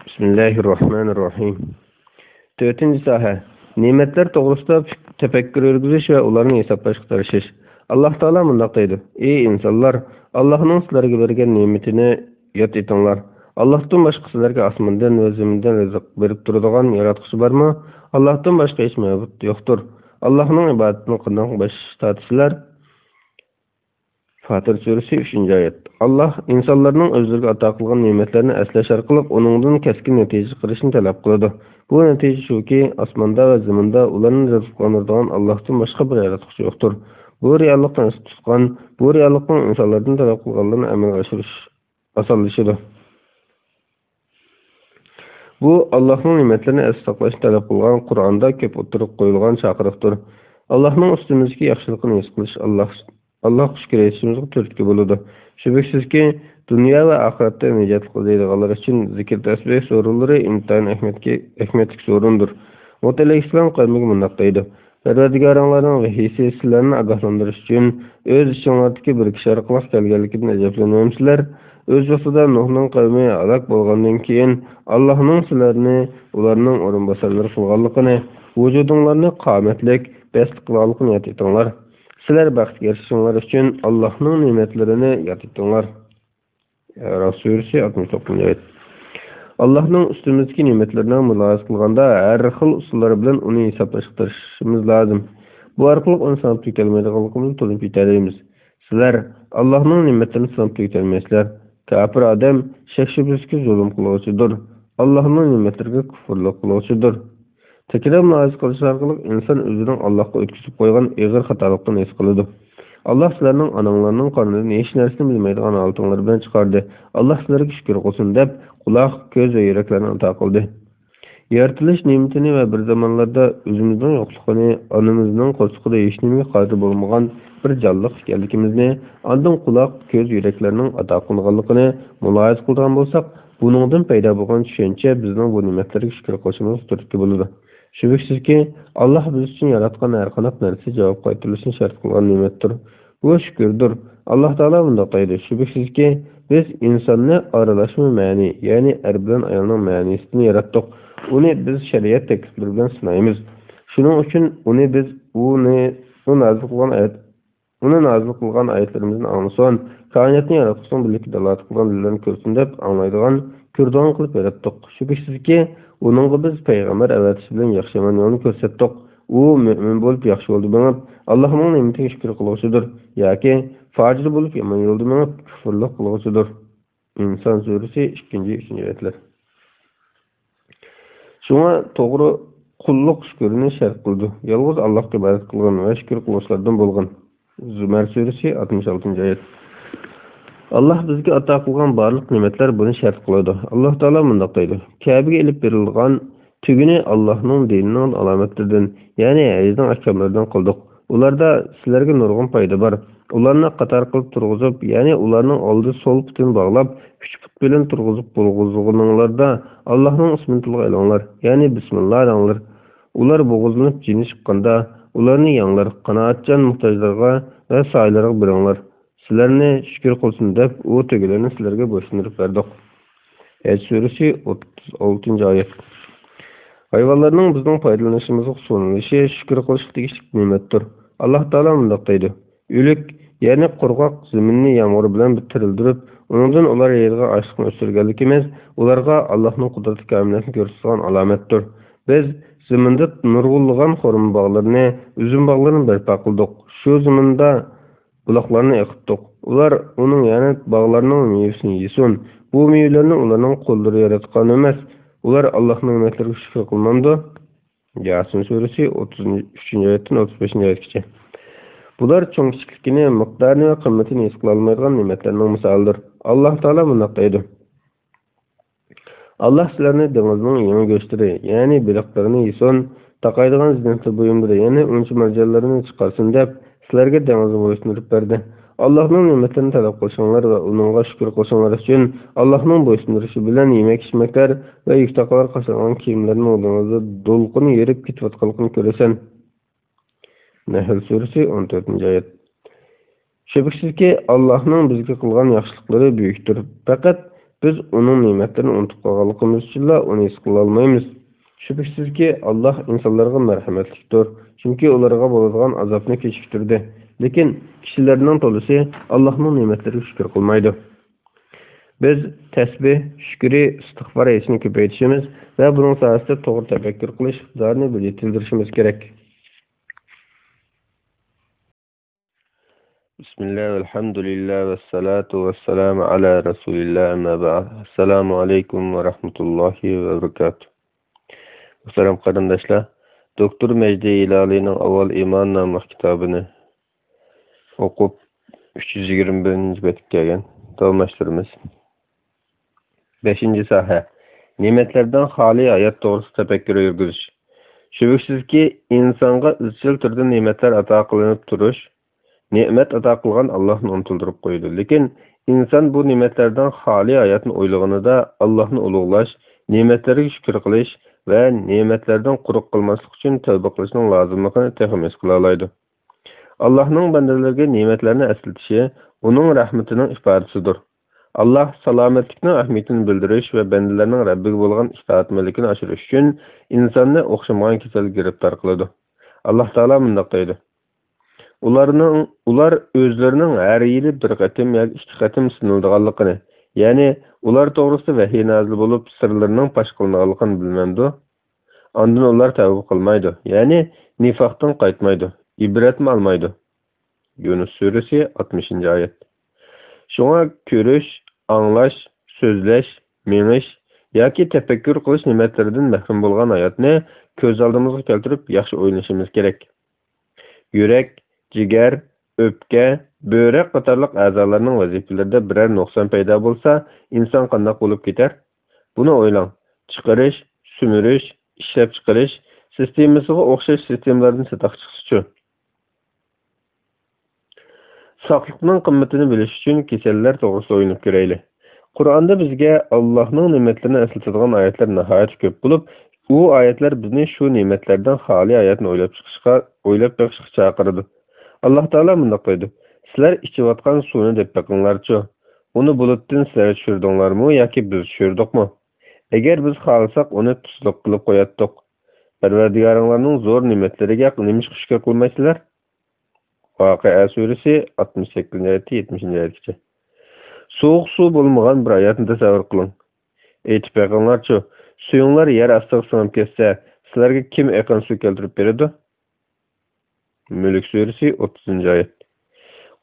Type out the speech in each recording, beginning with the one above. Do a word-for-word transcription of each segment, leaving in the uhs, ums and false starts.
بىسمىللاھىررەھمانىررەھىم. تۆتىنچى ساھە. نېمەتلەر توغرىسىدا پىك-، تەپەككۇر يۈرگۈزۈش ۋە ئۇلارنى ھېسابلاشقا تىرىشىش. ئاللاھ تائالا مۇنداق دەيدۇ: ئى ئىنسانلار، ئاللاھنىڭ سىلەرگە بەرگەن نېمىتىنى ياد ئېتىڭلار. ئاللاھتىن باشقا سىلەرگە ئاسماندىن ۋە زېمىندىن رىزىق بېرىپ تۇرىدىغان ياراتقۇچى بارمۇ؟ ئاللاھتىن باشقا ھېچ مەبۇد يوقتۇر. ئاللاھنىڭ ئىبادىتىنى قانداق باش تارتىسىلەر؟ فاتىر سۈرىسى، ئۈچىنچى ئايەت. ئاللاھ ئىنسانلارنىڭ ئۆزلىرىگە ئاتا قىلغان نېمەتلەرنى ئەسلەش ئارقىلىق ئۇنىڭدىن كەسكىن نەتىجە چىقىرىشنى تەلەپ قىلىدۇ. بۇ نەتىجە شۇكى، ئاسماندا ۋە زېمىندا ئۇلارنى رىزىقلاندۇرىدىغان ئاللاھتىن باشقا بىر ياراتقۇچى يوقتۇر. بۇ رېئاللىقنى ئەستە تۇتقان، بۇ رېئاللىقنىڭ ئىنسانلاردىن تەلەپ قىلغانلىرىنى ئەمەلگە ئاشۇرۇش ئاسانلىشىدۇ. بۇ ئاللاھنىڭ نېمەتلىرىنى ئەستە ساقلاشنى تەلەپ قىلغان قۇرئاندا كۆپ ئوتتۇرىغا قويۇلغان چاقىرىقتۇر. ئاللاھنىڭ ئۈستىمىزدىكى ياخشىلىقىنى ھېس قىلىش، ئاللاھ، ئاللاھقا شۈكۈر ئېيتىشىمىزغا تۈرتكە بولىدۇ. شۈبھىسىزكى، دۇنيا ۋە ئاخىرەتتە نىجاتلىق ئىزدەيدىغانلار ئۈچۈن زىكىر تەسبىھ سورۇنلىرى ئىنتايىن ئەھمىيەتكە، ئەھمىيەتلىك سورۇندۇر. لۇت ئەلەيھىسسالام قەۋمىگە مۇنداق دەيدۇ: پەرۋەردىگارىڭلارنىڭ ۋەھىيسى سىلەرنى ئاگاھلاندۇرۇش ئۈچۈن ئۆز ئىچىڭلاردىكى بىر كىشى ئارقىلىق كەلگەنلىكىدىن ئەجەبلىنىۋەمسىلەر؟ ئۆز ۋاقتىدا نۇھنىڭ قەۋمى ھالاك بولغاندىن كېيىن، ئاللاھنىڭ سىلەرنى ئۇلارنىڭ ئورۇنباسارلىرى قىلغانلىقىنى، ۋۇجۇدۇڭلارنى قامەتلىك، بەستلىك قىلغانلىقىنى ياد ئېتىڭلار. سىلەر بەختكە ئېرىشىشىڭلار ئۈچۈن ئاللاھنىڭ نېمەتلىرىنى ياد ئېتىڭلار. ئەئراف سۈرىسى، ئاتمىش توققۇزىنچى ئايەت. ئاللاھنىڭ ئۈستىمىزدىكى نېمەتلىرىنى مۇلاھىزە قىلغاندا، ھەر خىل ئۇسۇللار بىلەن ئۇنى ھېسابلاشقا تىرىشىشىمىز لازىم. بۇ ئارقىلىق ئۇنى ساناپ تۈگىتەلمەيدىغانلىقىمىزنى تونۇپ يېتەلەيمىز. سىلەر ئاللاھنىڭ نېمەتلىرىنى ساناپ تۈگىتەلمەيسىلەر. كاپىر ئادەم شەك-شۈبھىسىزكى زۇلۇم قىلغۇچىدۇر. ئاللاھنىڭ نېمەتلىرىگە كۇفرلۇق قىلغۇچىدۇر. تەكرار مۇلاھىزە قىلىش ئارقىلىق ئىنسان ئۆزىنىڭ ئاللاھقا ئۆتكۈزۈپ قويغان ئېغىر خاتالىقتىن ھېس قىلىدۇ. ئاللاھ سىلەرنىڭ ئاناڭلارنىڭ قارنىدىن ھېچ نەرسىنى بىلمەيدىغان ھالىتىڭلار بىلەن چىقاردى. ئاللاھ سىلەرگە شۈكۈر قىلسۇن دەپ، قۇلاق، كۆز ۋە يۈرەكلەرنى ئاتا قىلدى. يارىتىلىش نېمىتىنى ۋە بىر زامانلاردا ئۆزىمىزنىڭ يوقلۇقىنى، ئانىمىزنىڭ قورسىقىدا ھېچنېمىگە قادىر بولمىغان بىر جانلىق ئىكەنلىكىمىزنى، ئاندىن قۇلاق، كۆز، يۈرەكلەرنىڭ ئاتا قىلىنغانلىقىنى مۇلاھىزە قىلىدىغان بولساق، بۇنىڭدىن پەيدا بولغان چۈشەنچە بىزنىڭ بۇ نېمەتلەرگە شۈكۈر قىلىشىمىزغا تۈرتكە بولىدۇ. شۈبھىسىزكى، ئاللاھ بىز ئۈچۈن ياراتقان ھەرقانداق نەرسە جاۋاب قايتۇرۇلۇشىنى شەرت قىلغان نېمەتتۇر. بۇ شۈكۈردۇر. ئاللاھ تائالا مۇنداق دەيدۇ: شۈبھىسىزكى، بىز ئىنساننى ئارىلاشما مەنى، يەنى ئەر بىلەن ئايالنىڭ مەنىسىدىن ياراتتۇق. ئۇنى بىز شەرىئەت تەكلىپلىرى بىلەن سىنايمىز. شۇنىڭ ئۈچۈن ئۇنى بىز، ئۇنى، ئۇ نازىل قىلغان ئايەت، ئۇنى نازىل قىلغان ئايەتلىرىمىزدىن ئاڭلىسۇن، كائىناتنى ياراتقۇچىنىڭ بىرلىككە دالالەت قىلغان دەلىللەرنى كۆرسۇن دەپ ئاڭلايدىغان، كۆرىدىغان قىلىپ ياراتتۇق. شۈبھىسىزكى، ئۇنىڭغا بىز پەيغەمبەر ئەۋەتىش بىلەن ياخشى يامان يولنى كۆرسەتتۇق. ئۇ مۆمىن بولۇپ ياخشى يولدا مېڭىپ، ئاللاھنىڭ نېمىتىگە شۈكۈر قىلغۇچىدۇر ياكى پاجىر بولۇپ يامان يولدا مېڭىپ كۇفرلۇق قىلغۇچىدۇر. ئىنسان سۈرىسى، ئىككىنچى، ئۈچىنچى ئايەتلەر. شۇڭا توغرا قۇللۇق شۈكرىنى شەرت قىلىدۇ. يالغۇز ئاللاھقا ئىبادەت قىلغىن ۋە شۈكۈر قىلغۇچىلاردىن بولغىن. زۇمەر سۈرىسى، ئاتمىش ئالتىنچى ئايەت. ئاللاھ بىزگە ئاتا قىلغان بارلىق نېمەتلەر بۇنى شەرت قىلىدۇ. ئاللاھ تائالا مۇنداق دەيدۇ: كەبىگە ئېلىپ بېرىلغان تۈگۈنى ئاللاھنىڭ دىنىنىڭ ئالامەتلىرىدىن، يەنى ھەيزنىڭ ئەھكاملىرىدىن قىلدۇق. ئۇلاردا سىلەرگە نۇرغۇن پايدا بار. ئۇلارنى قاتار قىلىپ تۇرغۇزۇپ، يەنى ئۇلارنىڭ ئالدىدا سول پۇتىنى باغلاپ، ئۈچ پۇت بىلەن تۇرغۇزۇپ بولغۇزغىنىڭلاردا، ئاللاھنىڭ ئىسمىنى تىلغا ئېلىڭلار، يەنى بىسمىللا دەڭلار. ئۇلار بوغۇزلىنىپ جېنى چىققاندا، ئۇلارنى يەڭلار، قانائەتچان موھتاجلارغا ۋە سايىلارغا بېرىڭلار. سىلەرنى شۈكۈر قىلسۇن دەپ، ئۇ تۆگىلەرنى سىلەرگە بويسۇندۇرۇپ بەردۇق. ھەج سۈرىسى، ئوتتۇز ئالتىنچى ئايەت. ھايۋانلارنىڭ بىزنىڭ پايدىلىنىشىمىزغا سۇنۇلۇشى شۈكۈر قىلىشقا تېگىشلىك نېمەتتۇر. ئاللاھ تائالا مۇنداق دەيدۇ: ئۆلۈك، يەنى قۇرغاق زېمىننى يامغۇر بىلەن بىر تىرىلدۈرۈپ، ئۇنىڭدىن ئۇلار يەيدىغان ئاشلىقنى ئۆستۈرگەنلىكىمىز ئۇلارغا ئاللاھنىڭ قۇدرىتى كامىلىيەتنى كۆرسىتىدىغان ئالامەتتۇر. بىز زېمىندا نۇرغۇنلىغان خورما باغلىرىنى، ئۈزۈم باغلىرىنى بەرپا قىلدۇق. شۇ زېمىندا بۇلاقلارنى ئېقىتتۇق. ئۇلار ئۇنىڭ، يەنى باغلارنىڭ مېۋىسىنى يېسۇن. بۇ مېۋىلەرنى ئۇلارنىڭ قوللىرى ياراتقان ئەمەس. ئۇلار ئاللاھنىڭ نېمەتلىرىگە شۈكۈر قىلمامدۇ؟ ياسىن سۈرىسى، ئوتتۇز ئۈچىنچى ئايەتتىن ئوتتۇز بەشىنچى ئايەتكىچە. بۇلار چوڭ-كىچىكلىكىنى، مىقدارىنى ۋە قىممىتىنى ھېس قىلالمايدىغان نېمەتلەرنىڭ مىسالىدۇر. ئاللاھ تائالا مۇنداق دەيدۇ: ئاللاھ سىلەرنى دېڭىزنىڭ يېڭى گۆشلىرى، يەنى بېلىقلىرىنى يېسۇن، تاقايدىغان زىننەتلىك بۇيۇملىرى، يەنى ئۇنچە مەرجانلىرىنى چىقارسۇن دەپ، سىلەرگە دېڭىزنى بويسۇندۇرۇپ بەردى. ئاللاھنىڭ نېمەتلىرىنى تەلەپ قىلىشىڭلار ۋە ئۇنىڭغا شۈكۈر قىلىشىڭلار ئۈچۈن، ئاللاھنىڭ بويسۇندۇرۇشى بىلەن يېمەك-ئىچمەكلەر ۋە يۈك-تاقلار قاچىلانغان كىيىملەرنىڭ دېڭىزدا دولقۇن يېرىپ كېتىۋاتقانلىقىنى كۆرىسەن. نەھل سۈرىسى، ئون تۆتىنچى ئايەت. شۈبھىسىزكى، ئاللاھنىڭ بىزگە قىلغان ياخشىلىقلىرى بۈيۈكتۇر. پەقەت بىز ئۇنىڭ نېمەتلىرىنى ئۇنتۇپ قالغانلىقىمىز ئۈچۈنلا ئۇنى ھېس قىلالمايمىز. شۈبھىسىزكى، ئاللاھ ئىنسانلارغا مەرھەمەتلىكتۇر، چۈنكى ئۇلارغا بولىدىغان ئازابنى كېچىكتۈردى. لېكىن كىشىلەرنىڭ تولىسى ئاللاھنىڭ نېمەتلىرىگە شۈكۈر قىلمايدۇ. بىز تەسبىھ، شۈكرى، ئىستىغپار ھېسنى كۆپەيتىشىمىز ۋە بۇنىڭ سايىسىدا توغرا تەپەككۇر قىلىش ئىقتىدارىنى بىر يېتىلدۈرۈشىمىز كېرەك. بىسمىللا، ۋەلھەمدۇلىللا، ۋەسسالاتۇ ۋەسسالامۇ ئالا رەسۇلىللا، ئەمما بەئد. ئەسسالامۇ ئەلەيكۇم ۋە رەھمەتۇللاھى ۋە بەرىكاتۇھ. مۇھتەرەم قېرىنداشلار، دوكتور مەجدى ھىلالىنىڭ ئاۋۋال ئىمان ناملىق كىتابىنى ئوقۇپ، ئۈچ يۈز يىگىرمە بىرىنچى بەتكە كەلگەن. داۋاملاشتۇرىمىز. بەشىنچى ساھە، نېمەتلەردىن خالىي ھايات توغرىسىدا تەپەككۇر يۈرگۈزۈش. شۈبھىسىزكى، ئىنسانغا ئىزچىل تۈردە نېمەتلەر ئاتا قىلىنىپ تۇرۇش، نېمەت ئاتا قىلغان ئاللاھنى ئۇنتۇلدۇرۇپ قويىدۇ. لېكىن ئىنسان بۇ نېمەتلەردىن خالىي ھاياتنى ئويلىغىنىدا، ئاللاھنى ئۇلۇغلاش، نېمەتلەرگە شۈكۈر قىلىش ۋە نېمەتلەردىن قۇرۇق قالماسلىق ئۈچۈن تەۋبە قىلىشنىڭ لازىملىقىنى تېخىمۇ ھېس قىلالايدۇ. ئاللاھنىڭ بەندىلىرىگە نېمەتلەرنى ئەسلىتىشى ئۇنىڭ رەھمىتىنىڭ ئىپادىسىدۇر. ئاللاھ سالامەتلىكنىڭ ئەھمىيىتىنى بىلدۈرۈش ۋە بەندىلەرنىڭ رەببىگە بولغان ئىتائەتمەنلىكىنى ئاشۇرۇش ئۈچۈن ئىنساننى ئوخشىمىغان كېسەلگە گىرىپتار قىلىدۇ. ئاللاھ تائالا مۇنداق دەيدۇ: ئۇلارنىڭ، ئۇلار ئۆزلىرىنىڭ ھەر يىلى بىر قېتىم ياكى ئىككى قېتىم سىنىلىدىغانلىقىنى، يەنى ئۇلار توغرىسىدا ۋەھىي نازىل بولۇپ، سىرلىرىنىڭ پاش قىلىنىدىغانلىقىنى بىلمەمدۇ؟ ئاندىن ئۇلار تەۋبە قىلمايدۇ، يەنى نىفاقتىن قايتمايدۇ، ئىبرەتمۇ ئالمايدۇ. يۇنۇس سۈرىسى، ئاتمىشىنچى ئايەت. شۇڭا كۆرۈش، ئاڭلاش، سۆزلەش، مېڭىش ياكى تەپەككۇر قىلىش نېمەتلىرىدىن مەھرۇم بولغان ھاياتنى كۆز ئالدىمىزغا كەلتۈرۈپ ياخشى ئويلىنىشىمىز كېرەك. يۈرەك، جىگەر، ئۆپكە، بۆرەك قاتارلىق ئەزالارنىڭ ۋەزىپىلىرىدە بىرەر نۇقسان پەيدا بولسا، ئىنسان قانداق بولۇپ كېتەر؟ بۇنى ئويلاڭ. چىقىرىش، سۈمۈرۈش، ئىشلەپچىقىرىش سىستېمىسىغا ئوخشاش سىستېمىلاردىن چاتاق چىقسىچۇ؟ ساقلىقنىڭ قىممىتىنى بىلىش ئۈچۈن كېسەللەر توغرىسىدا ئويلىنىپ كۆرەيلى. قۇرئاندا بىزگە ئاللاھنىڭ نېمەتلىرىنى ئەسلىتىدىغان ئايەتلەر ناھايىتى كۆپ بولۇپ، ئۇ ئايەتلەر بىزنى شۇ نېمەتلەردىن خالىي ھاياتنى ئويلاپ چىقىشقا، ئويلاپ بېقىشقا چاقىرىدۇ. ئاللاھ تائالا مۇنداق دەيدۇ: سىلەر ئىچىۋاتقان سۇنى دەپ بېقىڭلارچۇ. ئۇنى بۇلۇتتىن سىلەر چۈشۈردۈڭلارمۇ ياكى بىز چۈشۈردۇقمۇ؟ ئەگەر بىز خالىساق، ئۇنى تۇزلۇق قىلىپ قوياتتۇق. پەرۋەردىگارىڭلارنىڭ زور نېمەتلىرىگە نېمىشقا شۈكۈر قىلمايسىلەر؟ ۋەقىئە سۈرىسى، ئاتمىش سەككىزىنچى ئايەتتىن يەتمىشىنچى ئايەتكىچە. سوغۇق سۇ بولمىغان بىر ھاياتنى تەسەۋۋۇر قىلىڭ. ئېيتىپ بېقىڭلارچۇ، سۈيۈڭلار يەر ئاستىغا سىڭىپ كەتسە، سىلەرگە كىم ئېقىن سۇ كەلتۈرۈپ بېرىدۇ؟ مۈلۈك سۈرىسى، ئوتتۇزىنچى ئايەت.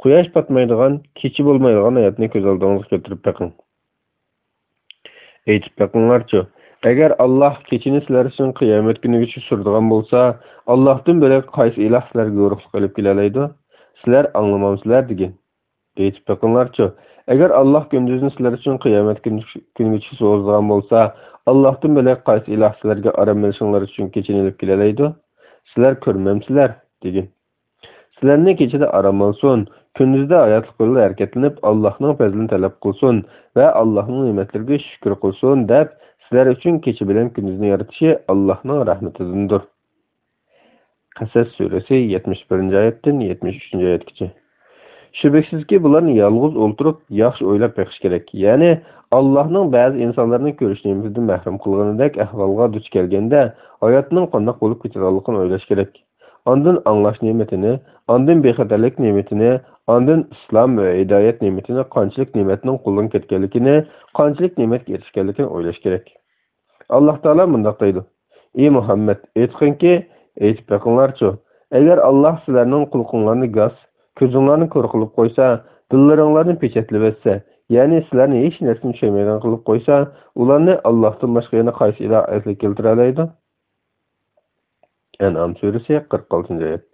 قۇياش پاتمايدىغان، كېچە بولمايدىغان ھاياتنى كۆز ئالدىڭىزغا كەلتۈرۈپ بېقىڭ. ئېيتىپ بېقىڭلارچۇ، ئەگەر ئاللاھ كېچىنى سىلەر ئۈچۈن قىيامەت كۈنىگىچە سۈرىدىغان بولسا، ئاللاھتىن بۆلەك قايسى ئىلاھ سىلەرگە يورۇقلۇق ئېلىپ كېلەلەيدۇ؟ سىلەر ئاڭلىمامسىلەر؟ دېگىن. ئېيتىپ بېقىڭلارچۇ، ئەگەر ئاللاھ كۈندۈزنى سىلەر ئۈچۈن قىيامەت كۈن-، كۈنىگىچە سوزىدىغان بولسا، ئاللاھتىن بۆلەك قايسى ئىلاھ سىلەرگە ئارام ئېلىشىڭلار ئۈچۈن كېچىنى ئېلىپ كېلەلەيدۇ؟ سىلەر كۆرمەمسىلەر؟ دېگىن. سىلەرنى كېچىدە ئارام ئالسۇن، كۈندۈزدە ھاياتلىق يولىدا ھەرىكەتلىنىپ، ئاللاھنىڭ پەزلىنى تەلەپ قىلسۇن ۋە ئاللاھنىڭ نېمەتلىرىگە شۈكۈر قىلسۇن، دەپ، سىلەر ئۈچۈن كېچە بىلەن كۈندۈزنى يارىتىشى ئاللاھنىڭ رەھمىتىدىندۇر. قەسەس سۈرىسى، يەتمىش بىرىنچى ئايەتتىن يەتمىش ئۈچىنچى ئايەتكىچە. شۈبھىسىزكى، بۇلارنى يالغۇز ئولتۇرۇپ، ياخشى ئويلاپ بېقىش كېرەك. يەنى، ئاللاھنىڭ بەزى ئىنسانلارنى كۆرۈش نېمىتىدىن مەھرۇم قىلغىنىدەك ئەھۋالغا دۇچ كەلگەندە، ھاياتنىڭ قانداق بولۇپ كېتىدىغانلىقىنى ئويلاش كېرەك. ئاندىن ئاڭلاش نېمىتىنى، ئاندىن بىخەتەرلىك نېمىتىنى، ئاندىن ئىسلام ۋە ھىدايەت نېمىتىنى قانچىلىك نېمەتنىڭ قولدىن كەتكەنلىكىنى، قانچىلىك نېمەتكە ئېرىشكەنلىكىنى ئويلاش كېرەك. ئاللاھ تائالا مۇنداق دەيدۇ: ئى مۇھەممەد، ئېيتقىنكى، ئېيتىپ بېقىڭلارچۇ، ئەگەر ئاللاھ سىلەرنىڭ قۇلىقىڭلارنى گاس، كۆزۈڭلارنى كور قىلىپ قويسا، دىللىرىڭلارنى پېچەتلىۋەتسە، يەنى سىلەرنى ھېچ نەرسىنى چۈشەنمەيدىغان قىلىپ قويسا، ئۇلارنى ئاللاھتىن باشقا يەنە قايسى ئىلاھ ئەسلىگە كەلتۈرەلەيدۇ؟ ئەنئام سۈرىسى، قىرىق ئالتىنچى ئايەت.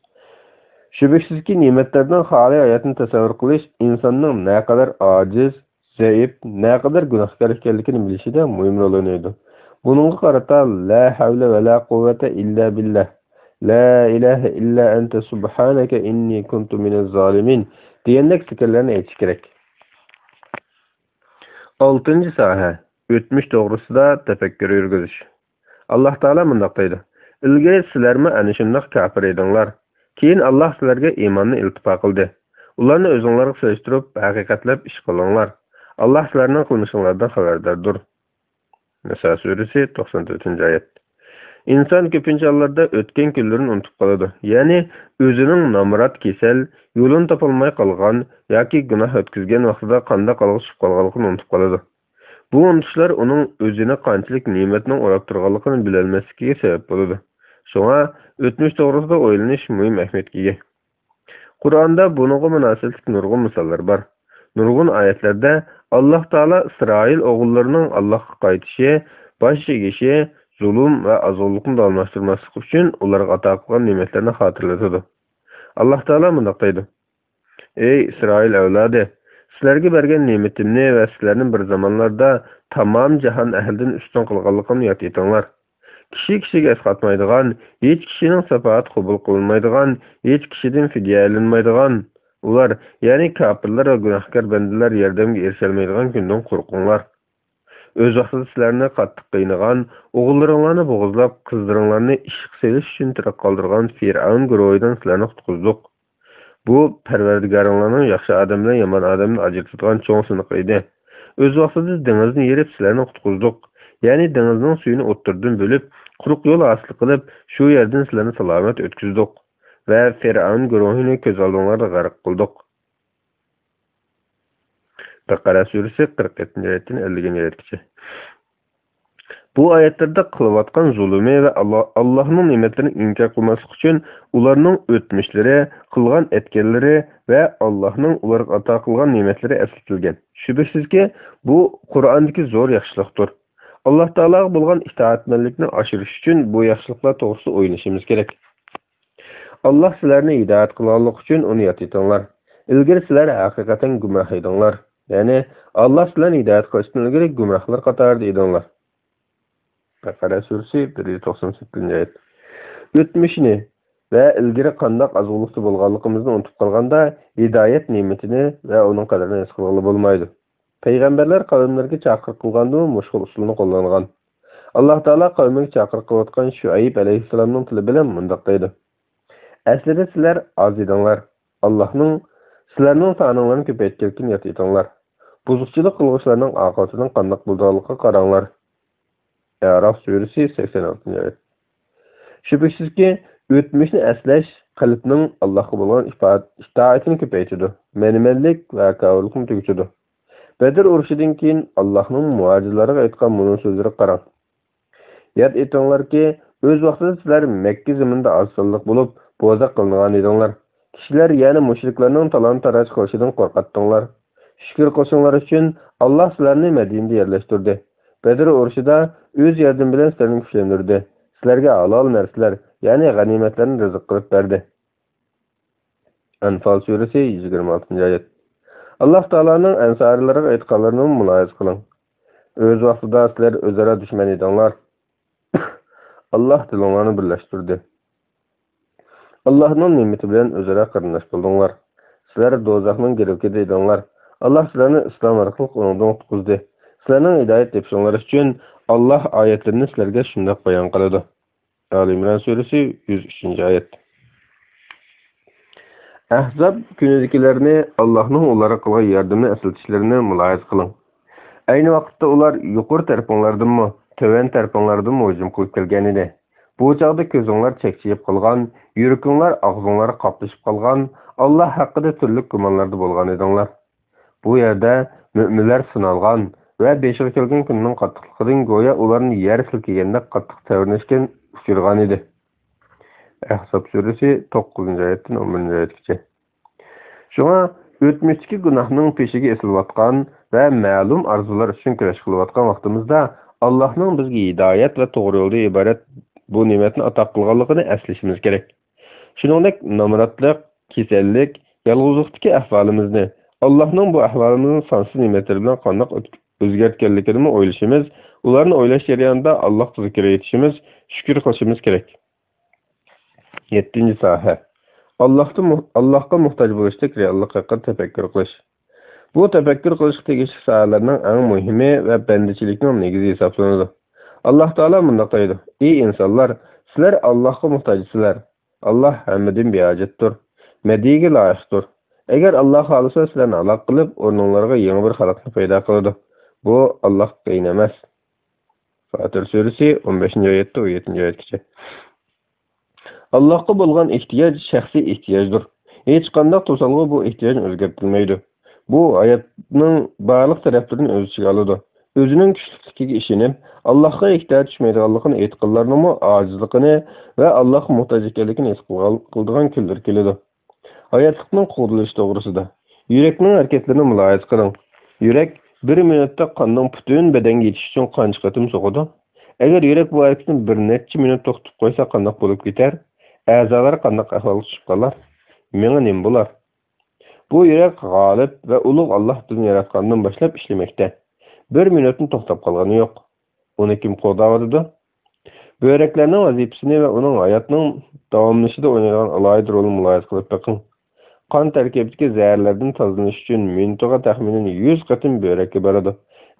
شۈبھىسىزكى، نېمەتلەردىن خالىي ھاياتنى تەسەۋۋۇر قىلىش ئىنساننىڭ نەقەدەر ئاجىز، زەئىپ، نەقەدەر گۇناھكار ئىكەنلىكىنى بىلىشىدە مۇھىم رول ئوينايدۇ. بۇنىڭغا قارىتا، لا ھەۋلە ۋە لا قۇۋۋەتە ئىللا بىللا، لا ئىلاھە ئىللا ئەنتە سۇبھانەكە ئىننى كۇنتۇ مىنەز زالىمىن دېگەندەك زىكىرلەرنى ئېيتىش كېرەك. ئالتىنچى ساھە، ئۆتمۈش توغرىسىدا تەپەككۇر يۈرگۈزۈش. ئاللاھ تائالا مۇنداق دەيدۇ: ئىلگىرى سىلەرمۇ ئەنە شۇنداق كاپىر ئىدىڭلار. كېيىن ئاللاھ سىلەرگە ئىماننى ئىلتىپا قىلدى. ئۇلارنى ئۆزۈڭلارغا سېلىشتۇرۇپ، ھەقىقەتلەپ ئىش قىلىڭلار. ئاللاھ سىلەرنىڭ قىلمىشىڭلاردىن خەۋەرداردۇر. نىسا سۈرىسى، توقسان تۆتىنچى ئايەت. ئىنسان كۆپىنچە ھاللاردا ئۆتكەن كۈنلىرىنى ئۇنتۇپ قالىدۇ. يەنى ئۆزىنىڭ نامرات، كېسەل، يولىنى تاپالماي قالغان ياكى گۇناھ ئۆتكۈزگەن ۋاقتىدا قانداق ھالغا چۈشۈپ قالغانلىقىنى ئۇنتۇپ قالىدۇ. بۇ ئۇنتۇشلار ئۇنىڭ ئۆزىنى قانچىلىك نېمەتنىڭ ئوراپ تۇرغانلىقىنى بىلەلمەسلىكىگە سەۋەب بولىدۇ. شۇڭا ئۆتمۈش توغرىسىدا ئويلىنىش مۇھىم ئەھمىيەتكە ئىگە. قۇرئاندا بۇنىڭغا مۇناسىۋەتلىك نۇرغۇن مىساللار بار. نۇرغۇن ئايەتلەردە ئاللاھ تائالا ئىسرائىل ئوغۇللىرىنىڭ ئاللاھقا قايتىشى، باش ئېگىشى، زۇلۇم ۋە ئازغۇنلۇقنى داۋاملاشتۇرماسلىقى ئۈچۈن ئۇلارغا ئاتا قىلغان نېمەتلەرنى خاتىرىلىتىدۇ. ئاللاھ تائالا مۇنداق دەيدۇ: ئەي ئىسرائىل ئەۋلادى! سىلەرگە بەرگەن نېمىتىمنى ۋە سىلەرنى بىر زامانلاردا تامام جاھان ئەھلىدىن ئۈستۈن قىلغانلىقىمنى ياد ئېتىڭلار. كىشى كىشىگە ئەسقاتمايدىغان، ھېچ كىشىنىڭ شاپائەت قوبۇل قىلىنمايدىغان، ھېچ كىشىدىن فىدىيە ئېلىنمايدىغان، ئۇلار، يەنى كاپىرلار ۋە گۇناھكار بەندىلەر ياردەمگە ئېرىشەلمەيدىغان كۈندىن قورقۇڭلار. ئۆز ۋاقتىدا سىلەرنى قاتتىق قىينىغان، ئوغۇللىرىڭلارنى بوغۇزلاپ، قىزلىرىڭلارنى ئىشقا سېلىش ئۈچۈن تىرىك قالدۇرغان فىرئەۋن گۇرۇھىدىن سىلەرنى قۇتقۇزدۇق. بۇ پەرۋەردىگارىڭلارنىڭ ياخشى ئادەم بىلەن يامان ئادەمنى ئاجرىتىدىغان چوڭ سىنىقى ئىدى. ئۆز ۋاقتىدا دېڭىزنى يېرىپ سىلەرنى قۇتقۇزدۇق. يەنى دېڭىزنىڭ سۈيىنى ئوتتۇرىدىن بۆلۈپ، قۇرۇق يول ھاسىل قىلىپ، شۇ يەردىن سىلەرنى سالامەت ئۆتكۈزدۇق ۋە فىرئەۋن گۇرۇھىنى كۆز ئالدىڭلاردا غەرق قىلدۇق. بەقەرە سۈرىسى، قىرىق يەتتىنچى ئايەتتىن ئەللىك يەتتىنچى ئايەتكىچە. بۇ ئايەتلەردە قىلىۋاتقان زۇلۇمى ۋە ئاللا، ئاللاھنىڭ نېمەتلىرىنى ئىنكار قىلماسلىق ئۈچۈن ئۇلارنىڭ ئۆتمۈشلىرى، قىلغان ئەتكەنلىرى ۋە ئاللاھنىڭ ئۇلارغا ئاتا قىلغان نېمەتلىرى ئەسلىتىلگەن. شۈبھىسىزكى، بۇ قۇرئاندىكى زور ياخشىلىقتۇر. ئاللاھ تائالاغا بولغان ئىتائەتمەنلىكنى ئاشۇرۇش ئۈچۈن بۇ ياخشىلىقلار توغرىسىدا ئويلىشىمىز كېرەك. ئاللاھ سىلەرنى ھىدايەت قىلغانلىقى ئۈچۈن ئۇنى ياد ئېتىڭلار. ئىلگىرى سىلەر ھەقىقەتەن گۇمراھ ئىدىڭلار. يەنى، ئاللاھ سىلەرنى ھىدايەت قىلىشتىن ئىلگىرى گۇمراھلار قاتارىدا ئىدىڭلار. بەقەرە سۈرىسى، بىر يۈز توقسان سەككىزىنچى ئايەت. ئۆتمۈشىنى ۋە ئىلگىرى قانداق ئازغۇنلۇقتا بولغانلىقىمىزنى ئۇنتۇپ قالغاندا، ھىدايەت نېمىتىنى ۋە ئۇنىڭ قەدرىنى ھېس قىلغىلى بولمايدۇ. پەيغەمبەرلەر قەۋملىرىگە چاقىرىق قىلغاندىمۇ مۇشۇ خىل ئۇسۇلنى قوللانغان. ئاللاھ تائالا قەۋمىگە چاقىرىق قىلىۋاتقان شۇئەيب ئەلەيھىسسالامنىڭ تىلى بىلەن مۇنداق دەيدۇ: ئەسلىدە سىلەر ئاز ئىدىڭلار. ئاللاھنىڭ سىلەرنىڭ سانىڭلارنى كۆپەيتكەنلىكىنى ياد ئېتىڭلار. بۇزۇقچىلىق قىلغۇچىلارنىڭ ئاقىۋىتىنىڭ قانداق بولىدىغانلىقىغا قاراڭلار. ئەراف سۈرىسى، سەكسەن ئالتىنچى ئايەت. شۈبھىسىزكى، ئۆتمۈشنى ئەسلەش قەلبنىڭ ئاللاھقا بولغان ئىپا-، ئىتائىتىنى كۆپەيتىدۇ، مەنىمەنلىك ۋە كاۋۇرلۇقنى تۈگىتىدۇ. بەدر ئۇرۇشىدىن كېيىن ئاللاھنىڭ مۇھاجىرلارغا ئېيتقان مۇنۇ سۆزلىرىگە قاراڭ. ياد ئېتىڭلاركى، ئۆز ۋاقتىدا سىلەر مەككە زېمىنىدا ئاز سانلىق بولۇپ، بوزەك قىلىنغان ئىدىڭلار. كىشىلەر يەنە مۇشرىكلارنىڭ تالان-تاراج قىلىشىدىن قورقاتتىڭلار. شۈكۈر قىلسۇڭلار ئۈچۈن، ئاللاھ سىلەرنى مەدىنىدە يەرلەشتۈردى. بەدر ئۇرۇشىدا ئۆز ياردىمى بىلەن سىلەرنى كۈچلەندۈردى. سىلەرگە ھالال نەرسىلەر، يەنى غەنىيمەتلەرنى رىزىق قىلىپ بەردى. ئەنفال سۈرىسى، يۈز يىگىرمە ئالتىنچى ئايەت. ئاللاھ تائالانىڭ ئەنسارىيلارغا ئېيتقانلىرىنىمۇ مۇلاھىزە قىلىڭ. ئۆز ۋاقتىدا سىلەر ئۆزئارا دۈشمەن ئىدىڭلار. ئاللاھ دىلىڭلارنى بىرلەشتۈردى. ئاللاھنىڭ نېمىتى بىلەن ئۆزئارا قېرىنداش بولدۇڭلار. سىلەر دوزاخنىڭ گىرۋىكىدە ئىدىڭلار. ئاللاھ سىلەرنى ئىسلام ئارقىلىق ئۇنىڭدىن قۇتقۇزدى. سىلەرنىڭ ھىدايەت تېپىشىڭلار ئۈچۈن ئاللاھ ئايەتلىرىنى سىلەرگە شۇنداق بايان قىلىدۇ. ئالى ئىمران سۈرىسى، يۈز ئۈچىنچى ئايەت. ئەھزاب كۈنىدىكىلەرنى ئاللاھنىڭ ئۇلارغا قىلغان ياردىمىنى ئەسلىتىشلىرىنى مۇلاھىزە قىلىڭ. ئەينى ۋاقىتتا ئۇلار يۇقىرى تەرىپىڭلاردىنمۇ، تۆۋەن تەرىپىڭلاردىنمۇ ھۇجۇم قىلىپ كەلگەنىدى. بۇ چاغدا كۆزۈڭلار چەكچىيىپ قالغان، يۈرىكىڭلار ئاغزىڭلارغا قاپلىشىپ قالغان، ئاللاھ ھەققىدە تۈرلۈك گۇمانلاردا بولغان ئىدىڭلار. بۇ يەردە مۆمىنلەر سىنالغان ۋە بېشىغا كەلگەن كۈننىڭ قاتتىقلىقىدىن گويا ئۇلارنى يەر سىلكىگەندەك قاتتىق تەۋرىنىشكە ئۇچرىغانىدى. ئەھزاب سۈرىسى، توققۇزىنچى ئايەتتىن ئون بىرىنچى ئايەتكىچە. شۇڭا ئۆتمۈشتىكى گۇناھنىڭ پېشىگە ئېسىلىۋاتقان ۋە مەلۇم ئارزۇلار ئۈچۈن كۈرەش قىلىۋاتقان ۋاقتىمىزدا، ئاللاھنىڭ بىزگە ھىدايەت ۋە توغرا يولدا ئىبارەت بۇ نېمەتنى ئاتا قىلغانلىقىنى ئەسلىشىمىز كېرەك. شۇنىڭدەك نامراتلىق، كېسەللىك، يالغۇزلۇقتىكى ئەھۋالىمىزنى، ئاللاھنىڭ بۇ ئەھۋالىمىزنى سانسىز نېمەتلىرى بىلەن قانداق ئۆت-، ئۆزگەرتكەنلىكىنىمۇ ئويلىشىمىز، ئۇلارنى ئويلاش جەريانىدا ئاللاھقا زىكىر ئېيتىشىمىز، شۈكۈر قىلىشىمىز كېرەك. يەتتىنچى ساھە. ئاللاھقا مو-، ئاللاھقا موھتاج بولۇشتەك رېئاللىق ھەققىدە تەپەككۇر قىلىش. بۇ تەپەككۇر قىلىشقا تېگىشلىك ساھەلەرنىڭ ئەڭ مۇھىمى ۋە بەندىچىلىكنىڭ نېگىزى ھېسابلىنىدۇ. ئاللاھ تائالا مۇنداق دەيدۇ: ئى ئىنسانلار، سىلەر ئاللاھقا موھتاجسىلەر. ئاللاھ ھەممىدىن بىھاجەتتۇر، مەدھىيەگە لايىقتۇر. ئەگەر ئاللا خالىسا، سىلەرنى ھالاك قىلىپ، ئورنۇڭلارغا يېڭى بىر خەلقنى پەيدا قىلىدۇ. بۇ ئاللاھقا قىيىن ئەمەس. فاتىر سۈرىسى، ئون بەشىنچى ئايەتتىن ئون يەتتىنچى ئايەتكىچە. ئاللاھقا بولغان ئېھتىياج شەخسىي ئېھتىياجدۇر. ھېچقانداق توسالغۇ بۇ ئېھتىياجنى ئۆزگەرتەلمەيدۇ. بۇ ھاياتنىڭ بارلىق تەرەپلىرىنى ئۆز ئىچىگە ئالىدۇ. ئۆزىنىڭ كۈچلۈكلۈكىگە ئىشىنىپ، ئاللاھقا ئېھتىياج چۈشمەيدىغانلىقىنى ئېيتقانلارنىڭمۇ ئاجىزلىقىنى ۋە ئاللاھقا موھتاج ئىكەنلىكىنى ھېس قىلغان، قىلىدىغان كۈنلىرى كېلىدۇ. ھاياتلىقنىڭ قوغدىلىشى توغرىسىدا. يۈرەكنىڭ ھەرىكەتلىرىنى مۇلاھىزە قىلىڭ. يۈرەك بىر مىنۇتتا قاننىڭ پۈتۈن بەدەنگە يېتىشى ئۈچۈن قانچە قېتىم سوقىدۇ؟ ئەگەر يۈرەك بۇ ھەرىكىتىنى بىر نەچچە مىنۇت توختىتىپ قويسا، قانداق بولۇپ كېتەر؟ ئەزالار قانداق ئەھۋالغا چۈشۈپ قالار؟ مېڭە نېمە بولار؟ بۇ يۈرەك غالىب ۋە ئۇلۇغ ئاللاھ بىزنى ياراتقاندىن باشلاپ ئىشلىمەكتە. بىر مىنۇتمۇ توختاپ قالغىنى يوق. ئۇنى كىم قوغداۋاتىدۇ؟ بۆرەكلەرنىڭ ۋەزىپىسىنى ۋە ئۇنىڭ ھاياتنىڭ داۋاملىشىشىدا ئوينايدىغان ئالاھىدە رولىنى مۇلاھىزە قىلىپ بېقىڭ. قان تەركىبىدىكى زەھەرلەردىن تازىلىنىش ئۈچۈن مىنۇتىغا تەخمىنەن يۈز قېتىم بۆرەككە بارىدۇ.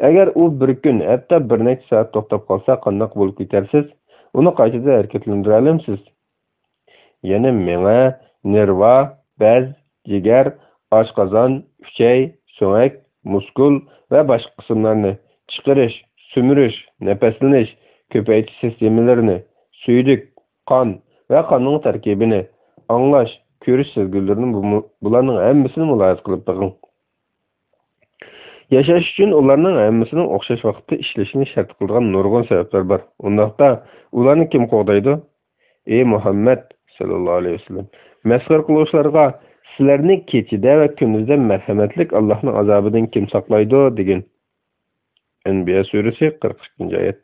ئەگەر ئۇ بىر كۈن، ھەتتا بىر نەچچە سائەت توختاپ قالسا، قانداق بولۇپ كېتەرسىز؟ ئۇنى قايتىدىن ھەرىكەتلەندۈرەلەمسىز؟ يەنە مېڭە، نېرۋا، بەز، جىگەر، ئاشقازان، ئۈچەي، سۆڭەك، مۇسكۇل ۋە باشقا قىسىملارنى، چىقىرىش، سۈمۈرۈش، نەپەسلىنىش، كۆپەيتىش سىستېمىلىرىنى، سۈيدۈك، قان ۋە قاننىڭ تەركىبىنى، ئاڭلاش، كۆرۈش سەزگۈلىرىنى، بۇ-، بۇلارنىڭ ھەممىسىنى مۇلاھىزە قىلىپ بېقىڭ. ياشاش ئۈچۈن ئۇلارنىڭ ھەممىسىنىڭ ئوخشاش ۋاقىتتا ئىشلىشىنى شەرت قىلىدىغان نۇرغۇن سەۋەبلەر بار. ئۇنداقتا، ئۇلارنى كىم قوغدايدۇ؟ ئى مۇھەممەد سەللەللاھۇ ئەلەيھى ۋەسەللەم، مەسخىرە قىلغۇچىلارغا، «سىلەرنى كېچىدە ۋە كۈندۈزدە مەرھەمەتلىك ئاللاھنىڭ ئازابىدىن كىم ساقلايدۇ؟» دېگىن. ئەنبىيا سۈرىسى، قىرىق ئىككىنچى ئايەت.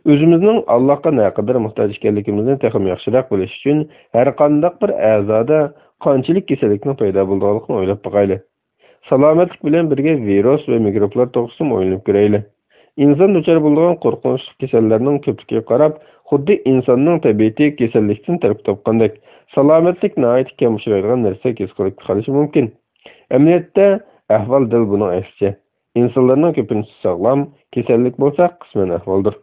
ئۆزىمىزنىڭ ئاللاھقا نەقەدەر موھتاج ئىكەنلىكىمىزنى تېخىمۇ ياخشىراق بىلىش ئۈچۈن، ھەرقانداق بىر ئەزادا قانچىلىك كېسەللىكنىڭ پەيدا بولىدىغانلىقىنى ئويلاپ باقايلى. سالامەتلىك بىلەن بىرگە ۋىرۇس ۋە مىكروبلار توغرىسىدىمۇ ئويلىنىپ كۆرەيلى. ئىنسان دۇچار بولىدىغان قورقۇنچلۇق كېسەللەرنىڭ كۆپلۈكىگە قاراپ، خۇددى ئىنساننىڭ تەبىئىتى كېسەللىكتىن تەركىب تاپقاندەك، سالامەتلىك ناھايىتى كەم ئۇچرايدىغان نەرسىدەك ھېس قىلىپ قېلىشى مۇمكىن. ئەمەلىيەتتە، ئەھۋال دەل بۇنىڭ ئەكسىچە. ئىنسانلارنىڭ كۆپىنچىسى ساغلام، كېسەللىك بولسا قىسمەن ئەھۋالدۇر.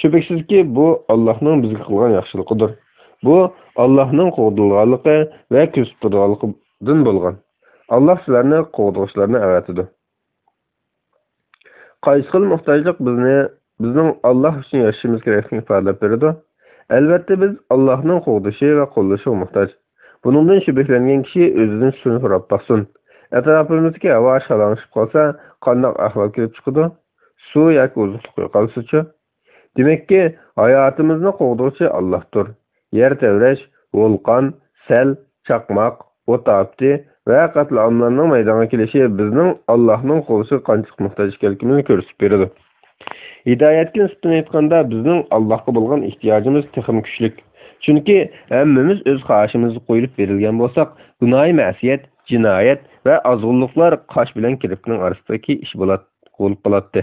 شۈبھىسىزكى، بۇ ئاللاھنىڭ بىزگە قىلغان ياخشىلىقىدۇر. بۇ ئاللاھنىڭ قوغدىلىدىغانلىقى ۋە كۆزىتىپ تۇرىدىغانلىقىدىن بولغان. ئاللاھ سىلەرنى قوغدىغۇچىلارنى ئەۋەتىدۇ. قايسى خىل موھتاجلىق بىزنى، بىزنىڭ ئاللاھ ئۈچۈن ياشىشىمىز كېرەكلىكىنى ئىپادىلەپ بېرىدۇ؟ ئەلۋەتتە، بىز ئاللاھنىڭ قوغدىشى ۋە قوللىشىغا موھتاج. بۇنىڭدىن شۈبھىلەنگەن كىشى ئۆزىدىن سۈرۈنۈپ باقسۇن. ئەتراپىمىزدىكى ھاۋا شالاڭلىشىپ قالسا، قانداق ئەھۋال كېلىپ چىقىدۇ؟ سۇ ياكى ئوزۇقلۇق يوقالسىچۇ؟ دېمەككى، ھاياتىمىزنى قوغدىغۇچى ئاللاھتۇر. يەر تەۋرەش، ۋولقان، سەل، چاقماق، ئوت ئاپىتى ۋە قەتلىئاملارنىڭ مەيدانغا كېلىشى بىزنىڭ ئاللاھنىڭ قوللىشىغا قانچىلىك موھتاج ئىكەنلىكىمىزنى كۆرسىتىپ بېرىدۇ. ھىدايەتكە نىسبەتەن ئېيتقاندا، بىزنىڭ ئاللاھقا بولغان ئېھتىياجىمىز تېخىمۇ كۈچلۈك. چۈنكى ھەممىمىز ئۆز خاھىشىمىزغا قويۇلۇپ بېرىلگەن بولساق، گۇناھى مەسىيەت، جىنايەت ۋە ئازغۇنلۇقلار قاش بىلەن كىرپىكنىڭ ئارىسىدىكى ئىش بولات-، بولۇپ قالاتتى.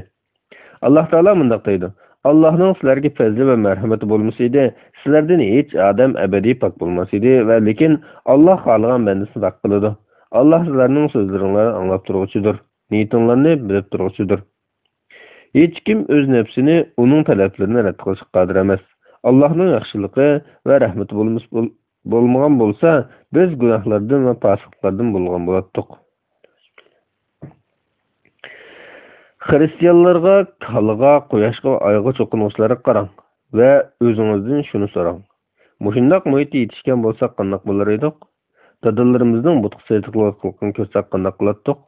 ئاللاھ تائالا مۇنداق دەيدۇ: «ئاللاھنىڭ سىلەرگە پەزلى ۋە مەرھىمىتى بولمىسا ئىدى، سىلەردىن ھېچ ئادەم ئەبەدىي پاك بولماس ئىدى ۋە لېكىن ئاللاھ خالىغان بەندىسىنى پاك قىلىدۇ. ئاللاھ سىلەرنىڭ سۆزلىرىڭلارنى ئاڭلاپ تۇرغۇچىدۇر، نىيىتىڭلارنى بىلىپ تۇرغۇچىدۇر.» ھېچكىم ئۆز نەپسىنى ئۇنىڭ تەلەپلىرىنى رەت قىلىشقا قادىر ئەمەس. ئاللاھنىڭ ياخشىلىقى ۋە رەھمىتى بولمىسا، بول-، بولمىغان بولسا، بىز گۇناھلاردىن ۋە پاسىقلىقلاردىن بولغان بولاتتۇق. خىرىستىيانلارغا، كالىغا، قۇياشقا ۋە ئايغا چوقۇنغۇچىلارغا قاراڭ ۋە ئۆزىڭىزدىن شۇنى سوراڭ: مۇشۇنداق مۇھىتتا يېتىشكەن بولساق، قانداق بولار ئىدۇق؟ دادىلىرىمىزنىڭ بۇتقا سېدىقىلىق قىلغىنىنى كۆرسەك، قانداق قىلاتتۇق؟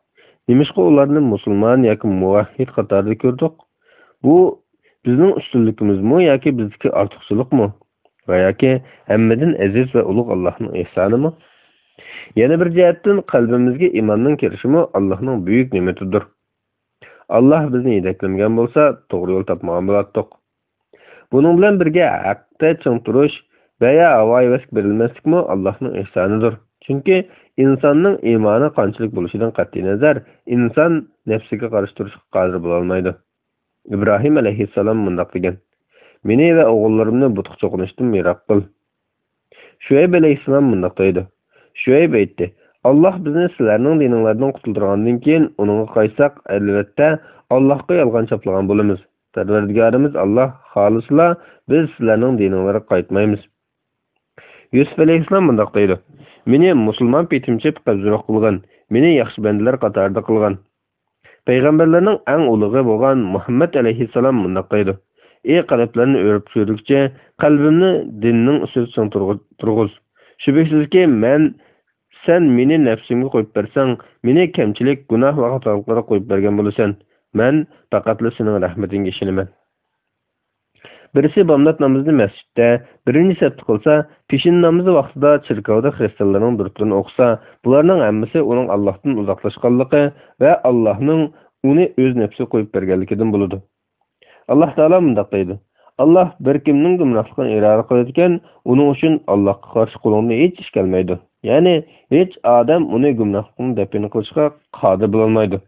نېمىشقا ئۇلارنى مۇسۇلمان ياكى مۇۋەھھىد قاتارىدا كۆردۇق؟ بۇ بىزنىڭ ئۈستۈنلۈكىمىزمۇ ياكى بىزدىكى ئارتۇقچىلىقمۇ؟ ۋە ياكى ھەممىدىن ئەزىز ۋە ئۇلۇغ ئاللاھنىڭ ئېھسانىمۇ؟ يەنە بىر جەھەتتىن، قەلبىمىزگە ئىماننىڭ كىرىشىمۇ ئاللاھنىڭ بۈيۈك نېمىتىدۇر. ئاللاھ بىزنى يېتەكلىمىگەن بولسا، توغرا يول تاپمىغان بولاتتۇق. بۇنىڭ بىلەن بىرگە، ھەقتە چىڭ تۇرۇش ۋە يا ھاۋايىۋەسكە بېرىلمەسلىكمۇ ئاللاھنىڭ ئېھسانىدۇر. چۈنكى ئىنساننىڭ ئىمانى قانچىلىك بولۇشىدىن قەتئىينەزەر، ئىنسان نەپسىگە قارشى تۇرۇشقا قادىر بولالمايدۇ. ئىبراھىم ئەلەيھىسسالام مۇنداق دېگەن: «مېنى ۋە ئوغۇللىرىمنى بۇتقا چوقۇنۇشتىن يىراق قىل.» شۇئەيب ئەلەيھىسسالام مۇنداق دەيدۇ: شۇئەيب ئېيتتى: «ئاللاھ بىزنى سىلەرنىڭ دىنىڭلاردىن قۇتۇلدۇرغاندىن كېيىن، ئۇنىڭغا قايتساق، ئەلۋەتتە، ئاللاھقا يالغان چاپلىغان بولىمىز. پەرۋەردىگارىمىز ئاللاھ خالىسىلا، بىز سىلەرنىڭ دىنىڭلارغا قايتمايمىز.» يۈسۈپ ئەلەيھىسسالام مۇنداق دەيدۇ: «مېنى مۇسۇلمان پېتىمچە پەيزىروھ قىلغىن، مېنى ياخشى بەندىلەر قاتارىدا قىلغىن.» پەيغەمبەرلەرنىڭ ئەڭ ئۇلۇغى بولغان مۇھەممەد ئەلەيھىسسالام مۇنداق دەيدۇ: «ئى قەلبلەرنى ئۆرۈپ چۈشۈرگۈچى، قەلبىمنى دىننىڭ ئۈستىدە چىڭ تۇرغۇ-، تۇرغۇز. شۈبھىسىزكى، مەن، سەن مېنى نەپسىمگە قويۇپ بەرسەڭ، مېنى كەمچىلىك، گۇناھ ۋە خاتالىقلارغا قويۇپ بەرگەن بولىسەن. مەن پەقەتلا سېنىڭ رەھمىتىڭگە ئىشىنىمەن.» بىرسى بامدات نامىزىنى مەسچىتتە، بىرىنچى سەپتە قىلسا، پېشىن نامىزى ۋاقتىدا چېركاۋدا خرىستىيانلارنىڭ دۇرۇتلىرىنى ئوقۇسا، بۇلارنىڭ ھەممىسى ئۇنىڭ ئاللاھتىن ئۇزاقلاشقانلىقى ۋە ئاللاھنىڭ ئۇنى ئۆز نەپسىگە قويۇپ بەرگەنلىكىدىن بولىدۇ. ئاللاھ تائالا مۇنداق دەيدۇ: «ئاللاھ بىر كىمنىڭ گۇمراھلىقىنى ئىرادە قىلىدىكەن، ئۇنىڭ ئۈچۈن ئاللاھقا قارشى قولۇڭدىن ھېچ ئىش كەلمەيدۇ.» يەنى، ھېچ ئادەم ئۇنى گۇمراھلىقتىن دەپئىن قىلىشقا قادىر بولالمايدۇ.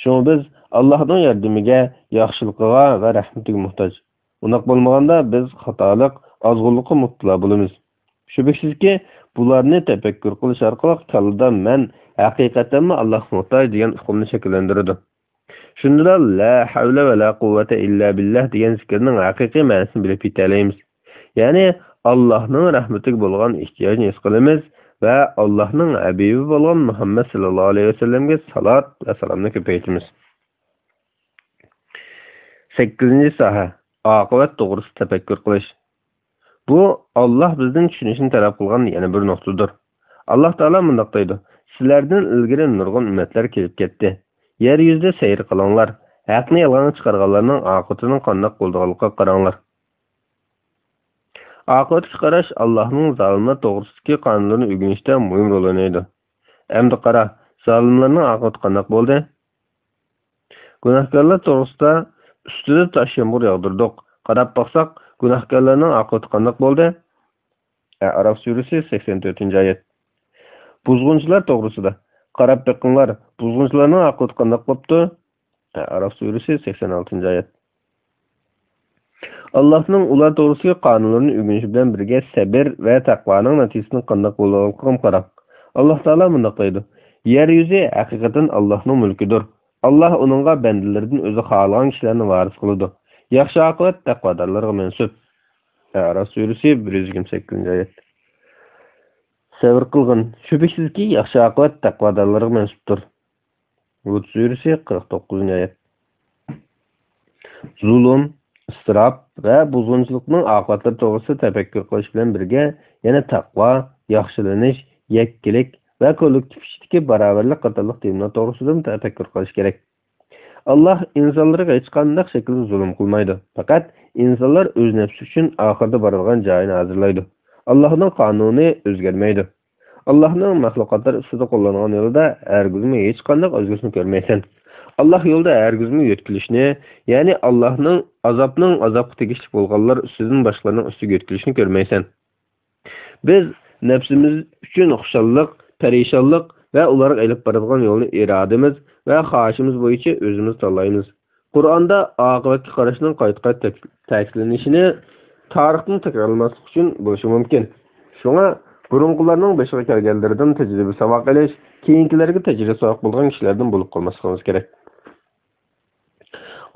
شۇڭا بىز ئاللاھنىڭ ياردىمىگە، ياخشىلىقىغا ۋە رەھمىتىگە موھتاج. ئۇنداق بولمىغاندا، بىز خاتالىق، ئازغۇنلۇققا مۇپتىلا بولىمىز. شۈبھىسىزكى، بۇلارنى تەپەككۇر قىلىش ئارقىلىق كاللىدا «مەن ھەقىقەتەنمۇ ئاللاھقا موھتاج» دېگەن ئۇقۇمنى شەكىللەندۈرىدۇ. شۇندىلا «لا ھەۋلە ۋە لا قۇۋۋەتە ئىللا بىللاھ» دېگەن زىكىرنىڭ ھەقىقىي مەنىسىنى بىلىپ يېتەلەيمىز. يەنى، ئاللاھنىڭ رەھمىتىگە بولغان ئېھتىياجنى ھېس قىلىمىز ۋە ئاللاھنىڭ ھەبىبى بولغان مۇھەممەد ساللاللاھۇ ئەلەيھى ۋەسەللەمگە سالات ۋە سالامنى كۆپەيتىمىز. سەككىزىنچى ساھە، ئاقىۋەت توغرىسىدا تەپەككۇر قىلىش. بۇ، ئاللاھ بىزدىن چۈشىنىشنى تەلەپ قىلغان يەنە بىر نۇقتىدۇر. ئاللاھ تائالا مۇنداق دەيدۇ: «سىلەردىن ئىلگىرى نۇرغۇن ئۈممەتلەر كېلىپ كەتتى. يەر يۈزىدە سەير قىلىڭلار. ھەقنى يالغانغا چىقارغانلارنىڭ ئاقىۋىتىنىڭ قانداق بولىدىغانلىقىغا قاراڭلار.» ئاقىۋەتكە قاراش ئاللاھنىڭ زالىملار توغرىسىدىكى قانۇنلىرىنى ئۆگىنىشتە مۇھىم رول ئوينايدۇ. ئەمدى قارا، زالىملارنىڭ ئاقىۋىتى قانداق بولدى؟ گۇناھكارلار توغرىسىدا ئۈستىدە تاش يامغۇر ياغدۇردۇق. قاراپ باقساق، گۇناھكارلارنىڭ ئاقىۋىتى قانداق بولدى؟ ئەئراف سۈرىسى، سەكسەن تۆتىنچى ئايەت. بۇزغۇنچىلار توغرىسىدا، قاراپ بېقىڭلار، بۇزغۇنچىلارنىڭ ئاقىۋىتى قانداق بوپتۇ؟ ئەئراف سۈرىسى، سەكسەن ئالتىنچى ئايەت. ئاللاھنىڭ ئۇلار توغرىسىدىكى قانۇنلىرىنى ئۆگىنىشى بىلەن بىرگە سەبر ۋە تەقۋانىڭ نەتىجىسىنىڭ قانداق بولىدىغانلىقىغا قاراڭ. ئاللاھ تائالا مۇنداق دەيدۇ: «يەر يۈزى ھەقىقەتەن ئاللاھنىڭ مۈلكىدۇر. ئاللاھ ئۇنىڭغا بەندىلىرىدىن ئۆزى خالىغان كىشىلەرنى ۋارىس قىلىدۇ. ياخشى ئاقىۋەت تەقۋادارلارغا مەنسۇپ.» ئەئراف سۈرىسى، بىر يۈز يىگىرمە سەككىزىنچى ئايەت. سەۋر قىلغىن، شۈبھىسىزكى، ياخشى ئاقىۋەت تەقۋادارلارغا مەنسۇپتۇر. ھۇد سۈرىسى، قىرىق توققۇزىنچى ئايەت. زۇلۇم، ئىسراپ ۋە بۇزغۇنچىلىقنىڭ ئاقىۋەتلىرى توغرىسىدا تەپەككۇر قىلىش بىلەن بىرگە، يەنە تەقۋا، ياخشىلىنىش، يەككىلىك ۋە كوللېكتىپ ئىچىدىكى باراۋەرلىك قاتارلىق تېمىلار توغرىسىدىمۇ تەپەككۇر قىلىش كېرەك. ئاللاھ ئىنسانلارغا ھېچقانداق شەكىلدە زۇلۇم قىلمايدۇ. پەقەت ئىنسانلار ئۆز نەپسى ئۈچۈن ئاخىرىدا بارىدىغان جايىنى ھازىرلايدۇ. ئاللاھنىڭ قانۇنى ئۆزگەرمەيدۇ. ئاللاھنىڭ مەخلۇقاتلار ئۈستىدە قوللانغان يولىدا ھەرگىزمۇ ھېچقانداق ئۆزگىرىشنى كۆرمەيسەن. ئاللاھ يولىدا ھەرگىزمۇ يۆتكىلىشنى، يەنى ئاللاھنىڭ ئازابنىڭ ئازابقا تېگىشلىك بولغانلار ئۈستىدىن باشقىلارنىڭ ئۈستىگە يۆتكىلىشنى كۆرمەيسەن. بىز نەپسىمىز ئۈچۈن خۇشاللىق، پەرىشانلىق ۋە ئۇلارغا ئېلىپ بارىدىغان يولنى ئىرادىمىز ۋە خاھىشىمىز بويىچە ئۆزىمىز تاللايمىز. قۇرئاندا ئاقىۋەتكە قاراشنىڭ قايتا-قايتا تەك-، تەكىتلىنىشىنى تارىختىن تەكرارلىماسلىق ئۈچۈن بولۇشى مۇمكىن. شۇڭا بۇرۇنقىلارنىڭ بېشىغا كەلگەنلىرىدىن تەجرىبە ساۋاق ئېلىش، كېيىنكىلەرگە تەجرىبە ساۋاق بولغان كىشىلەردىن بولۇپ قالماسلىقىمىز كېرەك.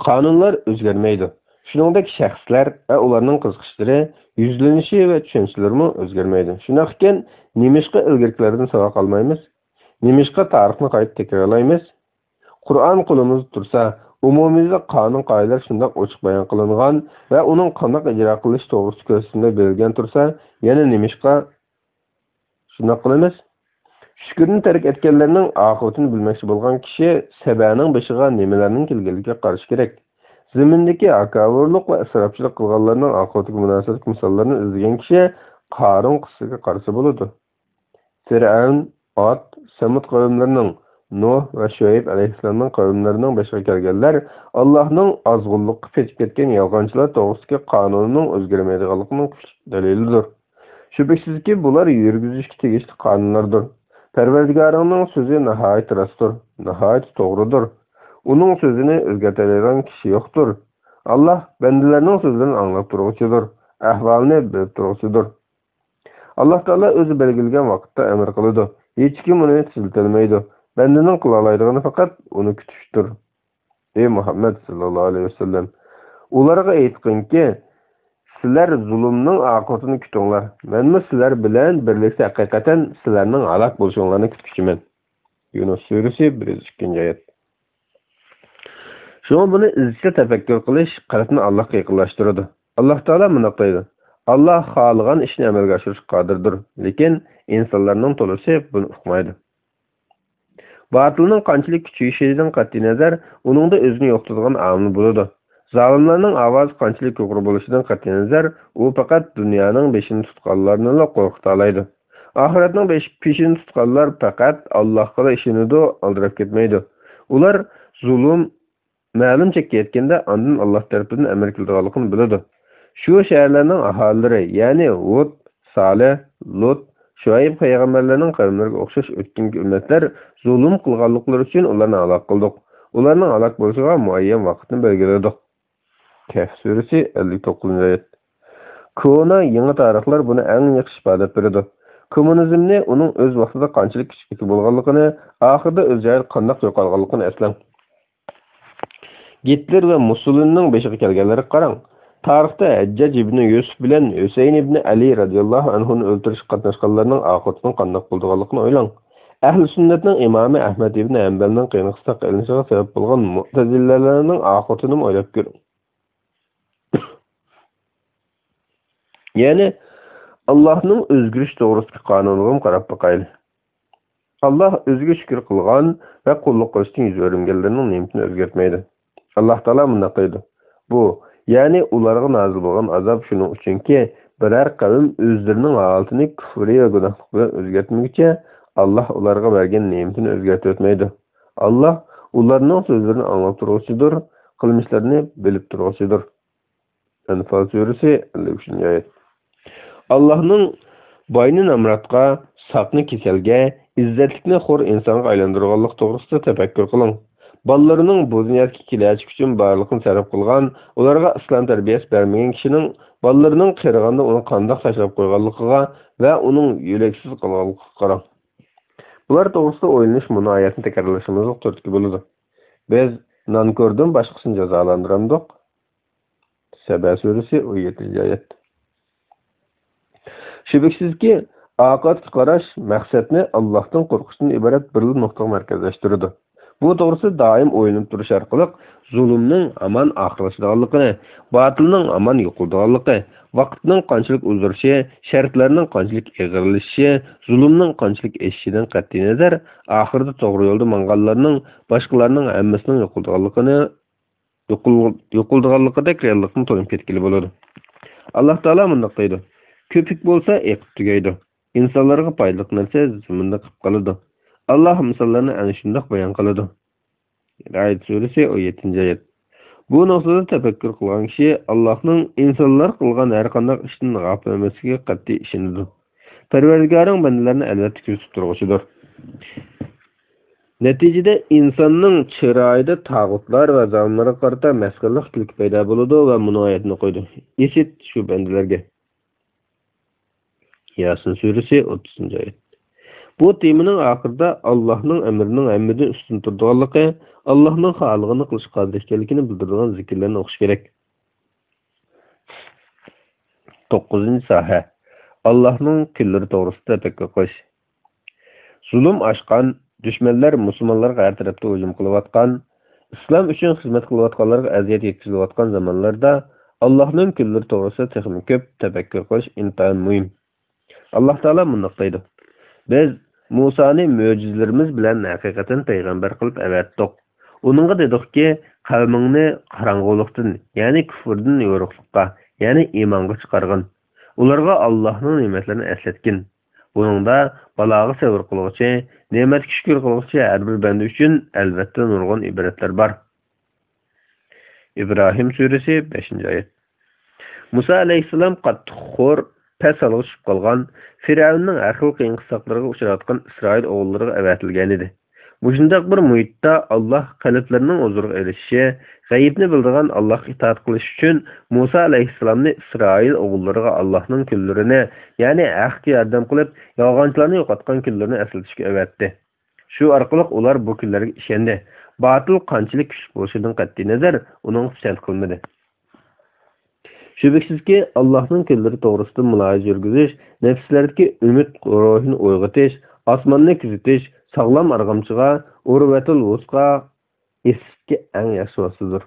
قانۇنلار ئۆزگەرمەيدۇ. شۇنىڭدەك شەخسلەر ۋە ئۇلارنىڭ قىزىقىشلىرى، يۈزلىنىشى ۋە چۈشەنچىلىرىمۇ ئۆزگەرمەيدۇ. شۇنداق ئىكەن، نېمىشقا ئىلگىرىكىلەردىن ساۋاق ئالمايمىز؟ نېمىشقا تارىخنى قايتا تەكرارلايمىز؟ قۇرئان قولىمىزدا تۇرسا، ئومۇميۈزلۈك قانۇن-قائىدىلەر شۇنداق ئوچۇق بايان قىلىنغان ۋە ئۇنىڭ قانداق ئىجرا قىلىنىشى توغرىسىدا كۆرسىتىملەر بېرىلگەن تۇرسا، يەنە نېمىشقا شۇنداق قىلىمىز؟ شۈكۈرنى تەرك ئەتكەنلەرنىڭ ئاقىۋىتىنى بىلمەكچى بولغان كىشى سەبەنىڭ بېشىغا نېمىلەرنىڭ كەلگەنلىكىگە قارىشى كېرەك. زېمىندىكى ھاكاۋۇرلۇق ۋە ئىسراپچىلىق قىلغانلارنىڭ ئاقىۋىتىگە مۇناسىۋەتلىك مىساللارنى ئىزدىگەن كىشى قارۇن قىسسىسىگە قارىسا بولىدۇ. فىرئەۋن، ئاد، سەمۇد قەۋملىرىنىڭ، نۇھ ۋە شۇئەيب ئەلەيھىسسالامنىڭ قەۋملىرىنىڭ بېشىغا كەلگەنلەر ئاللاھنىڭ ئازغۇنلۇققا پېتىپ كەتكەن يالغانچىلار توغرىسىدىكى قانۇنىنىڭ ئۆزگەرمەيدىغانلىقىنىڭ كۈچلۈك دەلىلىدۇر. شۈبھىسىزكى، بۇلار يۈرگۈزۈشكە تېگىشلىك قانۇنلاردۇر. پەرۋەردىگارىڭنىڭ سۆزى ناھايىتى راستتۇر، ناھايىتى توغرىدۇر. ئۇنىڭ سۆزىنى ئۆزگەرتەلەيدىغان كىشى يوقتۇر. ئاللاھ بەندىلەرنىڭ سۆزلىرىنى ئاڭلاپ تۇرغۇچىدۇر، ئەھۋالىنى بىلىپ تۇرغۇچىدۇر. ئاللاھ تائالا ئۆزى بەلگىلىگەن ۋاقىتتا ئەمر قىلىدۇ. ھېچكىم ئۇنى تېزلىتەلمەيدۇ. بەندىنىڭ قىلالايدىغىنى پەقەت ئۇنى كۈتۈشتۇر. ئەي مۇھەممەد ساللاللاھۇ ئەلەيھى ۋەسەللەم، ئۇلارغا ئېيتقىنكى، سىلەر زۇلۇمنىڭ ئاقىۋىتىنى كۈتۈڭلار. مەنمۇ سىلەر بىلەن بىرلىكتە ھەقىقەتەن سىلەرنىڭ ھالاك بولۇشۇڭلارنى كۈتكۈچىمەن. يۇنۇس سۈرىسى، بىر يۈز ئىككىنچى ئايەت. شۇڭا بۇنى ئىزچىل تەپەككۇر قىلىش قەلبنى ئاللاھقا يېقىنلاشتۇرىدۇ. ئاللاھ تائالا مۇنداق دەيدۇ: «ئاللاھ خالىغان ئىشنى ئەمەلگە ئاشۇرۇشقا قادىردۇر، لېكىن ئىنسانلارنىڭ تولىسى بۇنى ئۇقمايدۇ.» باتىلنىڭ قانچىلىك كۈچىيىشىدىن قەتئىينەزەر، ئۇنىڭدا ئۆزىنى يوقىتىدىغان ئامىل بولىدۇ. زالىملارنىڭ ئاۋازى قانچىلىك يۇقىرى بولۇشىدىن قەتئىينەزەر، ئۇ پەقەت دۇنيانىڭ بېشىنى تۇتقانلارنىلا قورقۇتالايدۇ. ئاخىرەتنىڭ بېش-، پېشىنى تۇتقانلار پەقەت ئاللاھقىلا ئىشىنىدۇ، ئالدىراپ كەتمەيدۇ. ئۇلار زۇلۇم مەلۇم چەككە يەتكەندە، ئاندىن ئاللاھ تەرىپىدىن ئەمىر كېلىدىغانلىقىنى بىلىدۇ. شۇ شەھەرلەرنىڭ ئاھالىلىرى، يەنى ھۇد، سالىھ، لۇت، شۇئەيب پەيغەمبەرلەرنىڭ قەۋملىرىگە ئوخشاش ئۆتكەنكى ئۈممەتلەر زۇلۇم قىلغانلىقلىرى ئۈچۈن ئۇلارنى ھالاك قىلدۇق. ئۇلارنىڭ ھالاك بولۇشىغا مۇئەييەن ۋاقىتنى بەلگىلىدۇق. كەھف سۈرىسى، ئەللىك توققۇزىنچى ئايەت. كونا، يېڭى تارىخلار بۇنى ئەڭ ياخشى ئىپادىلەپ بېرىدۇ. كوممۇنىزمنى، ئۇنىڭ ئۆز ۋاقتىدا قانچىلىك كۈچلۈك بولغانلىقىنى، ئاخىرىدا ئۆز جايىدا قانداق يوقالغانلىقىنى ئەسلەڭ. گىتلېر ۋە مۇسسولىنىنىڭ بېشىغا كەلگەنلەرگە قاراڭ. تارىختا ھەججاج ئىبنى يۈسۈپ بىلەن ھۈسەيىن ئىبنى ئەلى رەزىياللاھۇ ئەنھۇنى ئۆلتۈرۈشكە قاتناشقانلارنىڭ ئاقىۋىتىنىڭ قانداق بولىدىغانلىقىنى ئويلاڭ. ئەھلى سۈننەتنىڭ ئىمامى ئەھمەد ئىبنى ھەمبەلنىڭ قېنى قىستاق ئېلىنىشىغا سەۋەب بولغان مۇئتەزىلەلەرنىڭ ئاقىۋىتىنىمۇ ئويلاپ كۆرۈڭ. يەنى، ئاللاھنىڭ ئۆزگىرىش توغرىسىدىكى قانۇنىغىمۇ قاراپ باقايلى. ئاللاھ ئۆزىگە شۈكۈر قىلغان ۋە قۇللۇق قىلىشتىن يۈز ئۆرۈمگەنلەرنىڭ نېمىتىنى ئۆزگەرتمەيدۇ. ئاللاھ تائالا مۇنداق دەيدۇ: «بۇ، يەنى ئۇلارغا نازىل بولغان ئازاب شۇنىڭ ئۈچۈنكى، بىرەر قەۋم ئۆزلىرىنىڭ ھالىتىنى كۈفرى ۋە گۇناھلىق بىلەن ئۆزگەرتمىگۈچە، ئاللاھ ئۇلارغا بەرگەن نېمىتىنى ئۆزگەرتىۋەتمەيدۇ. ئاللاھ ئۇلارنىڭ سۆزلىرىنى ئاڭلاپ تۇرغۇچىدۇر، قىلمىشلىرىنى بىلىپ تۇرغۇچىدۇر.» ئەنفال سۈرىسى، ئەللىك ئۈچىنچى ئايەت. ئاللاھنىڭ باينى نامراتقا، ساقنى كېسەلگە، ئىززەتلىكنى خور ئىنسانغا ئايلاندۇرغانلىقى توغرىسىدا تەپەككۇر قىلىڭ. بالىلىرىنىڭ بۇ دۇنيادىكى كېلەچىكى ئۈچۈن بارلىقىنى سەرپ قىلغان، ئۇلارغا ئىسلام تەربىيەسى بەرمىگەن كىشىنىڭ بالىلىرىنىڭ قېرىغاندا ئۇنى قانداق تاشلاپ قويغانلىقىغا ۋە ئۇنىڭ يۆلەكسىز قالغانلىقىغا قاراڭ. بۇلار توغرىسىدا ئويلىنىش مۇنۇ ئايەتنى تەكرارلىشىمىزغا تۈرتكە بولىدۇ. بىز نانكوردىن باشقىسىنى جازالاندۇرامدۇق؟ سەبە سۈرىسى، ئون يەتتىنچى ئايەت. شۈبھىسىزكى، ئاقىۋەتكە قاراش مەقسەتنى ئاللاھتىن قورقۇشتىن ئىبارەت بىرلا نۇقتىغا مەركەزلەشتۈرىدۇ. بۇ توغرىسىدا دائىم ئويلىنىپ تۇرۇش ئارقىلىق زۇلۇمنىڭ ھامان ئاخىرلىشىدىغانلىقىنى، باتىلنىڭ ھامان يوقىلىدىغانلىقى، ۋاقىتنىڭ قانچىلىك ئۇزىرىشى، شەرتلەرنىڭ قانچىلىك ئېغىرلىشىشى، زۇلۇمنىڭ قانچىلىك ئېشىشىدىن قەتئىينەزەر، ئاخىرىدا توغرا يولدا ماڭغانلارنىڭ باشقىلارنىڭ ھەممىسىنىڭ يوقىلىدىغانلىقىنى يوقىل-، يوقىلىدىغانلىقىدەك رېئاللىقنى تونۇپ كەتكىلى بولىدۇ. ئاللاھ تائالا مۇنداق دەيدۇ: «كۆپۈك بولسا ئېقىپ تۈگەيدۇ. ئىنسانلارغا پايدىلىق نەرسە زېمىندا قېلىپ قالىدۇ.» ئاللاھ مىساللارنى ئەنە شۇنداق بايان قىلىدۇ. رەئد سۈرىسى، ئون يەتتىنچى ئايەت. بۇ نۇقتىدا تەپەككۇر قىلغان كىشى ئاللاھنىڭ ئىنسانلار قىلغان ھەر قانداق ئىشتىن غاپىل ئەمەسلىكىگە قەتئىي ئىشىنىدۇ. پەرۋەردىگارىڭ بەندىلەرنى ئەلۋەتتە كۆزىتىپ تۇرغۇچىدۇر. نەتىجىدە ئىنساننىڭ چىرايىدا تاغۇتلار ۋە زالىملارغا قارىتا مەسخىرىلىك كۈلكە پەيدا بولىدۇ ۋە مۇنۇ ئايەتنى ئوقۇيدۇ: «ئىسىت شۇ بەندىلەرگە.» ياسىن سۈرىسى، ئوتتۇزىنچى ئايەت. بۇ تېمىنىڭ ئاخىرىدا ئاللاھنىڭ ئەمرىنىڭ ھەممىدىن ئۈستۈن تۇرىدىغانلىقى، ئاللاھنىڭ خالىغىنى قىلىشقا قادىر ئىكەنلىكىنى بىلدۈرىدىغان زىكىرلەرنى ئوقۇش كېرەك. توققۇزىنچى ساھە. ئاللاھنىڭ كۈنلىرى توغرىسىدا تەپەككۇر قىلىش. زۇلۇم ئاشقان، دۈشمەنلەر مۇسۇلمانلارغا ھەر تەرەپتىن ھۇجۇم قىلىۋاتقان، ئىسلام ئۈچۈن خىزمەت قىلىۋاتقانلارغا ئەزىيەت يەتكۈزۈلۈۋاتقان زامانلاردا ئاللاھنىڭ كۈنلىرى توغرىسىدا تېخىمۇ كۆپ تەپەككۇر قىلىش ئىنتايىن مۇھىم. ئاللاھ تائالا مۇنداق دەيدۇ: «بىز مۇسانى مۆجىزىلىرىمىز بىلەن ھەقىقەتەن پەيغەمبەر قىلىپ ئەۋەتتۇق. ئۇنىڭغا دېدۇقكى، قەۋمىڭنى قاراڭغۇلۇقتىن، يەنى كۇفرىدىن يورۇقلۇققا، يەنى ئىمانغا چىقارغىن. ئۇلارغا ئاللاھنىڭ نېمەتلىرىنى ئەسلەتكىن. بۇنىڭدا بالاغا سەۋر قىلغۇچى، نېمەتكە شۈكۈر قىلغۇچى ھەر بىر بەندە ئۈچۈن ئەلۋەتتە نۇرغۇن ئىبرەتلەر بار.» ئىبراھىم سۈرىسى، بەشىنچى ئايەت. مۇسا ئەلەيھىسسالام قاتتىق خور، پەس ھالغا چۈشۈپ قالغان، فىرئەۋننىڭ ھەر خىل قىيىن-قىستاقلىرىغا ئۇچراۋاتقان ئىسرائىل ئوغۇللىرىغا ئەۋەتىلگەنىدى. مۇشۇنداق بىر مۇھىتتا ئاللاھ قەلبلىرىنىڭ ھۇزۇرىغا ئېرىشىشى، غەيىبنى بىلىدىغان ئاللاھقا ئىتائەت قىلىش ئۈچۈن مۇسا ئەلەيھىسسالامنى ئىسرائىل ئوغۇللىرىغا ئاللاھنىڭ كۈنلىرىنى، يەنى ھەققە ياردەم قىلىپ، يالغانچىلارنى يوقاتقان كۈنلىرىنى ئەسلىتىشكە ئەۋەتتى. شۇ ئارقىلىق ئۇلار بۇ كۈنلەرگە ئىشەندى. باتىل قانچىلىك كۈچلۈك بولۇشىدىن قەتئىينەزەر، ئۇنىڭغا پىسەنت قىلمىدى. شۈبھىسىزكى، ئاللاھنىڭ كۈنلىرى توغرىسىدا مۇلاھىزە يۈرگۈزۈش، نەپسلەردىكى ئۈمىد روھىنى ئويغىتىش، ئاسماننى كۆزىتىش، ساغلام ئارغامچىغا، ئۇرۋەتۇل ۋۇسقا، ئېسىشكە ئەڭ ياخشى ۋاسىتىدۇر.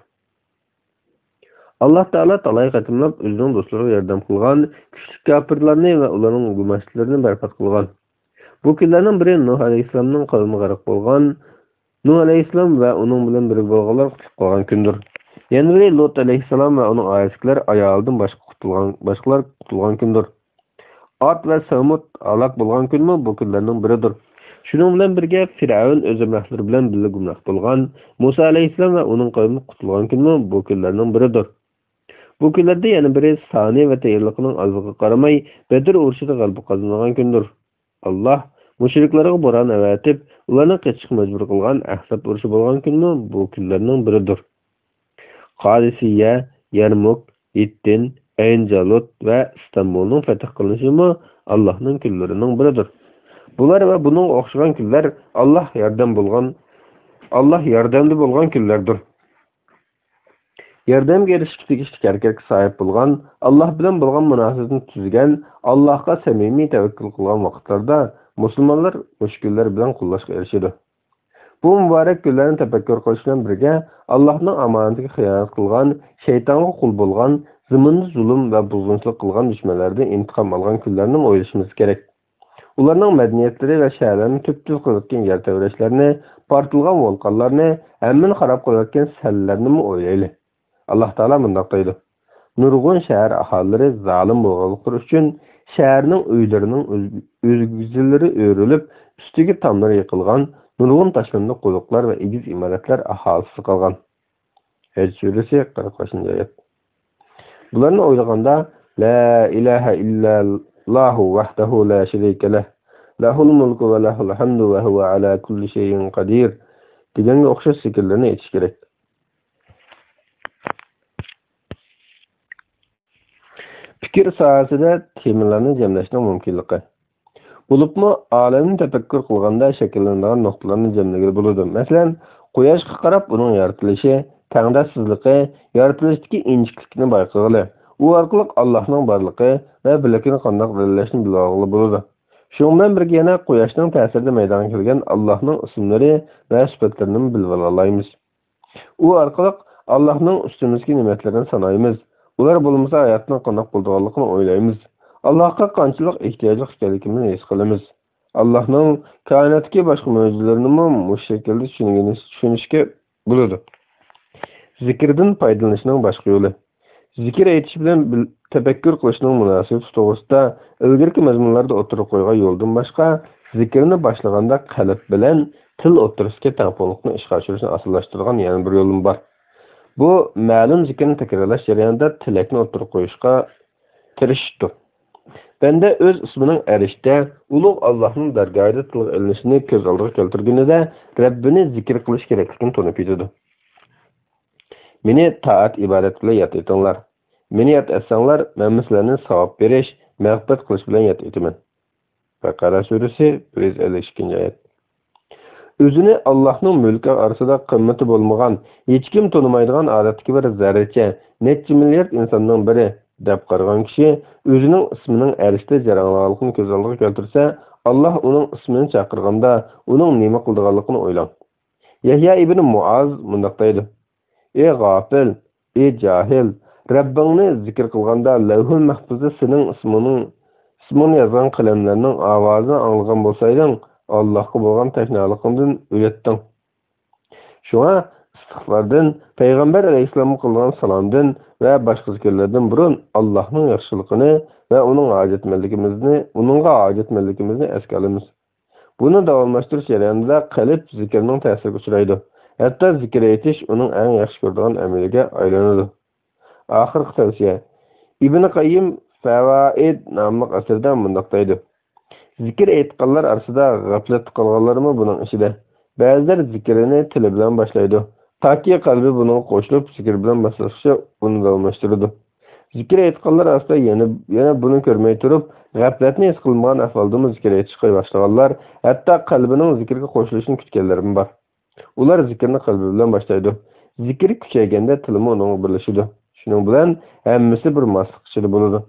ئاللاھ تائالا تالاي قېتىملاپ ئۆزىنىڭ دوستلىرىغا ياردەم قىلغان، كۈچلۈك كاپىرلارنى ۋە ئۇلارنىڭ گۇماشلىرىنى بەربات قىلغان. بۇ كۈنلەرنىڭ بىرى نۇھ ئەلەيھىسسالامنىڭ قەۋمى غەرق بولغان، نۇھ ئەلەيھىسسالام ۋە ئۇنىڭ بىلەن بىرگە بولغانلار قۇتۇلۇپ قالغان كۈندۇر. يەنە بىرى لۇت ئەلەيھىسسالام ۋە ئۇنىڭ ئائىلىسىدىكىلەر ئايالىدىن باشقا قۇتۇلغان، باشقىلار قۇتۇلغان كۈندۇر. ئاد ۋە سەمۇد ھالاك بولغان كۈنمۇ بۇ كۈنلەرنىڭ بىرىدۇر. شۇنىڭ بىلەن بىرگە، فىرئەۋن ئۆز ھەمراھلىرى بىلەن بىللە گۇمراھ بولغان مۇسا ئەلەيھىسسالام ۋە ئۇنىڭ قەۋمى قۇتۇلغان كۈنمۇ بۇ كۈنلەرنىڭ بىرىدۇر. بۇ كۈنلەردە يەنە بىرى سانى ۋە تېيىنلىقىنىڭ ئازلىقىغا قارىماي، بەدر ئۇرۇشىدا غەلىبە قازانغان كۈندۇر. ئاللاھ مۇشرىكلارغا بوران ئەۋەتىپ، ئۇلارنى قېچىشقا مەجبۇر قىلغان ئەھزاب ئۇرۇشى بولغان كۈنمۇ بۇ كۈنلەرنىڭ بىرىدۇر. قادىسىيە، يەرمۇك، ھىتتىن، ئەينجالۇت ۋە ئىستانبۇلنىڭ پەتھ قىلىنىشىمۇ ئاللاھنىڭ كۈنلىرىنىڭ بىرىدۇر. بۇلار ۋە بۇنىڭغا ئوخشىغان كۈنلەر ئاللاھ ياردەم بولغان، ئاللاھ ياردەمدە بولغان كۈنلەردۇر. ياردەمگە ئېرىشىشكە تېگىشلىك ھەرىكەتكە ساھىب بولغان، ئاللاھ بىلەن بولغان مۇناسىۋىتىنى تۈزگەن، ئاللاھقا سەمىمىي تەۋەككۈل قىلغان ۋاقىتلاردا مۇسۇلمانلار مۇشۇ كۈنلەر بىلەن قوللاشقا ئېرىشىدۇ. بۇ مۇبارەك كۈنلەرنى تەپەككۇر قىلىش بىلەن بىرگە، ئاللاھنىڭ ئامانىتىگە خىيانەت قىلغان، شەيتانغا قۇل بولغان، زېمىندا زۇلۇم ۋە بۇزغۇنچىلىق قىلغان دۈشمەنلەردىن ئىنتىقام ئالغان كۈنلەرنىمۇ ئويلىشىمىز كېرەك. ئۇلارنىڭ مەدەنىيەتلىرى ۋە شەھەرلەرنى تۈپتۈز قىلىۋەتكەن يەر تەۋرەشلەرنى، پارتلىغان ۋولقانلارنى، ھەممىنى خاراب قىلىۋەتكەن سەللىلەرنىمۇ ئويلايلى. ئاللاھ تائالا مۇنداق دەيدۇ: نۇرغۇن شەھەر ئاھالىلىرى زالىم بولغانلىقلىرى ئۈچۈن، شەھەرنىڭ ئۆيلىرىنىڭ ئۆز-، ئۆگزىلىرى ئۆرۈلۈپ، ئۈستىگە تاملىرى يىقىلغان، نۇرغۇن تاشلاندۇق قويۇقلار ۋە ئېگىز ئىمارەتلەر ئاھالىسىز قالغان. ھەج سۈرىسى، قىرىق بەشىنچى ئايەت. بۇلارنى ئويلىغاندا، لا ئىلاھە ئىللەللاھۇ ۋەھدەھۇ لا شەرىكە لەھ، لەھۇل مۇلكۇ ۋە لەھۇل ھەمدۇ ۋە ھۇۋە ئەلا كۇللى شەيئىن قەدىر دېگەنگە ئوخشاش زىكىرلەرنى ئېيتىش كېرەك. پىكىر ساھەسىدە تېمىلارنى جەملەشنىڭ مۇمكىنلىقى. بولۇپمۇ ئالەمنى تەپەككۇر قىلغاندا شەكىللىنىدىغان نۇقتىلارنى جەملىگىلى بولىدۇ. مەسىلەن، قۇياشقا قاراپ ئۇنىڭ يارىتىلىشى، تەڭداشسىزلىقى، يارىتىلىشتىكى ئىنچىكىلىكنى بايقىغىلى، ئۇ ئارقىلىق ئاللاھنىڭ بارلىقى ۋە بىرلىكىنى قانداق دەلىللەشنى بىلىۋالغىلى بولىدۇ. شۇنىڭ بىلەن بىرگە يەنە قۇياشنىڭ تەسىرىدە مەيدانغا كەلگەن ئاللاھنىڭ ئىسىملىرى ۋە سۈپەتلىرىنىمۇ بىلىۋالالايمىز. ئۇ ئارقىلىق ئاللاھنىڭ ئۈستىمىزدىكى نېمەتلىرىنى سانايمىز. ئۇلار بولمىسا ھاياتنىڭ قانداق بولىدىغانلىقىنى ئويلايمىز. ئاللاھقا قانچىلىك ئېھتىياجلىق ئىكەنلىكىمىزنى ھېس قىلىمىز. ئاللاھنىڭ كائىناتتىكى باشقا مۆجىزىلىرىنىمۇ مۇشۇ شەكىلدە چۈشىنىش-، چۈشىنىشكە بولىدۇ. زىكىردىن پايدىلىنىشنىڭ باشقا يولى. زىكىر ئېيتىش بىلەن بىل-، تەپەككۇر قىلىشنىڭ مۇناسىۋىتى توغرىسىدا ئىلگىرىكى مەزمۇنلاردا ئوتتۇرىغا قويغان يولدىن باشقا، زىكىرنى باشلىغاندا قەلب بىلەن تىل ئوتتۇرىسىدىكى تەڭپۇڭلۇقنى ئىشقا ئاشۇرۇشنى ئاسانلاشتۇرىدىغان يەنە بىر يولمۇ بار. بۇ مەلۇم زىكىرنى تەكرارلاش جەريانىدا تىلەكنى ئوتتۇرىغا قويۇشقا تىرىشىشتۇر. بەندە ئۆز ئىسمىنىڭ ئەرشتە ئۇلۇغ ئاللاھنىڭ دەرگاھىدا تىلغا ئېلىنىشىنى كۆز ئالدىغا كەلتۈرگىنىدە، رەببىنى زىكىر قىلىش كېرەكلىكىنى تونۇپ يېتىدۇ. مېنى تائەت-ئىبادەت بىلەن ياد ئېتىڭلار. مېنى ياد ئەتسەڭلار، مەنمۇ سىلەرنى ساۋاب بېرىش، مەغپىرەت قىلىش بىلەن ياد ئېتىمەن. بەقەرە سۈرىسى، بىر يۈز ئەللىك ئىككىنچى ئايەت. ئۆزىنى ئاللاھنىڭ مۈلكى ئارىسىدا قىممىتى بولمىغان، ھېچكىم تونۇمايدىغان ئادەتتىكى بىر زەررىچە، نەچچە مىليارد ئىنساننىڭ بىرى دەپ قارىغان كىشى ئۆزىنىڭ ئىسمىنىڭ ئەرشتە جاراڭلىغانلىقىنى كۆز ئالدىغا كەلتۈرسە، ئاللاھ ئۇنىڭ ئىسمىنى چاقىرغاندا ئۇنىڭ نېمە قىلىدىغانلىقىنى ئويلاڭ. يەھيا ئىبنى مۇئاز مۇنداق دەيدۇ: ئى غاپىل، ئى جاھىل، رەببىڭنى زىكىر قىلغاندا لەۋھۇل مەھپۇزدا سېنىڭ ئىسمىڭنىڭ، ئىسمىڭنى يازغان قەلەملەرنىڭ ئاۋازىنى ئاڭلىغان بولسايدىڭ، ئاللاھقا بولغان تەشنالىقىڭدىن ئۆلەتتىڭ. شۇڭا ئىستىغپاردىن، پەيغەمبەر ئەلەيھىسسالامغا قىلغان سالامدىن ۋە باشقا زىكىرلەردىن بۇرۇن ئاللاھنىڭ ياخشىلىقىنى ۋە ئۇنىڭ ھاجەتمەنلىكىمىزنى، ئۇنىڭغا ھاجەتمەنلىكىمىزنى ئەسكە ئالىمىز. بۇنى داۋاملاشتۇرۇش جەريانىدا قەلب زىكىرنىڭ تەسىرىگە ئۇچرايدۇ. ھەتتا زىكىر ئېيتىش ئۇنىڭ ئەڭ ياخشى كۆرىدىغان ئەمىلىگە ئايلىنىدۇ. ئاخىرقى تەۋسىيە. ئىبنى قەييىم فەۋائىد ناملىق ئەسىرىدە مۇنداق دەيدۇ: زىكىر ئېيتقانلار ئارىسىدا غەپلەتتە قالغانلارمۇ بۇنىڭ ئىچىدە. بەزىلەر زىكرىنى تىلى بىلەن باشلايدۇ، تاكى قەلبى بۇنىڭغا قوشۇلۇپ، زىكىر بىلەن باشلاشقىچە ئۇنى داۋاملاشتۇرىدۇ. زىكىر ئېيتقانلار ئارىسىدا يەنە، يەنە بۇنى كۆرمەي تۇرۇپ، غەپلەتنى ھېس قىلمىغان ئەھۋالدىمۇ زىكىر ئېيتىشقا باشلىغانلار، ھەتتا قەلبىنىڭ زىكىرگە قوشۇلۇشىنى كۈتكەنلەرمۇ بار. ئۇلار زىكىرنى قەلبى بىلەن باشلايدۇ. زىكىر كۈچەيگەندە تىلىمۇ ئۇنىڭغا بىرلىشىدۇ. شۇنىڭ بىلەن ھەممىسى بىر ماسلىق ئىچىدە بولىدۇ.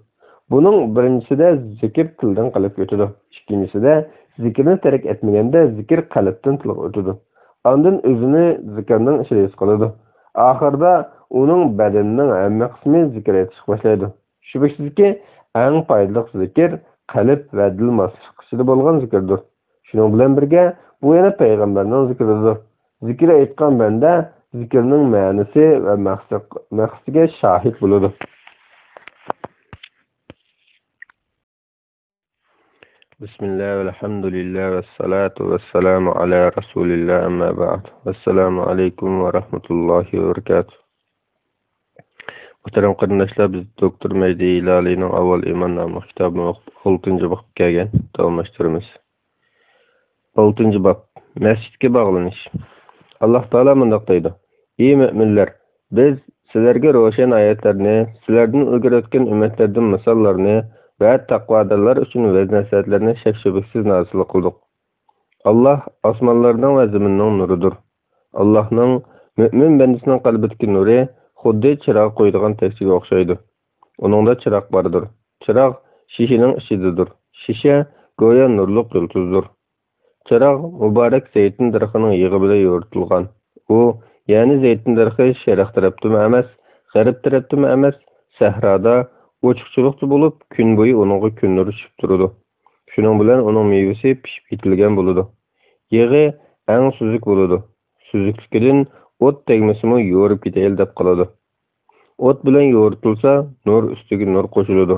بۇنىڭ بىرىنچىسىدە زىكىر تىلدىن قەلبكە ئۆتىدۇ. ئىككىنچىسىدە زىكىرنى تەرك ئەتمىگەندە زىكىر قەلبتىن تىلغا ئۆتىدۇ. ئاندىن ئۆزىنى زىكىرنىڭ ئىچىدە ھېس قىلىدۇ. ئاخىرىدا ئۇنىڭ بەدىنىنىڭ ھەممە قىسمى زىكىر ئېيتىشقا باشلايدۇ. شۈبھىسىزكى، ئەڭ پايدىلىق زىكىر قەلب ۋە دىل ماسلىق ئىچىدە بولغان زىكىردۇر. شۇنىڭ بىلەن بىرگە، بۇ يەنە پەيغەمبەرنىڭ زىكرىدۇر. زىكىر ئېيتقان بەندە زىكىرنىڭ مەنىسى ۋە مەقسەت-، مەقسىتىگە شاھىت بولىدۇ. بىسمىللا، ۋەلھەمدۇلىللا، ۋەسسالاتۇ ۋەسسالامۇ ئەلا رەسۇلىللا، ئەمما بەئد. ۋەسسالامۇ ئەلەيكۇم ۋە رەھمەتۇللاھى ۋە بەرىكاتۇھ. مۇھتەرەم قېرىنداشلار، بىز دوكتور مەھدى ھىلالىنىڭ ئاۋۋال ئىمان ناملىق كىتابىنى ئوقۇپ، ئالتىنچى بابقا كەلگەن. داۋاملاشتۇرىمىز. ئالتىنچى باب. مەسچىتكە باغلىنىش. ئاللاھ تائالا مۇنداق دەيدۇ: ئى مۆمىنلەر، بىز سىلەرگە روشەن ئايەتلەرنى، سىلەردىن ئىلگىرى ئۆتكەن ئۈممەتلەردىن مىساللارنى ۋە تەقۋادارلار ئۈچۈن ۋەز-نەسىھەتلەرنى شەك-شۈبھىسىز نازىل قىلدۇق. ئاللاھ ئاسمانلارنىڭ ۋە زېمىننىڭ نۇرىدۇر. ئاللاھنىڭ مۆمىن بەندىسىنىڭ قەلبىدىكى نۇرى خۇددى چىراغ قويىدىغان تەكچىگە ئوخشايدۇ. ئۇنىڭدا چىراغ باردۇر. چىراغ شېشىنىڭ ئىچىدىدۇر. شېشە گويا نۇرلۇق يۇلتۇزدۇر. چىراغ مۇبارەك زەيتۇن دەرىخىنىڭ يېغى بىلەن يورۇتۇلغان. ئۇ، يەنى زەيتۇن دەرىخى شەرق تەرەپتىمۇ ئەمەس، غەرب تەرەپتىمۇ ئەمەس، سەھرادا، ئوچۇقچىلىقتا بولۇپ، كۈن بويى ئۇنىڭغا كۈن نۇرى چۈشۈپ تۇرىدۇ. شۇنىڭ بىلەن ئۇنىڭ مېۋىسى پىشىپ يېتىلگەن بولىدۇ. يېغى ئەڭ سۈزۈك بولىدۇ. سۈزۈكلۈكىدىن ئوت تەگمىسىمۇ يورۇپ كېتەيلى دەپ قالىدۇ. ئوت بىلەن يورۇتۇلسا، نۇر ئۈستىگە نۇر قوشۇلىدۇ.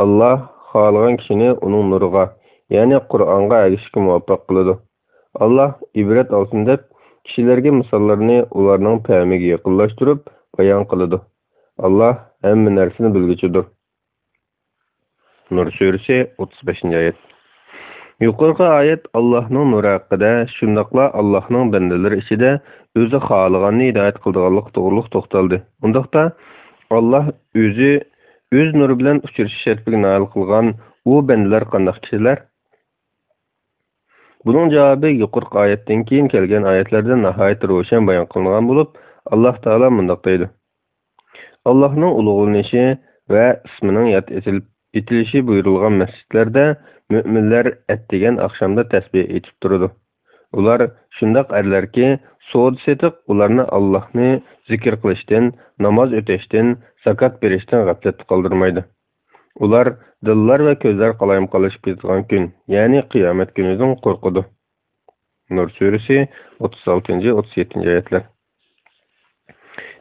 ئاللاھ خالىغان كىشىنى ئۇنىڭ نۇرىغا، يەنى قۇرئانغا ئەگىشىشكە مۇۋەپپەق قىلىدۇ. ئاللاھ ئىبرەت ئالسۇن دەپ، كىشىلەرگە مىساللارنى ئۇلارنىڭ پەھمىگە يېقىنلاشتۇرۇپ بايان قىلىدۇ. ئاللاھ ھەممە نەرسىنى بىلگۈچىدۇر. نۇر سۈرىسى، ئوتتۇز بەشىنچى ئايەت. يۇقىرىقى ئايەت ئاللاھنىڭ نۇرى ھەققىدە، شۇنداقلا ئاللاھنىڭ بەندىلىرى ئىچىدە ئۆزى خالىغاننى ھىدايەت قىلىدىغانلىقى توغرۇلۇق توختالدى. ئۇنداقتا، ئاللاھ ئۆزى ئۆز نۇرى بىلەن ئۇچرىشىش شەرىپىگە نائىل قىلغان ئۇ بەندىلەر قانداق كىشىلەر؟ بۇنىڭ جاۋابى يۇقىرىقى ئايەتتىن كېيىن كەلگەن ئايەتلەردە ناھايىتى روشەن بايان قىلىنغان بولۇپ، ئاللاھ تائالا مۇنداق دەيدۇ: ئاللاھنىڭ ئۇلۇغلىنىشى ۋە ئىسمىنىڭ ياد ئېتىلىپ، ئېتىلىشى بۇيرۇلغان مەسچىتلەردە مۆمىنلەر ئەتىگەن ئاخشامدا تەسبىھ ئېيتىپ تۇرىدۇ. ئۇلار شۇنداق ئەرلەركى، سودا-سېتىق ئۇلارنى ئاللاھنى زىكىر قىلىشتىن، ناماز ئۆتەشتىن، زاكات بېرىشتىن غەپلەتتە قالدۇرمايدۇ. ئۇلار دىللار ۋە كۆزلەر قالايمىقانلىشىپ كېتىدىغان كۈن، يەنى قىيامەت كۈنىدىن قورقىدۇ. نۇر سۈرىسى، ئوتتۇز ئالتىنچى، ئوتتۇز يەتتىنچى ئايەتلەر.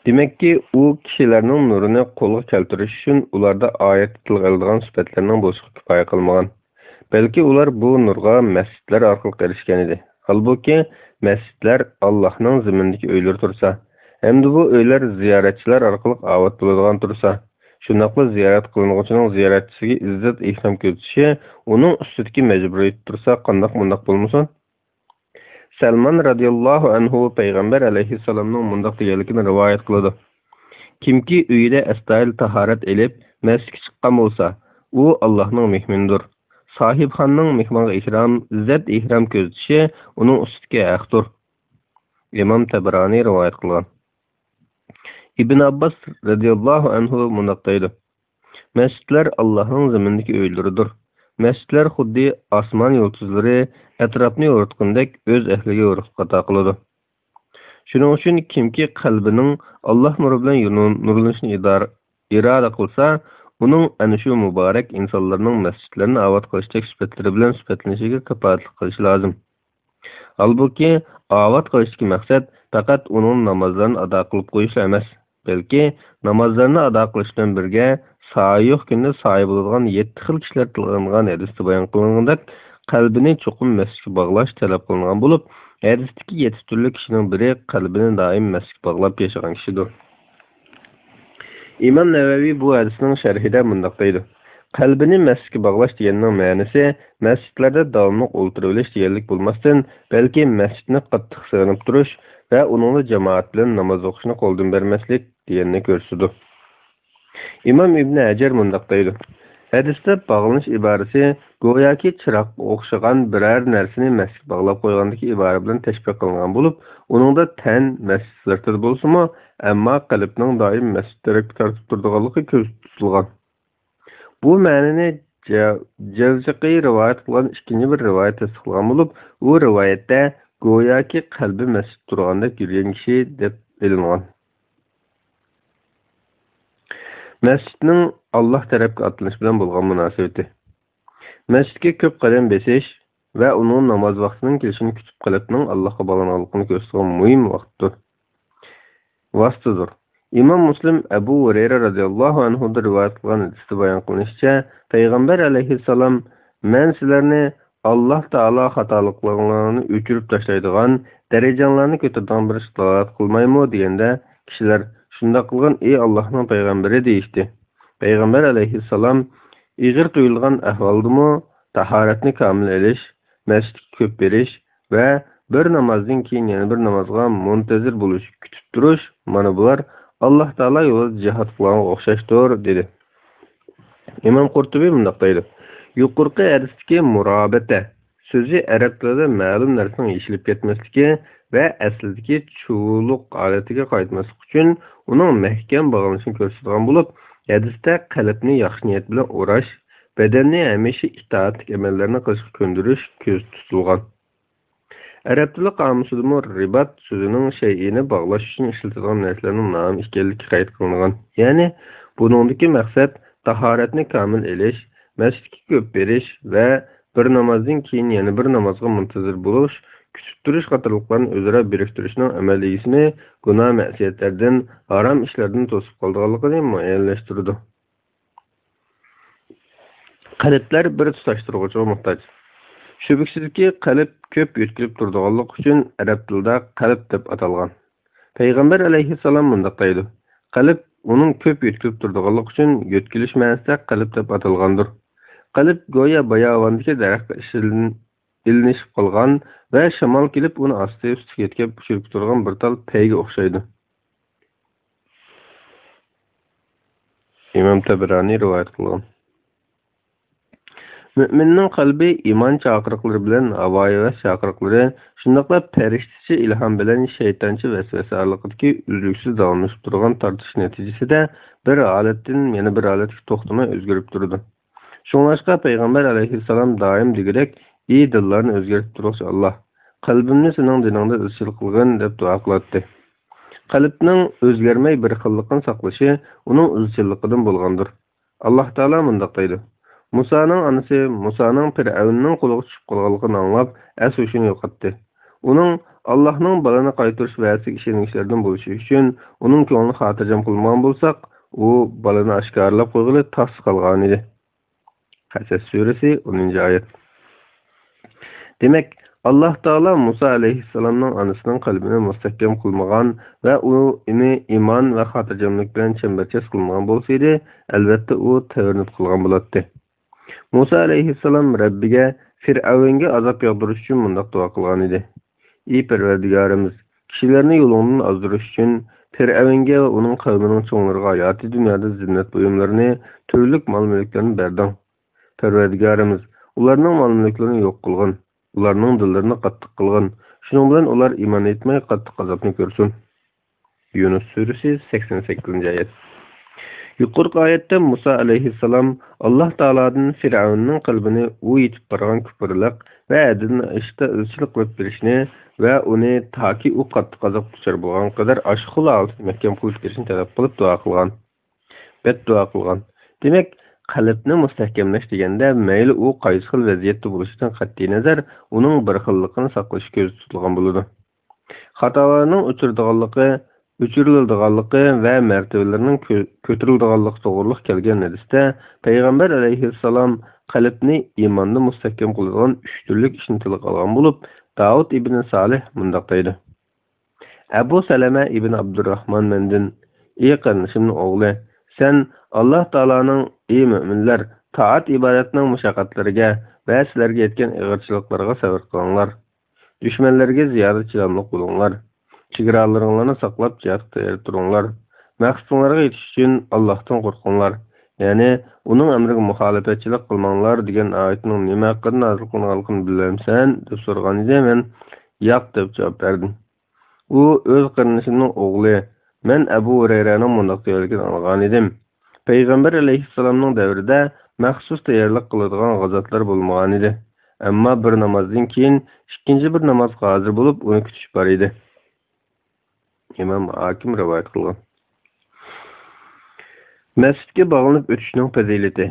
دېمەككى، ئۇ كىشىلەرنىڭ نۇرىنى قولغا كەلتۈرۈش ئۈچۈن ئۇلاردا ئايەتتە تىلغا ئېلىنغان سۈپەتلەرنىڭ بولۇشىغا كۇپايە قىلمىغان. بەلكى ئۇلار بۇ نۇرغا مەسچىتلەر ئارقىلىق ئېرىشكەن ئىدى. ھالبۇكى، مەسچىتلەر ئاللاھنىڭ زېمىندىكى ئۆيلىرى تۇرسا، ھەمدە بۇ ئۆيلەر زىيارەتچىلەر ئارقىلىق ئاۋات بولىدىغان تۇرسا، شۇنداقلا زىيارەت قىلىنغۇچىنىڭ زىيارەتچىسىگە ئىززەت-ئېھتىرام كۆرسىتىشى ئۇنىڭ ئۈستىدىكى مەجبۇرىيىتى تۇرسا، قانداق مۇنداق بولمىسۇن؟ سەلمان رەزىياللاھۇ ئەنھۇ پەيغەمبەر ئەلەيھىسسالامنىڭ مۇنداق دېگەنلىكىنى رىۋايەت قىلىدۇ: كىمكى ئۆيىدە ئەستايىدىل تاھارەت ئېلىپ، مەسچىتكە چىققان بولسا، ئۇ ئاللاھنىڭ مېھمىنىدۇر. ساھىبخانىنىڭ مېھمانغا ئېھتىرام، ئىززەت-ئېھتىرام كۆرسىتىشى ئۇنىڭ ئۈستىدىكى ھەقتۇر. ئىمام تەبرانى رىۋايەت قىلغان. ئىبن ئابباس رەزىياللاھۇ ئەنھۇ مۇنداق دەيدۇ: مەسچىتلەر ئاللاھنىڭ زېمىندىكى ئۆيلىرىدۇر. مەسچىتلەر خۇددى ئاسمان يۇلتۇزلىرى ئەتراپنى يورۇتقىنىدەك ئۆز ئەھلىگە يورۇقلۇق ئاتا قىلىدۇ. شۇنىڭ ئۈچۈن كىمكى قەلبىنىڭ ئاللاھ نۇرى بىلەن يۇنۇ-، نۇرلىنىشنى ئىدارە، ئىرادە قىلسا، ئۇنىڭ ئەنە شۇ مۇبارەك ئىنسانلارنىڭ مەسچىتلەرنى ئاۋات قىلىشتەك سۈپەتلىرى بىلەن سۈپەتلىنىشىگە كاپالەتلىك قىلىشى لازىم. ھالبۇكى، ئاۋات قىلىشتىكى مەقسەت پەقەت ئۇنىڭ نامازلىرىنى ئادا قىلىپ قويۇشلا ئەمەس، بەلكى نامازلىرىنى ئادا قىلىش بىلەن بىرگە، سايە يوق كۈندە سايە بولىدىغان يەتتە خىل كىشىلەر تىلغا ئېلىنغان ھەدىستە بايان قىلىنغاندەك، قەلبىنى چوقۇم مەسچىتكە باغلاش تەلەپ قىلىنغان بولۇپ، ھەدىستىكى يەتتە تۈرلۈك كىشىنىڭ بىرى قەلبىنى دائىم مەسچىتكە باغلاپ ياشىغان كىشىدۇر. ئىمام نەۋەۋى بۇ ھەدىسنىڭ شەرھىدە مۇنداق دەيدۇ: قەلبىنى مەسچىتكە باغلاش دېگەننىڭ مەنىسى مەسچىتلەردە داۋاملىق ئولتۇرۇۋېلىش دېگەنلىك بولماستىن، بەلكى مەسچىتنى قاتتىق سېغىنىپ تۇرۇش ۋە ئۇنىڭدا جامائەت بىلەن ناماز ئوقۇشنى قولدىن بەرمەسلىك دېگەننى كۆرسىتىدۇ. ئىمام ئىبن ھەجەر مۇنداق دەيدۇ: ھەدىستە باغلىنىش ئىبارىسى گوياكى چىراغقا ئوخشىغان بىرەر نەرسىنى مەستكە باغلاپ قويغاندىكى ئىبارە بىلەن تەشبىھ قىلىنغان بولۇپ، ئۇنىڭدا تەن مەست سىرتىدا بولسىمۇ، ئەمما قەلبنىڭ دائىم مەست تەرەپكە تارتىپ تۇرىدىغانلىقى كۆزدە تۇتۇلغان. بۇ مەنىنى جە-، جەۋزىقى رىۋايەت قىلغان ئىككىنچى بىر رىۋايەت تەستىقلىغان بولۇپ، ئۇ رىۋايەتتە گوياكى قەلبى مەستتە تۇرغاندەك يۈرگەن كىشى دەپ ئېلىنغان. مەسچىتنىڭ ئاللاھ تەرەپكە ئاتلىنىشى بىلەن بولغان مۇناسىۋىتى. مەسچىتكە كۆپ قەدەم بېسىش ۋە ئۇنىڭ ناماز ۋاقتىنىڭ كېلىشىنى كۈتۈپ، قەلبنىڭ ئاللاھقا باغلانغانلىقىنى كۆرسىتىدىغان مۇھىم ۋاقىتتۇر. ۋاسىتىدۇر. ئىمام مۇسلىم ئەبۇ ھۇرەيرە رەزىياللاھۇ ئەنھۇدىن رىۋايەت قىلغان ھەدىستە بايان قىلىنىشىچە، پەيغەمبەر ئەلەيھىسسالام، مەن سىلەرنى ئاللاھ تائالا خاتالىقلىرىڭلارنى ئۆچۈرۈپ تاشلايدىغان، دەرىجەڭلارنى كۆتۈرىدىغان بىر ئىشقا دالالەت قىلمايمۇ؟ دېگەندە، كىشىلەر، شۇنداق قىلغىن، ئى ئاللاھنىڭ پەيغەمبىرى، دېيىشتى. پەيغەمبەر ئەلەيھىسسالام، ئېغىر تۇيۇلغان ئەھۋالدىمۇ تاھارەتنى كامىل ئېلىش، مەسچىتكە كۆپ بېرىش ۋە بىر نامازدىن كېيىن يەنە بىر نامازغا مۇنتەزىر بولۇش، كۈتۈپ تۇرۇش، مانا بۇلار ئاللاھ تائالا يولىدا جىھاد قىلغانغا ئوخشاشتۇر، دېدى. ئىمام قۇرتۇبى مۇنداق دەيدۇ، يۇقىرىقى ھەدىستىكى مۇرابەتە سۆزى ئەرەب تىلىدا مەلۇم نەرسىنىڭ يېشىلىپ كەتمەسلىكى ۋە ئەسلىدىكى چۇۋۇلۇق ھالىتىگە قايتماسلىق ئۈچۈن ئۇنىڭ مەھكەم باغلىنىشىنى كۆرسىتىدىغان بولۇپ، ھەدىستە قەلبنى ياخشى نىيەت بىلەن ئوراش، بەدەننى ھەمىشە ئىتائەتلىك ئەمەللەرنى قىلىشقا كۆندۈرۈش كۆزدە تۇتۇلغان. ئەرەب تىلى قامۇسىدىمۇ رىبات سۆزىنىڭ شەيئىنى باغلاش ئۈچۈن ئىشلىتىدىغان نەرسىلەرنىڭ نامى ئىكەنلىكى قەيت قىلىنغان. يەنى، بۇنىڭدىكى مەقسەت تاھارەتنى كامىل ئېلىش، مەسچىتكە كۆپ بېرىش ۋە بىر نامازدىن كېيىن يەنە بىر نامازغا مۇنتەزىر بولۇش، كۈتۈپ تۇرۇش قاتارلىقلارنى ئۆزئارا بىرىكتۈرۈشنىڭ ئەمەل ئىگىسىنى گۇناھ-مەسىيەتلەردىن، ھارام ئىشلاردىن توسۇپ قالىدىغانلىقىنى مۇئەييەنلەشتۈرىدۇ. قەلبلەر بىر تۇتاشتۇرغۇچىغا موھتاج. شۈبھىسىزكى، قەلب كۆپ يۆتكىلىپ تۇرىدىغانلىقى ئۈچۈن ئەرەب تىلىدا قەلب دەپ ئاتالغان. پەيغەمبەر ئەلەيھىسسالام مۇنداق دەيدۇ، قەلب ئۇنىڭ كۆپ يۆتكىلىپ تۇرىدىغانلىقى ئۈچۈن يۆتكىلىش مەنىسىدە قەلب دەپ ئاتالغاندۇر. قەلب گويا باياۋاندىكى دەرەخكە ئىشلىن-، ئىلىنىشىپ قالغان ۋە شامال كېلىپ ئۇنى ئاستى-ئۈستىگە يۆتكەپ چۈشۈرۈپ تۇرغان بىر تال پەيگە ئوخشايدۇ. ئىمام تەبرانى رىۋايەت قىلغان. مۆمىننىڭ قەلبى ئىمان چاقىرىقلىرى بىلەن ھاۋايىۋەس چاقىرىقلىرى، شۇنداقلا پەرىشتىچە ئىلھام بىلەن شەيتانچە ۋەسۋەسە ئارىلىقىدىكى ئۈزلۈكسىز داۋاملىشىپ تۇرغان تارتىش نەتىجىسىدە بىر ھالەتتىن يەنە بىر ھالەتكە توختىماي ئۆزگىرىپ تۇرىدۇ. شۇڭلاشقا پەيغەمبەر ئەلەيھىسسالام دائىم دېگۈدەك، ئى دىللارنى ئۆزگەرتىپ تۇرغۇچى ئاللاھ، قەلبىمنى سېنىڭ دىنىڭدا ئىزچىل قىلغىن، دەپ دۇئا قىلاتتى. قەلبنىڭ ئۆزگەرمەي بىر خىللىقىنى ساقلىشى ئۇنىڭ ئىزچىللىقىدىن بولغاندۇر. ئاللاھ تائالا مۇنداق دەيدۇ، مۇسانىڭ ئانىسى مۇسانىڭ پىرئەۋننىڭ قولىغا چۈشۈپ قالغانلىقىنى ئاڭلاپ، ئەس-ھوشىنى يوقاتتى. ئۇنىڭ ئاللاھنىڭ بالىنى قايتۇرۇش ۋەدىسىگە ئىشەنگۈچىلەردىن بولۇشى ئۈچۈن، ئۇنىڭ كۆڭلىنى خاتىرجەم قىلمىغان بولساق، ئۇ بالىنى ئاشكارىلاپ قويغىلى تاس قالغانىدى. قەسەس سۈرىسى، ئونىنچى ئايەت. دېمەك، ئاللاھ تائالا مۇسا ئەلەيھىسسالامنىڭ ئانىسىنىڭ قەلبىنى مۇستەھكەم قىلمىغان ۋە ئۇنى ئىمان ۋە خاتىرجەملىك بىلەن چەمبەرچاس قىلمىغان بولسىدى، ئەلۋەتتە ئۇ تەۋرىنىپ قالغان بولاتتى. مۇسا ئەلەيھىسسالام رەببىگە پىرئەۋنگە ئازاب ياغدۇرۇش ئۈچۈن مۇنداق دۇئا قىلغانىدى، ئى پەرۋەردىگارىمىز، كىشىلەرنى يولۇڭدىن ئازدۇرۇش ئۈچۈن پىرئەۋنگە ۋە ئۇنىڭ قەۋمىنىڭ چوڭلىرىغا ھاياتىي دۇنيادا زىننەت بۇيۇملىرىنى، تۈرلۈك مال-مۈلۈكلەرنى بەردىڭ. پەرۋەردىگارىمىز، ئۇلارنىڭ مال-مۈلۈكلىرىنى يوق قىلغىن، ئۇلارنىڭ دىللىرىنى قاتتىق قىلغىن، شۇنىڭ بىلەن ئۇلار ئىمان ئېيتماي قاتتىق ئازابنى كۆرسۇن. يۇنۇس سۈرىسى، سەكسەن سەككىزىنچى ئايەت. يۇقىرىقى ئايەتتە مۇسا ئەلەيھىسسالام ئاللاھ تائالادىن فىرئەۋننىڭ قەلبىنى ئۇ يېتىپ بارغان كۇپۇرلۇق ۋە ھەددىدىن ئېشىشتا ئىزچىل قىلىپ بېرىشنى ۋە ئۇنى تاكى ئۇ قاتتىق ئازابقا دۇچار بولغان قەدەر ئاشۇ خىل ھالىتىدە مەھكەم قىلىپ بېرىشنى تەلەپ قىلىپ دۇئا قىلغان. بەددۇئا قىلغان. دېمەك، قەلبنى مۇستەھكەملەش دېگەندە، مەيلى ئۇ قايسى خىل ۋەزىيەتتە بولۇشىدىن قەتئىينەزەر، ئۇنىڭ بىر خىللىقىنى ساقلىشى كۆزدە تۇتۇلغان بولىدۇ. خاتالارنىڭ ئۆچۈرىدىغانلىقى، ئۆچۈرۈلىدىغانلىقى ۋە مەرتىۋىلىرىنىڭ كۆ-، كۆتۈرۈلىدىغانلىقى توغرىلىق كەلگەن ھەدىستە، پەيغەمبەر ئەلەيھىسسالام قەلبنى ئىماندا مۇستەھكەم قىلىدىغان ئۈچ تۈرلۈك ئىشنى تىلغا ئالغان بولۇپ، داۋۇت ئىبنى سالىھ مۇنداق دەيدۇ. ئەبۇ سەلەمە ئىبن ئابدۇرراھمان مەندىن، ئى قېرىندىشىمنىڭ ئوغلى، سەن ئاللاھ تائالانىڭ، ئى مۆمىنلەر، تائەت-ئىبادەتنىڭ مۇشەققەتلىرىگە ۋە سىلەرگە يەتكەن ئېغىرچىلىقلارغا سەۋر قىلىڭلار. دۈشمەنلەرگە زىيادە چىداملىق بولۇڭلار. چېگرالىرىڭلارنى ساقلاپ، جىھادقا تەييار تۇرۇڭلار. مەقسىتىڭلارغا يېتىش ئۈچۈن ئاللاھتىن قورقۇڭلار. يەنى ئۇنىڭ ئەمرىگە مۇخالىپەتچىلىك قىلماڭلار دېگەن ئايەتنىڭ نېمە ھەققىدە نازىل قىلىنغانلىقىنى بىلەمسەن؟ دەپ سورىغان ئىدى. مەن ياق دەپ جاۋاب بەردىم. ئۇ ئۆز قېرىندىشىمنىڭ ئوغلى، مەن ئەبۇ ھۇرەيرەنىڭ مۇنداق دېگەنلىكىنى ئاڭلىغانىدىم. پەيغەمبەر ئەلەيھىسسالامنىڭ دەۋرىدە مەخسۇس تەييارلىق قىلىدىغان غازاتلار بولمىغانىدى. ئەمما بىر نامازدىن كېيىن ئىككىنچى بىر نامازغا ھازىر بولۇپ، ئۇنى كۈتۈش بار ئىدى. ئىمام ھاكىم رىۋايەت قىلغان. مەسچىتكە باغلىنىپ ئۆتۈشنىڭ پەزىلىتى.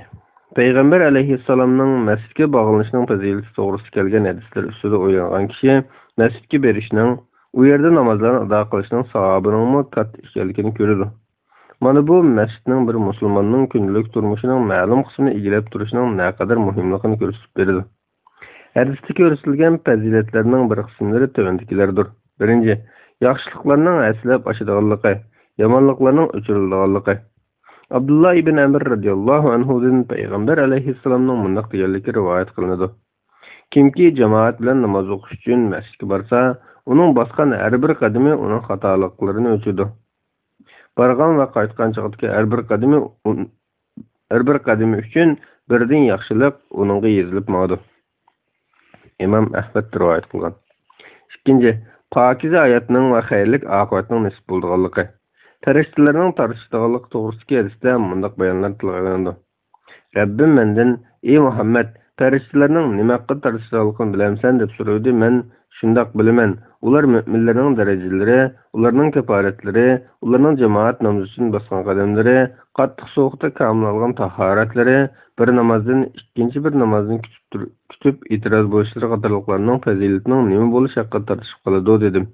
پەيغەمبەر ئەلەيھىسسالامنىڭ مەسچىتكە باغلىنىشنىڭ پەزىلىتى توغرىسىدا كەلگەن ھەدىسلەر ئۈستىدە ئويلانغان كىشى مەسچىتكە بېرىشنىڭ، ئۇ يەردە نامازلارنى ئادا قىلىشنىڭ ساۋابىنىڭمۇ كاتتا ئىكەنلىكىنى كۆرىدۇ. مانا بۇ مەسچىتنىڭ بىر مۇسۇلماننىڭ كۈندىلىك تۇرمۇشىنىڭ مەلۇم قىسمىنى ئىگىلەپ تۇرۇشىنىڭ نەقەدەر مۇھىملىقىنى كۆرسىتىپ بېرىدۇ. ھەدىستە كۆرسىتىلگەن پەزىلەتلەرنىڭ بىر قىسىملىرى تۆۋەندىكىلەردۇر. بىرىنچى، ياخشىلىقلارنىڭ ھەسسىلەپ ئاشىدىغانلىقى، يامانلىقلارنىڭ ئۆچۈرۈلىدىغانلىقى. ئابدۇللا ئىبن ئەمر رەزىياللاھۇ ئەنھۇدىن پەيغەمبەر ئەلەيھىسسالامنىڭ مۇنداق دېگەنلىكى رىۋايەت قىلىنىدۇ: كىمكى جامائەت بىلەن ناماز ئوقۇش ئۈچۈن مەسچىتكە بارسا، ئۇنىڭ باسقان ھەر بىر قەدىمى ئۇنىڭ خاتالىقلىرىنى ئۆچۈرىدۇ. بارغان ۋە قايتقان چېغىدىكى ھەر بىر قەدىمى ئۇن-، ھەر بىر قەدىمى ئۈچۈن بىردىن ياخشىلىق ئۇنىڭغا يېزىلىپ ماڭىدۇ. ئىمام ئەھمەد رىۋايەت قىلغان. ئىككىنچى، پاكىزە ھاياتنىڭ ۋە خەيرلىك ئاقىۋەتنىڭ نېسىپ بولىدىغانلىقى. پەرىشتىلەرنىڭ تارتىشىدىغانلىقى توغرىسىدىكى ھەدىستە مۇنداق بايانلار تىلغا ئېلىنىدۇ: رەببىم مەندىن، ئى مۇھەممەد، پەرىشتىلەرنىڭ نېمە ھەققىدە تارتىشىدىغانلىقىنى بىلەمسەن؟ دەپ سورىدى. مەن شۇنداق بىلىمەن، ئۇلار مۆمىنلەرنىڭ دەرىجىلىرى، ئۇلارنىڭ كاپالەتلىرى، ئۇلارنىڭ جامائەت نامىزى ئۈچۈن باسقان قەدەملىرى، قاتتىق سوغۇقتا كامىل ئالغان تاھارەتلىرى، بىر نامازدىن ئىككىنچى بىر نامازنى كۈتۈپ تۇر-، كۈتۈپ ئېتىراز بولۇشلىرى قاتارلىقلارنىڭ پەزىلىتىنىڭ نېمە بولۇشى ھەققىدە تارتىشىپ قالىدۇ، دېدىم.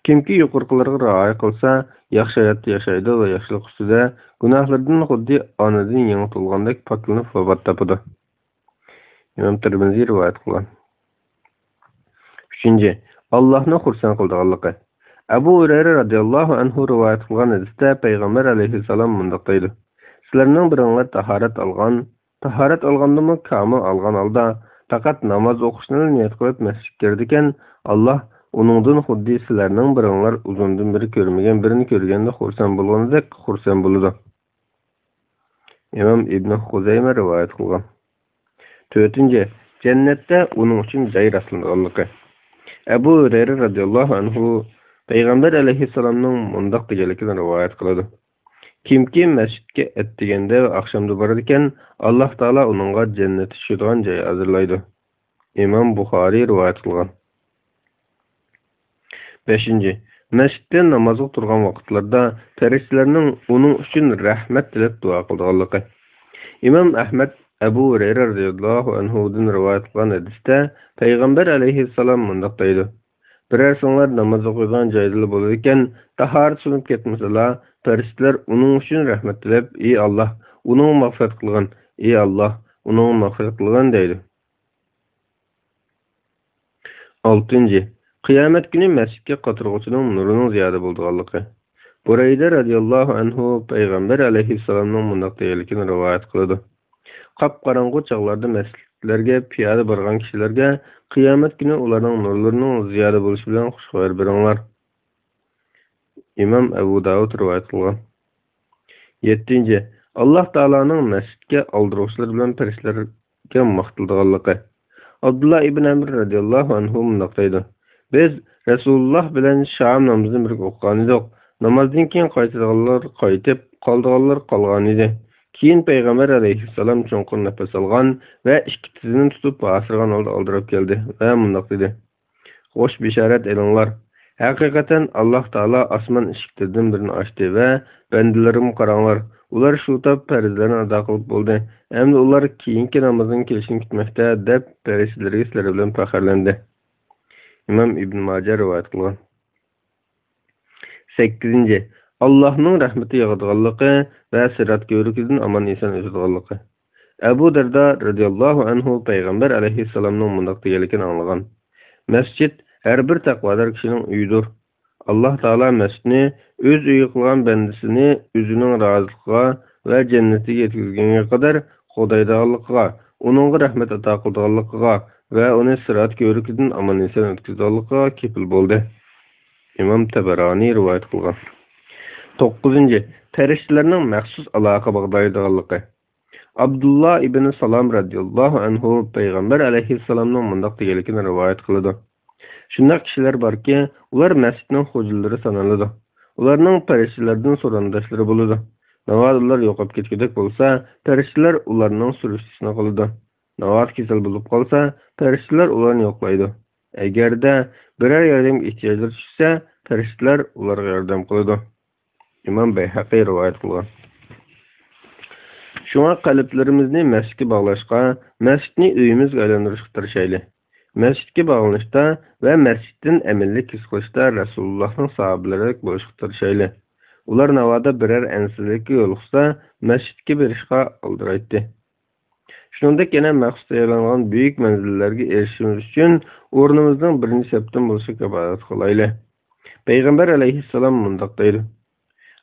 كىمكى يۇقىرىقىلارغا رىئايە قىلسا، ياخشى ھاياتتا ياشايدۇ ۋە ياخشىلىق ئۈستىدە، گۇناھلىرىدىن خۇددى ئانىدىن يېڭى تۇغۇلغاندەك پاكلىنىپ ۋاپات تاپىدۇ. ئىمام تىرمىزى رىۋايەت قىلغان. ئۈچىنچى، ئاللاھنى خۇرسەن قىلىدىغانلىقى. ئەبۇ ھۇرەيرە رەزىياللاھۇ ئەنھۇ رىۋايەت قىلغان ھەدىستە پەيغەمبەر ئەلەيھىسسالام مۇنداق دەيدۇ: سىلەرنىڭ بىرىڭلار تاھارەت ئالغان، تاھارەت ئالغاندىمۇ كامىل ئالغان ھالدا، پەقەت ناماز ئوقۇشنىلا نىيەت قىلىپ مەسچىتكە كىرىدىكەن، ئاللاھ ئۇنىڭدىن خۇددى سىلەرنىڭ بىرىڭلار ئۇزۇندىن بېرى كۆرمىگەن بىرىنى كۆرگەندە خۇرسەن بولغىنىدەك خۇرسەن بولىدۇ. ئىمام ئىبنى خۇزەيمە رىۋايەت قىلغان. تۆتىنچى، جەننەتتە ئۇنىڭ ئۈچۈن جاي راسلىنىدىغانلىقى. ئەبۇ ھۇرەيرە رەزىياللاھۇ ئەنھۇ پەيغەمبەر ئەلەيھىسسالامنىڭ مۇنداق دېگەنلىكىنى رىۋايەت قىلىدۇ: كىمكى مەسچىتكە ئەتىگەندە ۋە ئاخشامدا بارىدىكەن، ئاللاھ تائالا ئۇنىڭغا جەننەتتە چۈشىدىغان جاي ھازىرلايدۇ. ئىمام بۇخارىي رىۋايەت قىلغان. بەشىنچى، مەسچىتتە نامازغا تۇرغان ۋاقىتلىرىدا پەرىشتىلەرنىڭ ئۇنىڭ ئۈچۈن رەھمەت تىلەپ دۇئا قىلىدىغانلىقى. ئىمام ئەھمەد ئەبۇ ھۇرەيرە رەزىياللاھۇ ئەنھۇدىن رىۋايەت قىلغان ھەدىستە پەيغەمبەر ئەلەيھىسسالام مۇنداق دەيدۇ: بىرەرسىڭلار ناماز ئوقۇيدىغان جايدىلا بولىدىكەن، تاھارەت سۇنۇپ كەتمىسىلا، پەرىشتىلەر ئۇنىڭ ئۈچۈن رەھمەت تىلەپ، ئى ئاللاھ، ئۇنىڭغا مەغپىرەت قىلغىن، ئى ئاللاھ، ئۇنىڭغا مەغپىرەت قىلغىن دەيدۇ. ئالتىنچى، قىيامەت كۈنى مەسچىتكە قاترىغۇچىنىڭ نۇرىنىڭ زىيادە بولىدىغانلىقى. بۇرەيدە رەزىياللاھۇ ئەنھۇ پەيغەمبەر ئەلەيھىسسالامنىڭ مۇنداق دېگەنلىكىنى رىۋايەت قىلىدۇ: قاپقاراڭغۇ چاغلاردا مەسچىتلەرگە پىيادە بارغان كىشىلەرگە قىيامەت كۈنى ئۇلارنىڭ نۇرلىرىنىڭ زىيادە بولۇشى بىلەن خۇش خەۋەر بېرىڭلار. ئىمام ئەبۇ داۋۇد رىۋايەت قىلغان. يەتتىنچى، ئاللاھ تائالانىڭ مەسچىتكە ئالدىرىغۇچىلار بىلەن پەرىشتىلەرگە ماختىلىدىغانلىقى. ئابدۇللا ئىبن ئەمر رەزىياللاھۇ ئەنھۇ مۇنداق دەيدۇ: بىز رەسۇلۇللاھ بىلەن شام نامىزىنى بىرگە ئوقۇغانىدۇق. نامازدىن كېيىن قايتىدىغانلار قايتىپ، قالىدىغانلار قالغانىدى. كېيىن پەيغەمبەر ئەلەيھىسسالام چوڭقۇر نەپەس ئالغان ۋە ئىككى تىزىنى تۇتۇپ ھاسىرىغان ھالدا ئالدىراپ كەلدى ۋە مۇنداق دېدى: خوش بېشارەت ئېلىڭلار! ھەقىقەتەن ئاللاھ تائالا ئاسمان ئىشىكلىرىدىن بىرىنى ئاچتى ۋە بەندىلىرىمگە قاراڭلار، ئۇلار شۇ تاپ پەرزلەرنى ئادا قىلىپ بولدى، ئەمدى ئۇلار كېيىنكى نامازنىڭ كېلىشىنى كۈتمەكتە، دەپ پەرىشتىلەرگە سىلەر بىلەن پەخىرلەندى. ئىمام ئىبن ماجە رىۋايەت قىلغان. سەككىزىنچى، ئاللاھنىڭ رەھمىتى ياغىدىغانلىقى ۋە سىرات كۆۋرۈكىدىن ئامان-ئېسەن ئۆتىدىغانلىقى. ئەبۇ دەردا رەزىياللاھۇ ئەنھۇ پەيغەمبەر ئەلەيھىسسالامنىڭ مۇنداق دېگەنلىكىنى ئاڭلىغان: مەسچىت ھەر بىر تەقۋادار كىشىنىڭ ئۆيىدۇر. ئاللاھ تائالا مەسچىتنى ئۆز ئۆيى قىلغان بەندىسىنى ئۆزىنىڭ رازىلىقىغا ۋە جەننىتىگە يەتكۈزگەنگە قەدەر قوغدايدىغانلىقىغا، ئۇنىڭغا رەھمەت ئاتا قىلىدىغانلىقىغا ۋە ئۇنى سىرات كۆۋرۈكىدىن ئامان-ئېسەن ئۆتكۈزىدىغانلىقىغا كېپىل بولدى. ئىمام تەبەرانى رىۋايەت قىلغان. توققۇزىنچى، پەرىشتىلەرنىڭ مەخسۇس ئالاقە باغلايدىغانلىقى. ئابدۇللا ئىبنى سالام رەزىياللاھۇ ئەنھۇ پەيغەمبەر ئەلەيھىسسالامنىڭ مۇنداق دېگەنلىكىنى رىۋايەت قىلىدۇ. شۇنداق كىشىلەر باركى، ئۇلار مەسچىتنىڭ خوجىلىرى سانىلىدۇ. ئۇلارنىڭ پەرىشتىلەردىن سورۇنداشلىرى بولىدۇ. ناۋادا ئۇلار يوقاپ كەتكۈدەك بولسا، پەرىشتىلەر ئۇلارنىڭ سۈرۈشتىسىنى قىلىدۇ. ناۋادا كېسەل بولۇپ قالسا، پەرىشتىلەر ئۇلارنى يوقلايدۇ. ئەگەردە بىرەر ياردەمگە ئېھتىياجلىرى چۈشسە، پەرىشتىلەر ئۇلارغا ياردەم قىلىدۇ. ئىمام بەيھەقى رىۋايەت قىلغان. شۇڭا قەلبلىرىمىزنى مەسچىتكە باغلاشقا، مەسچىتنى ئۆيىمىزگە ئايلاندۇرۇشقا تىرىشايلى. مەسچىتكە باغلىنىشتا ۋە مەسچىتتىن ئەمىنلىك ھېس قىلىشتا رەسۇلۇللاھنىڭ ساھابىلىرىدەك بولۇشقا تىرىشايلى. ئۇلار ناۋادا بىرەر ئەنسىزلىككە يولۇقسا، مەسچىتكە بېرىشقا ئالدىرايتتى. شۇنىڭدەك يەنە مەخسۇس تەييارلانغان بۈيۈك مەنزىللەرگە ئېرىشىشىمىز ئۈچۈن ئورنىمىزنىڭ بىرىنچى سەپتىن بولۇشىغا كاپالەتلىك قىلايلى. پەيغەمبەر ئەلەيھىسسالام مۇنداق دەيدۇ: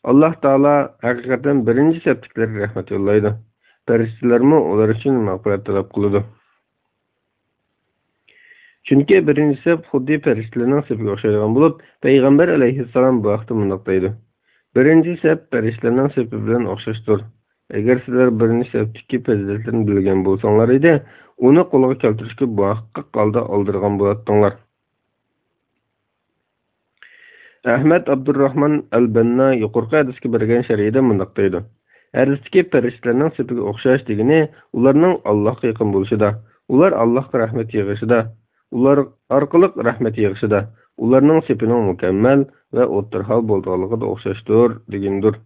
ئاللاھ تائالا ھەقىقەتەن بىرىنچى سەپتىكىلەرگە رەھمەت يوللايدۇ. پەرىشتىلەرمۇ ئۇلار ئۈچۈن مەغپىرەت تەلەپ قىلىدۇ. چۈنكى بىرىنچى سەپ خۇددى پەرىشتىلەرنىڭ سېپىگە ئوخشايدىغان بولۇپ، پەيغەمبەر ئەلەيھىسسالام بۇ ھەقتە مۇنداق دەيدۇ: بىرىنچى سەپ پەرىشتىلەرنىڭ سېپى بىلەن ئوخشاشتۇر. ئەگەر سىلەر بىرىنچى سەپتىكى پەزىلەتلەرنى بىلگەن بولساڭلار ئىدى، ئۇنى قولغا كەلتۈرۈشكە مۇھەققەق ھالدا ئالدىرىغان بولاتتىڭلار. ئەھمەد ئابدۇرراھمان ئەل-بەننا يۇقىرىقى ھەدىسكە بەرگەن شەرھىدە مۇنداق دەيدۇ: ھەدىستىكى پەرىشتىلەرنىڭ سېپىگە ئوخشاش دېگىنى ئۇلارنىڭ ئاللاھقا يېقىن بولۇشىدا، ئۇلار ئاللاھقا رەھمەت يېغىشىدا، ئۇلار ئارقىلىق رەھمەت يېغىشىدا، ئۇلارنىڭ سېپىنىڭ مۇكەممەل ۋە ئوتتۇرا ھال بولىدىغانلىقىدا ئوخشاشتۇر دېگىنىدۇر.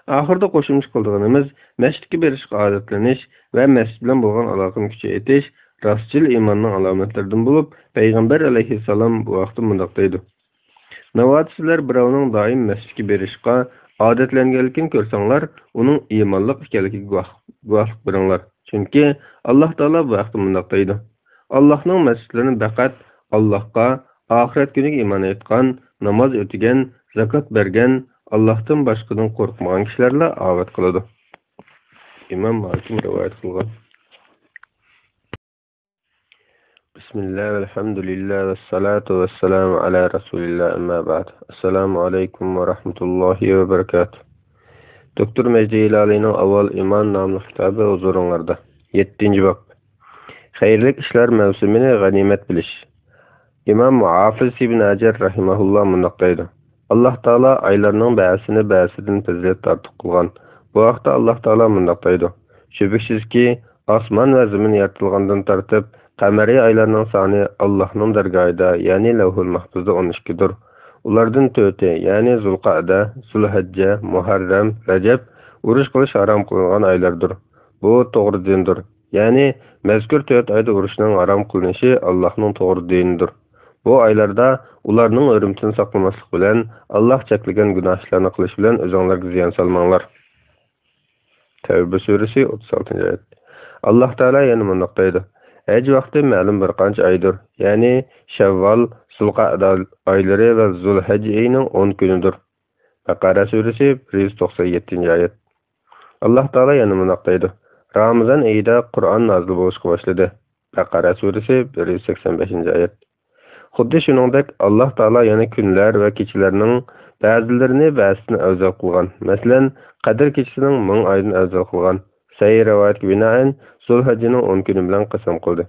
ئاخىرىدا قوشۇمچە قىلىدىغىنىمىز، مەسچىتكە بېرىشقا ئادەتلىنىش ۋە مەسچىت بىلەن بولغان ئالاقىنى كۈچەيتىش راستچىل ئىماننىڭ ئالامەتلىرىدىن بولۇپ، پەيغەمبەر ئەلەيھىسسالام بۇ ھەقتە مۇنداق دەيدۇ: ناۋادا سىلەر بىراۋنىڭ دائىم مەسچىتكە بېرىشقا ئادەتلەنگەنلىكىنى كۆرسەڭلار، ئۇنىڭ ئىمانلىق ئىكەنلىكىگە گۇۋاھ-، گۇۋاھلىق بېرىڭلار. چۈنكى ئاللاھ تائالا بۇ ھەقتە مۇنداق دەيدۇ: ئاللاھنىڭ مەسچىتلىرىنى پەقەت ئاللاھقا، ئاخىرەت كۈنىگە ئىمان ئېيتقان، ناماز ئۆتىگەن، زاكات بەرگەن، ئاللاھتىن باشقىدىن قورقمىغان كىشىلەرلا ئاۋات قىلىدۇ. ئىمام ھاكىم رىۋايەت قىلغان. بىسمىللا، ۋەلھەمدۇلىللا، ۋەسسالاتۇ ۋەسسالامۇ ئەلا رەسۇلىللا، ئەمما بەئد. ئەسسالامۇ ئەلەيكۇم ۋە رەھمەتۇللاھى ۋە بەرىكاتۇھ. دوكتور مەجدى ھىلالىينىڭ ئاۋۋال ئىمان ناملىق كىتابى ھۇزۇرۇڭلاردا. يەتتىنچى باب. خەيرلىك ئىشلار مەۋسۇمىنى غەنىيمەت بىلىش. ئىمام ھافىز ئىبن ھەجەر رەھىمەھۇللا مۇنداق دەيدۇ: ئاللاھ تائالا ئايلارنىڭ بەزىسىنى بەزىسىدىن پەزىلەت ئارتۇق قىلغان. بۇ ھەقتە ئاللاھ تائالا مۇنداق دەيدۇ: شۈبھىسىزكى، ئاسمان ۋە زېمىن يارىتىلغاندىن تارتىپ، قەمەرىي ئايلارنىڭ سانى ئاللاھنىڭ دەرگاھىدا، يەنى لەۋھۇل مەھپۇزدا ئون ئىككىدۇر. ئۇلاردىن تۆتى، يەنى زۇلقەئدە، زۇلھەججە، مۇھەررەم، رەجەب، ئۇرۇش قىلىش ھارام قىلىنغان ئايلاردۇر. بۇ توغرا دىندۇر. يەنى مەزكۇر تۆت ئايدا ئۇرۇشنىڭ ھارام قىلىنىشى ئاللاھنىڭ توغرا دىنىدۇر. بۇ ئايلاردا ئۇلارنىڭ ھۆرمىتىنى ساقلىماسلىق بىلەن، ئاللاھ چەكلىگەن گۇناھ ئىشلارنى قىلىش بىلەن ئۆزۈڭلارگە زىيان سالماڭلار. تەۋبە سۈرىسى ئوتتۇز ئالتىنچى ئايەت. ئاللاھ تائالا يەنە مۇنداق دەيدۇ: ھەج ۋاقتى مەلۇم بىر قانچە ئايدۇر، يەنى شەۋۋال، زۇلقەئدە ئايلىرى ۋە زۇلھەججە ئېيىنىڭ ئون كۈنىدۇر. بەقەرە سۈرىسى بىر يۈز توقسان يەتتىنچى ئايەت. ئاللاھ تائالا يەنە مۇنداق دەيدۇ: رامىزان ئېيىدا قۇرئان نازىل بولۇشقا باشلىدى. بەقەرە سۈرىسى بىر يۈز سەكسەن بەشىنچى ئايەت. خۇددى شۇنىڭدەك، ئاللاھ تائالا يەنە كۈنلەر ۋە كېچىلەرنىڭ بەزىلىرىنى بەزىسىدىن ئەۋزەل قىلغان. مەسىلەن، قەدىر كېچىسىنىڭ مىڭ ئايدىن ئەۋزەل قىلغان. سەھىھ رىۋايەتكە بىنائەن، زۇلھەججىنىڭ ئون كۈنى بىلەن قەسەم قىلدى.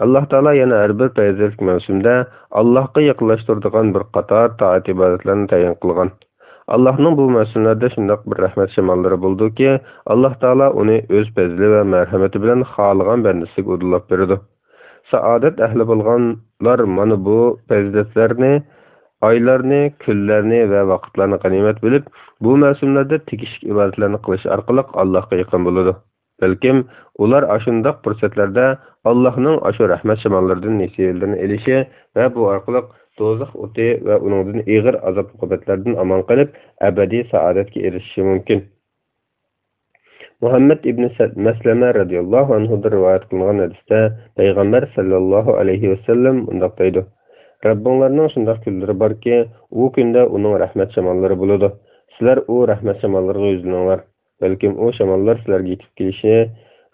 ئاللاھ تائالا يەنە ھەر بىر پەزىلەتلىك مەۋسۇمدا ئاللاھقا يېقىنلاشتۇرىدىغان بىر قاتار تائەت-ئىبادەتلەرنى تەيىن قىلغان. ئاللاھنىڭ بۇ مەۋسۇملەردە شۇنداق بىر رەھمەت شاماللىرى بولىدۇكى، ئاللاھ تائالا ئۇنى ئۆز پەزلى ۋە مەرھەمىتى بىلەن خالىغان بەندىسىگە ئۇدۇللاپ بېرىدۇ. سائادەت ئەھلى بولغانلار مانا بۇ پەزىلەتلەرنى، ئايلارنى، كۈنلەرنى ۋە ۋاقىتلارنى غەنىيمەت بىلىپ، بۇ مەۋسۇملەردە تېگىشلىك ئىبادەتلەرنى قىلىش ئارقىلىق ئاللاھقا يېقىن بولىدۇ. بەلكىم ئۇلار ئاشۇنداق پۇرسەتلەردە ئاللاھنىڭ ئاشۇ رەھمەت شاماللىرىدىن نېسىۋىلىرىنى ئېلىشى ۋە بۇ ئارقىلىق دوزاخ ئوتى ۋە ئۇنىڭدىن ئېغىر ئازاب-ئوقۇبەتلەردىن ئامان قېلىپ، ئەبەدىي سائادەتكە ئېرىشىشى مۇمكىن. مۇھەممەد ئىبنى سە-، مەسلەمە رەزىياللاھۇ ئەنھۇدىن رىۋايەت قىلىنغان ھەدىستە پەيغەمبەر سەللەللاھۇ ئەلەيھى ۋەسەللەم مۇنداق دەيدۇ: رەببىڭلارنىڭ شۇنداق كۈنلىرى باركى، ئۇ كۈندە ئۇنىڭ رەھمەت شاماللىرى بولىدۇ. سىلەر ئۇ رەھمەت شاماللىرىغا يۈزلىنىڭلار. بەلكىم ئۇ شاماللار سىلەرگە يېتىپ كېلىشى،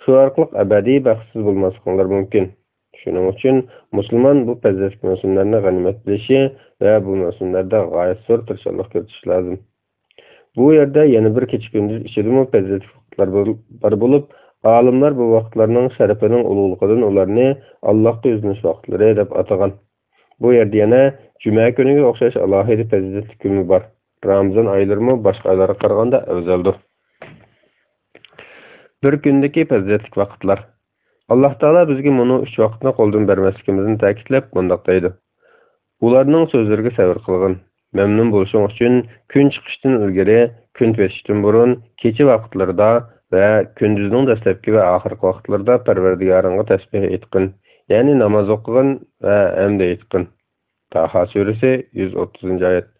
شۇ ئارقىلىق ئەبەدىي بەختسىز بولماسلىقىڭلار مۇمكىن. شۇنىڭ ئۈچۈن مۇسۇلمان بۇ پەزىلەتلىك مەۋسۇملارنى غەنىيمەت بىلىشى ۋە بۇ مەۋسۇملاردا غايەت زور تىرىشچانلىق كۆرسىتىشى لازىم. بۇ يەردە يەنە بىر كېچە-كۈندۈز ئىچىدىمۇ پەزىلەتلىك ۋاقىتلار بار بولۇپ، ئالىملار بۇ ۋاقىتلارنىڭ شەرىپىنىڭ ئۇلۇغلۇقىدىن ئۇلارنى ئاللاھقا يۈزلىنىش ۋاقىتلىرى دەپ ئاتىغان. بۇ يەردە يەنە جۈمە كۈنىگە ئوخشاش ئالاھىدە پەزىلەتلىك كۈنمۇ بار. رامىزان ئايلىرىمۇ باشقا ئايلارغا قارىغاندا ئەۋزەلدۇر. بىر كۈندىكى پەزىلەتلىك ۋاقىتلار. ئاللاھ تائالا بىزگە مۇنۇ ئۈچ ۋاقىتنى قولدىن بەرمەسلىكىمىزنى تەكىتلەپ مۇنداق دەيدۇ: ئۇلارنىڭ سۆزلىرىگە سەۋر قىلغىن. مەمنۇن بولۇشۇڭ ئۈچۈن كۈن چىقىشتىن ئىلگىرى، كۈن پېتىشتىن بۇرۇن، كېچە ۋاقىتلىرىدا ۋە كۈندۈزنىڭ دەسلەپكى ۋە ئاخىرقى ۋاقىتلىرىدا پەرۋەردىگارىڭغا تەسبىھ ئېيتقىن، يەنى ناماز ئوقۇغىن ۋە ھەمدە ئېيتقىن. تاھا سۈرىسى، يۈز ئوتتۇزىنچى ئايەت.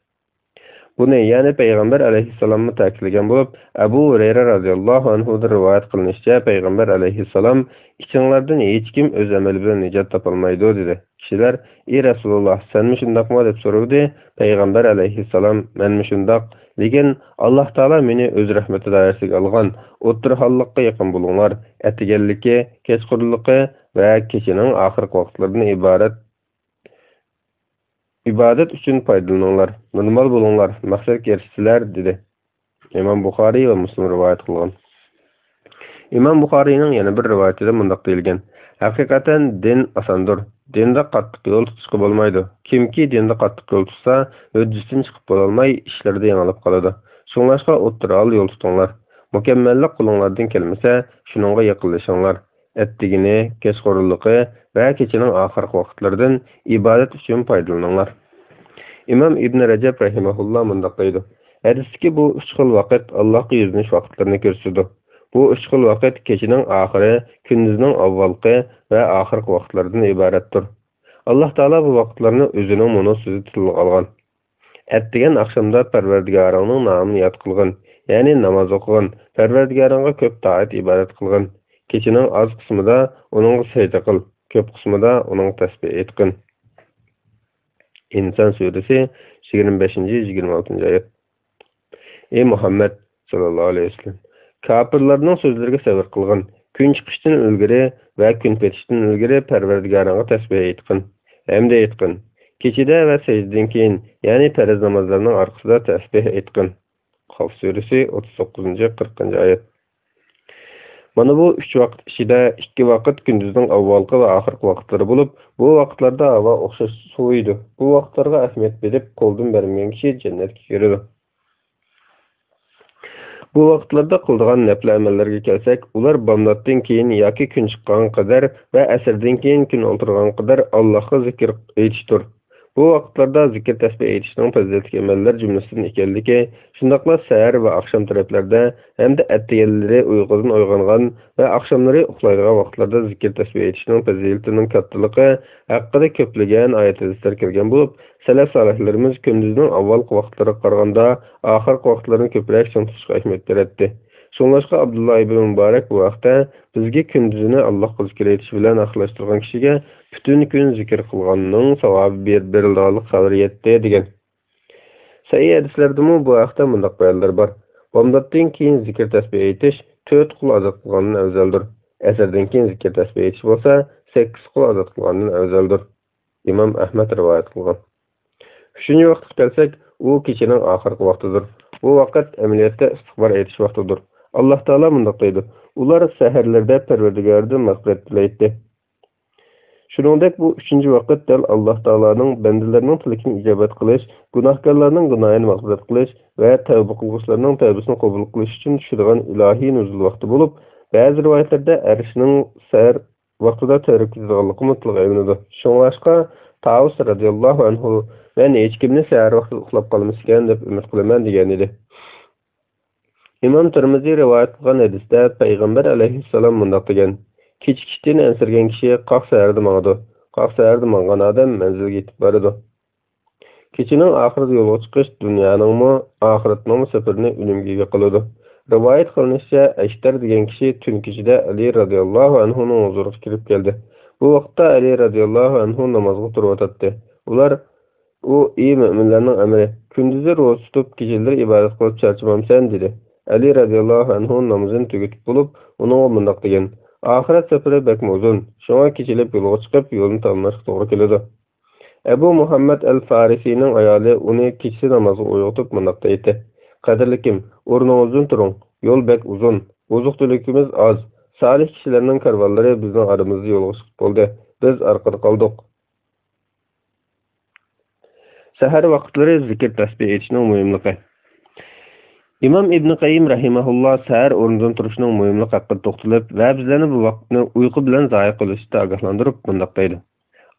بۇنى يەنە پەيغەمبەر ئەلەيھىسسالاممۇ تەكىتلىگەن بولۇپ، ئەبۇ ھۇرەيرە رازىياللاھۇ ئەنھۇدىن رىۋايەت قىلىنىشىچە، پەيغەمبەر ئەلەيھىسسالام: «ئىچىڭلاردىن ھېچكىم ئۆز ئەمىلى بىلەن نىجات تاپالمايدۇ» دېدى. كىشىلەر: «ئى رەسۇلۇللاھ، سەنمۇ شۇنداقمۇ؟» دەپ سورىدى. پەيغەمبەر ئەلەيھىسسالام: «مەنمۇ شۇنداق. لېكىن ئاللاھ تائالا مېنى ئۆز رەھمىتى دائىرىسىگە ئالغان. ئوتتۇرا ھاللىققا يېقىن بولۇڭلار. ئەتىگەنلىكى، كەچقۇرۇنلۇقى ۋە كېچىنىڭ ئاخىرقى ۋاقىتلىرىدىن ئىبارەت ئىبادەت ئۈچۈن پايدىلىنىڭلار، نورمال بولۇڭلار، مەقسەتكە ئېرىشىسىلەر» دېدى. ئىمام بۇخارىي ۋە مۇسلىم رىۋايەت قىلغان. ئىمام بۇخارىينىڭ يەنە بىر رىۋايىتىدە مۇنداق دېيىلگەن: «ھەقىقەتەن دىن ئاساندۇر. دىندا قاتتىق يول تۇتۇشقا بولمايدۇ. كىمكى دىندا قاتتىق يول تۇتسا، ھۆددىسىدىن چىقىپ بولالماي، ئىشلىرىدا يېڭىلىپ قالىدۇ. شۇڭلاشقا ئوتتۇرا ھال يول تۇتۇڭلار. مۇكەممەللىك قولۇڭلاردىن كەلمىسە، شۇنىڭغا يېقىنلىشىڭلار. ئەتىگىنى، كەچقۇرۇنلۇقى ۋە كېچىنىڭ ئاخىرقى ۋاقىتلىرىدىن ئىبادەت ئۈچۈن پايدىلىنىڭلار.» ئىمام ئىبن رەجەب رەھىمەھۇللا مۇنداق دەيدۇ: «ھەدىستىكى بۇ ئۈچ خىل ۋاقىت ئاللاھقا يۈزلىنىش ۋاقىتلىرىنى كۆرسىتىدۇ. بۇ ئۈچ خىل ۋاقىت كېچىنىڭ ئاخىرى، كۈندۈزنىڭ ئاۋۋالقى ۋە ئاخىرقى ۋاقىتلىرىدىن ئىبارەتتۇر. ئاللاھ تائالا بۇ ۋاقىتلارنى ئۆزىنىڭ مۇنۇ سۆزى تىلغا ئالغان: ئەتىگەن ئاخشامدا پەرۋەردىگارىڭنىڭ نامىنى ياد قىلغىن، يەنى ناماز ئوقۇغىن، پەرۋەردىگارىڭغا كۆپ تائەت-ئىبادەت قىلغىن. كېچىنىڭ ئاز قىسمىدا ئۇنىڭغا سەجدە قىل، كۆپ قىسمىدا ئۇنىڭغا تەسبىھ ئېيتقىن.» ئىنسان سۈرىسى، يىگىرمە بەشىنچى، يىگىرمە ئالتىنچى ئايەت. ئى مۇھەممەد ساللاللاھۇ ئەلەيھى ۋەسەللەم، كاپىرلارنىڭ سۆزلىرىگە سەۋر قىلغىن. كۈن چىقىشتىن ئىلگىرى ۋە كۈن پېتىشتىن ئىلگىرى پەرۋەردىگارىڭغا تەسبىھ ئېيتقىن، ھەمدە ئېيتقىن. كېچىدە ۋە سەجدىدىن كېيىن، يەنى پەرز نامازلارنىڭ ئارقىسىدا تەسبىھ ئېيتقىن. قاف سۈرىسى، ئوتتۇز توققۇزىنچى، قىرىقىنچى ئايەت. مانا بۇ ئۈچ ۋاقىت ئىچىدە ئىككى ۋاقىت كۈندۈزنىڭ ئاۋۋالقى ۋە ئاخىرقى ۋاقىتلىرى بولۇپ، بۇ ۋاقىتلاردا ھاۋا ئوخشاش سوۋۇيدۇ. بۇ ۋاقىتلارغا ئەھمىيەت بېرىپ، قولدىن بەرمىگەن كىشى جەننەتكە كىرىدۇ. بۇ ۋاقىتلاردا قىلىدىغان نەپلى ئەمەللەرگە كەلسەك، ئۇلار بامداتتىن كېيىن ياكى كۈن چىققانغا قەدەر ۋە ئەسىردىن كېيىن كۈن ئولتۇرغانغا قەدەر ئاللاھقا زىكىر ئېيتىشتۇر. بۇ ۋاقىتلاردا زىكىر تەسبىھ ئېيتىشنىڭ پەزىلەتلىك ئەمەللەر جۈملىسىدىن ئىكەنلىكى، شۇنداقلا سەھەر ۋە ئاخشام تەرەپلەردە ھەمدە ئەتىگەنلىرى ئۇيقۇدىن ئويغانغان ۋە ئاخشاملىرى ئۇخلايدىغان ۋاقىتلاردا زىكىر تەسبىھ ئېيتىشنىڭ پەزىلىتىنىڭ كاتتىلىقى ھەققىدە كۆپلىگەن ئايەت ھەدىسلەر كەلگەن بولۇپ، سەلەف سالىھلىرىمىز كۈندۈزنىڭ ئاۋۋالقى ۋاقىتلىرىغا قارىغاندا ئاخىرقى ۋاقىتلىرىنى كۆپرەك چىڭ تۇتۇشقا ئەھمىيەت بېرەتتى. شۇڭلاشقا ئابدۇللا ئىبن مۇبارەك بۇ ھەقتە: «بىزگە كۈندۈزىنى ئاللاھقا زىكىر ئېيتىش بىلەن ئاخىرلاشتۇرغان كىشىگە پۈتۈن كۈن زىكىر قىلغاننىڭ ساۋابى بېر-، بېرىلىدىغانلىق خەۋىرى يەتتى» دېگەن. سەھىھ ھەدىسلەردىمۇ بۇ ھەقتە مۇنداق بايانلار بار: بامداتتىن كېيىن زىكىر تەسبىھ ئېيتىش تۆت قۇل ئازاد قىلغاندىن ئەۋزەلدۇر. ئەسىردىن كېيىن زىكىر تەسبىھ ئېيتىش بولسا سەككىز قۇل ئازاد قىلغاندىن ئەۋزەلدۇر. ئىمام ئەھمەد رىۋايەت قىلغان. ئۈچىنچى ۋاقىتقا كەلسەك، ئۇ كېچىنىڭ ئاخىرقى ۋاقتىدۇر. بۇ ۋاقىت ئەمەلىيەتتە ئىستىغپار ئېيتىش ۋاقتىدۇر. ئاللاھ تائالا مۇنداق دەيدۇ: «ئۇلار سەھەرلىرىدە پەرۋەردىگارىدىن مەغپىرەت تىلەيتتى.» شۇنىڭدەك بۇ ئۈچىنچى ۋاقىت دەل ئاللاھ تائالانىڭ بەندىلەرنىڭ تىلىكىنى ئىجابەت قىلىش، گۇناھكارلارنىڭ گۇناھىنى مەغپىرەت قىلىش ۋە تەۋبە قىلغۇچىلارنىڭ تەۋبىسىنى قوبۇل قىلىش ئۈچۈن چۈشىدىغان ئىلاھىي نۇزۇل ۋاقتى بولۇپ، بەزى رىۋايەتلەردە ئەرشنىڭ سەھەر ۋاقتىدا تەۋرىك كېتىدىغانلىقىمۇ تىلغا ئېلىنىدۇ. شۇڭلاشقا تاۋۇس رەزىياللاھۇ ئەنھۇ: «مەن ھېچكىمنى سەھەر ۋاقتىدا ئۇخلاپ قالمىسىكەن دەپ ئۈمىد قىلىمەن» دېگەنىدى. ئىمام تىرمىزى رىۋايەت قىلغان ھەدىستە پەيغەمبەر ئەلەيھىسسالام مۇنداق دېگەن: «كېچىكىشتىن ئەنسىرىگەن كىشى قاق سەھەردە ماڭىدۇ. قاق سەھەردە ماڭغان ئادەم مەنزىلگە يېتىپ بارىدۇ.» كېچىنىڭ ئاخىرىدا يولغا چىقىش دۇنيانىڭمۇ، ئاخىرەتنىڭمۇ سېپىرىنى ئۈنۈمگە ئىگە قىلىدۇ. رىۋايەت قىلىنىشىچە، ئەشتەر دېگەن كىشى تۈن كېچىدە ئەلى رەزىياللاھۇ ئەنھۇنىڭ ھۇزۇرىغا كىرىپ كەلدى. بۇ ۋاقىتتا ئەلى رەزىياللاھۇ ئەنھۇ نامازغا تۇرۇۋاتاتتى. ئۇلار: «ئۇ، ئى مۆمىنلەرنىڭ ئەمىرى، كۈندۈزى روزا تۇتۇپ، كېچىلىرى ئىبادەت قىلىپ چارچىمامسەن؟» دېدى. ئەلى رەزىياللاھۇ ئەنھۇ نامىزىنى تۈگىتىپ بولۇپ، ئۇنىڭغا مۇنداق دېگەن: «ئاخىرەت سەپىرى بەكمۇ ئۇزۇن، شۇڭا كېچىلەپ يولغا چىقىپ، يولنى تاماملاشقا توغرا كېلىدۇ.» ئەبۇ مۇھەممەد ئەل فارىسىنىڭ ئايالى ئۇنى كېچىسى نامازغا ئويغىتىپ مۇنداق دەيتتى: قەدىرلىكىم، ئورنىڭىزدىن تۇرۇڭ، يول بەك ئۇزۇن، ئوزۇق-تۈلۈكىمىز ئاز، سالىھ كىشىلەرنىڭ كارۋانلىرى بىزنىڭ ئارىمىزدا يولغا چىقىپ بولدى، بىز ئارقىدا قالدۇق. سەھەر ۋاقىتلىرى زىكىر تەسبىھ ئېيتىشنىڭ مۇھىملىقى. ئىمام ئىبن قەييىم رەھىمەھۇللا سەھەر ئورنىدىن تۇرۇشنىڭ مۇھىملىقى ھەققىدە توختىلىپ ۋە بىزلەرنى بۇ ۋاقىتنى ئۇيقۇ بىلەن زايە قىلىشتا ئاگاھلاندۇرۇپ مۇنداق دەيدۇ: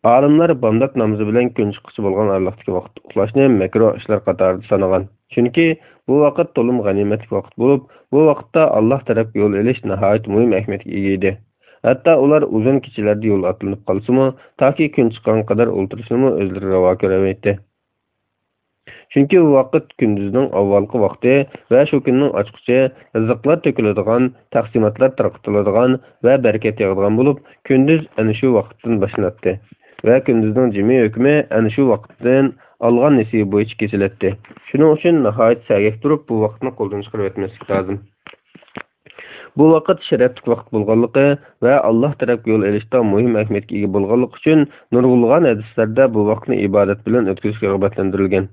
ئالىملار بامدات نامىزى بىلەن كۈن چىققۇچە بولغان ئارىلىقتىكى ۋاقىتتا ئۇخلاشنى مەكرۇھ ئىشلار قاتارىدا سانىغان. چۈنكى بۇ ۋاقىت تولىمۇ غەنىيمەتلىك ۋاقىت بولۇپ، بۇ ۋاقىتتا ئاللاھ تەرەپكە يول ئېلىش ناھايىتى مۇھىم ئەھمىيەتكە ئىگە ئىدى. ھەتتا ئۇلار ئۇزۇن كېچىلەردە يول ئاتلىنىپ قالسىمۇ، تاكى كۈن چىققان قەدەر ئولتۇرۇشنىمۇ ئۆزلىرى راۋا كۆرەلمەيتتى. چۈنكى بۇ ۋاقىت كۈندۈزنىڭ ئاۋۋالقى ۋاقتى ۋە شۇ كۈننىڭ ئاچقۇچى، رىزىقلار تۆكۈلىدىغان، تەقسىماتلار تارقىتىلىدىغان ۋە بەرىكەت ياغىدىغان بولۇپ، كۈندۈز ئەنە شۇ ۋاقىتتىن باشلىناتتى ۋە كۈندۈزنىڭ جىمى ھۆكمى ئەنە شۇ ۋاقىتتىن ئالغان نېسىبى بويىچە كېسىلەتتى. شۇنىڭ ئۈچۈن ناھايىتى سەگەك تۇرۇپ، بۇ ۋاقىتنى قولدىن چىقىرىۋەتمەسلىك لازىم. بۇ ۋاقىت شەرەپلىك ۋاقىت بولغانلىقى ۋە ئاللاھ تەرەپكە يول ئېلىشتا مۇھىم ئەھمىيەتكە ئىگە بولغانلىقى ئۈچۈن نۇرغۇنلىغان ھەدىسلەردە بۇ ۋاقىتنى ئىبادەت بىلەن ئۆتكۈزۈشكە رىغبەتلەندۈرۈلگەن.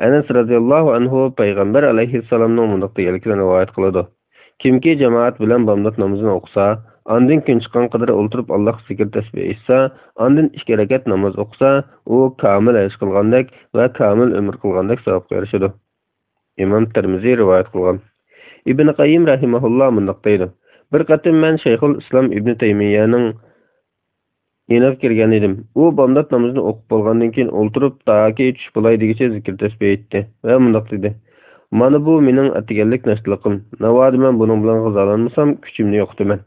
ئەنەس رەزىياللاھۇ ئەنھۇ پەيغەمبەر ئەلەيھىسسالامنىڭ مۇنداق دېگەنلىكىنى رىۋايەت قىلىدۇ: كىمكى جامائەت بىلەن بامدات نامىزىنى ئوقۇسا، ئاندىن كۈن چىققان قەدەر ئولتۇرۇپ ئاللاھقا زىكىر تەسبىھ ئېيتسا، ئاندىن ئىككى رەكەت ناماز ئوقۇسا، ئۇ كامىل ھەج قىلغاندەك ۋە كامىل ئۆمرە قىلغاندەك ساۋابقا ئېرىشىدۇ. ئىمام تىرمىزى رىۋايەت قىلغان. ئىبن قەييىم رەھىمەھۇللا مۇنداق دەيدۇ: بىر قېتىم مەن شەيخۇل ئىسلام ئىبن تەيمىيەنىڭ يېنىغا كىرگەن ئىدىم. ئۇ بامدات نامىزىنى ئوقۇپ بولغاندىن كېيىن ئولتۇرۇپ، تاكى چۈش بولاي دېگۈچە زىكىر تەسبىھ ئېيتتى ۋە مۇنداق دېدى: مانا بۇ مېنىڭ ئەتىگەنلىك ناشتىلىقىم. ناۋادا مەن بۇنىڭ بىلەن غىزالانمىسام، كۈچۈمنى يوقىتىمەن.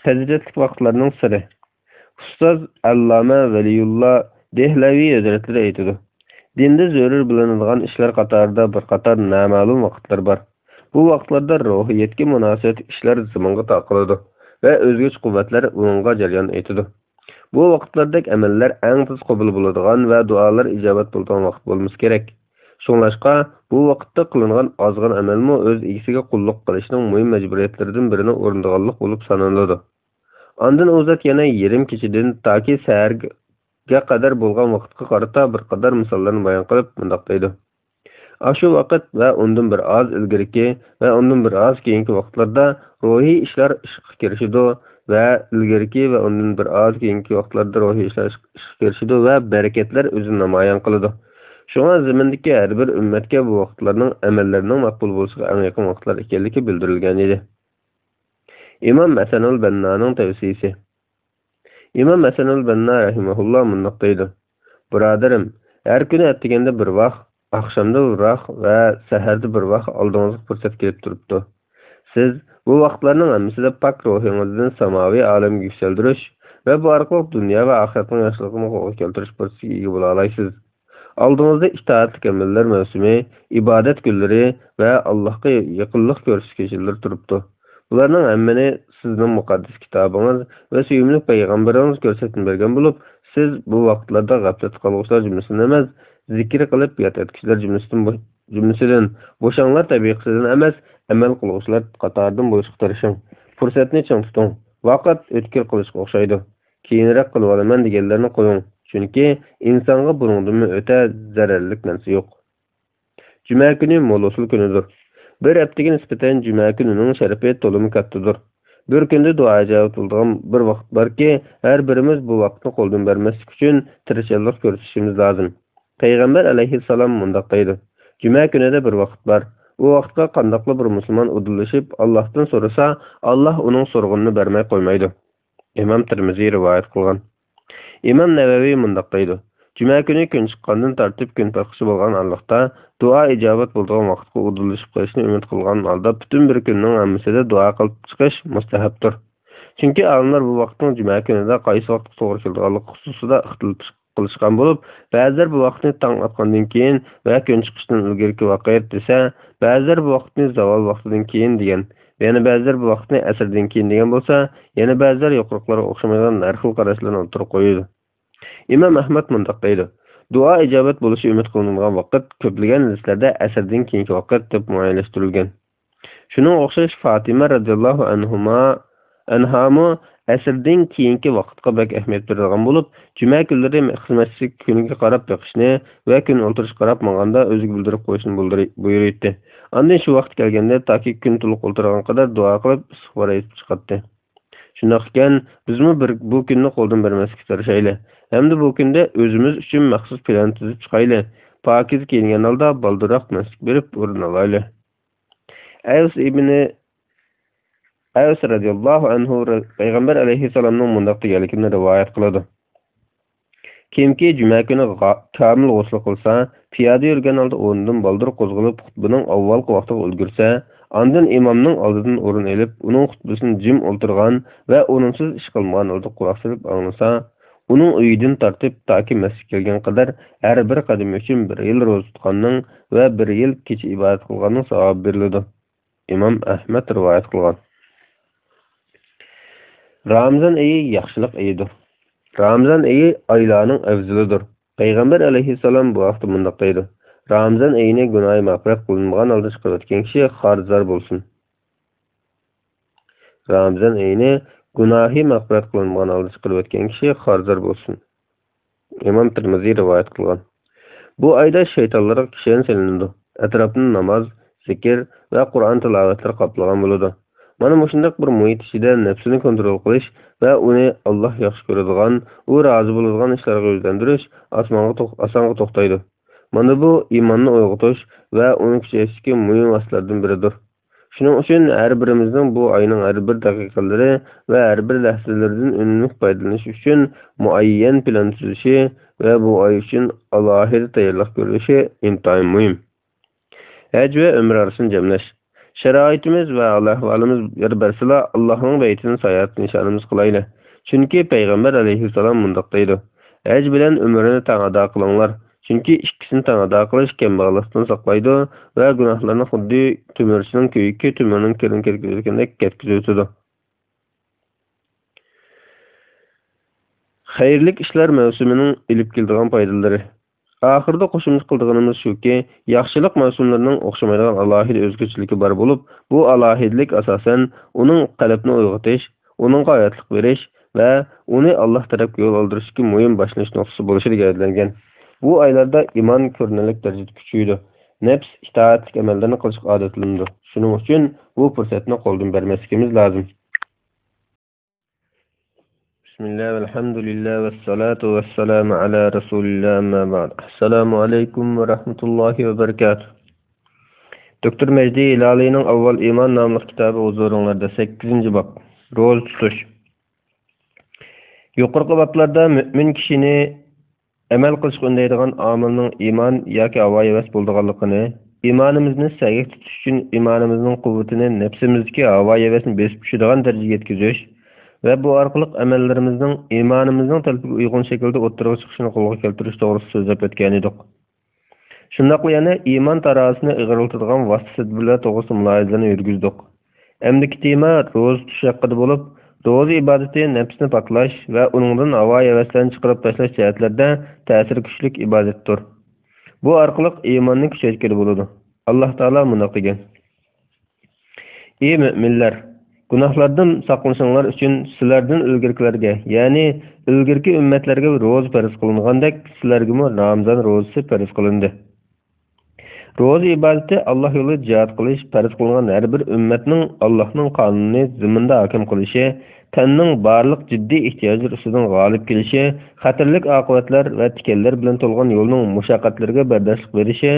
پەزىلەتلىك ۋاقىتلارنىڭ سىرى. ئۇستاز ئەللامە ۋەلىيۇللا دېھلەۋى ھەزرەتلىرى ئېيتىدۇ: دىندا زۆرۈر بىلىنىدىغان ئىشلار قاتارىدا بىر قاتار نامەلۇم ۋاقىتلار بار. بۇ ۋاقىتلاردا روھىيەتكە مۇناسىۋەتلىك ئىشلار زېمىنغا تارقىلىدۇ ۋە ئۆزگىچە قۇۋۋەتلەر ئۇنىڭغا جەريان ئېيتىدۇ. بۇ ۋاقىتلاردەك ئەمەللەر ئەڭ تېز قوبۇل بولىدىغان ۋە دۇئالار ئىجابەت بولىدىغان ۋاقىت بولمىسا كېرەك. شۇڭلاشقا، بۇ ۋاقىتتا قىلىنغان ئازغىنە ئەمەلمۇ ئۆز ئىگىسىگە قۇللۇق قىلىشنىڭ مۇھىم مەجبۇرىيەتلىرىدىن بىرىنى ئورۇندىغانلىق بولۇپ سانىلىدۇ. ئاندىن ئۇ زات يەنە يېرىم كېچىدىن تاكى سەھەرگە قەدەر بولغان ۋاقىتقا قارىتا بىر قاتار مىساللارنى بايان قىلىپ مۇنداق دەيدۇ: ئاشۇ ۋاقىت ۋە ئۇندىن بىر ئاز ئىلگىرىكى ۋە ئۇندىن بىر ئاز كېيىنكى ۋاقىتلاردا روھىي ئىشلار ئىشقا كىرىشىدۇ ۋە ئىلگىرىكى ۋە ئۇندىن بىر ئاز كېيىنكى ۋاقىتلاردا روھىي ئىشلار ئىشقا كىرىشىدۇ ۋە بەرىكەتلەر ئۆزىنى نامايان قىلىدۇ. شۇڭا زېمىندىكى ھەر بىر ئۈممەتكە بۇ ۋاقىتلارنىڭ ئەمەللىرىنىڭ مەقبۇل بولۇشىغا ئەڭ يېقىن ۋاقىتلار ئىكەنلىكى بىلدۈرۈلگەن ئىدى. ئىمام ھەسەنۇل بەننانىڭ تەۋسىيىسى. ئىمام ھەسەنۇل بەننا رەھىمەھۇللا مۇنداق دەيدۇ: بۇرادىرىم، ھەر كۈنى ئەتىگەندە بىر ۋاق، ئاخشامدا بىر ۋاق ۋە سەھەردە بىر ۋاق ئالدىڭىزغا پۇرسەت كېلىپ تۇرۇپتۇ. سىز بۇ ۋاقىتلارنىڭ ھەممىسىدە پاك روھىڭىزدىن ساماۋىي ئالەمگە يۈكسەلدۈرۈش ۋە بۇ ئارقىلىق دۇنيا ۋە ئاخىرەتنىڭ ياخشىلىقىنى قولغا كەلتۈرۈش پۇرسىتىگە ئىگە بولالايسىز. ئالدىڭىزدا ئىتائەتلىك ئەمەللەر مەۋسۇمى، ئىبادەت كۈنلىرى ۋە ئاللاھقا يېقىنلىق كۆرسىتىش كېچىلىرى تۇرۇپتۇ. بۇلارنىڭ ھەممىنى سىزنىڭ مۇقەددەس كىتابىڭىز ۋە سۆيۈملۈك پەيغەمبىرىڭىز كۆرسەتمە بەرگەن بولۇپ، سىز بۇ ۋاقىتلاردا غەپلەتتە قالغۇچىلار جۈملىسىدىن ئەمەس، زىكىر قىلىپ ياد ئەتكۈچىلەر جۈملىسىدىن بو-، جۈملىسىدىن، بوشاڭلار تەبىقىسىدىن ئەمەس، ئەمەل قىلغۇچىلار قاتارىدىن بولۇشقا تىرىشىڭ. پۇرسەتنى چىڭ تۇتۇڭ. ۋاقىت ئۆتكۈر قىلىچقا ئوخشايدۇ. كېيىنرەك قىلىۋالىمەن دېگەنلەرنى قويۇڭ، چۈنكى ئىنسانغا بۇنىڭدىنمۇ ئۆتە زەرەرلىك نەرسە يوق. جۈمە كۈنى مول ھوسۇل كۈنىدۇر. بىر ھەپتىگە نىسبەتەن جۈمە كۈنىنىڭ شەرىپى تولىمۇ كاتتىدۇر. بىر كۈندە دۇئا ئىجابەت بولىدىغان بىر ۋاقىت باركى، ھەر بىرىمىز بۇ ۋاقىتنى قولدىن بەرمەسلىك ئۈچۈن تىرىشچانلىق كۆرسىتىشىمىز لازىم. پەيغەمبەر ئەلەيھىسسالام مۇنداق دەيدۇ: جۈمە كۈنىدە بىر ۋاقىت بار. ئۇ ۋاقىتقا قانداقلا بىر مۇسۇلمان ئۇدۇللىشىپ ئاللاھتىن سورىسا، ئاللاھ ئۇنىڭ سورىغىنىنى بەرمەي قويمايدۇ. ئىمام تىرمىزى رىۋايەت قىلغان. ئىمام نەۋەۋى مۇنداق دەيدۇ: جۈمە كۈنى كۈن چىققاندىن تارتىپ كۈن پاتقۇچە بولغان ئارىلىقتا دۇئا ئىجابەت بولىدىغان ۋاقىتقا ئۇدۇللىشىپ قېلىشنى ئۈمىد قىلغان ھالدا پۈتۈن بىر كۈننىڭ ھەممىسىدە دۇئا قىلىپ چىقىش مۇستەھەپتۇر. چۈنكى ئالىملار بۇ ۋاقىتنىڭ جۈمە كۈنىدە قايسى ۋاقىتقا توغرا كېلىدىغانلىقى خۇسۇسىدا ئىختىلاپ قىلىشقان بولۇپ، بەزىلەر بۇ ۋاقىتنى تاڭ ئاتقاندىن كېيىن ۋە كۈن چىقىشتىن ئىلگىرىكى ۋاقىت دېسە، بەزىلەر بۇ ۋاقىتنى زاۋال ۋاقتىدىن كېيىن دېگەن، يەنە بەزىلەر بۇ ۋاقىتنى ئەسىردىن كېيىن دېگەن بولسا، يەنە بەزىلەر يۇقىرىقىلارغا ئوخشىمايدىغان ھەر خىل قاراشلارنى ئوتتۇرىغا قويىدۇ. ئىمام ئەھمەد مۇنداق دەيدۇ: دۇئا ئىجابەت بولۇشى ئۈمىد قىلىنىدىغان ۋاقىت كۆپلىگەن ھەدىسلەردە ئەسىردىن كېيىنكى ۋاقىت دەپ مۇئەييەنلەشتۈرۈلگەن. شۇنىڭغا ئوخشاش فاتىمە رەزىياللاھۇ ئەنھۇما، ئەنھامۇ ئەسىردىن كېيىنكى ۋاقىتقا بەك ئەھمىيەت بېرىدىغان بولۇپ، جۈمە كۈنلىرى مەسچىت كۈنگە قاراپ بېقىشنى ۋە كۈن ئولتۇرۇشقا قاراپ ماڭغاندا ئۆزىگە بىلدۈرۈپ قويۇشنى بۇلدۇرى-، بۇيرۇيتتى. ئاندىن شۇ ۋاقىت كەلگەندە تاكى كۈن تولۇق ئولتۇرغان قەدەر دۇئا قىلىپ، ئىستىغپار ئېيتىپ چىقاتتى. شۇنداق ئىكەن، بىزمۇ بىر، بۇ كۈننى قولدىن بەرمەسلىككە تىرىشايلى. ھەمدە بۇ كۈندە ئۆزىمىز ئۈچۈن مەخسۇس پىلان تۈزۈپ چىقايلى. پاكىز كىيىنگەن ھالدا بالدۇرراق مەسچىتكە بېرىپ ئورۇن ئالايلى. ئەۋس ئىبنى، ئەۋس رەزىياللاھۇ ئەنھۇ پەيغەمبەر ئەلەيھىسسالامنىڭ مۇنداق دېگەنلىكىنى رىۋايەت قىلىدۇ. كىمكى جۈمە كۈنى غا-، كامىل غۇسۇل قىلسا، پىيادە يۈرگەن ھالدا ئورنىدىن بالدۇر قوزغىلىپ، خۇتبىنىڭ ئاۋۋالقى ۋاقتىغا ئۈلگۈرسە، ئاندىن ئىمامنىڭ ئالدىدىن ئورۇن ئېلىپ، ئۇنىڭ خۇتبىسىنى جىم ئولتۇرغان ۋە ئورۇنسىز ئىش قىلمىغان ھالدا قۇلاق سېلىپ ئاڭلىسا، ئۇنىڭ ئۆيىدىن تارتىپ تاكى مەسچىتكە كەلگەن قەدەر ھەر بىر قەدىمى ئۈچۈن بىر يىل روزا تۇتقاننىڭ ۋە بىر يىل كېچە ئىبادەت قىلغاننىڭ ساۋابى بېرىلىدۇ. ئىمام ئەھمەد رىۋايەت قىلغان. رامىزان ئېيى ياخشىلىق ئېيىدۇر. رامىزان ئېيى ئايلارنىڭ ئەۋزىلىدۇر. پەيغەمبەر ئەلەيھىسسالام بۇ ھەقتە مۇنداق دەيدۇ: رامىزان ئېيىنى گۇناھى مەغپىرەت قىلىنمىغان ھالدا چىقىرىۋەتكەن كىشى خارىزار بولسۇن. رامىزان ئېيىنى گۇناھى مەغپىرەت قىلىنمىغان ھالدا چىقىرىۋەتكەن كىشى خارىزار بولسۇن. ئىمام تىرمىزى رىۋايەت قىلغان. بۇ ئايدا شەيتانلارغا كىشەن سېلىنىدۇ. ئەتراپنى ناماز، زىكىر ۋە قۇرئان تىلاۋەتلىرى قاپلىغان بولىدۇ. مانا مۇشۇنداق بىر مۇھىت ئىچىدە نەپسىنى كونترول قىلىش ۋە ئۇنى ئاللاھ ياخشى كۆرىدىغان، ئۇ رازى بولىدىغان ئىشلارغا يۈزلەندۈرۈش ئاسمانغا توخ-، ئاسانغا توختايدۇ. مانا بۇ ئىماننى ئويغىتىش ۋە ئۇنى كۈچەيتىشتىكى مۇھىم ۋاسىتىلەردىن بىرىدۇر. شۇنىڭ ئۈچۈن ھەر بىرىمىزنىڭ بۇ ئاينىڭ ھەر بىر دەقىقىلىرى ۋە ھەر بىر لەھزىلىرىدىن ئۈنۈملۈك پايدىلىنىش ئۈچۈن مۇئەييەن پىلان تۈزۈشى ۋە بۇ ئاي ئۈچۈن ئالاھىدە تەييارلىق كۆرۈلۈشى ئىنتايىن مۇھىم. ھەج ۋە ئۆمرە ئارىسىنى جەملەش. شارائىتىمىز ۋە ھال-ئەھۋالىمىز يار بەرسىلا، ئاللاھنىڭ بەيتىنى ساياھەت نىشانىمىز قىلايلى. چۈنكى پەيغەمبەر ئەلەيھىسسالام مۇنداق دەيدۇ: ھەج بىلەن ئۆمرىنى تەڭ ئادا قىلىڭلار. چۈنكى ئىككىسىنى تەڭ ئادا قىلىش كەمبەغەللىكتىن ساقلايدۇ ۋە گۇناھلارنى خۇددى تۆمۈرچىنىڭ كۆيۈكى تۆمۈرنىڭ كىرىنى كەتكۈزۈۋېتىدۇ. خەيرلىك ئىشلار مەۋسۇمىنىڭ ئېلىپ كېلىدىغان پايدىلىرى. ئاخىرىدا قوشۇمچە قىلىدىغىنىمىز شۇكى، ياخشىلىق مەۋسۇملىرىنىڭ ئوخشىمايدىغان ئالاھىدە ئۆزگىچىلىكى بار بولۇپ، بۇ ئالاھىدىلىك ئاساسەن ئۇنىڭ قەلبنى ئويغىتىش، ئۇنىڭغا ھاياتلىق بېرىش ۋە ئۇنى ئاللاھ تەرەپكە يول ئالدۇرۇشتىكى مۇھىم باشلىنىش نۇقتىسى بولۇشىدىن گەۋدىلەنگەن. بۇ ئايلاردا ئىمان كۆرۈنەرلىك دەرىجىدە كۈچىيىدۇ. نەپس ئىتائەتلىك ئەمەللەرنى قىلىشقا ئادەتلىنىدۇ. شۇنىڭ ئۈچۈن بۇ پۇرسەتنى قولدىن بەرمەسلىكىمىز لازىم. بىسمىللا، ۋەلھەمدۇلىللا، ۋەسسالاتۇ ۋەسسالامۇ ئەلا رەسۇلىللا، ئەمما بەئد. ئەسسالامۇ ئەلەيكۇم ۋە رەھمەتۇللاھى ۋە بەرىكاتۇھ. دوكتور مەجدى ھىلالىنىڭ ئاۋۋال ئىمان ناملىق كىتابى ھۇزۇرۇڭلاردا، سەككىزىنچى باب. روزا تۇتۇش. يۇقىرىقى بابلاردا مۆمىن كىشىنى ئەمەل قىلىشقا ئۈندەيدىغان ئامىلنىڭ ئىمان ياكى ھاۋا-ھەۋەس بولىدىغانلىقىنى، ئىمانىمىزنى سەگەك تۇتۇش ئۈچۈن ئىمانىمىزنىڭ قۇۋۋىتىنى نەپسىمىزدىكى ھاۋا-ھەۋەسنى بېسىپ چۈشىدىغان دەرىجىگە يەتكۈزۈش ۋە بۇ ئارقىلىق ئەمەللىرىمىزنىڭ ئىمانىمىزنىڭ تەلىپىگە ئۇيغۇن شەكىلدە ئوتتۇرىغا چىقىشىنى قولغا كەلتۈرۈش توغرىسىدا سۆزلەپ ئۆتكەنىدۇق. شۇنداقلا يەنە ئىمان تارازىسىنى ئېغىرلىتىدىغان ۋاسىتە-تەدبىرلەر توغرىسىدا مۇلاھىزىلەرنى يۈرگۈزدۇق. ئەمدىكى تېما روزا تۇتۇش ھەققىدە بولۇپ، روزا ئىبادىتى نەپسنى پاكلاش ۋە ئۇنىڭدىن ھاۋا-ھەۋەسلەرنى چىقىرىپ تاشلاش جەھەتلەردە تەسىرى كۈچلۈك ئىبادەتتۇر. بۇ ئارقىلىق ئىماننى كۈچەيتكىلى بولىدۇ. ئاللاھ تائالا مۇنداق دېگەن: ئى مۆمىنلەر! گۇناھلاردىن ساقلىنىشىڭلار ئۈچۈن سىلەردىن ئىلگىرىكىلەرگە، يەنى ئىلگىرىكى ئۈممەتلەرگە روزا پەرز قىلىنغاندەك، سىلەرگىمۇ رامىزان روزىسى پەرز قىلىندى. روزا ئىبادىتى ئاللاھ يولىدا جىھاد قىلىش، پەرز قىلىنغان ھەر بىر ئۈممەتنىڭ ئاللاھنىڭ قانۇنىنى زېمىندا ھاكىم قىلىشى، تەننىڭ بارلىق جىددىي ئېھتىياجلىرى ئۈستىدىن غالىب كېلىشى، خەتەرلىك ئاقىۋەتلەر ۋە تىكەنلەر بىلەن تولغان يولنىڭ مۇشەققەتلىرىگە بەرداشلىق بېرىشى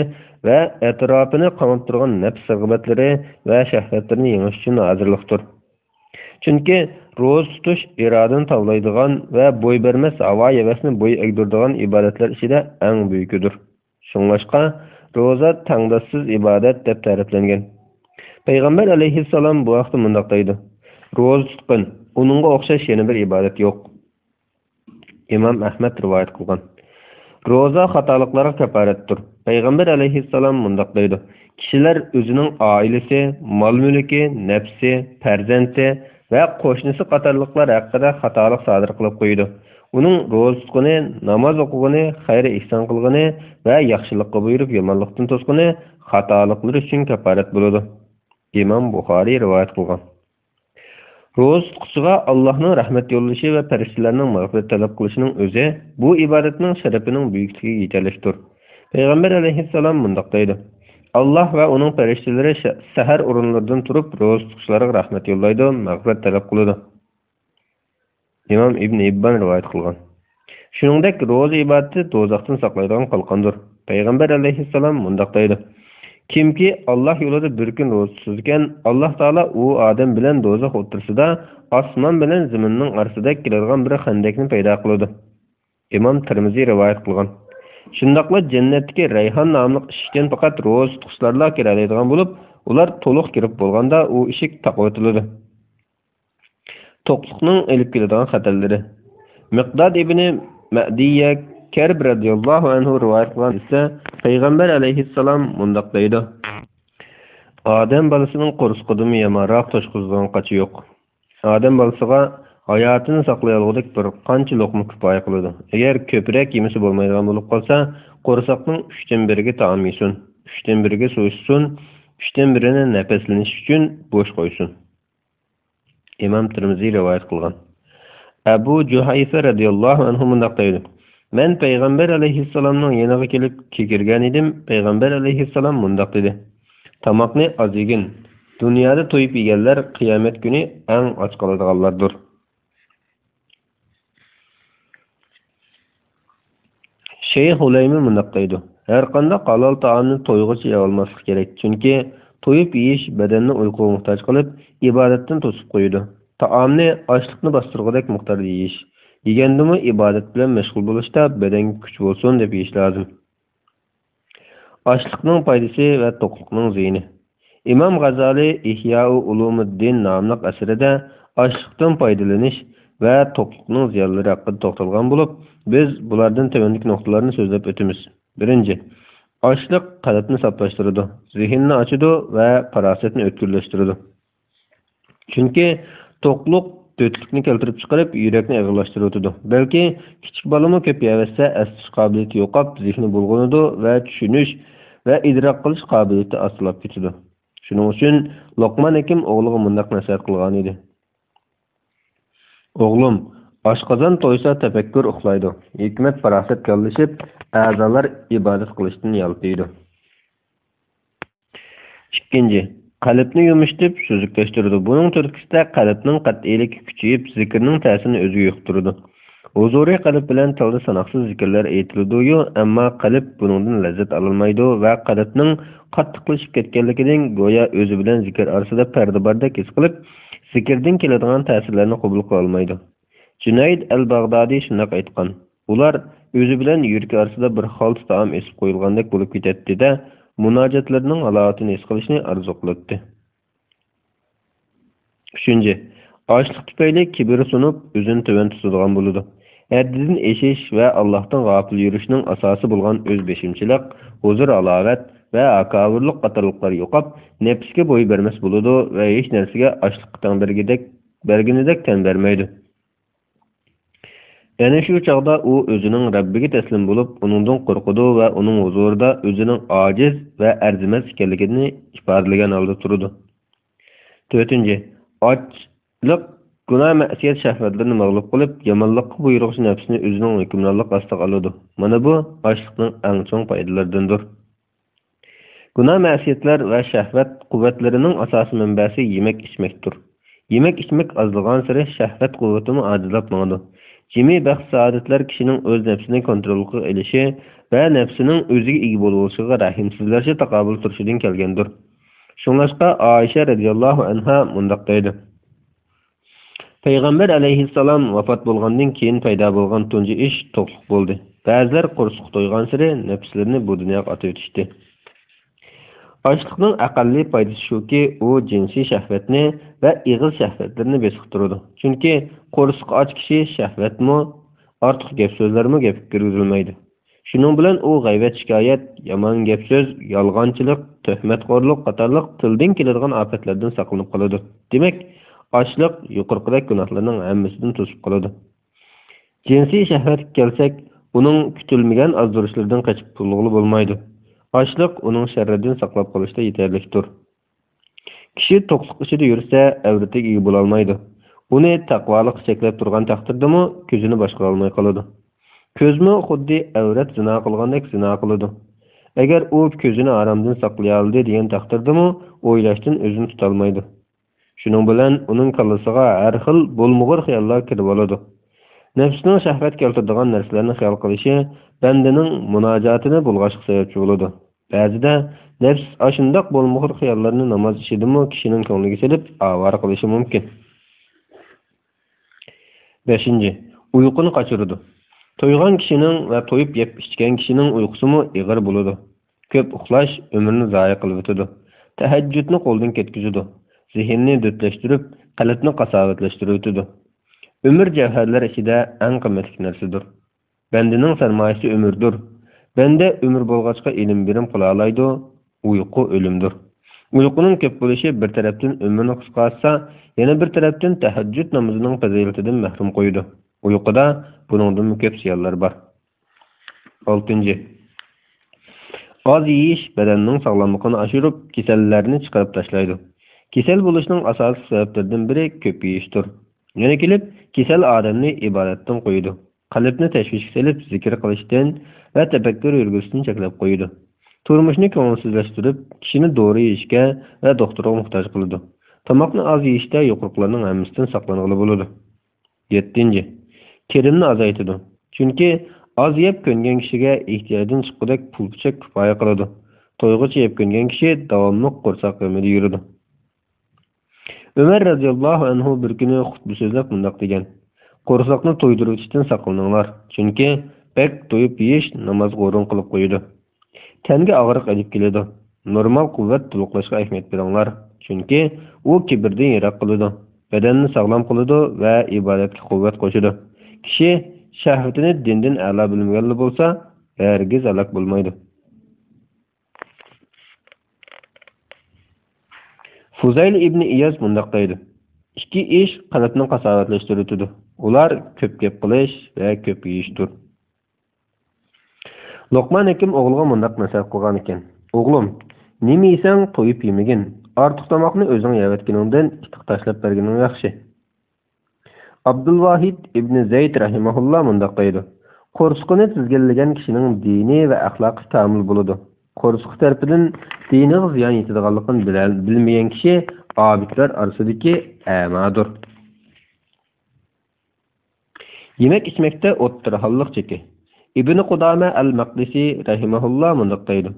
ۋە ئەتراپىنى قاماپ تۇرغان نەپس رىغبەتلىرى ۋە شەھۋەتلىرىنى يېڭىش ئۈچۈن ھازىرلىقتۇر. چۈنكى روزا تۇتۇش ئىرادىنى تاۋلايدىغان ۋە بوي بەرمەس ھاۋا-ھەۋەسنى بوي ئەگدۈرىدىغان ئىبادەتلەر ئىچىدە ئەڭ بۈيۈكىدۇر. شۇڭلاشقا، روزا تەڭداشسىز ئىبادەت دەپ تەرىپلەنگەن. پەيغەمبەر ئەلەيھىسسالام بۇ ھەقتە مۇنداق دەيدۇ: روزا تۇتقىن، ئۇنىڭغا ئوخشاش يەنە بىر ئىبادەت يوق. ئىمام ئەھمەد رىۋايەت قىلغان. روزا خاتالىقلارغا كاپارەتتۇر. پەيغەمبەر ئەلەيھىسسالام مۇنداق دەيدۇ: كىشىلەر ئۆزىنىڭ ئائىلىسى، مال-مۈلكى، نەپسى، پەرزەنتى ۋە قوشنىسى قاتارلىقلار ھەققىدە خاتالىق سادىر قىلىپ قويىدۇ. ئۇنىڭ روزا تۇتقىنى، ناماز ئوقۇغىنى، خەير-ئېھسان قىلغىنى ۋە ياخشىلىققا بۇيرۇپ، يامانلىقتىن توسقىنى خاتالىقلىرى ئۈچۈن كاپارەت بولىدۇ. ئىمام بۇخارىي رىۋايەت قىلغان. روزا تۇتقۇچىغا ئاللاھنىڭ رەھمەت يوللىشى ۋە پەرىشتىلەرنىڭ مەغپىرەت تەلەپ قىلىشىنىڭ ئۆزى بۇ ئىبادەتنىڭ شەرىپىنىڭ بۈيۈكلۈكىگە يېتەرلىكتۇر. پەيغەمبەر ئەلەيھىسسالام مۇنداق دەيدۇ: «ئاللاھ ۋە ئۇنىڭ پەرىشتىلىرى شە-، سەھەر ئورۇنلىرىدىن تۇرۇپ، روزا تۇتقۇچىلارغا رەھمەت يوللايدۇ، مەغپىرەت تەلەپ قىلىدۇ.» ئىمام ئىبن ھىببان رىۋايەت قىلغان. شۇنىڭدەك روزا ئىبادىتى دوزاختىن ساقلايدىغان قالقاندۇر. پەيغەمبەر ئەلەيھىسسالام مۇنداق دەيدۇ: «كىمكى ئاللاھ يولىدا بىر كۈن روزا تۇتىدىكەن، ئاللاھ تائالا ئۇ ئادەم بىلەن دوزاخ ئوتتۇرىسىدا ئاسمان بىلەن زېمىننىڭ ئارىسىدەك كېلىدىغان بىر خەندەكنى پەيدا قىلىدۇ.» ئىمام تىرمىزى رىۋايەت قىلغان. شۇنداقلا جەننەتتىكى رەيھان ناملىق ئىشىكتىن پەقەت روزا تۇتقۇچىلارلا كىرەلەيدىغان بولۇپ، ئۇلار تولۇق كىرىپ بولغاندا ئۇ ئىشىك تاقىۋېتىلىدۇ. توقلۇقنىڭ ئېلىپ كېلىدىغان خەتەرلىرى. مىقداد ئىبنى مەدىيە كەرب رەزىياللاھۇ ئەنھۇ رىۋايەت قىلغان ھەدىستە پەيغەمبەر ئەلەيھىسسالام مۇنداق دەيدۇ: «ئادەم بالىسىنىڭ قورسىقىدىمۇ يامانراق توشقۇزىدىغان قاچا يوق.» ئادەم بالىسىغا ھاياتىنى ساقلىيالىغۇدەك بىر قانچە لوقما كۇپايە قىلىدۇ. ئەگەر كۆپرەك يېمىسە بولمايدىغان بولۇپ قالسا، قورساقنىڭ ئۈچتىن بىرىگە تائام يېسۇن، ئۈچتىن بىرىگە سۇ ئىچسۇن، ئۈچتىن بىرىنى نەپەسلىنىش ئۈچۈن بوش قويسۇن. ئىمام تىرمىزى رىۋايەت قىلغان. ئەبۇ جۇھەيفە رەزىياللاھۇ ئەنھۇ مۇنداق دەيدۇ: «مەن پەيغەمبەر ئەلەيھىسسالامنىڭ يېنىغا كېلىپ كېكىرگەنىدىم، پەيغەمبەر ئەلەيھىسسالام مۇنداق دېدى: تاماقنى ئاز يېگىن. دۇنيادا تويۇپ يېگەنلەر قىيامەت كۈنى ئەڭ ئاچ قالىدىغانلاردۇر.» شەيخ ھۇلەيمى مۇنداق دەيدۇ: «ھەرقانداق ھالال تائامنى تويغۇچە يەۋالماسلىق كېرەك، چۈنكى تويۇپ يېيىش بەدەننى ئۇيقۇغا موھتاج قىلىپ، ئىبادەتتىن توسۇپ قويىدۇ. تائامنى ئاچلىقنى باستۇرغۇدەك مىقداردا يېيىش، يېگەندىمۇ ئىبادەت بىلەن مەشغۇل بولۇشتا بەدەنگە كۈچ بولسۇن دەپ يېيىش لازىم.» ئاشلىقنىڭ پايدىسى ۋە توقلۇقنىڭ زىيىنى. ئىمام غازالى ئىھيائۇ ئۇلۇمۇددىن ناملىق ئەسىرىدە ئاشلىقتىن پايدىلىنىش ۋە توقلۇقنىڭ زىيانلىرى ھەققىدە توختالغان بولۇپ، بىز بۇلاردىن تۆۋەندىكى نۇقتىلارنى سۆزلەپ ئۆتىمىز. بىرىنچى، ئاشلىق قەلبنى ساپلاشتۇرىدۇ، زېھىننى ئاچىدۇ ۋە پاراسەتنى ئۆتكۈرلەشتۈرىدۇ. چۈنكى توقلۇق دۆتلۈكنى كەلتۈرۈپ چىقىرىپ، يۈرەكنى ئېغىرلاشتۇرۇۋېتىدۇ. بەلكى كىچىك بالىمۇ كۆپ يەۋەتسە، ئەس تۇتۇش قابىلىيىتى يوقاپ، زېھنى بۇلغىنىدۇ ۋە چۈشىنىش ۋە ئىدراك قىلىش قابىلىيىتى ئاستىلاپ كېتىدۇ. شۇنىڭ ئۈچۈن لوقمان ھېكىم ئوغلىغا مۇنداق نەسىھەت قىلغانىدى: «ئوغلۇم، ئاشقازان تويسا، تەپەككۇر ئۇخلايدۇ، ھېكمەت-پاراسەت گاللىشىپ، ئەزالار ئىبادەت قىلىشتىن يالتىيدۇ.» ئىككىنچى، قەلبنى يۇمشىتىپ، سۈزۈكلەشتۈرىدۇ. بۇنىڭ تۈرتكىسىدە قەلبنىڭ قەتئىيلىكى كۈچىيىپ، زىكىرنىڭ تەسىرىنى ئۆزىگە يۇقتۇرىدۇ. ھۇزۇرىي قەلب بىلەن تىلدا ساناقسىز زىكىرلەر ئېيتىلىدۇيۇ، ئەمما قەلب بۇنىڭدىن لەززەت ئالالمايدۇ ۋە قەلبنىڭ قاتتىقلىشىپ كەتكەنلىكىدىن گويا ئۆزى بىلەن زىكىر ئارىسىدا پەردە باردەك ھېس قىلىپ، زىكىردىن كېلىدىغان تەسىرلەرنى قوبۇل قىلالمايدۇ. جۇنەيد ئەل باغدادى شۇنداق ئېيتقان: «ئۇلار ئۆزى بىلەن يۈرىكى ئارىسىدا بىر خالتا تائام ئېسىپ قويۇلغاندەك بولۇپ كېتەتتى-دە، مۇناجاتلىرىنىڭ ھالاۋىتىنى ھېس قىلىشنى ئارزۇ قىلاتتى.» ئۈچىنچى، ئاشلىق تۈپەيلى كىبىر سۇنۇپ، ئۆزىنى تۆۋەن تۇتىدىغان بولىدۇ. ھەددىدىن ئېشىش ۋە ئاللاھتىن غاپىل يۈرۈشنىڭ ئاساسى بولغان ئۆز بېشىمچىلىق، ھۇزۇر-ھالاۋەت ۋە ھاكاۋۇرلۇق قاتارلىقلار يوقاپ، نەپسكە بوي بەرمەس بولىدۇ ۋە ھېچ نەرسىگە ئاشلىققا تەڭ بەرگىدەك، بەرگىنىدەك تەن بەرمەيدۇ. ئەنە شۇ چاغدا ئۇ ئۆزىنىڭ رەببىگە تەسلىم بولۇپ، ئۇنىڭدىن قورقىدۇ ۋە ئۇنىڭ ھۇزۇرىدا ئۆزىنىڭ ئاجىز ۋە ئەرزىمەس ئىكەنلىكىنى ئىپادىلىگەن ھالدا تۇرىدۇ. تۆتىنچى، ئاچلىق گۇناھ-مەسىيەت شەھۋەتلىرىنى مەغلۇپ قىلىپ، يامانلىققا بۇيرۇغۇچى نەپسىنى ئۆزىنىڭ ھۆكۈمرانلىقى ئاستىغا ئالىدۇ. مانا بۇ ئاشلىقنىڭ ئەڭ چوڭ پايدىلىرىدىندۇر. گۇناھ-مەسىيەتلەر ۋە شەھۋەت قۇۋۋەتلىرىنىڭ ئاساسىي مەنبەسى يېمەك-ئىچمەكتۇر. يېمەك-ئىچمەك ئازلىغانسېرى شەھۋەت قۇۋۋىتىمۇ ئاجىزلاپ ماڭىدۇ. جىمى بەخت-سائادەتلەر كىشىنىڭ ئۆز نەپسىنى كونترولغا ئېلىشى ۋە نەپسىنىڭ ئۆزىگە ئىگە بولۇۋېلىشىغا رەھىمسىزلەرچە تاقابىل تۇرۇشىدىن كەلگەندۇر. شۇڭلاشقا ئائىشە رەزىياللاھۇ ئەنھا مۇنداق دەيدۇ: پەيغەمبەر ئەلەيھىسسالام ۋاپات بولغاندىن كېيىن پەيدا بولغان تۇنجى ئىش توقلۇق بولدى. بەزىلەر قورسىقى تويغانسېرى نەپسلىرىنى بۇ دۇنياغا ئاتىۋېتىشتى. ئاشلىقنىڭ ئەقەللىي پايدىسى شۇكى، ئۇ جىنسىي شەھۋەتنى ۋە ئېغىز شەھۋەتلىرىنى بېسىقتۇرىدۇ. چۈنكى قورسىقى ئاچ كىشى شەھۋەتمۇ، ئارتۇق گەپ-سۆزلەرمۇ گەپكە كىرگۈزۈلمەيدۇ. شۇنىڭ بىلەن ئۇ غەيۋەت-شىكايەت، يامان گەپ-سۆز، يالغانچىلىق، تۆھمەتخورلۇق قاتارلىق تىلدىن كېلىدىغان ئاپەتلەردىن ساقلىنىپ قالىدۇ. دېمەك، ئاشلىق يۇقىرىقىدەك گۇناھلارنىڭ ھەممىسىدىن توسۇپ قالىدۇ. جىنسىي شەھۋەتكە كەلسەك، ئۇنىڭ كۈتۈلمىگەن ئازدۇرۇشلىرىدىن قېچىپ قۇتۇلغىلى بولمايدۇ. ئاشلىق ئۇنىڭ شەررىدىن ساقلاپ قېلىشتا يېتەرلىكتۇر. كىشى توقلۇق ئىچىدە يۈرسە، ئەۋرىتىگە ئىگە بولالمايدۇ. ئۇنى تەقۋالىققا چەكلەپ تۇرغان تەقدىردىمۇ، كۆزىنى باشقۇرالماي قالىدۇ. كۆزمۇ خۇددى ئەۋرەت زىنا قىلغاندەك زىنا قىلىدۇ. ئەگەر ئۇ كۆزىنى ھارامدىن ساقلىيالىدى دېگەن تەقدىردىمۇ، ئويلاشتىن ئۆزىنى تۇتالمايدۇ. شۇنىڭ بىلەن ئۇنىڭ كاللىسىغا ھەر خىل بولمىغۇر خىياللار كىرىۋالىدۇ. نەپسىنىڭ شەھۋەت كەلتۈرىدىغان نەرسىلەرنى خىيال قىلىشى بەندىنىڭ مۇناجاتىنى بۇلغاشقا سەۋەبچى بولىدۇ. بەزىدە نەپس ئاشۇنداق بولمىغۇر خىياللارنى ناماز ئىچىدىمۇ كىشىنىڭ كۆڭلىگە سېلىپ ئاۋارە قىلىشى مۇمكىن. بەشىنچى، ئۇيقۇنى قاچۇرىدۇ. تويغان كىشىنىڭ ۋە تويۇپ يەپ ئىچكەن كىشىنىڭ ئۇيقۇسىمۇ ئېغىر بولىدۇ. كۆپ ئۇخلاش ئۆمۈرنى زايە قىلىۋېتىدۇ. تەھەججۇدنى قولدىن كەتكۈزىدۇ. زېھىننى دۆتلەشتۈرۈپ، قەلبنى قاساۋەتلەشتۈرۈۋېتىدۇ. ئۆمۈر جەۋھەرلەر ئىچىدە ئەڭ قىممەتلىك نەرسىدۇر. بەندىنىڭ سەرمايىسى ئۆمۈردۇر. بەندە ئۆمۈر بولغاچقا ئېلىم بېرىم قىلالايدۇ. ئۇيقۇ ئۆلۈمدۇر. ئۇيقۇنىڭ كۆپ بولۇشى بىر تەرەپتىن ئۆمۈرنى قىسقارتسا، يەنە بىر تەرەپتىن تەھەججۇد نامىزىنىڭ پەزىلىتىدىن مەھرۇم قويىدۇ. ئۇيقۇدا بۇنىڭدىنمۇ كۆپ زىيانلار بار. ئالتىنچى، ئاز يېيىش بەدەننىڭ ساغلاملىقىنى ئاشۇرۇپ، كېسەللەرنى چىقىرىپ تاشلايدۇ. كېسەل بولۇشنىڭ ئاساسلىق سەۋەبلىرىدىن بىرى كۆپ يېيىشتۇر. يەنە كېلىپ، كېسەل ئادەمنى ئىبادەتتىن قويىدۇ. قەلبنى تەشۋىشكە سېلىپ، زىكىر قىلىشتىن ۋە تەپەككۇر يۈرگۈزۈشتىن چەكلەپ قويىدۇ. تۇرمۇشنى كۆڭۈلسىزلەشتۈرۈپ، كىشىنى دورا يېيىشكە ۋە دوختۇرغا موھتاج قىلىدۇ. تاماقنى ئاز يېيىشتە يۇقىرىقىلارنىڭ ھەممىسىدىن ساقلانغىلى بولىدۇ. يەتتىنچى، كىرىمنى ئازايتىدۇ. چۈنكى ئاز يەپ كۆنگەن كىشىگە ئېھتىياجدىن چىققۇدەك پۇل-پۇچەك كۇپايە قىلىدۇ. تويغۇچە يەپ كۆنگەن كىشى داۋاملىق قورساق غېمىدە يۈرىدۇ. ئۆمەر رەزىياللاھۇ ئەنھۇ بىر كۈنى خۇتبە سۆزلەپ مۇنداق دېگەن: «قورساقنى تويدۇرۇۋېتىشتىن ساقلىنىڭلار، چۈنكى بەك تويۇپ يېيىش نامازغا ھۇرۇن قىلىپ قويىدۇ. تەنگە ئاغرىق ئېلىپ كېلىدۇ. نورمال قۇۋۋەت تولۇقلاشقا ئەھمىيەت بېرىڭلار، چۈنكى ئۇ كىبىردىن يىراق قىلىدۇ، بەدەننى ساغلام قىلىدۇ ۋە ئىبادەتكە قۇۋۋەت قوشىدۇ. كىشى شەھۋىتىنى دىندىن ئەلا بىلمىگەنلا بولسا، ھەرگىز ھالاك بولمايدۇ.» فۇزەيل ئىبنى ئىياز مۇنداق دەيدۇ: «ئىككى ئىش قەلبنى قاساۋەتلەشتۈرۈۋېتىدۇ. ئۇلار كۆپ گەپ قىلىش ۋە كۆپ يېيىشتۇر.» لوقمان ھېكىم ئوغلىغا مۇنداق نەسىھەت قىلغانىكەن: «ئوغلۇم، نېمە يېسەڭ تويۇپ يېمىگىن. ئارتۇق تاماقنى ئۆزۈڭ يەۋەتكىنىڭدىن ئىتقا تاشلاپ بەرگىنىڭ ياخشى.» ئابدۇلۋاھىد ئىبنى زەيد رەھىمەھۇللا مۇنداق دەيدۇ: «قورسىقىنى تىزگىنلىگەن كىشىنىڭ دىنى ۋە ئەخلاقى كامىل بولىدۇ. قورسىقى تەرىپىدىن دىنىغا زىيان يېتىدىغانلىقىنى بىلەل-، بىلمىگەن كىشى ئابىدلار ئارىسىدىكى ئەمادۇر.» يېمەك-ئىچمەكتە ئوتتۇرا ھاللىق چېكى. ئىبنى قۇدامە ئەل مەقدىسى رەھىمەھۇللا مۇنداق دەيدۇ: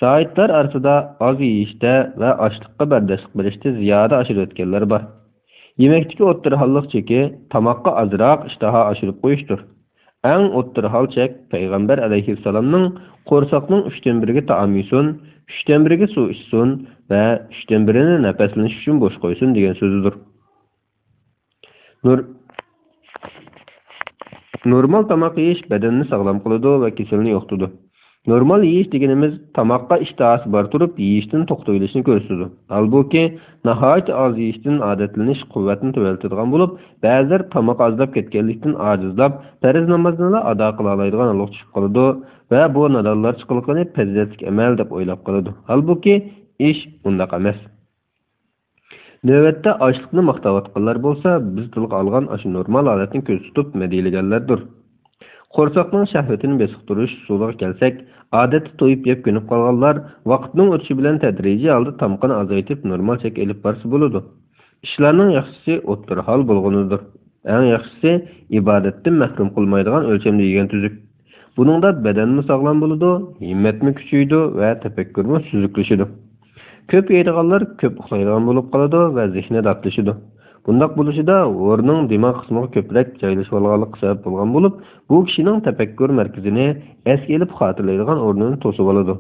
«زاھىدلار ئارىسىدا ئاز يېيىشتە ۋە ئاچلىققا بەرداشلىق بېرىشتە زىيادە ئاشۇرۇۋەتكەنلەر بار.» يېمەكتىكى ئوتتۇرا ھاللىق چېكى تاماققا ئازراق ئىشتىھا ئاشۇرۇپ قويۇشتۇر. ئەڭ ئوتتۇرا ھال چەك پەيغەمبەر ئەلەيھىسسالامنىڭ: «قورساقنىڭ ئۈچتىن بىرىگە تائام يېسۇن، ئۈچتىن بىرىگە سۇ ئىچسۇن ۋە ئۈچتىن بىرىنى نەپەسلىنىش ئۈچۈن بوش قويسۇن» دېگەن سۆزىدۇر. نور-، نورمال تاماق يېيىش بەدەننى ساغلام قىلىدۇ ۋە كېسەلنى يوقىتىدۇ. نورمال يېيىش دېگىنىمىز تاماققا ئىشتىھاسى بار تۇرۇپ يېيىشتىن توختىۋېلىشنى كۆرسىتىدۇ. ھالبۇكى، ناھايىتى ئاز يېيىشتىن ئادەتلىنىش قۇۋۋەتنى تۆۋەنلىتىدىغان بولۇپ، بەزىلەر تاماق ئازلاپ كەتكەنلىكتىن ئاجىزلاپ، پەرز نامازنىلا ئادا قىلالايدىغان ھالغا چۈشۈپ قالىدۇ ۋە بۇ نادانلارچە قىلغىنى پەزىلەتلىك ئەمەل دەپ ئويلاپ قالىدۇ. ھالبۇكى، ئىش ئۇنداق ئەمەس. نۆۋەتتە ئاچلىقنى ماختاۋاتقانلار بولسا، بىز تىلغا ئالغان ئاشۇ نورمال ھالەتنى كۆزدە تۇتۇپ مەدھىيلىگەنلەردۇر. قورساقنىڭ شەھۋىتىنى بېسىقتۇرۇش ئۇسۇلىغا كەلسەك، ئادەتتە تويۇپ يەپ كۆنۈپ قالغانلار ۋاقىتنىڭ ئۆتۈشى بىلەن تەدرىجىي ھالدا تامىقىنى ئازايتىپ، نورمال چەك ئېلىپ بارسا بولىدۇ. ئىشلارنىڭ ياخشىسى ئوتتۇرا ھال بولغىنىدۇر. ئەڭ ياخشىسى، ئىبادەتتىن مەھرۇم قىلمايدىغان ئۆلچەمدە يېگەن تۈزۈك. بۇنىڭدا بەدەنمۇ ساغلام بولىدۇ، ھىممەتمۇ كۈچىيىدۇ ۋە تەپەككۇرمۇ سۈزۈكلىشىدۇ. كۆپ يەيدىغانلار كۆپ ئۇخلايدىغان بولۇپ قالىدۇ ۋە زېھنى داتلىشىدۇ. بۇنداق بولۇشىدا ھورنىڭ دىماغ قىسمىغا كۆپرەك جايلىشىۋالغانلىقى سەۋەب بولغان بولۇپ، بۇ كىشىنىڭ تەپەككۇر مەركىزىنى ئەسكە ئېلىپ خاتىرىلەيدىغان ئورنىنى توسۇۋالىدۇ.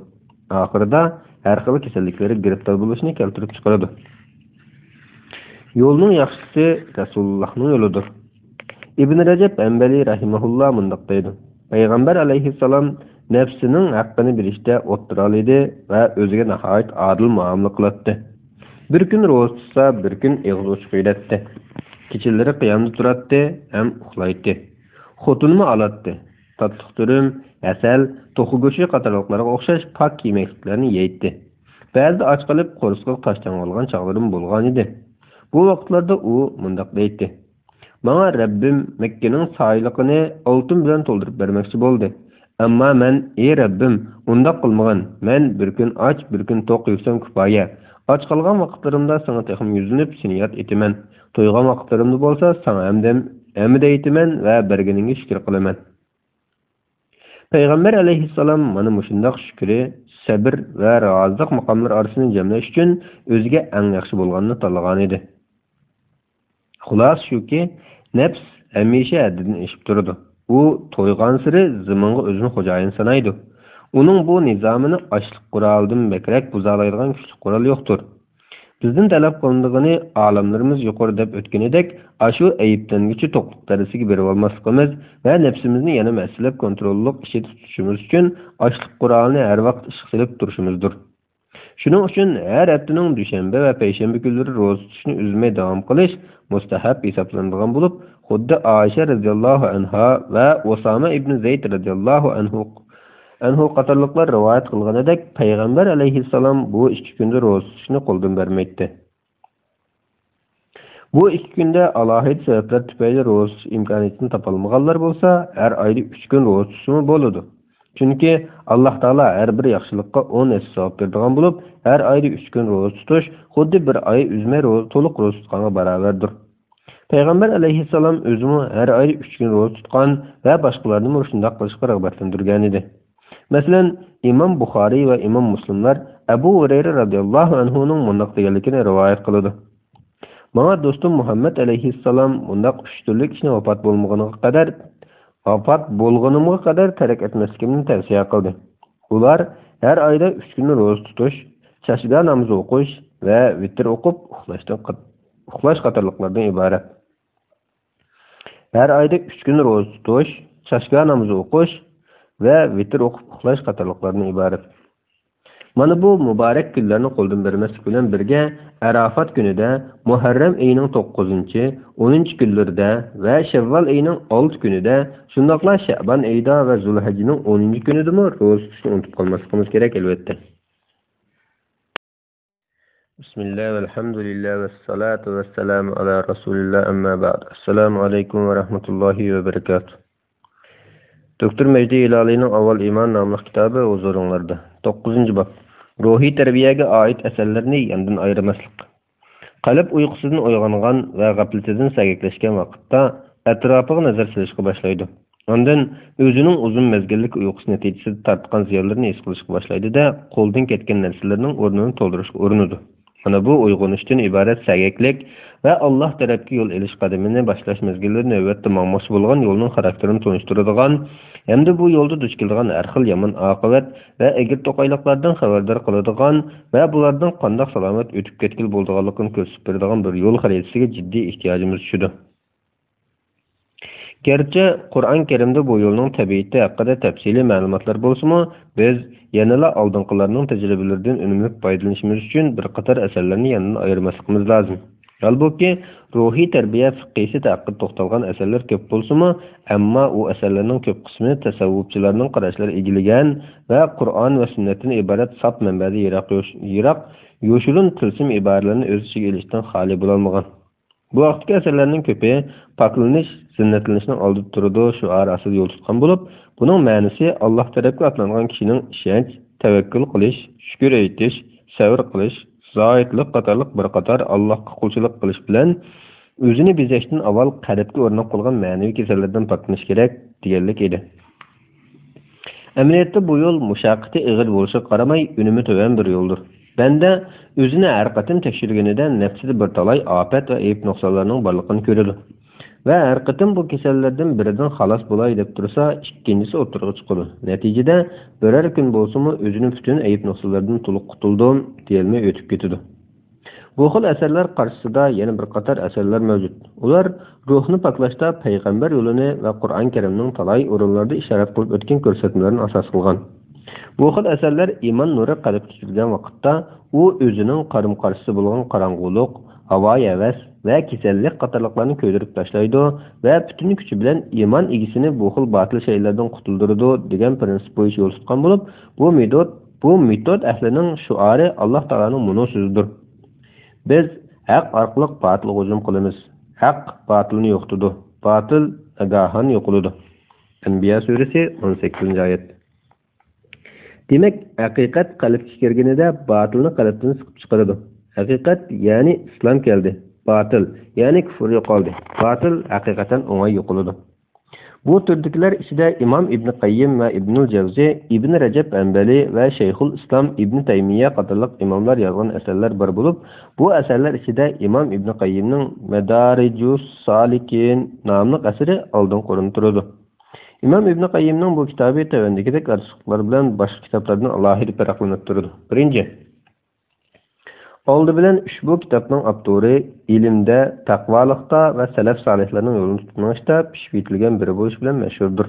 ئاخىرىدا ھەر خىل كېسەللىكلەرگە گىرىپتار بولۇشنى كەلتۈرۈپ چىقىرىدۇ. يولنىڭ ياخشىسى رەسۇلۇللاھنىڭ يولىدۇر. ئىبن رەجەب ھەمبەلى رەھىمەھۇللا مۇنداق دەيدۇ: پەيغەمبەر ئەلەيھىسسالام نەپسىنىڭ ھەققىنى بېرىشتە ئوتتۇرا ھال ئىدى ۋە ئۆزىگە ناھايىتى ئادىل مۇئامىلە قىلاتتى. بىر كۈن روزا تۇتسا، بىر كۈن ئېغىز ئوچۇق يۈرەتتى. كېچىلىرى قىيامدا تۇراتتى ھەم ئۇخلايتتى. خوتۇنىمۇ ئالاتتى. تاتلىق تۈرۈم، ھەسەل، توخۇ گۆشى قاتارلىقلارغا ئوخشاش پاك يېمەكلىكلەرنى يەيتتى. بەزىدە ئاچ قېلىپ، قورسىقىغا تاش تەڭگەنلىكى چاغلىرىمۇ بولغانىدى. بۇ ۋاقىتلاردا ئۇ مۇنداق دەيتتى: ماڭا رەببىم مەككىنىڭ سايىلىقىنى ئالتۇن بىلەن تولدۇرۇپ بەرمەكچى بولدى. ئەمما مەن، ئى رەببىم، ئۇنداق قىلمىغىن، مەن بىر كۈن ئاچ، بىر كۈن توق يۈرسەم كۇپايە. ئاچ قالغان ۋاقىتلىرىمدا ساڭا تېخىمۇ يۈزلىنىپ سېنى ياد ئېتىمەن. تويغان ۋاقىتلىرىمدا بولسا ساڭا ھەمدەم، ھەمىدە ئېيتىمەن ۋە بەرگىنىڭگە شۈكۈر قىلىمەن. پەيغەمبەر ئەلەيھىسسالام مانا مۇشۇنداق شۈكرى، سەبر ۋە رازىلىق ماقاملىرى ئارىسىنى جەملەش ئۈچۈن ئۆزىگە ئەڭ ياخشى بولغاننى تاللىغانىدى. خۇلاسە شۇكى، نەپس ھەمىشە ھەددىدىن ئېشىپ تۇرىدۇ. ئۇ تويغانسېرى زېمىنغا ئۆزىنى خوجايىن سانايدۇ. ئۇنىڭ بۇ نىزامىنى ئاشلىق قورالىدىن بەكرەك بۇزالايدىغان كۈچلۈك قورال يوقتۇر. بىزدىن تەلەپ قىلىنىدىغىنى، ئالىملىرىمىز يۇقىرىدا دەپ ئۆتكىنىدەك، ئاشۇ ئەيىبلەنگۈچى توقلۇق دەرىجىسىگە بېرىۋالماسلىقىمىز ۋە نەپسىمىزنى يەنە مەسلەپ كونتروللۇق ئىچىدە تۇتۇشىمىز ئۈچۈن ئاشلىق قورالىنى ھەر ۋاقىت ئىشقا سېلىپ تۇرۇشىمىزدۇر. شۇنىڭ ئۈچۈن ھەر ھەپتىنىڭ دۈشەنبە ۋە پەيشەنبە كۈنلىرى روزا تۇتۇشنى ئۈزمەي داۋام قىلىش مۇستەھەب ھېسابلىنىدىغان بولۇپ، خۇددى ئائىشە رەزىياللاھۇ ئەنھا ۋە ئۇسامە ئىبنى زەيد رەزىياللاھۇ ئەنھۇ، ئەنھۇ قاتارلىقلار رىۋايەت قىلغىنىدەك، پەيغەمبەر ئەلەيھىسسالام بۇ ئىككى كۈندە روزا تۇتۇشنى قولدىن بەرمەيتتى. بۇ ئىككى كۈندە ئالاھىدە سەۋەبلەر تۈپەيلى روزا تۇتۇش ئىمكانىيىتىنى تاپالمىغانلار بولسا، ھەر ئايدا ئۈچ كۈن روزا تۇتسىمۇ بولىدۇ. چۈنكى ئاللاھ تائالا ھەر بىر ياخشىلىققا ئون ھەسسە ساۋاب بېرىدىغان بولۇپ، ھەر ئايدا ئۈچ كۈن روزا تۇتۇش خۇددى بىر ئاي ئۈزمەي روزا، تولۇق روزا تۇتقانغا باراۋەردۇر. پەيغەمبەر ئەلەيھىسسالام ئۆزىمۇ ھەر ئايدا ئۈچ كۈن روزا تۇتقان ۋە باشقىلارنىمۇ شۇنداق قىلىشقا رىغبەتلەندۈرگەنىدى. مەسىلەن، ئىمام بۇخارىي ۋە ئىمام مۇسلىملار ئەبۇ ھۇرەيرە رەزىياللاھۇ ئەنھۇنىڭ مۇنداق دېگەنلىكىنى رىۋايەت قىلىدۇ. ماڭا دوستۇم مۇھەممەد ئەلەيھىسسالام مۇنداق ئۈچ تۈرلۈك ئىشنى ۋاپات بولمىغىنىغا قەدەر، ۋاپات بولغىنىمغا قەدەر تەرك ئەتمەسلىكىمنى تەۋسىيە قىلدى. ئۇلار ھەر ئايدا ئۈچ كۈنى روزا تۇتۇش، چاشگا نامىزى ئوقۇش ۋە ۋىتىر ئوقۇپ ئۇخلاشتىن قات-، ئۇخلاش قاتارلىقلاردىن ئىبارەت. ھەر ئايدا ئۈچ كۈن روزا تۇتۇش، چاشگا نامىزى ئوقۇش ۋە ۋىتىر ئوقۇپ ئۇخلاش قاتارلىقلاردىن ئىبارەت. مانا بۇ مۇبارەك كۈنلەرنى قولدىن بەرمەسلىك بىلەن بىرگە، ئەرافات كۈنىدە، مۇھەررەم ئېيىنىڭ توققۇزىنچى، ئونىنچى كۈنلىرىدە ۋە شەۋۋال ئېيىنىڭ ئالتە كۈنىدە، شۇنداقلا شەئبان ئېيىدا ۋە زۇلھەججىنىڭ ئونىنچى كۈنىدىمۇ روزا تۇتۇشنى ئۇنتۇپ قالماسلىقىمىز كېرەك، ئەلۋەتتە. بىسمىللا، ۋەلھەمدۇلىللا، ۋەسسالاتۇ ۋەسسالامۇ ئالا رەسۇلىللا، ئەمما بەئد. ئەسسالامۇ ئەلەيكۇم ۋە رەھمەتۇللاھى ۋە بەرىكاتۇھ. دوكتور مەجدى ھىلالىينىڭ ئاۋۋال ئىمان ناملىق كىتابى ھۇزۇرۇڭلاردا. توققۇزىنچى باب. روھىي تەربىيەگە ئائىت ئەسەرلەرنى ياندىن ئايرىماسلىق. قەلب ئۇيقۇسىدىن ئويغانغان ۋە غەپلىتىدىن سەگەكلەشكەن ۋاقىتتا ئەتراپىغا نەزەر سېلىشقا باشلايدۇ. ئاندىن ئۆزىنىڭ ئۇزۇن مەزگىللىك ئۇيقۇسى نەتىجىسىدە تارتقان زىيانلىرىنى ھېس قىلىشقا باشلايدۇ-دە، قولدىن كەتكەن نەرسىلىرىنىڭ ئورنىنى تولدۇرۇشقا ئۇرۇنىدۇ. مانا بۇ ئويغىنىشتىن ئىبارەت سەگەكلىك ۋە ئاللاھ تەرەپكە يول ئېلىش قەدىمىنى باشلاش مەزگىلىدە نۆۋەتتە ماڭماقچى بولغان يولنىڭ خاراكتېرىنى تونۇشتۇرىدىغان ھەمدە بۇ يولدا دۇچ كېلىدىغان ھەر خىل يامان ئاقىۋەت ۋە ئەگرى-توقايلىقلاردىن خەۋەردار قىلىدىغان ۋە بۇلاردىن قانداق سالامەت ئۆتۈپ كەتكىلى بولىدىغانلىقىنى كۆرسىتىپ بېرىدىغان بىر يول خەرىتىسىگە جىددىي ئېھتىياجىمىز چۈشىدۇ. گەرچە قۇرئان كەرىمدە بۇ يولنىڭ تەبىئىتى ھەققىدە تەپسىلىي مەلۇماتلار بولسىمۇ، بىز يەنىلا ئالدىنقىلارنىڭ تەجرىبىلىرىدىن ئۈنۈملۈك پايدىلىنىشىمىز ئۈچۈن بىر قاتار ئەسەرلەرنى ياندىن ئايرىماسلىقىمىز لازىم. ھالبۇكى، روھىي تەربىيە فىقھىسى ھەققىدە توختالغان ئەسەرلەر كۆپ بولسىمۇ، ئەمما ئۇ ئەسەرلەرنىڭ كۆپ قىسمى تەسەۋۋۇپچىلارنىڭ قاراشلىرى ئىگىلىگەن ۋە قۇرئان ۋە سۈننەتتىن ئىبارەت ساپ مەنبەدىن يىراق يوش-، يىراق، يوشۇرۇن تىلسىم ئىبارىلەرنى ئۆز ئىچىگە ئېلىشتىن خالىي بولالمىغان. بۇ ھەقتىكى ئەسەرلەرنىڭ كۆپى «پاكلىنىش زىننەتلىنىشنىڭ ئالدىدا تۇرىدۇ» شوئارى ئاستىدا يول تۇتقان بولۇپ، بۇنىڭ مەنىسى ئاللاھ تەرەپكە ئاتلانغان كىشىنىڭ ئىشەنچ، تەۋەككۈل قىلىش، شۈكۈر ئېيتىش، سەۋر قىلىش، زاھىدلىق قاتارلىق بىر قاتار ئاللاھقا قۇلچىلىق قىلىش بىلەن ئۆزىنى بېزەشتىن ئاۋۋال قەلبكە ئورناپ قالغان مەنىۋى كېسەللەردىن پاكلىنىش كېرەك دېگەنلىك ئىدى. ئەمەلىيەتتە بۇ يول مۇشەققىتى ئېغىر بولۇشىغا قارىماي، ئۈنۈمى تۆۋەن بىر يولدۇر. بەندە ئۆزىنى ھەر قېتىم تەكشۈرگىنىدە نەپسىدە بىر تالاي ئاپەت ۋە ئەيىب-نۇقسانلارنىڭ بارلىقىنى كۆرىدۇ ۋە ھەر قېتىم بۇ كېسەللەردىن بىرىدىن خالاس بولاي دەپ تۇرسا، ئىككىنچىسى ئوتتۇرىغا چىقىدۇ. نەتىجىدە، بىرەر كۈن بولسىمۇ ئۆزىنى پۈتۈن ئەيىب-نۇقسانلاردىن تولۇق قۇتۇلدۇم دېيەلمەي ئۆتۈپ كېتىدۇ. بۇ خىل ئەسەرلەر قارشىسىدا يەنە بىر قاتار ئەسەرلەر مەۋجۇت. ئۇلار روھنى پاكلاشتا پەيغەمبەر يولىنى ۋە قۇرئان كەرىمنىڭ تالاي ئورۇنلاردا ئىشارەت قىلىپ ئۆتكەن كۆرسەتمىلىرىنى ئاساس قىلغان. بۇ خىل ئەسەرلەر ئىمان نۇرى قەلبكە كىرگەن ۋاقىتتا، ئۇ ئۆزىنىڭ قارىمۇ-قارشىسى بولغان قاراڭغۇلۇق، ھاۋايىھەۋەس ۋە كېسەللىك قاتارلىقلارنى كۆيدۈرۈپ تاشلايدۇ ۋە پۈتۈن كۈچى بىلەن ئىمان ئىگىسىنى بۇ خىل باتىل شەيئىلەردىن قۇتۇلدۇرىدۇ دېگەن پىرىنسىپ بويىچە يول تۇتقان بولۇپ، بۇ مېتود، بۇ مېتود ئەھلىنىڭ شوئارى ئاللاھ تائالانىڭ مۇنۇ سۆزىدۇر: «بىز ھەق ئارقىلىق باتىلغا ھۇجۇم قىلىمىز. ھەق باتىلنى يوقىتىدۇ، باتىل ناگاھان يوقىلىدۇ. ئەنبىيا سۈرىسى، ئون سەككىزىنچى ئايەت. دېمەك، ھەقىقەت قەلبكە كىرگىنىدە باتىلنى قەلبتىن سىقىپ چىقىرىدۇ. ھەقىقەت، يەنى ئىسلام كەلدى. باتىل، يەنى كۇفر يوقالدى. باتىل ھەقىقەتەن ئوڭاي يوقىلىدۇ. بۇ تۈردىكىلەر ئىچىدە ئىمام ئىبنى قەييىم ۋە ئىبنۇل جەۋزى، ئىبنى رەجەب ھەنبەلى ۋە شەيخۇل ئىسلام ئىبنى تەيمىيە قاتارلىق ئىماملار يازغان ئەسەرلەر بار بولۇپ، بۇ ئەسەرلەر ئىچىدە ئىمام ئىبنى قەييىمنىڭ مەدارىجۇس سالىكىن ناملىق ئەسىرى ئالدىنقى ئورۇندا تۇرىدۇ. ئىمام ئىبنى قەييىمنىڭ بۇ كىتابى تۆۋەندىكىدەك ئارتۇقچىلىقلار بىلەن باشقا كىتابلاردىن ئالاھىدە پەرقلىنىپ تۇرىدۇ. بىرىنچى، ئالدى بىلەن ئۇشبۇ كىتابنىڭ ئاپتورى ئىلىمدە، تەقۋالىقتا ۋە سەلەف سالىھلارنىڭ يولىنى تۇتۇپ مېڭىشتا پىشىپ يېتىلگەن بىرى بولۇش بىلەن مەشھۇردۇر.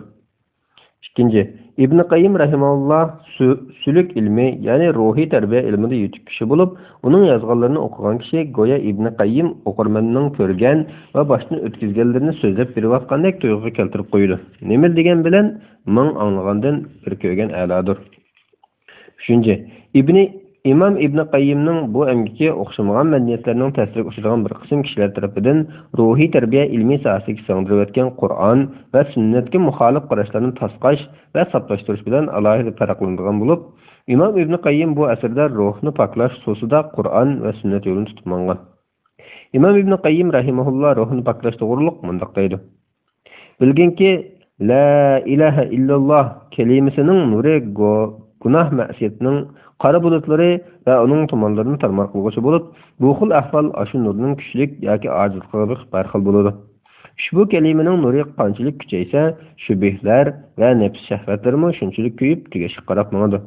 ئىككىنچى، ئىبنى قەييىم رەھىمەھۇللا سۈ-، سۈلۈك ئىلمى، يەنى روھىي تەربىيە ئىلمىدا يېتىك كىشى بولۇپ، ئۇنىڭ يازغانلىرىنى ئوقۇغان كىشى گويا ئىبنى قەييىم ئوقۇرمەننىڭ كۆرگەن ۋە باشتىن ئۆتكۈزگەنلىرىنى سۆزلەپ بېرىۋاتقاندەك تۇيغۇغا كەلتۈرۈپ قويىدۇ. نېمىلا دېگەن بىلەن، مىڭ ئاڭلىغاندىن بىر كۆرگەن ئەلالايدۇ. ئۈچىنچى، ئىبنى، ئىمام ئىبنى قەييىمنىڭ بۇ ئەمگىكى ئوخشىمىغان مەدەنىيەتلەرنىڭ تەسىرىگە ئۇچرىغان بىر قىسىم كىشىلەر تەرىپىدىن روھىي تەربىيە ئىلمىي ساھەسىگە سىڭدۈرۈۋەتكەن قۇرئان ۋە سۈننەتكە مۇخالىپ قاراشلارنى تاسقاش ۋە ساپلاشتۇرۇش بىلەن ئالاھىدە پەرقلىنىدىغان بولۇپ، ئىمام ئىبنى قەييىم بۇ ئەسىرىدە روھنى پاكلاش خۇسۇسىدا قۇرئان ۋە سۈننەت يولىنى تۇتۇپ ماڭغان. ئىمام ئىبنى قەييىم رەھىمەھۇللا روھنى پاكلاش توغرۇلۇق مۇنداق دەيدۇ: بىلگىنكى، لا ئىلاھە ئىللاللا كەلىمىسىنىڭ نۇرى گۇ-، گۇناھ مەسىيەتنىڭ قارا بۇلۇتلىرى ۋە ئۇنىڭ تۇمانلىرىنى تارمار قىلغۇچى بولۇپ، بۇ خىل ئەھۋال ئاشۇ نۇرنىڭ كۈچلۈك ياكى ئاجىزلىقىغا بېقىپ ھەر خىل بولىدۇ. ئۇشبۇ كەلىمىنىڭ نۇرى قانچىلىك كۈچەيسە، شۈبھىلەر ۋە نەپس شەھۋەتلىرىمۇ شۇنچىلىك كۆيۈپ، تۈگەشكە قاراپ ماڭىدۇ.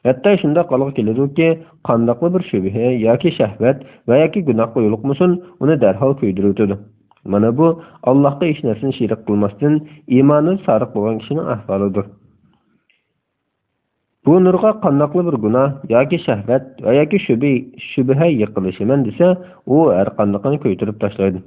ھەتتا شۇنداق ھالغا كېلىدۇكى، قانداقلا بىر شۈبھە ياكى شەھۋەت ۋە ياكى گۇناھقا يولۇقمىسۇن، ئۇنى دەرھال كۆيدۈرۈۋېتىدۇ. مانا بۇ، ئاللاھقا ھېچ نەرسىنى شېرىك قىلماستىن، ئىمانىدا سادىق بولغان كىشىنىڭ ئەھۋالىدۇر. بۇ نۇرغا قانداقلا بىر گۇناھ ياكى شەھۋەت ۋە ياكى شۈبھە، شۈبھە يېقىلىشىمەن دېسە، ئۇ ھەرقاندىقىنى كۆيدۈرۈپ تاشلايدۇ.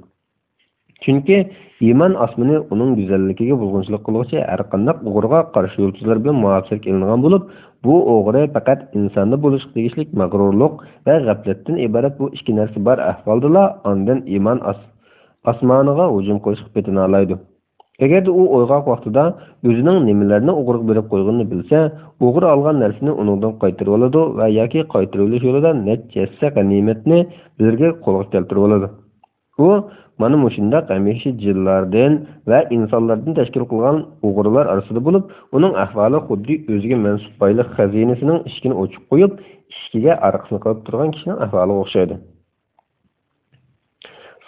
چۈنكى ئىمان ئاسمىنى ئۇنىڭ گۈزەللىكىگە بۇزغۇنچىلىق قىلغۇچى ھەرقانداق ئوغرىغا قارشى يۇلتۇزلار بىلەن مۇھاسىرىگە ئېلىنغان بولۇپ، بۇ ئوغرى پەقەت ئىنساندا بولۇشقا تېگىشلىك مەغرۇرلۇق ۋە غەپلەتتىن ئىبارەت بۇ ئىككى نەرسە بار ئەھۋالدىلا ئاندىن ئىمان ئاس-، ئاسمانىغا ھۇجۇم قىلىشقا پېتىنالايدۇ. ئەگەردە ئۇ ئويغاق ۋاقتىدا ئۆزىنىڭ نېمىلەرنى ئوغرىغا بېرىپ قويغىنىنى بىلسە، ئوغرى ئالغان نەرسىنى ئۇنىڭدىن قايتۇرۇۋالىدۇ ۋە ياكى قايتۇرۇۋېلىش يولىدا نەچچە ھەسسە غەنىيمەتنى بىرگە قولغا كەلتۈرۈۋالىدۇ. ئۇ مانا مۇشۇنداق ھەمىشە جىنلاردىن ۋە ئىنسانلاردىن تەشكىل قىلغان ئوغرىلار ئارىسىدا بولۇپ، ئۇنىڭ ئەھۋالى خۇددى ئۆزىگە مەنسۇپ بايلىق خەزىنىسىنىڭ ئىشىكىنى ئوچۇق قويۇپ، ئىشىكىگە ئارقىسىنى قىلىپ تۇرغان كىشىنىڭ ئەھۋالىغا ئوخشايدۇ.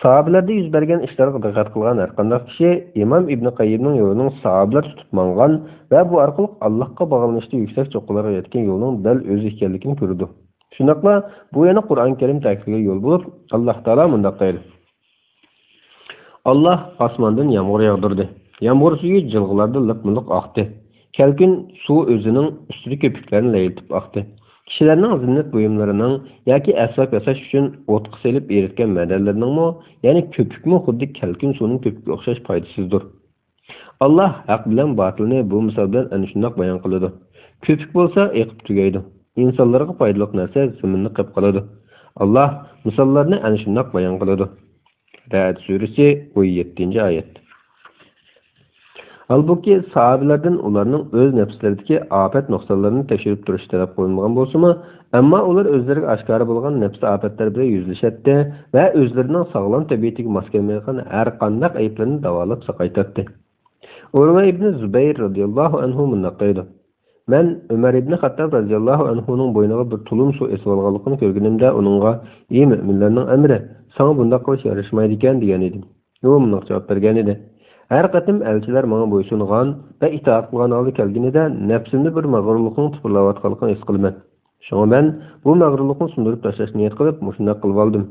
ساھابىلەردە يۈز بەرگەن ئىشلارغا دىققەت قىلغان ھەرقانداق كىشى ئىمام ئىبنى قەييىمنىڭ يولىنىڭ ساھابىلەر تۇتۇپ ماڭغان ۋە بۇ ئارقىلىق ئاللاھقا باغلىنىشتا يۈكسەك چوققىلارغا يەتكەن يولنىڭ دەل ئۆزى ئىكەنلىكىنى كۆرىدۇ. شۇنداقلا بۇ يەنە قۇرئان كەرىم تەكىتلىگەن يول بولۇپ، ئاللاھ تائالا مۇنداق دەيدۇ: ئاللاھ ئاسماندىن يامغۇر ياغدۇردى. يامغۇر سۈيى جىلغىلاردىن لىقمۇلىق ئاقتى. كەلكۈن سۇ ئۆزىنىڭ ئۈستىدە كۆپۈكلەرنى لەيلىتىپ ئاقتى. كىشىلەرنىڭ زىننەت بۇيۇملىرىنىڭ ياكى ئەسۋاب ياساش ئۈچۈن ئوتقا سېلىپ ئېرىتكەن مەدەنلىرىنىڭمۇ، يەنى كۆپۈكمۇ خۇددى كەلكۈن سۇنىڭ كۆپۈكىگە ئوخشاش پايدىسىزدۇر. ئاللاھ ھەق بىلەن باتىلنى بۇ مىسال بىلەن ئەنە شۇنداق بايان قىلىدۇ. كۆپۈك بولسا ئېقىپ تۈگەيدۇ. ئىنسانلارغا پايدىلىق نەرسە زېمىندا قېلىپ قالىدۇ. ئاللاھ مىساللارنى ئەنە شۇنداق بايان قىلىدۇ. رەئد سۈرىسى، ئون يەتتىنچى ئايەت. ھالبۇكى، ساھابىلەردىن ئۇلارنىڭ ئۆز نەپسلىرىدىكى ئاپەت نۇقسانلىرىنى تەكشۈرۈپ تۇرۇشى تەلەپ قىلىنمىغان بولسىمۇ، ئەمما ئۇلار ئۆزلىرىگە ئاشكارا بولغان نەپسىي ئاپەتلەر بىلەن يۈزلىشەتتى ۋە ئۆزلىرىنىڭ ساغلام تەبىئىتىگە ماس كەلمەيدىغان ھەر قانداق ئەيىبلەرنى داۋالاپ ساقايتاتتى. ئۇرۋە ئىبنى زۇبەير رازىياللاھۇ ئەنھۇ مۇنداق دەيدۇ: مەن ئۆمەر ئىبنى خەتتاب رازىياللاھۇ ئەنھۇنىڭ بوينىغا بىر تۇلۇم سۇ ئېسىۋالغانلىقىنى كۆرگىنىمدە ئۇنىڭغا، ئى مۆمىنلەرنىڭ ئەمىرى، ساڭا بۇنداق قىلىش يارىشمايدىكەن، دېگەنىدىم. ئۇ مۇنداق جاۋاب بەرگەنىدى: ھەر قېتىم ئەلچىلەر ماڭا بويسۇنغان ۋە ئىتائەت قىلغان ھالدا كەلگىنىدە، نەپسىمدە بىر مەغرۇرلۇقنىڭ تۇپۇرلاۋاتقانلىقىنى ھېس قىلىمەن. شۇڭا مەن بۇ مەغرۇرلۇقنى سۇندۇرۇپ تاشلاشنى نىيەت قىلىپ، مۇشۇنداق قىلىۋالدىم.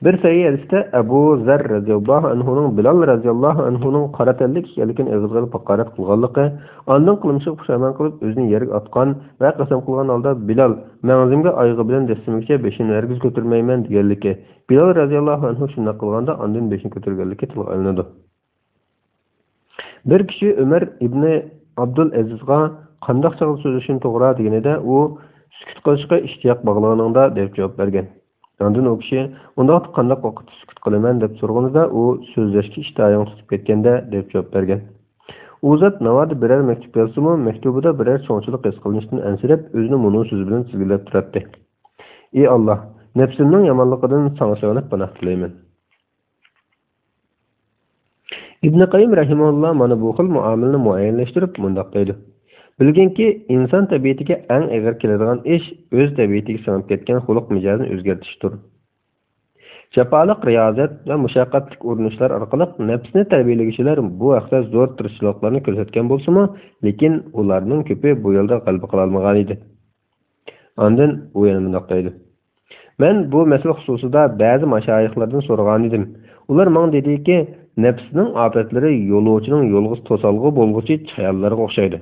بىر سەھىھ ھەدىستە ئەبۇ زەر رازىياللاھۇ ئەنھۇنىڭ بىلال رازىياللاھۇ ئەنھۇنىڭ قارا تەنلىك ئىكەنلىكىنى ئېغىزغا ئېلىپ ھاقارەت قىلغانلىقى، ئاندىن قىلمىشىغا پۇشايمان قىلىپ ئۆزىنى يەرگە ئاتقان ۋە قەسەم قىلغان ھالدا، بىلال، مەڭزىمگە ئايىغى بىلەن دەسسىمىگۈچە بېشىمنى ھەرگىز كۆتۈرمەيمەن، دېگەنلىكى، بىلال رازىياللاھۇ ئەنھۇ شۇنداق قىلغاندا ئاندىن بېشىنى كۆتۈرگەنلىكى تىلغا ئېلىنىدۇ. بىر كىشى ئۆمەر ئىبنى ئابدۇل ئەزىزغا قانداق چاغدا سۆزلىشىم توغرا دېگىنىدە، ئۇ، سۈكۈت قىلىشقا ئىشتىياق باغلىغىنىڭدا، دەپ جاۋاب بەرگەن. ئاندىن ئۇ كىشى، ئۇنداقتا قانداق ۋاقىتتا سۈكۈت قىلىمەن؟ دەپ سورىغىنىدا، ئۇ، سۆزلەشكە ئىشتىھايىڭ تۇتۇپ كەتكەندە، دەپ جاۋاب بەرگەن. ئۇ زات ناۋادا بىرەر مەكتۇپ يازسىمۇ، مەكتۇبىدا بىرەر چوڭچىلىق ھېس قىلىنىشتىن ئەنسىرەپ، ئۆزىنى مۇنۇ سۆز بىلەن تىزگىنلەپ تۇراتتى: ئى ئاللا، نەپسىمنىڭ يامانلىقىدىن ساڭا سېغىنىپ پاناھ تىلەيمەن. ئىبن قەييىم رەھىمەھۇللا مانا بۇ خىل مۇئامىلىنى مۇئەييەنلەشتۈرۈپ مۇنداق دەيدۇ: بىلگىنكى، ئىنسان تەبىئىتىگە ئەڭ ئېغىر كېلىدىغان ئىش ئۆز تەبىئىتىگە سىڭىپ كەتكەن خۇلق مىجەزنى ئۆزگەرتىشتۇر. جاپالىق رىيازەت ۋە مۇشەققەتلىك ئۇرۇنۇشلار ئارقىلىق نەپسنى تەربىيەلىگۈچىلەر بۇ ھەقتە زور تىرىشچانلىقلارنى كۆرسەتكەن بولسىمۇ، لېكىن ئۇلارنىڭ كۆپى بۇ يولدا غەلىبە قىلالمىغانىدى. ئاندىن ئۇ يەنە مۇنداق دەيدۇ: مەن بۇ مەسىلە خۇسۇسىدا بەزى ماشايىخلاردىن سورىغانىدىم. ئۇلار ماڭا دېدىكى، نەپسنىڭ ئاپەتلىرى يولۇچىنىڭ يولغا توسالغۇ بولغۇچى چايانلارغا ئوخشايدۇ.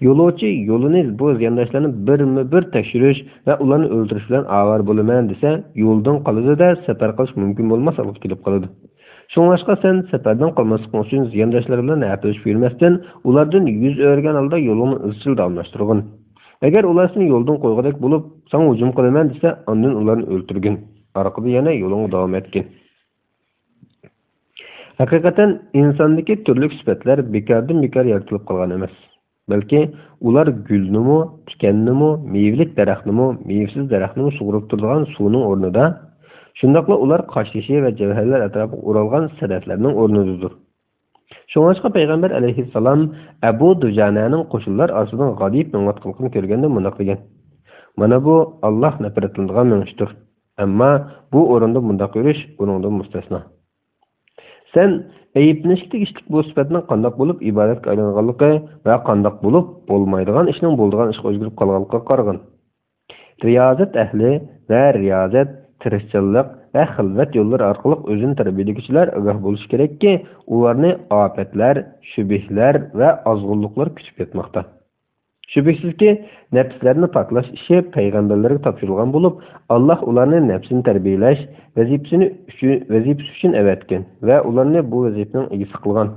يولۇچى يولىنى بۇ زىيانداشلارنى بىرمۇ بىر تەكشۈرۈش ۋە ئۇلارنى ئۆلتۈرۈش بىلەن ئاۋارە بولىمەن دېسە، يولدىن قالىدۇ-دە، سەپەر قىلىش مۇمكىن بولماس ھالغا كېلىپ قالىدۇ. شۇڭلاشقا سەن سەپەردىن قالماسلىقىڭ ئۈچۈن زىيانداشلار بىلەن ھەپىلىشىپ يۈرمەستىن، ئۇلاردىن يۈز ئۆرۈگەن ھالدا يولۇڭنى ئىزچىل داۋاملاشتۇرغىن. ئەگەر ئۇلار سېنى يولدىن قويغۇدەك بولۇپ، ساڭا ھۇجۇم قىلىمەن دېسە، ئاندىن ئۇلارنى ئۆلتۈرگىن. ئارقىدا يەنە يولۇڭغا داۋام ئەتكىن. ھەقىقەتەن، ئىنساندىكى تۈرلۈك سۈپەتلەر بىكاردىن بىكار يارىتىلىپ قالغان ئەمەس. بەلكى ئۇلار گۈلنىمۇ، تىكەننىمۇ، مېۋىلىك دەرەخنىمۇ، مېۋىسىز دەرەخنىمۇ سۇغۇرۇپ تۇرىدىغان سۇنىڭ ئورنىدا، شۇنداقلا ئۇلار قاشتېشى ۋە جەۋھەرلەر ئەتراپىغا ئورالغان سەدەفلەرنىڭ ئورنىدىدۇر. شۇڭلاشقا پەيغەمبەر ئەلەيھىسسالام ئەبۇ دۇجانەنىڭ قوشۇنلار ئارىسىدىن غادىيىپ مېڭىۋاتقانلىقىنى كۆرگەندە مۇنداق دېگەن: مانا بۇ ئاللاھ نەپرەتلىنىدىغان مېڭىشتۇر. ئەمما بۇ ئورۇندا مۇنداق يۈرۈش بۇنىڭدىن مۇستەسنا. سەن ئەيىبلىنىشكە تېگىشلىك بۇ سۈپەتنىڭ قانداق بولۇپ ئىبادەتكە ئايلانغانلىقى ۋە قانداق بولۇپ بولمايدىغان ئىشنىڭ بولىدىغان ئىشقا ئۆزگىرىپ قالغانلىقىغا قارىغىن. رىيازەت ئەھلى ۋە رىيازەت، تىرىشچانلىق ۋە خىلۋەت يوللىرى ئارقىلىق ئۆزىنى تەربىيەلىگۈچىلەر ئاگاھ بولۇشى كېرەككى، ئۇلارنى ئاپەتلەر، شۈبھىلەر ۋە ئازغۇنلۇقلار كۈتۈپ ياتماقتا. شۈبھىسىزكى، نەپسلەرنى پاكلاش ئىشى پەيغەمبەرلەرگە تاپشۇرۇلغان بولۇپ، ئاللاھ ئۇلارنى نەپسىنى تەربىيەلەش ۋەزىپىسىنى ئۈچۈن، ۋەزىپىسى ئۈچۈن ئەۋەتكەن ۋە ئۇلارنى بۇ ۋەزىپىنىڭ ئىگىسى قىلغان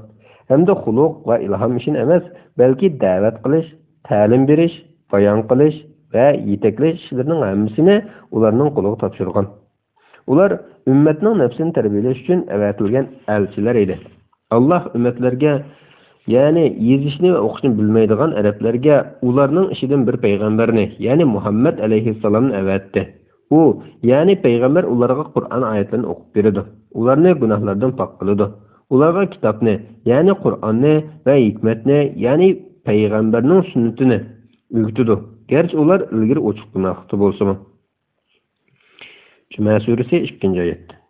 ھەمدە خۇلق ۋە ئىلھام ئىشىنى ئەمەس، بەلكى دەۋەت قىلىش، تەلىم بېرىش، بايان قىلىش ۋە يېتەكلەش ئىشلىرىنىڭ ھەممىسىنى ئۇلارنىڭ قولىغا تاپشۇرغان. ئۇلار ئۈممەتنىڭ نەپسىنى تەربىيەلەش ئۈچۈن ئەۋەتىلگەن ئەلچىلەر ئىدى. ئاللاھ ئۈممەتلەرگە، يەنى يېزىشنى ۋە ئوقۇشنى بىلمەيدىغان ئەرەبلەرگە ئۇلارنىڭ ئىچىدىن بىر پەيغەمبەرنى، يەنى مۇھەممەد ئەلەيھىسسالامنى ئەۋەتتى. ئۇ، يەنى پەيغەمبەر ئۇلارغا قۇرئان ئايەتلىرىنى ئوقۇپ بېرىدۇ، ئۇلارنى گۇناھلاردىن پاك قىلىدۇ، ئۇلارغا كىتابنى، يەنى قۇرئاننى ۋە ھېكمەتنى، يەنى پەيغەمبەرنىڭ سۈننىتىنى ئۆگىتىدۇ، گەرچە ئۇلار ئىلگىرى ئوچۇق گۇناھلىقتا بولسىمۇ. جۈمە سۈرىسى، ئىككىنچى ئايەت.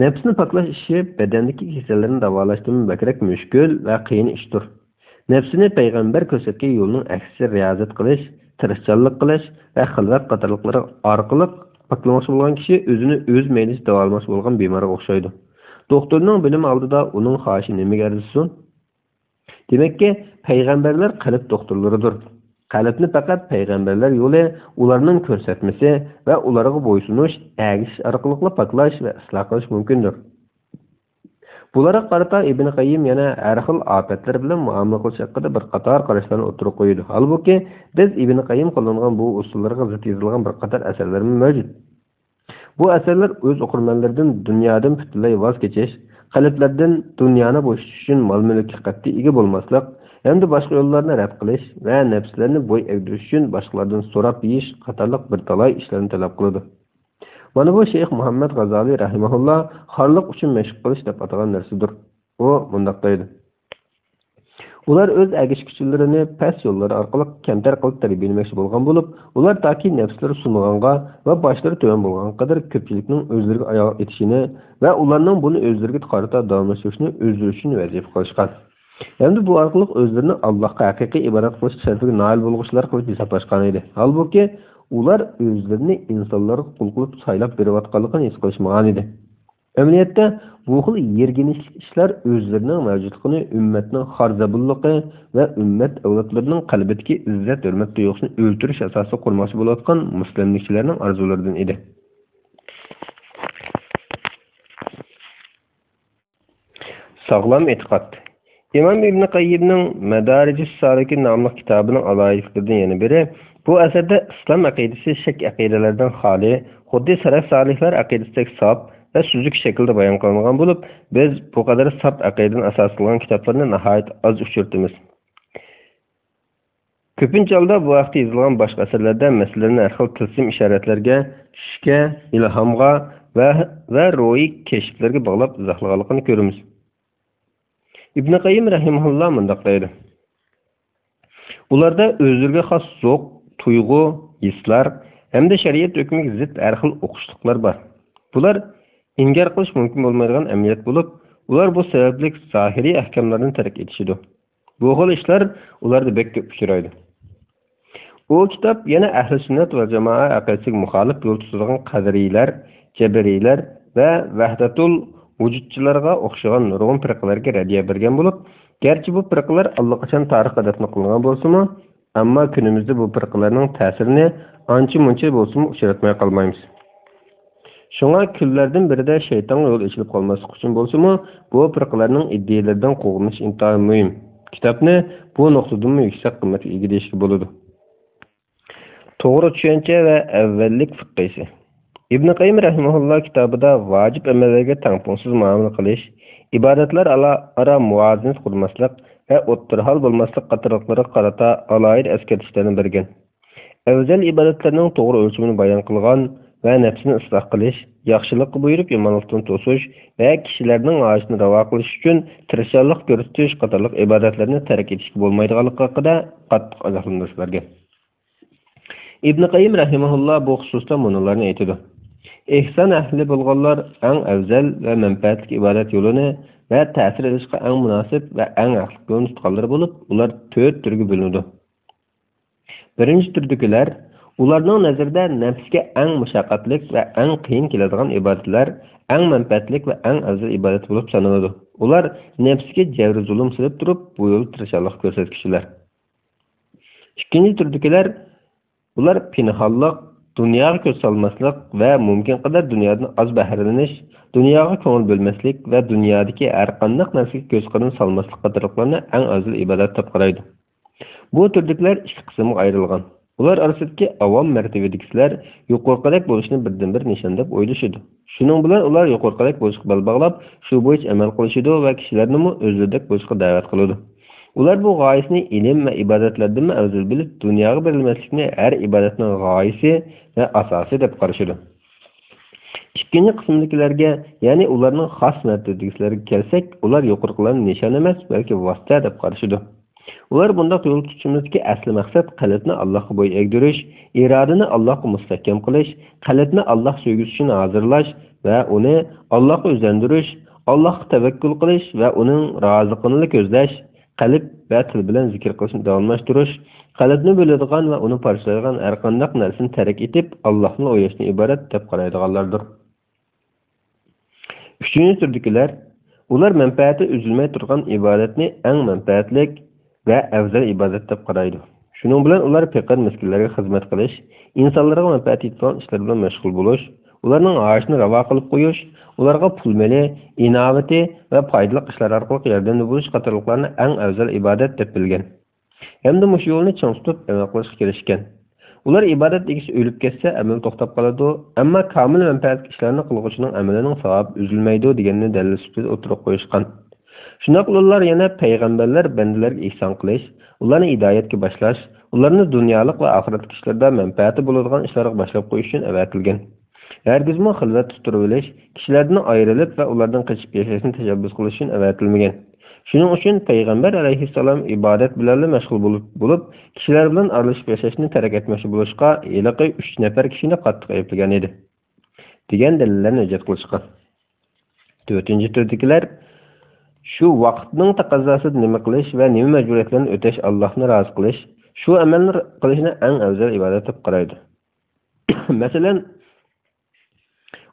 نەپسنى پاكلاش ئىشى بەدەندىكى كېسەللەرنى داۋالاشتىنمۇ بەكرەك مۈشكۈل ۋە قىيىن ئىشتۇر. نەپسىنى پەيغەمبەر كۆرسەتكەن يولنىڭ ئەكسىچە رىيازەت قىلىش، تىرىشچانلىق قىلىش ۋە خىلۋەت قاتارلىقلىرى ئارقىلىق پاكلىماقچى بولغان كىشى ئۆزىنى ئۆز مەيلىچە داۋالىماقچى بولغان بىمارغا ئوخشايدۇ. دوختۇرنىڭ بىلىمى ئالدىدا ئۇنىڭ خاھىشى نېمىگە ئەرزىسۇن؟ دېمەككى، پەيغەمبەرلەر قەلب دوختۇرلىرىدۇر. قەلبنى پەقەت پەيغەمبەرلەر يولى، ئۇلارنىڭ كۆرسەتمىسى ۋە ئۇلارغا بويسۇنۇش، ئەگىشىش ئارقىلىقلا پاكلاش ۋە ئىسلاھ قىلىش مۇمكىندۇر. بۇلارغا قارىتا ئىبن قەييىم يەنە ھەر خىل ئاپەتلەر بىلەن مۇئامىلە قىلىش ھەققىدە بىر قاتار قاراشلارنى ئوتتۇرىغا قويىدۇ. ھالبۇكى، بىز ئىبن قەييىم قوللانغان بۇ ئۇسۇللارغا زىت يېزىلغان بىر قاتار ئەسەرلەرمۇ مەۋجۇت. بۇ ئەسەرلەر ئۆز ئوقۇرمەنلىرىدىن دۇنيادىن پۈتۈنلەي ۋاز كېچىش، قەلبلەردىن دۇنيانى بوشىتىش ئۈچۈن مال-مۈلۈككە قەتئىي ئىگە بولماسلىق ھەمدە باشقا يوللارنى رەت قىلىش ۋە نەپسلەرنى بوي ئەگدۈرۈش ئۈچۈن باشقىلاردىن سوراپ يېيىش قاتارلىق بىر تالاي ئىشلارنى تەلەپ قىلىدۇ. مانا بۇ شەيخ مۇھەممەد غازالىي رەھىمەھۇللا خارلىق ئۈچۈن مەشىق قىلىش دەپ ئاتىغان نەرسىدۇر. ئۇ مۇنداق دەيدۇ: ئۇلار ئۆز ئەگىشكۈچىلىرىنى پەس يوللار ئارقىلىق كەمتەر قىلىپ تەربىيەلىمەكچى بولغان بولۇپ، ئۇلار تاكى نەپسلىرى سۇنغانغا ۋە باشلىرى تۆۋەن بولغانغا قەدەر كۆپچىلىكنىڭ ئۆزلىرىگە ئاياغ ئېتىشىنى ۋە ئۇلارنىڭ بۇنى ئۆزلىرىگە قارىتا داۋاملاشتۇرۇشنى ئۆزلىرى ئۈچۈن ۋەزىپە قىلىشقان ھەمدە بۇ ئارقىلىق ئۆزلىرىنى ئاللاھقا ھەقىقىي ئىبادەت قىلىش شەرىپىگە نائىل بولغۇچىلار قىلىپ ھېسابلاشقانىدى. ھالبۇكى، ئۇلار ئۆزلىرىنى ئىنسانلارغا قۇل قىلىپ سايلاپ بېرىۋاتقانلىقىنى ھېس قىلىشمىغانىدى. ئەمەلىيەتتە، بۇ خىل يىرگىنچلىك ئىشلار ئۆزلىرىنىڭ مەۋجۇتلۇقىنى ئۈممەتنىڭ خار-زەبۇنلۇقى ۋە ئۈممەت ئەۋلادلىرىنىڭ قەلبىدىكى ئىززەت-ھۆرمەت تۇيغۇسىنى ئۆلتۈرۈش ئاساسىدا قۇرماقچى بولۇۋاتقان مۇسلىملىكچىلەرنىڭ ئارزۇلىرىدىن ئىدى. ساغلام ئېتىقاد. ئىمام ئىبن قەييىمنىڭ مەدارىجۇس سالىكىن ناملىق كىتابىنىڭ ئالاھىدىلىكلىرىدىن يەنە بىرى، بۇ ئەسەردە ئىسلام ئەقىدىسى شەك ئەقىدىلەردىن خالىي، خۇددى سەلەف سالىھلار ئەقىدىسىدەك ساپ ۋە سۈزۈك شەكىلدە بايان قىلىنغان بولۇپ، بىز بۇ قەدەر ساپ ئەقىدىنى ئاساس قىلغان كىتابلارنى ناھايىتى ئاز ئۇچرىتىمىز. كۆپىنچە ھالدا بۇ ھەقتە يېزىلغان باشقا ئەسەرلەردە مەسىلىلەرنى ھەر خىل تىلسىم ئىشارەتلەرگە، چۈشكە، ئىلھامغا ۋە، ۋە روھىي كەشىپلەرگە باغلاپ ئىزاھلىغانلىقىنى كۆرىمىز. ئىبن قەييىم رەھىمەھۇللا مۇنداق دەيدۇ: ئۇلاردا ئۆزلىرىگە خاس زوق، تۇيغۇ، ھېسلار ھەمدە شەرىئەت ھۆكمىگە زىت ھەر خىل ئوخشىلىقلار بار. بۇلار ئىنكار قىلىش مۇمكىن بولمايدىغان ئەمەلىيەت بولۇپ، ئۇلار بۇ سەۋەبلىك زاھىرىي ئەھكاملارنى تەرك ئېتىشىدۇ. بۇ خىل ئىشلار ئۇلاردا بەك كۆپ ئۇچرايدۇ. ئۇ كىتاب يەنە ئەھلى سۈننەت ۋە جامائە ئەقىدىسىگە مۇخالىپ يول تۇتىدىغان قەدىرىيلەر، جەبرىيلەر ۋە ۋەھدەتۇل ۋۇجۇدچىلارغا ئوخشىغان نۇرغۇن پىرقىلەرگە رەددىيە بەرگەن بولۇپ، گەرچە بۇ پىرقىلەر ئاللىقاچان تارىخقا دەپنە قىلىنغان بولسىمۇ، ئەمما كۈنىمىزدە بۇ پىرقىلەرنىڭ تەسىرىنى ئانچە-مۇنچە بولسىمۇ ئۇچراتماي قالمايمىز. شۇڭا كۈنلەردىن بىرىدە شەيتانغا يول ئېچىلىپ قالماسلىق ئۈچۈن بولسىمۇ، بۇ پىرقىلەرنىڭ ئىدىيەلىرىدىن قوغدىنىش ئىنتايىن مۇھىم. كىتابنى بۇ نۇقتىدىنمۇ يۈكسەك قىممەتكە ئىگە دېيىشكە بولىدۇ. توغرا چۈشەنچە ۋە ئەۋۋەللىك فىقھىسى. ئىبن قەييىم رەھىمەھۇللا كىتابىدا ۋاجىپ ئەمەللەرگە تەڭپۇڭسىز مۇئامىلە قىلىش، ئىبادەتلەر ئارا مۇۋازىنەت قۇرماسلىق ۋە ئوتتۇرا ھال بولماسلىق قاتارلىقلارغا قارىتا ئالاھىدە ئەسكەرتىشلەرنى بەرگەن. ئەۋزەل ئىبادەتلەرنىڭ توغرا ئۆلچىمىنى بايان قىلغان ۋە نەپسىنى ئىسلاھ قىلىش، ياخشىلىققا بۇيرۇپ يامانلىقتىن توسۇش ۋە كىشىلەرنىڭ ھاجىتىنى راۋا قىلىش ئۈچۈن تىرىشچانلىق كۆرسىتىش قاتارلىق ئىبادەتلەرنى تەرك ئېتىشكە بولمايدىغانلىقى ھەققىدە قاتتىق ئاگاھلاندۇرۇش بەرگەن. ئىبن قەييىم رەھىمەھۇللا بۇ خۇسۇستا مۇنۇلارنى ئېيتىدۇ: ئېھسان ئەھلى بولغانلار ئەڭ ئەۋزەل ۋە مەنپەئەتلىك ئىبادەت يولىنى ۋە تەسىر ئېلىشقا ئەڭ مۇناسىپ ۋە ئەڭ ھەقلىق يولنى تۇتقانلىرى بولۇپ، ئۇلار تۆت تۈرگە بۆلۈنىدۇ. بىرىنچى تۈردىكىلەر، ئۇلارنىڭ نەزىرىدە نەپسكە ئەڭ مۇشەققەتلىك ۋە ئەڭ قىيىن كېلىدىغان ئىبادەتلەر ئەڭ مەنپەئەتلىك ۋە ئەڭ ئەۋزەل ئىبادەت بولۇپ سانىلىدۇ. ئۇلار نەپسكە جەبرى زۇلۇم سېلىپ تۇرۇپ، بۇ يولدا تىرىشچانلىق كۆرسەتكۈچىلەر. ئىككىنچى تۈردىكىلەر، ئۇلار پىنھانلىق، دۇنياغا كۆز سالماسلىق ۋە مۇمكىنقەدەر دۇنيادىن ئاز بەھرىلىنىش، دۇنياغا كۆڭۈل بۆلمەسلىك ۋە دۇنيادىكى ھەرقانداق نەرسىگە كۆز قىرىنى سالماسلىق قاتارلىقلارنى ئەڭ ئەۋزەل ئىبادەت دەپ قارايدۇ. بۇ تۈردىكىلەر ئىككى قىسىمغا ئايرىلغان. ئۇلار ئارىسىدىكى ئاۋام مەرتىۋىدىكىسىلەر يۇقىرىقىدەك بولۇشنى بىردىنبىر نىشان دەپ ئويلىشىدۇ. شۇنىڭ بىلەن ئۇلار يۇقىرىقىدەك بولۇشقا بەل باغلاپ، شۇ بويىچە ئەمەل قىلىشىدۇ ۋە كىشىلەرنىمۇ ئۆزلىرىدەك بولۇشقا دەۋەت قىلىدۇ. ئۇلار بۇ غايىسىنى ئىلىم ۋە ئىبادەتلەردىنمۇ ئەۋزەل بىلىپ، دۇنياغا بېرىلمەسلىكنى ھەر ئىبادەتنىڭ غايىسى ۋە ئاساسى دەپ قارىشىدۇ. ئىككىنچى قىسىمدىكىلەرگە، يەنى ئۇلارنىڭ خاس مەرتىۋىدىكىلەرگە كەلسەك، ئۇلار يۇقىرىقىلارنى نىشان ئەمەس، بەلكى ۋاسىتە دەپ قارىشىدۇ. ئۇلار بۇنداق يول تۇتۇشىمىزدىكى ئەسلى مەقسەت قەلبنى ئاللاھقا بوي ئەگدۈرۈش، ئىرادىنى ئاللاھقا مۇستەھكەم قىلىش، قەلبنى ئاللاھ سۆيگۈسى ئۈچۈن ھازىرلاش ۋە ئۇنى ئاللاھقا ئۆزلەندۈرۈش، ئاللاھقا تەۋەككۈل قىلىش ۋە ئۇنىڭ رازىلىقىنىلا كۆزلەش، قەلب ۋە تىل بىلەن زىكىر قىلىشنى داۋاملاشتۇرۇش، قەلبنى بۆلىدىغان ۋە ئۇنى پارچىلايدىغان ھەرقانداق نەرسىنى تەرك ئېتىپ، ئاللاھنىلا ئويلاشتىن ئىبارەت دەپ قارايدىغانلاردۇر. ئۈچىنچى تۈردىكىلەر، ئۇلار مەنپەئەتى ئۈزۈلمەي تۇرغان ئىبادەتنى ئەڭ مەنپەئەتلىك ۋە ئەۋزەل ئىبادەت دەپ قارايدۇ. شۇنىڭ بىلەن ئۇلار پېقىر-مىسكىنلەرگە خىزمەت قىلىش، ئىنسانلارغا مەنپەئەت يېتىدىغان ئىشلار بىلەن مەشغۇل بولۇش، ئۇلارنىڭ ھاجىتىنى راۋا قىلىپ قويۇش، ئۇلارغا پۇل مېلى، ئىناۋىتى ۋە پايدىلىق ئىشلار ئارقىلىق ياردەمدە بولۇش قاتارلىقلارنى ئەڭ ئەۋزەل ئىبادەت دەپ بىلگەن. ھەمدە مۇشۇ يولنى چىڭ تۇتۇپ ئەمەل قىلىشقا كىرىشكەن. ئۇلار ئىبادەت ئىگىسى ئۆلۈپ كەتسە، ئەمەل توختاپ قالىدۇ، ئەمما كامىل مەنپەئەتلىك ئىشلارنى قىلغۇچىنىڭ ئەمىلىنىڭ ساۋابى ئۈزۈلمەيدۇ دېگەننى دەلىل سۈپىتىدە ئوتتۇرىغا قويۇشقان. شۇنداقلا ئۇلار يەنە پەيغەمبەرلەر بەندىلەرگە ئېھسان قىلىش، ئۇلارنى ھىدايەتكە باشلاش، ئۇلارنى دۇنيالىق ۋە ئاخىرەتلىك ئىشلاردا مەنپەئەتى بولىدىغان ئىشلارغا باشلاپ قويۇش ئۈچۈن ئەۋەتىلگەن. ھەرگىزمۇ خىلۋەتتە تۇرۇۋېلىش، كىشىلەردىن ئايرىلىپ ۋە ئۇلاردىن قېچىپ ياشاشنى تەشەببۇس قىلىش ئۈچۈن ئەۋەتىلمىگەن. شۇنىڭ ئۈچۈن پەيغەمبەر ئەلەيھىسسالام ئىبادەت بىلەنلا مەشغۇل بولۇپ، بولۇپ، كىشىلەر بىلەن ئارىلىشىپ ياشاشنى تەرك ئەتمەكچى بولۇشقا ھېلىقى ئۈچ نەپەر كىشىنى قاتتىق ئەيىبلىگەن ئىدى، دېگەن دەلىللەرنى ھۆججەت قىلىشقا. تۆتىنچى تۈردىكىلەر شۇ ۋاقىتنىڭ تەقەززاسىدا نېمە قىلىش ۋە نېمە مەجبۇرىيەتلەرنى ئۆتەش، ئاللاھنى رازى قىلىش، شۇ ئەمەلنى قىلىشنى ئەڭ ئەۋزەل ئىبادەت دەپ قارايدۇ. مەسىلەن،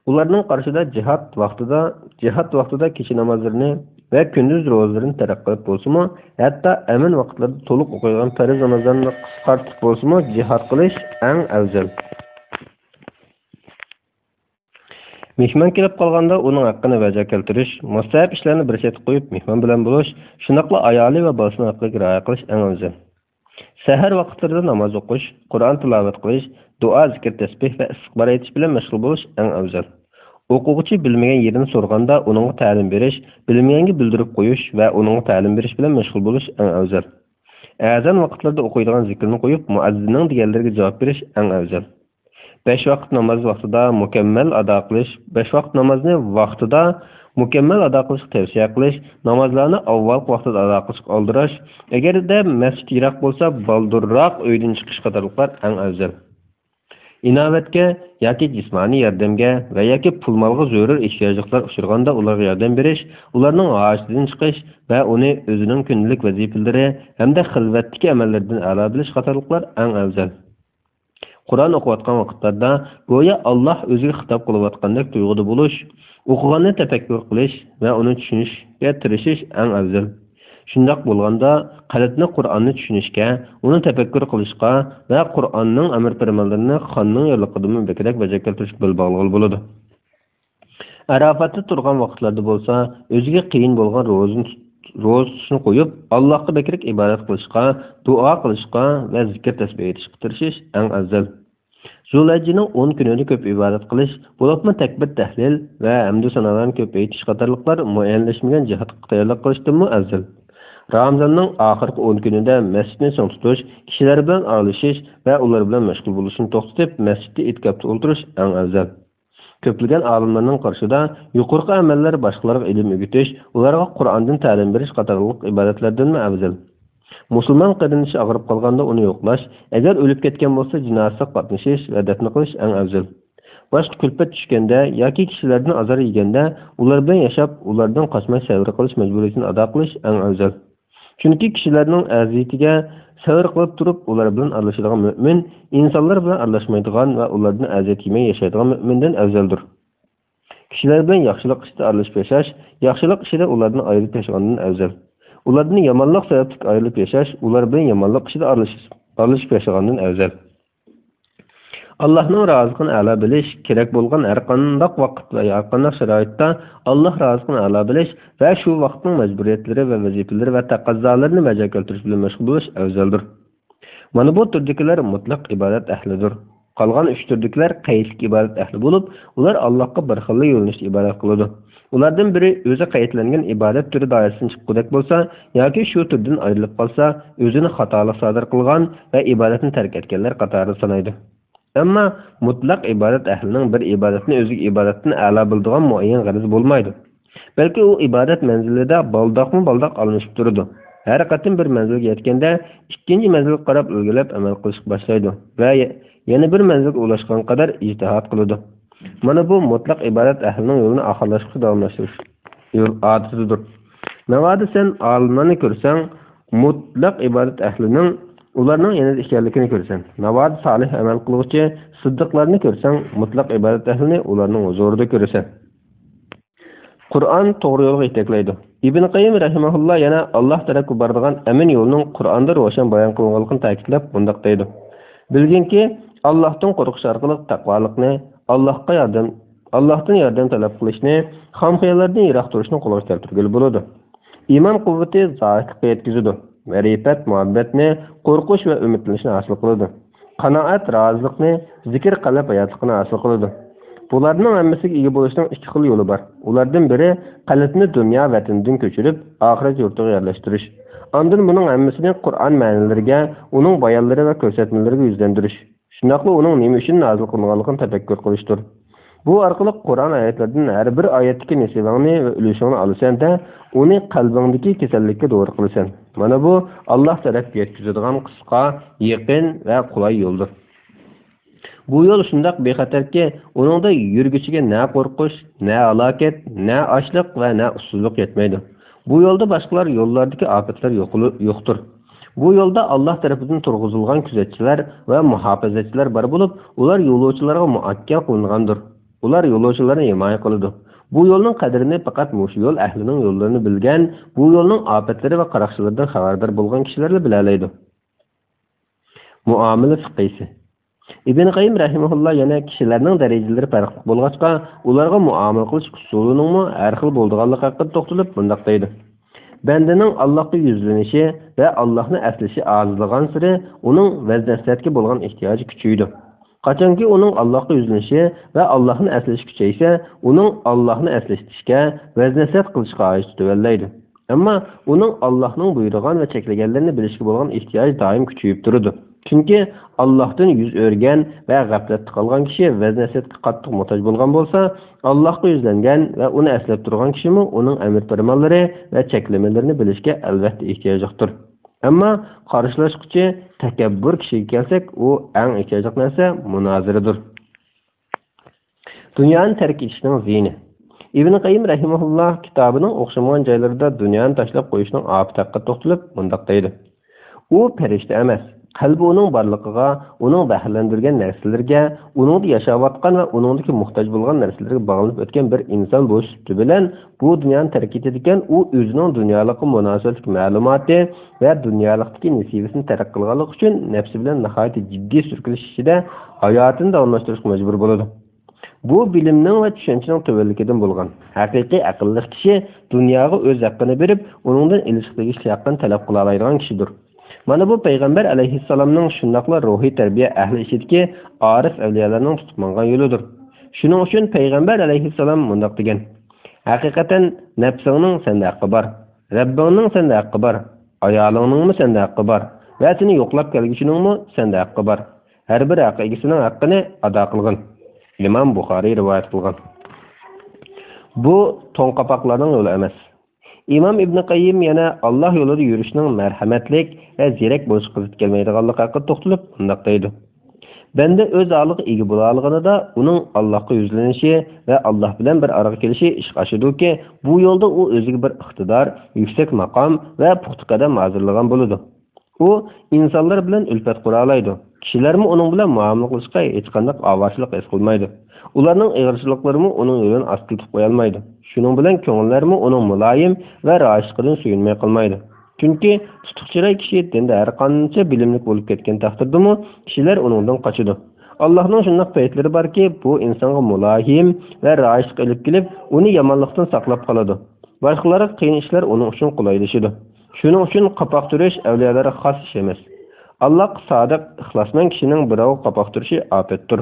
ئۇلارنىڭ قارىشىدا جىھاد ۋاقتىدا، جىھاد ۋاقتىدا كېچە نامازلىرىنى ۋە كۈندۈز روزىلىرىنى تەرك قىلىپ بولسىمۇ، ھەتتا ئەمىن ۋاقىتلىرىدا تولۇق ئوقۇيدىغان پەرز نامازلارنى قىسقارتىپ بولسىمۇ جىھاد قىلىش ئەڭ ئەۋزەل. مېھمان كېلىپ قالغاندا ئۇنىڭ ھەققىنى بەجا كەلتۈرۈش، مۇستەھەپ ئىشلارنى بىر چەتكە قويۇپ مېھمان بىلەن بولۇش، شۇنداقلا ئايالى ۋە بالىسىنىڭ ھەققىگە رىئايە قىلىش ئەڭ ئەۋزەل. سەھەر ۋاقىتلىرىدا ناماز ئوقۇش، قۇرئان تىلاۋەت قىلىش، دۇئا، زىكىر، تەسبىھ ۋە ئىستىغپار ئېيتىش بىلەن مەشغۇل بولۇش ئەڭ ئەۋزەل. ئوقۇغۇچى بىلمىگەن يېرىنى سورىغاندا ئۇنىڭغا تەلىم بېرىش، بىلمىگەنگە بىلدۈرۈپ قويۇش ۋە ئۇنىڭغا تەلىم بېرىش بىلەن مەشغۇل بولۇش ئەڭ ئەۋزەل. ئەزان ۋاقىتلىرىدا ئوقۇيدىغان زىكىرنى قويۇپ، مۇئەززىننىڭ دېگەنلىرىگە جاۋاب بېرىش ئەڭ ئەۋزەل. بەش ۋاقىت ناماز ۋاقتىدا مۇكەممەل ئادا قىلىش، بەش ۋاقىت نامازنى ۋاقتىدا مۇكەممەل ئادا قىلىشقا تەۋسىيە قىلىش، نامازلارنى ئاۋۋالقى ۋاقتىدا ئادا قىلىشقا ئالدىراش، ئەگەردە مەسچىت يىراق بولسا، بالدۇرراق ئۆيدىن چىقىش قاتارلىقلار ئەڭ ئەۋزەل. ئىناۋەتكە ياكى جىسمانىي ياردەمگە ۋە ياكى پۇل-مالغا زۆرۈر ئېھتىياجلىقلار ئۇچرىغاندا ئۇلارغا ياردەم بېرىش، ئۇلارنىڭ ھاجىتىدىن چىقىش ۋە ئۇنى ئۆزىنىڭ كۈندىلىك ۋەزىپىلىرى ھەمدە خىلۋەتتىكى ئەمەللىرىدىن ئەلا بىلىش قاتارلىقلار ئەڭ ئەۋزەل. قۇرئان ئوقۇۋاتقان ۋاقىتلاردا گويا ئاللاھ ئۆزىگە خىتاب قىلىۋاتقاندەك تۇيغۇدا بولۇش، ئوقۇغاننى تەپەككۇر قىلىش ۋە ئۇنى چۈشىنىشكە تىرىشىش ئەڭ ئەۋزەل. شۇنداق بولغاندا، قەلبنى قۇرئاننى چۈشىنىشكە، ئۇنى تەپەككۇر قىلىشقا ۋە قۇرئاننىڭ ئەمىر-پەرمانلىرىنى خاننىڭ يارلىقىدىنمۇ بەكرەك بەجا كەلتۈرۈشكە بېل باغلىغىلى بولىدۇ. ئەرافاتتا تۇرغان ۋاقىتلاردا بولسا، ئۆزىگە قىيىن بولغان روزىنى تۇت-، روزا تۇتۇشنى قويۇپ، ئاللاھقا بەكرەك ئىبادەت قىلىشقا، دۇئا قىلىشقا ۋە زىكىر تەسبىھ ئېيتىشقا تىرىشىش ئەڭ ئەۋزەل. زۇلھەججىنىڭ ئون كۈنىدە كۆپ ئىبادەت قىلىش، بولۇپمۇ تەكبىر، تەھلىل ۋە ھەمدۇ سانالارنى كۆپ ئېيتىش قاتارلىقلار مۇئەييەنلەشمىگەن جىھادقا تەييارلىق قىلىشتىنمۇ ئەۋزەل. رامىزاننىڭ ئاخىرقى ئون كۈنىدە مەسچىتنى چىڭ تۇتۇش، كىشىلەر بىلەن ئارىلىشىش ۋە ئۇلار بىلەن مەشغۇل بولۇشنى توختىتىپ، مەسچىتتە ئېتىكاپتا ئولتۇرۇش ئەڭ ئەۋزەل. كۆپلىگەن ئالىملارنىڭ قارىشىدا، يۇقىرىقى ئەمەللەر باشقىلارغا ئىلىم ئۆگىتىش، ئۇلارغا قۇرئاندىن تەلىم بېرىش قاتارلىق ئىبادەتلەردىنمۇ ئەۋزەل. مۇسۇلمان قېرىندىشى ئاغرىپ قالغاندا ئۇنى يوقلاش، ئەگەر ئۆلۈپ كەتكەن بولسا، جىنازىسىغا قاتنىشىش ۋە دەپنە قىلىش ئەڭ ئەۋزەل. باشقا كۈلپەت چۈشكەندە ياكى كىشىلەردىن ئازار يېگەندە، ئۇلار بىلەن ياشاپ، ئۇلاردىن قاچماي سەۋر قىلىش مەجبۇرىيىتىنى ئادا قىلىش ئەڭ ئەۋزەل. چۈنكى كىشىلەرنىڭ ئەزىيىتىگە سەۋر قىلىپ تۇرۇپ، ئۇلار بىلەن ئارىلىشىدىغان مۆمىن ئىنسانلار بىلەن ئارىلاشمايدىغان ۋە ئۇلاردىن ئەزىيەت يېمەي ياشايدىغان مۆمىندىن ئەۋزەلدۇر. كىشىلەر بىلەن ياخشىلىق ئىشتا ئارىلىشىپ ياشاش، ياخشىلىق ئىشىدا ئۇلاردىن ئايرىلىپ ياشىغاندىن ئەۋزەل. ئۇلاردىن يامانلىق سەۋەبلىك ئايرىلىپ ياشاش، ئۇلار بىلەن يامانلىق ئىشىدا ئارىلىشىپ، ئارىلىشىپ ياشىغاندىن ئەۋزەل. ئاللاھنىڭ رازىلىقىنى ئەلا بىلىش، كېرەك بولغان ھەر قانداق ۋاقىت ۋە ھەر قانداق شارائىتتا ئاللاھ رازىلىقىنى ئەلا بىلىش ۋە شۇ ۋاقىتنىڭ مەجبۇرىيەتلىرى ۋە ۋەزىپىلىرى ۋە تەقەززالىرىنى بەجا كەلتۈرۈش بىلەن مەشغۇل بولۇش ئەۋزەلدۇر. مانا بۇ تۈردىكىلەر مۇتلەق ئىبادەت ئەھلىدۇر. قالغان ئۈچ تۈردىكىلەر قەيتلىك ئىبادەت ئەھلى بولۇپ، ئۇلار ئاللاھقا بىر خىللا يۆنىلىشتە ئىبادەت قىلىدۇ. ئۇلاردىن بىرى ئۆزى قەيتلەنگەن ئىبادەت تۈرى دائىرىسىدىن چىققۇدەك بولسا ياكى شۇ تۈردىن ئايرىلىپ قالسا، ئۆزىنى خاتالىق سادىر قىلغان ۋە ئىبادەتنى تەرك ئەتكەنلەر قاتارىدا سانايدۇ. ئەمما مۇتلەق ئىبادەت ئەھلىنىڭ بىر ئىبادەتنى ئۆزىگە ئىبادەتتىن ئەلا بىلىدىغان مۇئەييەن غەرىزى بولمايدۇ. بەلكى ئۇ ئىبادەت مەنزىلىدە بالداقمۇ بالداق ئالمىشىپ تۇرىدۇ. ھەر قېتىم بىر مەنزىلگە يەتكەندە، ئىككىنچى مەنزىلگە قاراپ ئىلگىرىلەپ ئەمەل قىلىشقا باشلايدۇ ۋە يە-، يەنە بىر مەنزىلگە ئۇلاشقان قەدەر ئىجتىھات قىلىدۇ. مانا بۇ مۇتلەق ئىبادەت ئەھلىنىڭ يولىنى ئاخىرلاشقۇچە داۋاملاشتۇرۇش يول ئادىتىدۇر. ناۋادا سەن ئالىملارنى كۆرسەڭ، مۇتلەق ئىبادەت ئەھلىنىڭ ئۇلارنىڭ يېنىدا ئىكەنلىكىنى كۆرىسەن. ناۋادا سالىھ ئەمەل قىلغۇچى سىددىقلارنى كۆرسەڭ، مۇتلەق ئىبادەت ئەھلىنى ئۇلارنىڭ ھۇزۇرىدا كۆرىسەن. قۇرئان توغرا يولغا يېتەكلەيدۇ. ئىبن قەييىم رەھىمەھۇللا يەنە ئاللاھ تەرەپكە بارىدىغان ئەمىن يولنىڭ قۇرئاندا روشەن بايان قىلىنغانلىقىنى تەكىتلەپ مۇنداق دەيدۇ: بىلگىنكى، ئاللاھتىن قورقۇش ئارقىلىق تەقۋالىقنى، ئاللاھقا ياردەم، ئاللاھتىن ياردەم تەلەپ قىلىشنى، خام خىياللاردىن يىراق تۇرۇشنى قولغا كەلتۈرگىلى بولىدۇ. ئىمان قۇۋۋىتى زاھىدلىققا يەتكۈزىدۇ. مەرىپەت مۇھەببەتنى، قورقۇش ۋە ئۈمىدلىنىشنى ھاسىل قىلىدۇ. قانائەت رازىلىقنى، زىكىر قەلب ھاياتلىقىنى ھاسىل قىلىدۇ. بۇلارنىڭ ھەممىسىگە ئىگە بولۇشنىڭ ئىككى خىل يولى بار. ئۇلاردىن بىرى، قەلبنى دۇنيا ۋەتىنىدىن كۆچۈرۈپ، ئاخىرەت يۇرتىغا يەرلەشتۈرۈش. ئاندىن بۇنىڭ ھەممىسىنى قۇرئان مەنىلىرىگە، ئۇنىڭ بايانلىرى ۋە كۆرسەتمىلىرىگە يۈزلەندۈرۈش. شۇنداقلا ئۇنىڭ نېمە ئۈچۈن نازىل قىلىنغانلىقىنى تەپەككۇر قىلىشتۇر. بۇ ئارقىلىق قۇرئان ئايەتلىرىدىن ھەر بىر ئايەتتىكى نېسىۋەڭنى ۋە ئۈلۈشۈڭنى ئالىسەن-دە، ئۇنى قەلبىڭدىكى كېسەللىككە دورا قىلىسەن. مانا بۇ، ئاللاھ تەرەپكە يەتكۈزىدىغان قىسقا، يېقىن ۋە قولاي يولدۇر. بۇ يول شۇنداق بىخەتەركى، ئۇنىڭدا يۈرگۈچىگە نە قورقۇش، نە ھالاكەت، نە ئاچلىق ۋە نە ئۇسسۇزلۇق يەتمەيدۇ. بۇ يولدا باشقىلار يوللاردىكى ئاپەتلەر يوقىلى-، يوقتۇر. بۇ يولدا ئاللاھ تەرىپىدىن تۇرغۇزۇلغان كۆزەتچىلەر ۋە مۇھاپىزەتچىلەر بار بولۇپ، ئۇلار يولۇچىلارغا مۇئەككەل قىلىنغاندۇر. ئۇلار يولۇچىلارنى ھىمايە قىلىدۇ. بۇ يولنىڭ قەدرىنى پەقەت مۇشۇ يول ئەھلىنىڭ يوللىرىنى بىلگەن، بۇ يولنىڭ ئاپەتلىرى ۋە قاراقچىلىرىدىن خەۋەردار بولغان كىشىلەرلا بىلەلەيدۇ. مۇئامىلە فىقھىسى. ئىبن قەييىم رەھىمەھۇللا يەنە كىشىلەرنىڭ دەرىجىلىرى پەرقلىق بولغاچقا، ئۇلارغا مۇئامىلە قىلىش ئۇسۇلىنىڭمۇ ھەر خىل بولىدىغانلىقى ھەققىدە توختىلىپ مۇنداق دەيدۇ: بەندىنىڭ ئاللاھقا يۈزلىنىشى ۋە ئاللاھنى ئەسلىشى ئازلىغانسېرى، ئۇنىڭ ۋەز-نەسىھەتكە بولغان ئېھتىياجى كۈچىيىدۇ. قاچانكى ئۇنىڭ ئاللاھقا يۈزلىنىشى ۋە ئاللاھنى ئەسلىشى كۈچەيسە، ئۇنىڭ ئاللاھنى ئەسلىتىشكە، ۋەز-نەسىھەت قىلىشقا ھاجىتى تۆۋەنلەيدۇ. ئەمما ئۇنىڭ ئاللاھنىڭ بۇيرۇغان ۋە چەكلىگەنلىرىنى بىلىشكە بولغان ئېھتىياجى دائىم كۈچىيىپ تۇرىدۇ. چۈنكى ئاللاھتىن يۈز ئۆرۈگەن ۋە غەپلەتتە قالغان كىشى ۋەز-نەسىھەتكە قاتتىق موھتاج بولغان بولسا، ئاللاھقا يۈزلەنگەن ۋە ئۇنى ئەسلەپ تۇرغان كىشىمۇ ئۇنىڭ ئەمىر-پەرمانلىرى ۋە چەكلىمىلىرىنى بىلىشكە ئەلۋەتتە ئېھتىياجلىقتۇر. ئەمما قارشىلاشقۇچى تەكەببۇر كىشىگە كەلسەك، ئۇ ئەڭ ئېھتىياجلىق نەرسە مۇنازىرىدۇر. دۇنيانى تەرك ئېتىشنىڭ زىيىنى. ئىبن قەييىم رەھىمەھۇللا كىتابىنىڭ ئوخشىمىغان جايلىرىدا دۇنيانى تاشلاپ قويۇشنىڭ ئاپىتى ھەققىدە توختىلىپ مۇنداق دەيدۇ: ئۇ پەرىشتە ئەمەس، قەلبى ئۇنىڭ بارلىقىغا، ئۇنىڭ بەھرىلەندۈرگەن نەرسىلىرىگە، ئۇنىڭدا ياشاۋاتقان ۋە ئۇنىڭدىكى موھتاج بولغان نەرسىلىرىگە باغلىنىپ ئۆتكەن بىر ئىنسان بولۇش سۈپىتى بىلەن بۇ دۇنيانى تەرك ئېتىدىكەن، ئۇ ئۆزىنىڭ دۇنيالىققا مۇناسىۋەتلىك مەلۇماتى ۋە دۇنيالىقتىكى نېسىۋىسىنى تەرك قىلغانلىقى ئۈچۈن نەپسى بىلەن ناھايىتى جىددىي سۈركىلىش ئىچىدە ھاياتىنى داۋاملاشتۇرۇشقا مەجبۇر بولىدۇ. بۇ بىلىمنىڭ ۋە چۈشەنچىنىڭ تۆۋەنلىكىدىن بولغان. ھەقىقىي ئەقىللىق كىشى دۇنياغا ئۆز ھەققىنى بېرىپ، ئۇنىڭدىن ئېلىشقا تېگىشلىك ھەققىنى تەلەپ قىلالايدىغان كىشىدۇر. مانا بۇ پەيغەمبەر ئەلەيھىسسالامنىڭ شۇنداقلا روھىي تەربىيە ئەھلى ئىچىدىكى ئارىف ئەۋلىيالارنىڭ تۇتۇپ ماڭغان يولىدۇر. شۇنىڭ ئۈچۈن پەيغەمبەر ئەلەيھىسسالام مۇنداق دېگەن: ھەقىقەتەن نەپسىڭنىڭ سەندە ھەققى بار، رەببىڭنىڭ سەندە ھەققى بار، ئايالىڭنىڭمۇ سەندە ھەققى بار ۋە سېنى يوقلاپ كەلگۈچىنىڭمۇ سەندە ھەققى بار. ھەر بىر ھەق ئىگىسىنىڭ ھەققىنى ئادا قىلغىن. ئىمام بۇخارىي رىۋايەت قىلغان. بۇ توڭ قاپاقلارنىڭ يولى ئەمەس. ئىمام ئىبنى قەييىم يەنە ئاللا يولىدا يۈرۈشنىڭ مەرھەمەتلىك ۋە زېرەك بولۇشقا زىت كەلمەيدىغانلىقى ھەققىدە توختىلىپ مۇنداق دەيدۇ: بەندە ئۆز ھالىغا ئىگە بولالىغىنىدا ئۇنىڭ ئاللاھقا يۈزلىنىشى ۋە ئاللاھ بىلەن بىر ئارىغا كېلىشى ئىشقا ئاشىدۇكى، بۇ يولدا ئۇ ئۆزىگە بىر ئىقتىدار، يۈكسەك ماقام ۋە پۇختا قەدەم ھازىرلىغان بولىدۇ. ئۇ ئىنسانلار بىلەن ئۈلپەت قۇرالايدۇ. كىشىلەرمۇ ئۇنىڭ بىلەن مۇئامىلە قىلىشقا ھېچقانداق ئاۋارىچىلىق ھېس قىلمايدۇ. ئۇلارنىڭ ئېغىرچىلىقلىرىمۇ ئۇنىڭ يولىنى ئاستىلىتىپ قويالمايدۇ. شۇنىڭ بىلەن كۆڭۈللەرمۇ ئۇنىڭ مۇلايىم ۋە رايىشلىقىدىن سۆيۈنمەي قالمايدۇ. چۈنكى تۇتۇق چىراي كىشى دىندا ھەر قانچە بىلىملىك بولۇپ كەتكەن تەقدىردىمۇ، كىشىلەر ئۇنىڭدىن قاچىدۇ. ئاللاھنىڭ شۇنداق پەيتلىرى باركى، بۇ ئىنسانغا مۇلايىم ۋە رايىشلىق ئېلىپ كېلىپ، ئۇنى يامانلىقتىن ساقلاپ قالىدۇ. باشقىلارغا قىيىن ئىشلار ئۇنىڭ ئۈچۈن قولايلىشىدۇ. شۇنىڭ ئۈچۈن قاپاق تۈرۈش ئەۋلىيالارغا خاس ئىش ئەمەس. ئاللاھقا سادىق، ئىخلاسمەن كىشىنىڭ بىراۋغا قاپاق تۈرۈشى ئاپەتتۇر.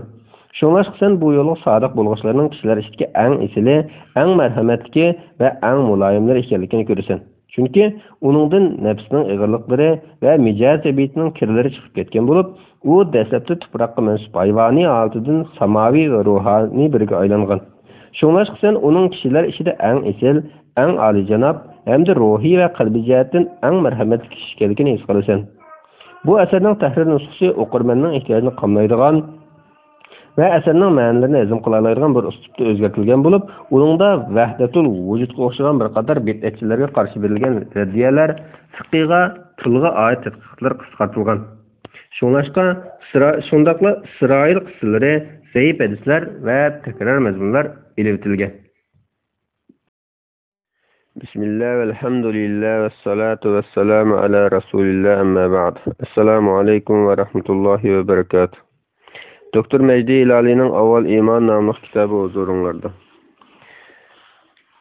شۇڭلاشقا سەن بۇ يولغا سادىق بولغۇچىلارنىڭ كىشىلەر ئىچىدىكى ئەڭ ئېسىلى، ئەڭ مەرھەمەتلىكى ۋە ئەڭ مۇلايىملىرى ئىكەنلىكىنى كۆرىسەن. چۈنكى ئۇنىڭدىن نەپسىنىڭ ئېغىرلىقلىرى ۋە مىجەز تەبىئىتىنىڭ كىرلىرى چىقىپ كەتكەن بولۇپ، ئۇ دەسلەپتە تۇپراققا مەنسۇپ ھايۋانىي ھالىتىدىن ساماۋىي ۋە روھانىي بىرگە ئايلانغان. شۇڭلاشقا سەن ئۇنىڭ كىشىلەر ئىچىدە ئەڭ ئېسىل، ئەڭ ئالىيجاناب ھەمدە روھىي ۋە قەلبىي جەھەتتىن ئەڭ مەرھەمەتلىك كىشى ئىكەنلىكىنى ھېس قىلىسەن. بۇ ئەسەرنىڭ تەھرىر نۇسخىسى ئوقۇرمەننىڭ ئېھتىياجىنى قامدايدىغان ۋە ئەسەرنىڭ مەنىلىرىنى ھەزىم قىلالايدىغان بىر ئۇسلۇبتا ئۆزگەرتىلگەن بولۇپ، ئۇنىڭدا ۋەھدەتۇل ۋۇجۇدقا ئوخشىغان بىر قاتار بىدئەتچىلەرگە قارشى بېرىلگەن رەددىيەلەر، فىقىغا، تىلغا ئائىت تەتقىقاتلار قىسقارتىلغان. شۇڭلاشقا، ئىسرا-، شۇنداقلا ئىسرائىل قىسسىلىرى، زەئىپ ھەدىسلەر ۋە تەكرار مەزمۇنلار ئېلىۋېتىلگەن. بىسمىللا ۋەلھەمدۇلىللا ۋەسسالاتۇ ۋەسسالامۇ ئەلا رەسۇلىللا، ئەمما بەئد. ئەسسالامۇ ئەلەيكۇم ۋە رەھمەتۇللاھى ۋە بەرىكاتۇھ. دوكتور مەجدى ھىلالىنىڭ ئاۋۋال ئىمان ناملىق كىتابى ھۇزۇرۇڭلاردا.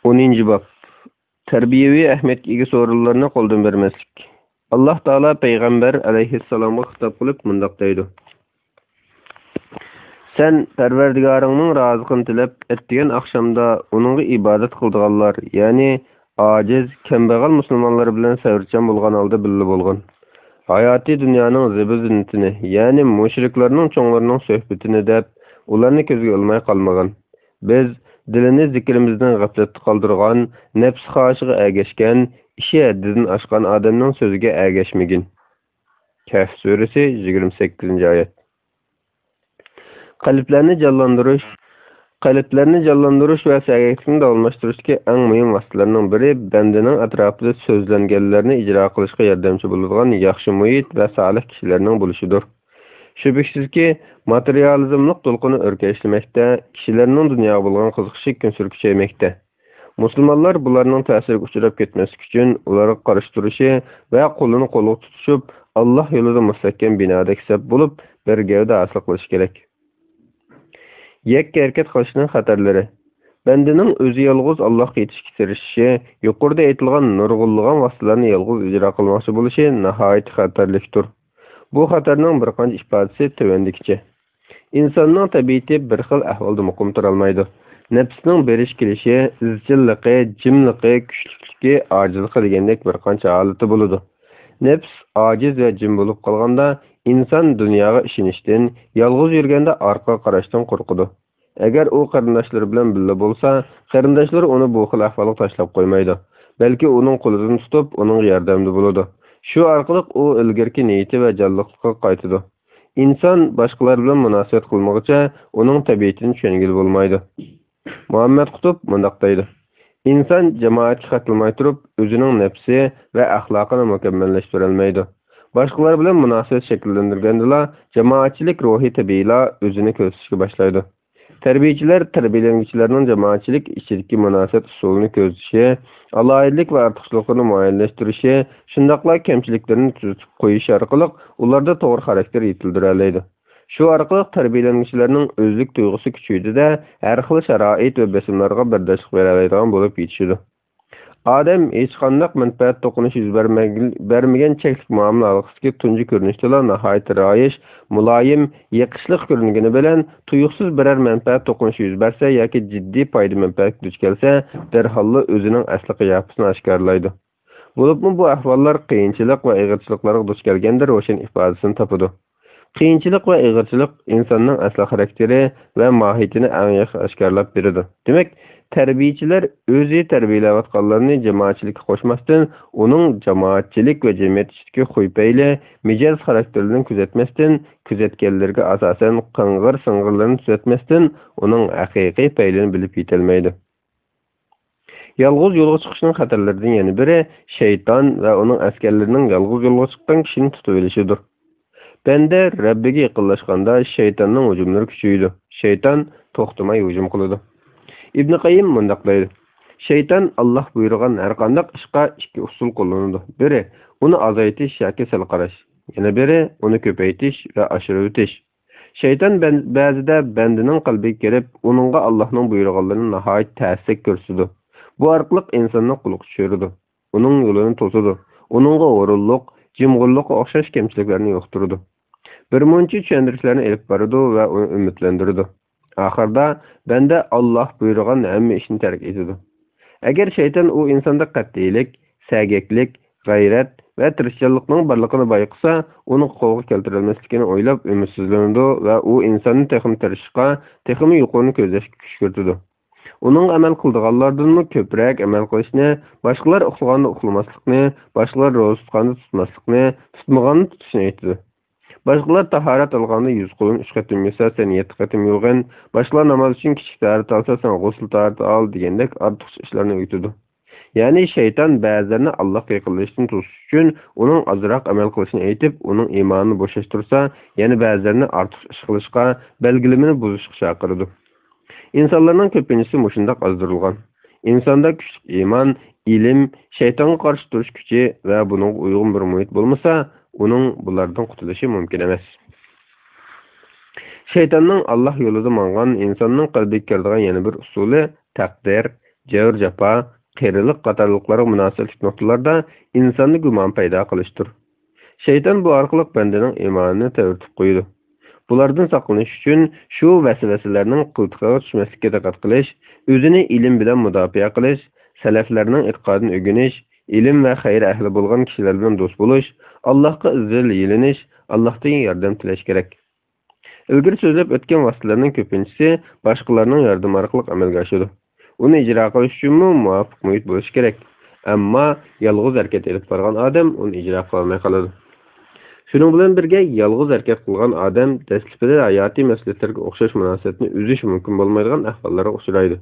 ئونىنچى باب. تەربىيەۋى ئەھمىيەتكە ئىگە سورۇنلارنى قولدىن بەرمەسلىك. ئاللاھ تائالا پەيغەمبەر ئەلەيھىسسالامغا خىتاب قىلىپ مۇنداق دەيدۇ: سەن پەرۋەردىگارىڭنىڭ رازىلىقىنى تىلەپ، ئەتىگەن ئاخشامدا ئۇنىڭغا ئىبادەت قىلىدىغانلار، يەنى ئاجىز، كەمبەغەل مۇسۇلمانلار بىلەن سەۋرچان بولغان ھالدا بىللە بولغىن. ھاياتىي دۇنيانىڭ زىبۇ-زىننىتىنى، يەنى مۇشرىكلارنىڭ چوڭلىرىنىڭ سۆھبىتىنى دەپ، ئۇلارنى كۆزگە ئىلماي قالمىغىن. بىز دىلىنى زىكرىمىزدىن غەپلەتتە قالدۇرغان، نەپسى خاھىشىغا ئەگەشكەن، ئىشى ھەددىدىن ئاشقان ئادەمنىڭ سۆزىگە ئەگەشمىگىن. كەھف سۈرىسى، يىگىرمە سەككىزىنچى ئايەت. قەلبلەرنى جانلاندۇرۇش، قەلبلەرنى جانلاندۇرۇش ۋە سەگەكلىكنى داۋاملاشتۇرۇشتىكى ئەڭ مۇھىم ۋاسىتىلەرنىڭ بىرى بەندىنىڭ ئەتراپىدا سۆزلەنگەنلەرنى ئىجرا قىلىشقا ياردەمچى بولىدىغان ياخشى مۇھىت ۋە سالىھ كىشىلەرنىڭ بولۇشىدۇر. شۈبھىسىزكى، ماتېرىيالىزملىق دولقۇنى ئۆركەشلىمەكتە، كىشىلەرنىڭ دۇنياغا بولغان قىزىقىشى كۈنسېرى كۈچەيمەكتە. مۇسۇلمانلار بۇلارنىڭ تەسىرىگە ئۇچراپ كەتمەسلىك ئۈچۈن ئۇلارغا قارشى تۇرۇشى ۋە قولىنى قولغا تۇتۇشۇپ، ئاللاھ يولىدا مۇستەھكەم بىنادەك سەپ بولۇپ، بىر گەۋدە ھاسىل قىلىشى كېرەك. يەككە ھەرىكەت قىلىشنىڭ خەتەرلىرى. بەندىنىڭ ئۆزى يالغۇز ئاللاھقا يېتىشكە تىرىشىشى، يۇقىرىدا ئېيتىلغان نۇرغۇنلىغان ۋاسىتىلەرنى يالغۇز ئىجرا قىلماقچى بولۇشى ناھايىتى خەتەرلىكتۇر. بۇ خەتەرنىڭ بىر قانچە ئىپادىسى تۆۋەندىكىچە. ئىنساننىڭ تەبىئىتى بىر خىل ئەھۋالدا مۇقىم تۇرالمايدۇ. نەپسنىڭ بېرىش-كېلىشى، ئىزچىللىقى، جىملىقى، كۈچلۈكلۈكى، ئاجىزلىقى دېگەندەك بىر قانچە ھالىتى بولىدۇ. نەپس ئاجىز ۋە جىم بولۇپ قالغاندا، ئىنسان دۇنياغا ئىشىنىشتىن، يالغۇز يۈرگەندە ئارقىغا قاراشتىن قورقىدۇ. ئەگەر ئۇ قېرىنداشلىرى بىلەن بىللە بولسا، قېرىنداشلىرى ئۇنى بۇ خىل ئەھۋالغا تاشلاپ قويمايدۇ، بەلكى ئۇنىڭ قولىدىن تۇتۇپ، ئۇنىڭغا ياردەمدە بولىدۇ. شۇ ئارقىلىق ئۇ ئىلگىرىكى نىيىتى ۋە جانلىقلىقىغا قايتىدۇ. ئىنسان باشقىلار بىلەن مۇناسىۋەت قىلمىغۇچە، ئۇنىڭ تەبىئىتىنى چۈشەنگىلى بولمايدۇ. مۇھەممەد قۇتۇب مۇنداق دەيدۇ: ئىنسان جامائەتكە قاتنىماي تۇرۇپ، ئۆزىنىڭ نەپسى ۋە ئەخلاقىنى مۇكەممەللەشتۈرەلمەيدۇ. باشقىلار بىلەن مۇناسىۋەت شەكىللەندۈرگەندىلا، جامائەتچىلىك روھى تەبىئىيلا ئۆزىنى كۆرسىتىشكە باشلايدۇ. تەربىيەچىلەر تەربىيەلەنگۈچىلەرنىڭ جامائەتچىلىك ئىچىدىكى مۇناسىۋەت ئۇسۇلىنى كۆزىتىشى، ئالاھىدىلىك ۋە ئارتۇقچىلىقلىرىنى مۇئەييەنلەشتۈرۈشى، شۇنداقلا كەمچىلىكلىرىنى تۈزىتىپ قويۇش ئارقىلىق ئۇلاردا توغرا خاراكتېر يېتىلدۈرەلەيدۇ. شۇ ئارقىلىق تەربىيەلەنگۈچىلەرنىڭ ئۆزلۈك تۇيغۇسى كۈچىيىدۇ-دە، ھەر خىل شارائىت ۋە بېسىملارغا بەرداشلىق بېرەلەيدىغان بولۇپ يېتىشىدۇ. ئادەم ھېچقانداق مەنپەئەت توقۇنۇشى يۈز بەرمەگ-، بەرمىگەن چەكلىك مۇئامىلە ھالقىسىدىكى تۇنجى كۆرۈنۈشتىلا ناھايىتى رايىش، مۇلايىم، يېقىشلىق كۆرۈنگىنى بىلەن، تۇيۇقسىز بىرەر مەنپەئەت توقۇنۇشى يۈز بەرسە ياكى جىددىي پايدا-مەنپەئەتكە دۇچ كەلسە، دەرھاللا ئۆزىنىڭ ئەسلى قىياپىتىنى ئاشكارىلايدۇ. بولۇپمۇ بۇ ئەھۋاللار قىيىنچىلىق ۋە ئېغىرچىلىقلارغا دۇچ كەلگەندە روشەن ئىپادىسىنى تاپىدۇ. قىيىنچىلىق ۋە ئېغىرچىلىق ئىنساننىڭ ئەسلى خاراكتېرى ۋە ماھىيىتىنى ئەڭ ياخشى ئاشكارىلاپ بېرىدۇ. دېمەك، تەربىيىچىلەر ئۆزى تەربىيەلەۋاتقانلىرىنى جامائەتچىلىككە قوشماستىن، ئۇنىڭ جامائەتچىلىك ۋە جەمئىيەت ئىچىدىكى خۇي-پەيلى، مىجەز-خاراكتېرلىرىنى كۆزەتمەستىن، كۆزەتكەنلىرىگە ئاساسەن قىڭغىر-سىڭغىرلىرىنى تۈزەتمەستىن، ئۇنىڭ ھەقىقىي پەيلىنى بىلىپ يېتەلمەيدۇ. يالغۇز يولغا چىقىشنىڭ خەتەرلىرىدىن يەنە بىرى، شەيتان ۋە ئۇنىڭ ئەسكەرلىرىنىڭ يالغۇز يولغا چىققان كىشىنى تۇتۇۋېلىشىدۇر. بەندە رەببىگە يېقىنلاشقاندا شەيتاننىڭ ھۇجۇملىرى كۈچىيىدۇ. شەيتان توختىماي ھۇجۇم قىلىدۇ. ئىبنى قەييىم مۇنداق دەيدۇ: شەيتان ئاللاھ بۇيرۇغان ھەرقانداق ئىشقا ئىككى ئۇسۇل قوللىنىدۇ. بىرى، ئۇنى ئازايتىش ياكى سەل قاراش. يەنە بىرى، ئۇنى كۆپەيتىش ۋە ئاشۇرۇۋېتىش. شەيتان بەن-، بەزىدە بەندىنىڭ قەلبىگە كىرىپ، ئۇنىڭغا ئاللاھنىڭ بۇيرۇغانلىرىنى ناھايىتى تەستەك كۆرسىتىدۇ. بۇ ئارقىلىق ئىنساننى قۇلىققا چۈشۈرىدۇ. ئۇنىڭ يولىنى توسىدۇ. ئۇنىڭغا ھۇرۇنلۇق، جىمغۇرلۇققا ئوخشاش كەمچىلىكلەرنى يۇقتۇرىدۇ. بىرمۇنچە چۈشەندۈرۈشلەرنى ئېلىپ بارىدۇ ۋە ئۇنى ئۈمىدلەندۈرىدۇ. ئاخىرىدا بەندە ئاللاھ بۇيرۇغان ھەممە ئىشنى تەرك ئېتىدۇ. ئەگەر شەيتان ئۇ ئىنساندا قەتئىيلىك، سەگەكلىك، غەيرەت ۋە تىرىشچانلىقنىڭ بارلىقىنى بايقىسا، ئۇنى قولغا كەلتۈرەلمەسلىكىنى ئويلاپ ئۈمىدسىزلىنىدۇ ۋە ئۇ ئىنساننى تېخىمۇ تىرىشىشقا، تېخىمۇ يۇقىرىنى كۆزلەشكە كۈشكۈرتىدۇ. ئۇنىڭغا ئەمەل قىلىدىغانلاردىنمۇ كۆپرەك ئەمەل قىلىشنى، باشقىلار ئۇخلىغاندا ئۇخلىماسلىقنى، باشقىلار روزا تۇتقاندا تۇتماسلىقنى، تۇتمىغاندا تۇتۇشنى ئېيتىدۇ. باشقىلار تاھارەت ئالغاندا يۈز قولۇن ئۈچ قېتىم يۇسا، سەن يەتتە قېتىم يۇغىن. باشقىلار ناماز ئۈچۈن كىچىك تاھارەت ئالسا، سەن غۇسۇل تاھارىتى ئال دېگەندەك ئارتۇقچە ئىشلارنى ئۆگىتىدۇ. يەنى شەيتان بەزىلەرنى ئاللاھقا يېقىنلىشىشتىن توسۇش ئۈچۈن ئۇنىڭ ئازراق ئەمەل قىلىشىنى ئېيتىپ، ئۇنىڭ ئىمانىنى بوشاشتۇرسا، يەنە بەزىلەرنى ئارتۇقچە ئىش قىلىشقا، بەلگىلىمىنى بۇزۇشقا چاقىرىدۇ. ئىنسانلارنىڭ كۆپىنچىسى مۇشۇنداق ئازدۇرۇلغان. ئىنساندا كۈچلۈك ئىمان، ئىلىم، شەيتانغا قارشى تۇرۇش كۈچى ۋە بۇنىڭغا ئۇيغۇن بىر مۇھىت بولمىسا، ئۇنىڭ بۇلاردىن قۇتۇلۇشى مۇمكىن ئەمەس. شەيتاننىڭ ئاللاھ يولىدا ماڭغان ئىنساننىڭ قەلبىگە كىرىدىغان يەنە بىر ئۇسۇلى تەقدىر، جەۋر-جاپا، قېرىلىق قاتارلىقلارغا مۇناسىۋەتلىك نۇقتىلاردا ئىنساندا گۇمان پەيدا قىلىشتۇر. شەيتان بۇ ئارقىلىق بەندىنىڭ ئىمانىنى تەۋرىتىپ قويىدۇ. بۇلاردىن ساقلىنىش ئۈچۈن شۇ ۋەسۋەسىلەرنىڭ قىلتىقىغا چۈشمەسلىككە دىققەت قىلىش، ئۆزىنى ئىلىم بىلەن مۇداپىئە قىلىش، سەلەفلەرنىڭ ئېتىقادىنى ئۆگىنىش، ئىلىم ۋە خەير ئەھلى بولغان كىشىلەر بىلەن دوست بولۇش، ئاللاھقا ئىزچىل يېلىنىش، ئاللاھتىن ياردەم تىلەش كېرەك. ئىلگىرى سۆزلەپ ئۆتكەن ۋاسىتىلەرنىڭ كۆپىنچىسى باشقىلارنىڭ ياردىمى ئارقىلىق ئەمەلگە ئاشىدۇ. ئۇنى ئىجرا قىلىش ئۈچۈنمۇ مۇۋاپىق مۇھىت بولۇشى كېرەك. ئەمما يالغۇز ھەرىكەت ئېلىپ بارغان ئادەم ئۇنى ئىجرا قىلالماي قالىدۇ. شۇنىڭ بىلەن بىرگە، يالغۇز ھەرىكەت قىلغان ئادەم دەسلىپىدە ھاياتىي مەسئۇلىيەتلەرگە ئوخشاش مۇناسىۋەتنى ئۈزۈش مۇمكىن بولمايدىغان ئەھۋاللارغا ئۇچرايدۇ.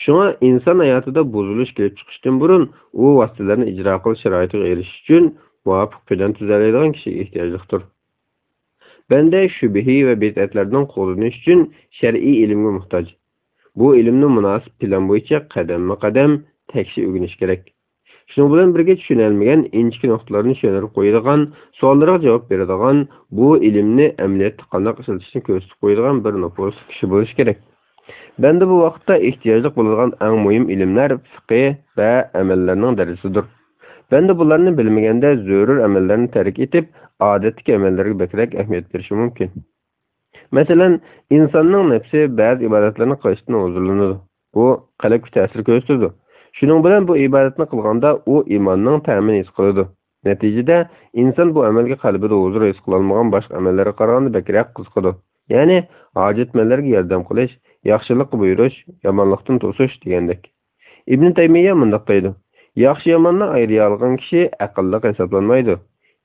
شۇڭا ئىنسان ھاياتىدا بۇزۇلۇش كېلىپ چىقىشتىن بۇرۇن، ئۇ ۋاسىتىلەرنى ئىجرا قىلىش شارائىتىغا ئېرىشىش ئۈچۈن مۇۋاپىق پىلان تۈزەلەيدىغان كىشىگە ئېھتىياجلىقتۇر. بەندە شۈبھە ۋە بىدئەتلەردىن قوغدىنىش ئۈچۈن شەرئىي ئىلىمگە موھتاج. بۇ ئىلىمنى مۇناسىپ پىلان بويىچە قەدەممۇ قەدەم تەكشى ئۆگىنىش كېرەك. شۇنىڭ بىلەن بىرگە، چۈشىنەلمىگەن ئىنچىكە نۇقتىلارنى چۈشەندۈرۈپ قويىدىغان، سوئاللارغا جاۋاب بېرىدىغان، بۇ ئىلىمنى ئەمەلىيەتتە قانداق ئىشلىتىشنى كۆرسىتىپ قويىدىغان بىر نوپۇزلۇق كىشى بولۇشى كېرەك. بەندە بۇ ۋاقىتتا ئېھتىياجلىق بولىدىغان ئەڭ مۇھىم ئىلىملەر فىقھى ۋە ئەمەللەرنىڭ دەرىجىسىدۇر. بەندە بۇلارنى بىلمىگەندە، زۆرۈر ئەمەللەرنى تەرك ئېتىپ، ئادەتتىكى ئەمەللەرگە بەكرەك ئەھمىيەت بېرىشى مۇمكىن. مەسىلەن، ئىنساننىڭ نەپسى بەزى ئىبادەتلەرنى قىلىشتىن ھۇزۇرلىنىدۇ. بۇ قەلبكە تەسىر كۆرسىتىدۇ. شۇنىڭ بىلەن بۇ ئىبادەتنى قىلغاندا ئۇ ئىماننىڭ تەمىنى ھېس قىلىدۇ. نەتىجىدە، ئىنسان بۇ ئەمەلگە قەلبىدە ھۇزۇر ھېس قىلالمىغان باشقا ئەمەللەرگە قارىغاندا بەكرەك قىزىقىدۇ. يەنى، ھاجەتمەنلەرگە ياردەم قىلىش، ياخشىلىققا بۇيرۇش، يامانلىقتىن توسۇش دېگەندەك. ئىبن تەيمىيە مۇنداق دەيدۇ: «ياخشى-ياماننى ئايرىيالىغان كىشى ئەقىللىق ھېسابلانمايدۇ.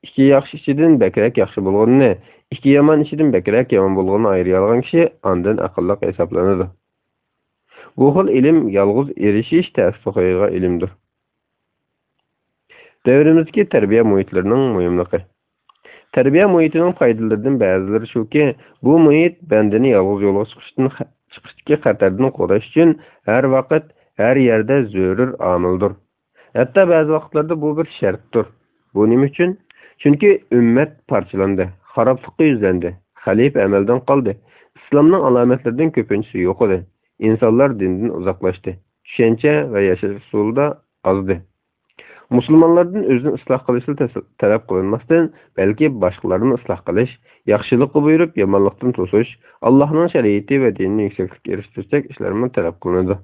ئىككى ياخشى ئىچىدىن بەكرەك ياخشى بولغىنىنى، ئىككى يامان ئىچىدىن بەكرەك يامان بولغىنىنى ئايرىيالىغان كىشى ئاندىن ئەقىللىق ھېسابلىنىدۇ.» بۇ خىل ئىلىم يالغۇز ئېرىشىش تەسىرگە قويىدىغان ئىلىمدۇر. دەۋرىمىزدىكى تەربىيە مۇھىتلىرىنىڭ مۇھىملىقى. تەربىيە مۇھىتىنىڭ پايدىلىرىدىن بەزىلىرى شۇكى، بۇ مۇھىت بەندىنى يالغۇز يولغا چىقىشتىن، چىقىشتىكى خەتەردىن قوغداش ئۈچۈن ھەر ۋاقىت، ھەر يەردە زۆرۈر ئامىلدۇر. ھەتتا بەزى ۋاقىتلاردا بۇ بىر شەرتتۇر. بۇ نېمە ئۈچۈن؟ چۈنكى ئۈممەت پارچىلاندى، خارابلىققا يۈزلەندى، خەلىپە ئەمەلدىن قالدى، ئىسلامنىڭ ئالامەتلىرىدىن كۆپىنچىسى يوقىدى، ئىنسانلار دىندىن ئۇزاقلاشتى، چۈشەنچە ۋە ياشاش ئۇسۇلىدا ئازدى. مۇسۇلمانلاردىن ئۆزىنى ئىسلاھ قىلىشلا تەس-، تەلەپ قىلىنماستىن، بەلكى باشقىلارنى ئىسلاھ قىلىش، ياخشىلىققا بۇيرۇپ، يامانلىقتىن توسۇش، ئاللاھنىڭ شەرىئىتى ۋە دىنىنى يۈكسەكلىككە ئېرىشتۈرسەك ئىشلارمۇ تەلەپ قىلىنىدۇ.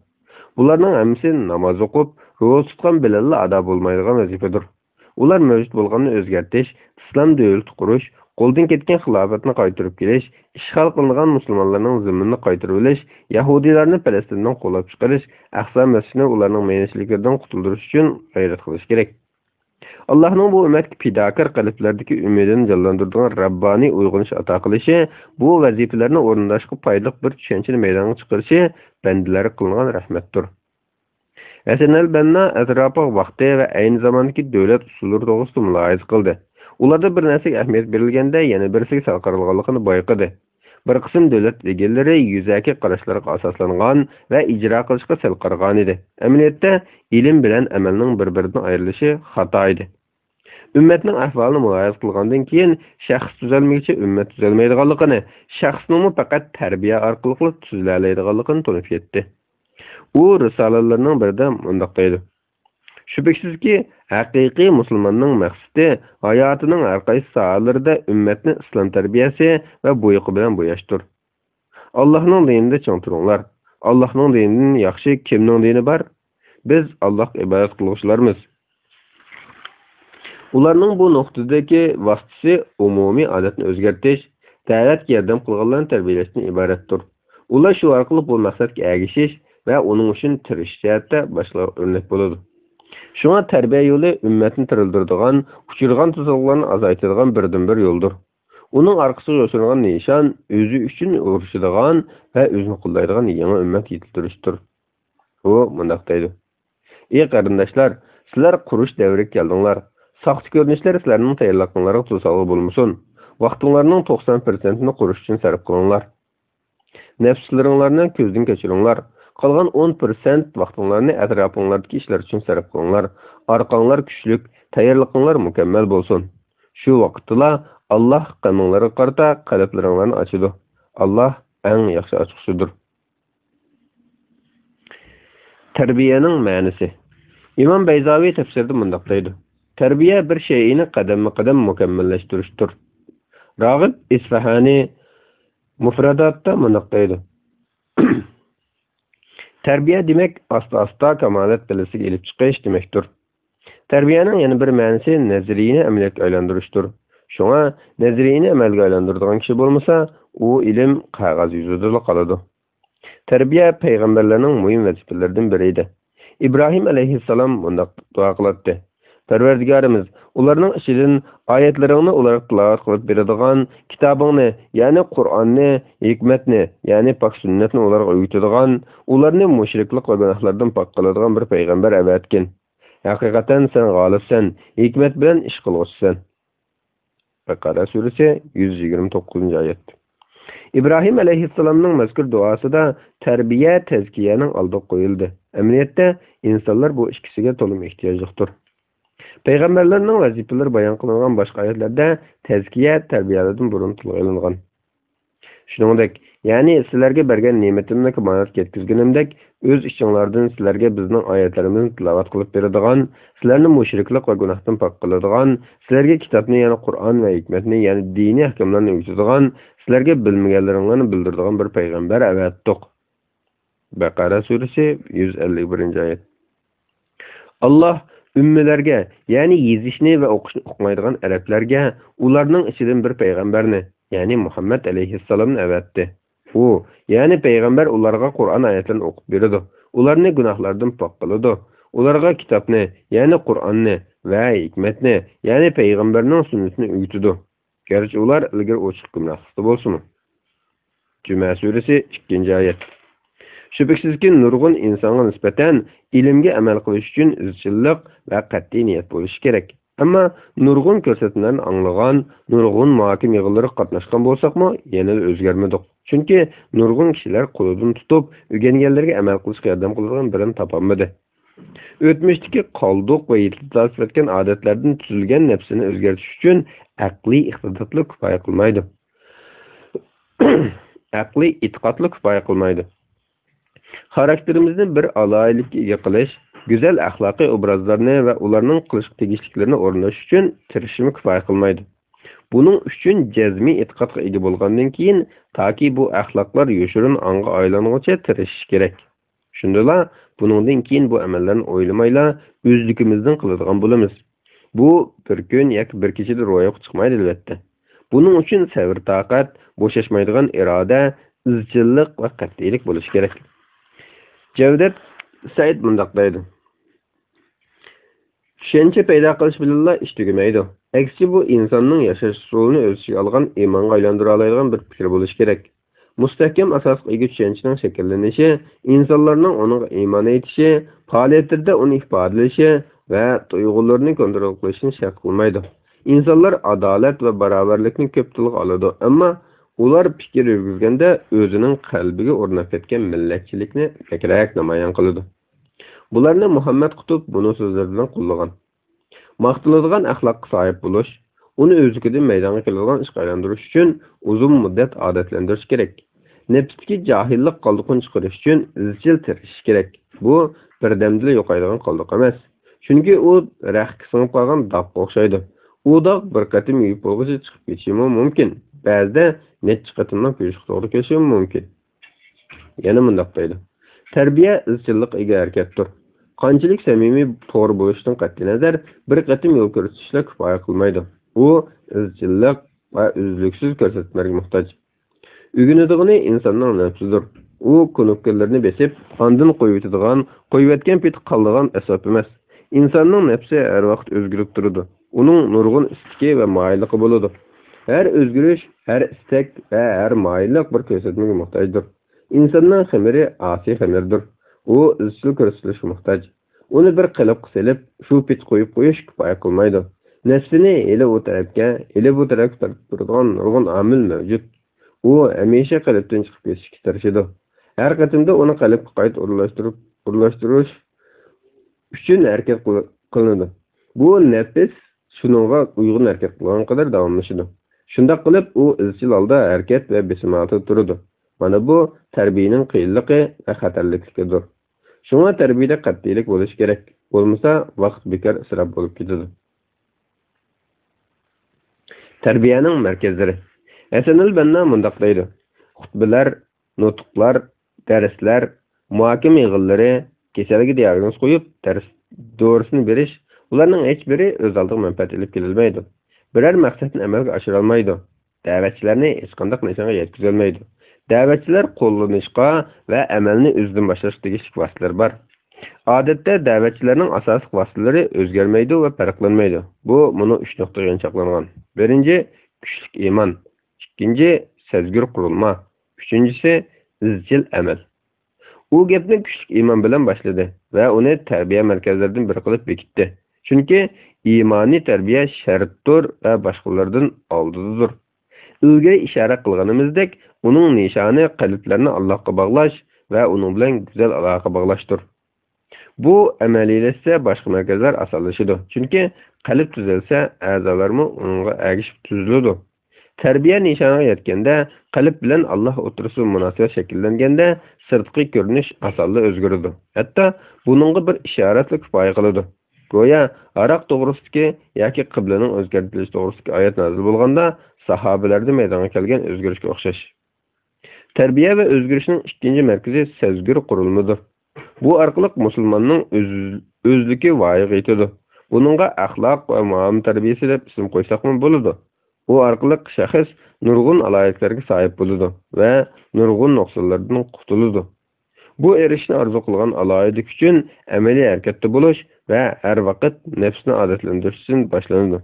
بۇلارنىڭ ھەممىسى ناماز ئوقۇپ، روزا تۇتقان بىلەنلا ئادا بولمايدىغان ۋەزىپىدۇر. ئۇلار مەۋجۇت بولغاننى ئۆزگەرتىش، ئىسلام دۆلىتى قۇرۇش، قولدىن كەتكەن خىلاپەتنى قايتۇرۇپ كېلىش، ئىشغال قىلىنغان مۇسۇلمانلارنىڭ زېمىنىنى قايتۇرۇۋېلىش، يەھۇدىيلارنى پەلەستىندىن قوغلاپ چىقىرىش، ئەقسا مەسچىتىنى ئۇلارنىڭ مەينەتچىلىكلىرىدىن قۇتۇلدۇرۇش ئۈچۈن غەيرەت قىلىش كېرەك. ئاللاھنىڭ بۇ ئۈممەتكە پىداكار قەلبلەردىكى ئۈمىدىنى جانلاندۇرىدىغان رەببانىي ئويغىنىش ئاتا قىلىشى، بۇ ۋەزىپىلەرنى ئورۇنداشقا پايدىلىق بىر چۈشەنچىنى مەيدانغا چىقىرىشى بەندىلەرگە قىلىنغان رەھمەتتۇر. ھەسەن ئەل بەننا ئەتراپىغا ۋاقتى ۋە ئەينى زاماندىكى دۆلەت ئۇسۇللىرى توغرىسىدا مۇلاھىزە قىلدى. ئۇلاردا بىر نەرسىگە ئەھمىيەت بېرىلگەندە، يەنە بىرسىگە سەل قارالغانلىقىنى بايقىدى. بىر قىسىم دۆلەت ۋەكىللىرى يۈزەكى قاراشلارغا ئاساسلانغان ۋە ئىجرا قىلىشقا سەل قارىغانىدى. ئەمەلىيەتتە، ئىلىم بىلەن ئەمەلنىڭ بىر-بىرىدىن ئايرىلىشى خاتا ئىدى. ئۈممەتنىڭ ئەھۋالىنى مۇلاھىزە قىلغاندىن كېيىن، شەخس تۈزەلمىگۈچە ئۈممەت تۈزەلمەيدىغانلىقىنى، شەخسنىڭمۇ پەقەت تەربىيە ئارقىلىقلا تۈزىلەلەيدىغانلىقىنى تونۇپ يەتتى. ئۇ رىسالىلىرىنىڭ بىرىدە مۇنداق دەيدۇ: «شۈبھىسىزكى، ھەقىقىي مۇسۇلماننىڭ مەقسىتى ھاياتىنىڭ ھەر قايسى ساھەلىرىدە ئۈممەتنى ئىسلام تەربىيەسى ۋە بويىقى بىلەن بوياشتۇر. ئاللاھنىڭ دىنىدا چىڭ تۇرۇڭلار. ئاللاھنىڭ دىنىدىن ياخشى كىمنىڭ دىنى بار؟ بىز ئاللاھقا ئىبادەت قىلغۇچىلارمىز.» ئۇلارنىڭ بۇ نۇقتىدىكى ۋاسىتىسى ئومۇمىي ئادەتنى ئۆزگەرتىش، دەۋەتكە ياردەم قىلغانلارنى تەربىيەلەشتىن ئىبارەتتۇر. ئۇلار شۇ ئارقىلىق بۇ مەقسەتكە ئەگىشىش ۋە ئۇنىڭ ئۈچۈن تىرىشىش جەھەتتە باشقىلارغا ئۆرنەك بولىدۇ. شۇڭا تەربىيە يولى ئۈممەتنى تىرىلدۈرىدىغان، ئۇچرىغان توسالغۇلارنى ئازايتىدىغان بىردىنبىر يولدۇر. ئۇنىڭ ئارقىسىغا يوشۇرۇنغان نىشان ئۆزى ئۈچۈن ئۇرۇشىدىغان ۋە ئۆزىنى قوللايدىغان يېڭى ئۈممەت يېتىلدۈرۈشتۇر. ئۇ مۇنداق دەيدۇ: «ئى قېرىنداشلار، سىلەر قۇرۇش دەۋرىگە كەلدىڭلار. ساختا كۆرۈنۈشلەر سىلەرنىڭ تەييارلىقىڭلارغا توسالغۇ بولمىسۇن. ۋاقتىڭلارنىڭ توقسان پىرسەنتىنى قۇرۇش ئۈچۈن سەرپ قىلىڭلار. نەپسلىرىڭلارنى كۆزدىن كەچۈرۈڭلار. قالغان ئون پىرسەنت ۋاقتىڭلارنى ئەتراپىڭلاردىكى ئىشلار ئۈچۈن سەرپ قىلىڭلار. ئارقاڭلار كۈچلۈك، تەييارلىقىڭلار مۇكەممەل بولسۇن. شۇ ۋاقىتتىلا ئاللاھ غېمىڭلارغا قارىتا قەلبلىرىڭلارنى ئاچىدۇ. ئاللاھ ئەڭ ياخشى ئاچقۇچىدۇر.» تەربىيەنىڭ مەنىسى. ئىمام بەيزاۋى تەپسىرىدە مۇنداق دەيدۇ: «تەربىيە بىر شەيئىنى قەدەممۇ قەدەم مۇكەممەللەشتۈرۈشتۇر.» راغىب ئىسفاھانى مۇفراداتتا مۇنداق دەيدۇ: «تەربىيە دېمەك، ئاستا-ئاستا كامالەت پەللىسىگە ئېلىپ چىقىش دېمەكتۇر.» تەربىيەنىڭ يەنە بىر مەنىسى نەزەرىيىنى ئەمەلىيەتكە ئايلاندۇرۇشتۇر. شۇڭا، نەزەرىيىنى ئەمەلگە ئايلاندۇرىدىغان كىشى بولمىسا، ئۇ ئىلىم قەغەز يۈزىدىلا قالىدۇ. تەربىيە پەيغەمبەرلەرنىڭ مۇھىم ۋەزىپىلىرىدىن بىرى ئىدى. ئىبراھىم ئەلەيھىسسالام مۇنداق دۇئا قىلاتتى: «پەرۋەردىگارىمىز، ئۇلارنىڭ ئىچىدىن ئايەتلىرىڭنى ئۇلارغا تىلاۋەت قىلىپ بېرىدىغان، كىتابىڭنى، يەنى قۇرئاننى، ھېكمەتنى، يەنى پاك سۈننەتنى ئۇلارغا ئۆگىتىدىغان، ئۇلارنى مۇشرىكلىق ۋە گۇناھلاردىن پاك قىلىدىغان بىر پەيغەمبەر ئەۋەتكىن. ھەقىقەتەن سەن غالىبسەن، ھېكمەت بىلەن ئىش قىلغۇچىسەن.» بەقەرە سۈرىسى، يۈز يىگىرمە توققۇزىنچى ئايەت. ئىبراھىم ئەلەيھىسسالامنىڭ مەزكۇر دۇئاسىدا تەربىيە، تەزكىيەنىڭ ئالدىغا قويۇلدى. ئەمەلىيەتتە، ئىنسانلار بۇ ئىككىسىگە تولىمۇ ئېھتىياجلىقتۇر. پەيغەمبەرلەرنىڭ ۋەزىپىلىرى بايان قىلىنغان باشقا ئايەتلەردە تەزكىيە، تەربىيەلەردىن بۇرۇن تىلغا ئېلىنغان. شۇنىڭدەك، يەنى سىلەرگە بەرگەن نېمىتىمنى كامالەتكە يەتكۈزگىنىمدەك، ئۆز ئىچىڭلاردىن سىلەرگە بىزنىڭ ئايەتلىرىمىزنى تىلاۋەت قىلىپ بېرىدىغان، سىلەرنى مۇشرىكلىق ۋە گۇناھتىن پاك قىلىدىغان، سىلەرگە كىتابنى، يەنى قۇرئان ۋە ھېكمەتنى، يەنى دىنىي ئەھكاملارنى ئۆگىتىدىغان، سىلەرگە بىلمىگەنلىرىڭلارنى بىلدۈرىدىغان بىر پەيغەمبەر ئەۋەتتۇق. بەقەرە سۈرىسى، يۈز ئەللىك بىرىنچى ئايەت. ئاللاھ ئۈممىلەرگە، يەنى يېزىشنى ۋە ئوقۇشنى ئۇقمايدىغان ئەرەبلەرگە ئۇلارنىڭ ئىچىدىن بىر پەيغەمبەرنى، يەنى مۇھەممەد ئەلەيھىسسالامنى ئەۋەتتى. ئۇ، يەنى پەيغەمبەر ئۇلارغا قۇرئان ئايەتلىرىنى ئوقۇپ بېرىدۇ، ئۇلارنى گۇناھلاردىن پاك قىلىدۇ، ئۇلارغا كىتابنى، يەنى قۇرئاننى ۋە ھېكمەتنى، يەنى پەيغەمبەرنىڭ سۈننىتىنى ئۆگىتىدۇ. گەرچە ئۇلار ئىلگىرى ئوچۇق گۇمراھلىقتا بولسىمۇ. جۈمە سۈرىسى، ئىككىنچى ئايەت. شۈبھىسىزكى، نۇرغۇن ئىنسانغا نىسبەتەن ئىلىمگە ئەمەل قىلىش ئۈچۈن ئىزچىللىق ۋە قەتئىي نىيەت بولۇشى كېرەك. ئەمما نۇرغۇن كۆرسەتمىلەرنى ئاڭلىغان، نۇرغۇن مۇھاكىمە يىغىنلىرىغا قاتناشقان بولساقمۇ، يەنىلا ئۆزگەرمىدۇق. چۈنكى نۇرغۇن كىشىلەر قولىدىن تۇتۇپ، ئۆگەنگەنلىرىگە ئەمەل قىلىشقا ياردەم قىلىدىغان بىرىنى تاپالمىدى. ئۆتمۈشتىكى قالدۇق ۋە يېتىلىپ تارتىۋەتكەن ئادەتلەردىن تۈزۈلگەن نەپسىنى ئۆزگەرتىش ئۈچۈن ئەقلىي ئىقتىدارلا كۇپايە قىلمايدۇ. ئەقلىي ئېتىقادلا كۇپايە قىلمايدۇ. خاراكتېرىمىزنى بىر ئالاھىدىلىككە ئىگە قىلىش، گۈزەل ئەخلاقىي ئوبرازلارنى ۋە ئۇلارنىڭ قىلىشقا تېگىشلىكلىرىنى ئورۇنداش ئۈچۈن تىرىشىشمۇ كۇپايە قىلمايدۇ. بۇنىڭ ئۈچۈن جەزمىي ئېتىقادقا ئىگە بولغاندىن كېيىن، تاكى بۇ ئەخلاقلار يوشۇرۇن ئاڭغا ئايلانغۇچە تىرىشىش كېرەك. شۇندىلا بۇنىڭدىن كېيىن بۇ ئەمەللەرنى ئويلىمايلا ئۆزلۈكىمىزدىن قىلىدىغان بولىمىز. بۇ بىر كۈن ياكى بىر كېچىدە روياپقا چىقمايدۇ، ئەلۋەتتە. بۇنىڭ ئۈچۈن سەۋر-تاقەت، بوشاشمايدىغان ئىرادە، ئىزچىللىق ۋە قەتئىيلىك بولۇشى كېرەك. جەۋدەت سەئىد مۇنداق دەيدۇ: چۈشەنچە پەيدا قىلىش بىلەنلا ئىش تۈگىمەيدۇ. ئەكسىچە، بۇ ئىنساننىڭ ياشاش ئۇسۇلىنى ئۆز ئىچىگە ئالغان ئىمانغا ئايلاندۇرالايدىغان بىر پىكىر بولۇشى كېرەك. مۇستەھكەم ئاساسقا ئىگە چۈشەنچىنىڭ شەكىللىنىشى ئىنسانلارنىڭ ئۇنىڭغا ئىمان ئېيتىشى، پائالىيەتلىرىدە ئۇنى ئىپادىلىشى ۋە تۇيغۇلىرىنى كونترول قىلىشىنى شەرت قىلمايدۇ. ئىنسانلار ئادالەت ۋە باراۋەرلىكنى كۆپ تىلغا ئالىدۇ، ئەمما ئۇلار پىكىر يۈرگۈزگەندە ئۆزىنىڭ قەلبىگە ئورناپ كەتكەن مىللەتچىلىكنى بەكرەك نامايان قىلىدۇ. بۇلارنى مۇھەممەد قۇتۇپ بۇنىڭ سۆزلىرى بىلەن قوللىغان. ماختىنىدىغان ئەخلاققا ساھىب بولۇش، ئۇنى ئۆزلۈكىدىن مەيدانغا كېلىدىغان ئىشقا ئايلاندۇرۇش ئۈچۈن ئۇزۇن مۇددەت ئادەتلەندۈرۈش كېرەك. نەپستىكى جاھىللىق قالدۇقىنى چىقىرىش ئۈچۈن ئىزچىل تىرىشىش كېرەك. بۇ بىردەمدىلا يوقايدىغان قالدۇق ئەمەس. چۈنكى ئۇ رەختكە سىڭىپ قالغان داغقا ئوخشايدۇ. ئۇ داغ بىر قېتىم يۇيۇپ بولغۇچە چىقىپ كېتىشىمۇ مۇمكىن. بەزىدە نەچچە قېتىملاپ يۇيۇشقا توغرا كېلىشىمۇ مۇمكىن. يەنە مۇنداق دەيدۇ: تەربىيە ئىزچىللىققا ئىگە ھەرىكەتتۇر. قانچىلىك سەمىمىي، توغرا بولۇشتىن قەتئىينەزەر، بىر قېتىم يول كۆرسىتىشلا كۇپايە قىلمايدۇ. ئۇ ئىزچىللىق ۋە ئۈزلۈكسىز كۆرسەتمىلەرگە موھتاج. ئۆگىنىدىغىنى ئىنساننىڭ نەپسىدۇر. ئۇ كۇنۇپكىلىرىنى بېسىپ، ئاندىن قويۇۋېتىدىغان، قويۇۋەتكەن پېتى قالىدىغان ئەسۋاب ئەمەس. ئىنساننىڭ نەپسى ھەر ۋاقىت ئۆزگىرىپ تۇرىدۇ. ئۇنىڭ نۇرغۇن ئىستىكى ۋە مايىللىقى بولىدۇ. ھەر ئۆزگىرىش، ھەر ئىستەك ۋە ھەر مايىللىق بىر كۆرسەتمىگە موھتاجدۇر. ئىنساننىڭ خېمىرى ئاسىي خېمىردۇر. ئۇ ئىزچىل كۆرسىتىلىشكە موھتاج. ئۇنى بىر قېلىپقا سېلىپ، شۇ پېتى قويۇپ قويۇش كۇپايە قىلمايدۇ. نەپسىنى ھېلى ئۇ تەرەپكە، ھېلى بۇ تەرەپكە تارتىپ تۇرىدىغان نۇرغۇن ئامىل مەۋجۇت. ئۇ ھەمىشە قېلىپتىن چىقىپ كېتىشكە تىرىشىدۇ. ھەر قېتىمدا ئۇنى قېلىپقا قايتا ئورۇنلاشتۇرۇپ، ئورۇنلاشتۇرۇش ئۈچۈن ھەرىكەت قىل-، قىلىنىدۇ. بۇ نەپس شۇنىڭغا ئۇيغۇن ھەرىكەت قىلغان قەدەر داۋاملىشىدۇ. شۇنداق قىلىپ، ئۇ ئىزچىل ھالدا ھەرىكەت ۋە بېسىم ھالىتىدە تۇرىدۇ. مانا بۇ تەربىيەنىڭ قىيىنلىقى ۋە خەتەرلىكلىكىدۇر. شۇڭا تەربىيەدە قەتئىيلىك بولۇشى كېرەك. بولمىسا، ۋاقىت بىكار ئىسراپ بولۇپ كېتىدۇ. تەربىيەنىڭ مەركەزلىرى. ھەسەنەل بەننا مۇنداق دەيدۇ: خۇتبىلەر، نۇتۇقلار، دەرسلەر، مۇھاكىمە يىغىنلىرى، كېسەلگە دىياگنوز قويۇپ، دەرس دورىسىنى بېرىش، بۇلارنىڭ ھېچبىرى ئۆز ئالدىغا مەنپەئەت ئېلىپ كېلەلمەيدۇ. بىرەر مەقسەتنى ئەمەلگە ئاشۇرالمايدۇ. دەۋەتچىلەرنى ھېچقانداق نىشانغا يەتكۈزەلمەيدۇ. دەۋەتچىلەر قوللىنىشقا ۋە ئەمەلنى ئۆزىدىن باشلاشقا تېگىشلىك ۋاسىتىلەر بار. ئادەتتە دەۋەتچىلەرنىڭ ئاساسلىق ۋاسىتىلىرى ئۆزگەرمەيدۇ ۋە پەرقلەنمەيدۇ. بۇ مۇنۇ ئۈچ نۇقتىغا يانچاقلانغان. بىرىنچى، كۈچلۈك ئىمان. ئىككىنچى، سەزگۈر قۇرۇلما. ئۈچىنچىسى، ئىزچىل ئەمەل. ئۇ گەپنى كۈچلۈك ئىمان بىلەن باشلىدى ۋە ئۇنى تەربىيە مەركەزلىرىدىن بىرى قىلىپ بېكىتتى. چۈنكى ئىمانىي تەربىيە شەرتتۇر ۋە باشقىلاردىن ئالدىدىدۇر. ئىلگىرى ئىشارە قىلغىنىمىزدەك، ئۇنىڭ نىشانى قەلبلەرنى ئاللاھقا باغلاش ۋە ئۇنىڭ بىلەن گۈزەل ئالاقە باغلاشتۇر. بۇ ئەمەلىيلەشسە، باشقا مەركەزلەر ئاسانلىشىدۇ. چۈنكى قەلب تۈزەلسە، ئەزالارمۇ ئۇنىڭغا ئەگىشىپ تۈزۈلىدۇ. تەربىيە نىشانىغا يەتكەندە، قەلب بىلەن ئاللاھ ئوتتۇرىسىدا مۇناسىۋەت شەكىللەنگەندە، سىرتقى كۆرۈنۈش ئاسانلا ئۆزگىرىدۇ. ھەتتا بۇنىڭغا بىر ئىشارەتلا كۇپايە قىلىدۇ. گويا ھاراق توغرىسىدىكى ياكى قىبلىنىڭ ئۆزگەرتىلىشى توغرىسىدىكى ئايەت نازىل بولغاندا، ساھابىلەردە مەيدانغا كەلگەن ئۆزگىرىشكە ئوخشاش. تەربىيە ۋە ئۆزگىرىشنىڭ ئىككىنچى مەركىزى سەزگۈر قۇرۇلمىدۇر. بۇ ئارقىلىق مۇسۇلماننىڭ ئۆز-، ئۆزلۈكى ۋايىغا يېتىدۇ. بۇنىڭغا ئەخلاق ۋە مۇئامىلە تەربىيەسى دەپ ئىسىم قويساقمۇ بولىدۇ. ئۇ ئارقىلىق شەخس نۇرغۇن ئالاھىدىلىكلەرگە ساھىب بولىدۇ ۋە نۇرغۇن نۇقسانلاردىن قۇتۇلىدۇ. بۇ ئېرىشىشنى ئارزۇ قىلغان ئالاھىدىلىك ئۈچۈن ئەمەلىي ھەرىكەتتە بولۇش ۋە ھەر ۋاقىت نەپسنى ئادەتلەندۈرۈشتىن باشلىنىدۇ.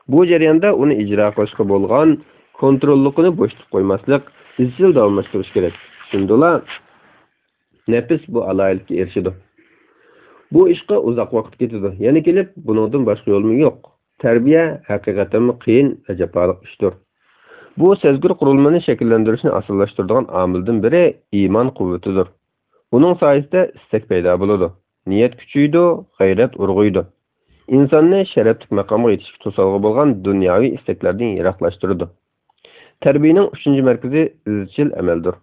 بۇ جەرياندا ئۇنى ئىجرا قىلىشقا بولغان كونتروللۇقىنى بوشىتىپ قويماسلىق، ئىزچىل داۋاملاشتۇرۇش كېرەك. شۇندىلا نەپس بۇ ئالاھىدىلىككە ئېرىشىدۇ. بۇ ئىشقا ئۇزاق ۋاقىت كېتىدۇ. يەنە كېلىپ، بۇنىڭدىن باشقا يولمۇ يوق. تەربىيە ھەقىقەتەنمۇ قىيىن ۋە جاپالىق ئىشتۇر. بۇ سەزگۈر قۇرۇلمىنى شەكىللەندۈرۈشنى ئاسانلاشتۇرىدىغان ئامىلدىن بىرى ئىمان قۇۋۋىتىدۇر. ئۇنىڭ سايىسىدە ئىستەك پەيدا بولىدۇ، نىيەت كۈچىيىدۇ، غەيرەت ئۇرغۇيدۇ. ئىنساننى شەرەپلىك ماقامغا يېتىشكە توسالغۇ بولغان دۇنياۋى ئىستەكلەردىن يىراقلاشتۇرىدۇ. تەربىيەنىڭ ئۈچىنچى مەركىزى ئىزچىل ئەمەلدۇر.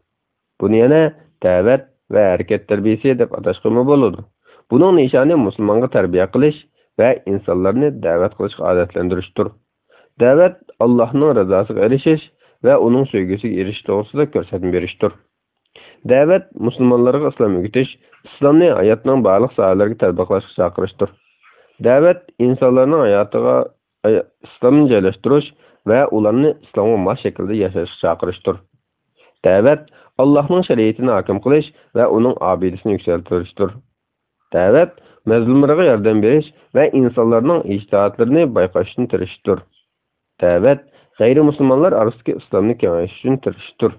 بۇنى يەنە دەۋەت ۋە ھەرىكەت تەربىيەسى دەپ ئاتاشقىمۇ بولىدۇ. بۇنىڭ نىشانى مۇسۇلمانغا تەربىيە قىلىش ۋە ئىنسانلارنى دەۋەت قىلىشقا ئادەتلەندۈرۈشتۇر. دەۋەت ئاللاھنىڭ رىزاسىغا ئېرىشىش ۋە ئۇنىڭ سۆيگۈسىگە ئېرىشىش توغرىسىدا كۆرسەتمە بېرىشتۇر. دەۋەت مۇسۇلمانلارغا ئىسلام ئۆگىتىش، ئىسلامنى ھاياتنىڭ بارلىق ساھەلىرىگە تەتبىقلاشقا چاقىرىشتۇر. دەۋەت ئىنسانلارنىڭ ھاياتىغا ئىسلامنى جايلاشتۇرۇش ۋە ئۇلارنى ئىسلامغا ماس شەكىلدە ياشاشقا چاقىرىشتۇر. دەۋەت ئاللاھنىڭ شەرىئىتىنى ھاكىم قىلىش ۋە ئۇنىڭ ئابىدىسىنى يۈكسەلتىشتۇر. دەۋەت مەزلۇملارغا ياردەم بېرىش ۋە ئىنسانلارنىڭ ئىجتىھادلىرىنى بايقاش ئۈچۈن تىرىشىشتۇر. دەۋەت غەيرىي مۇسۇلمانلار ئارىسىدىكى ئىسلامنى كېڭەيتىش ئۈچۈن تىرىشىشتۇر.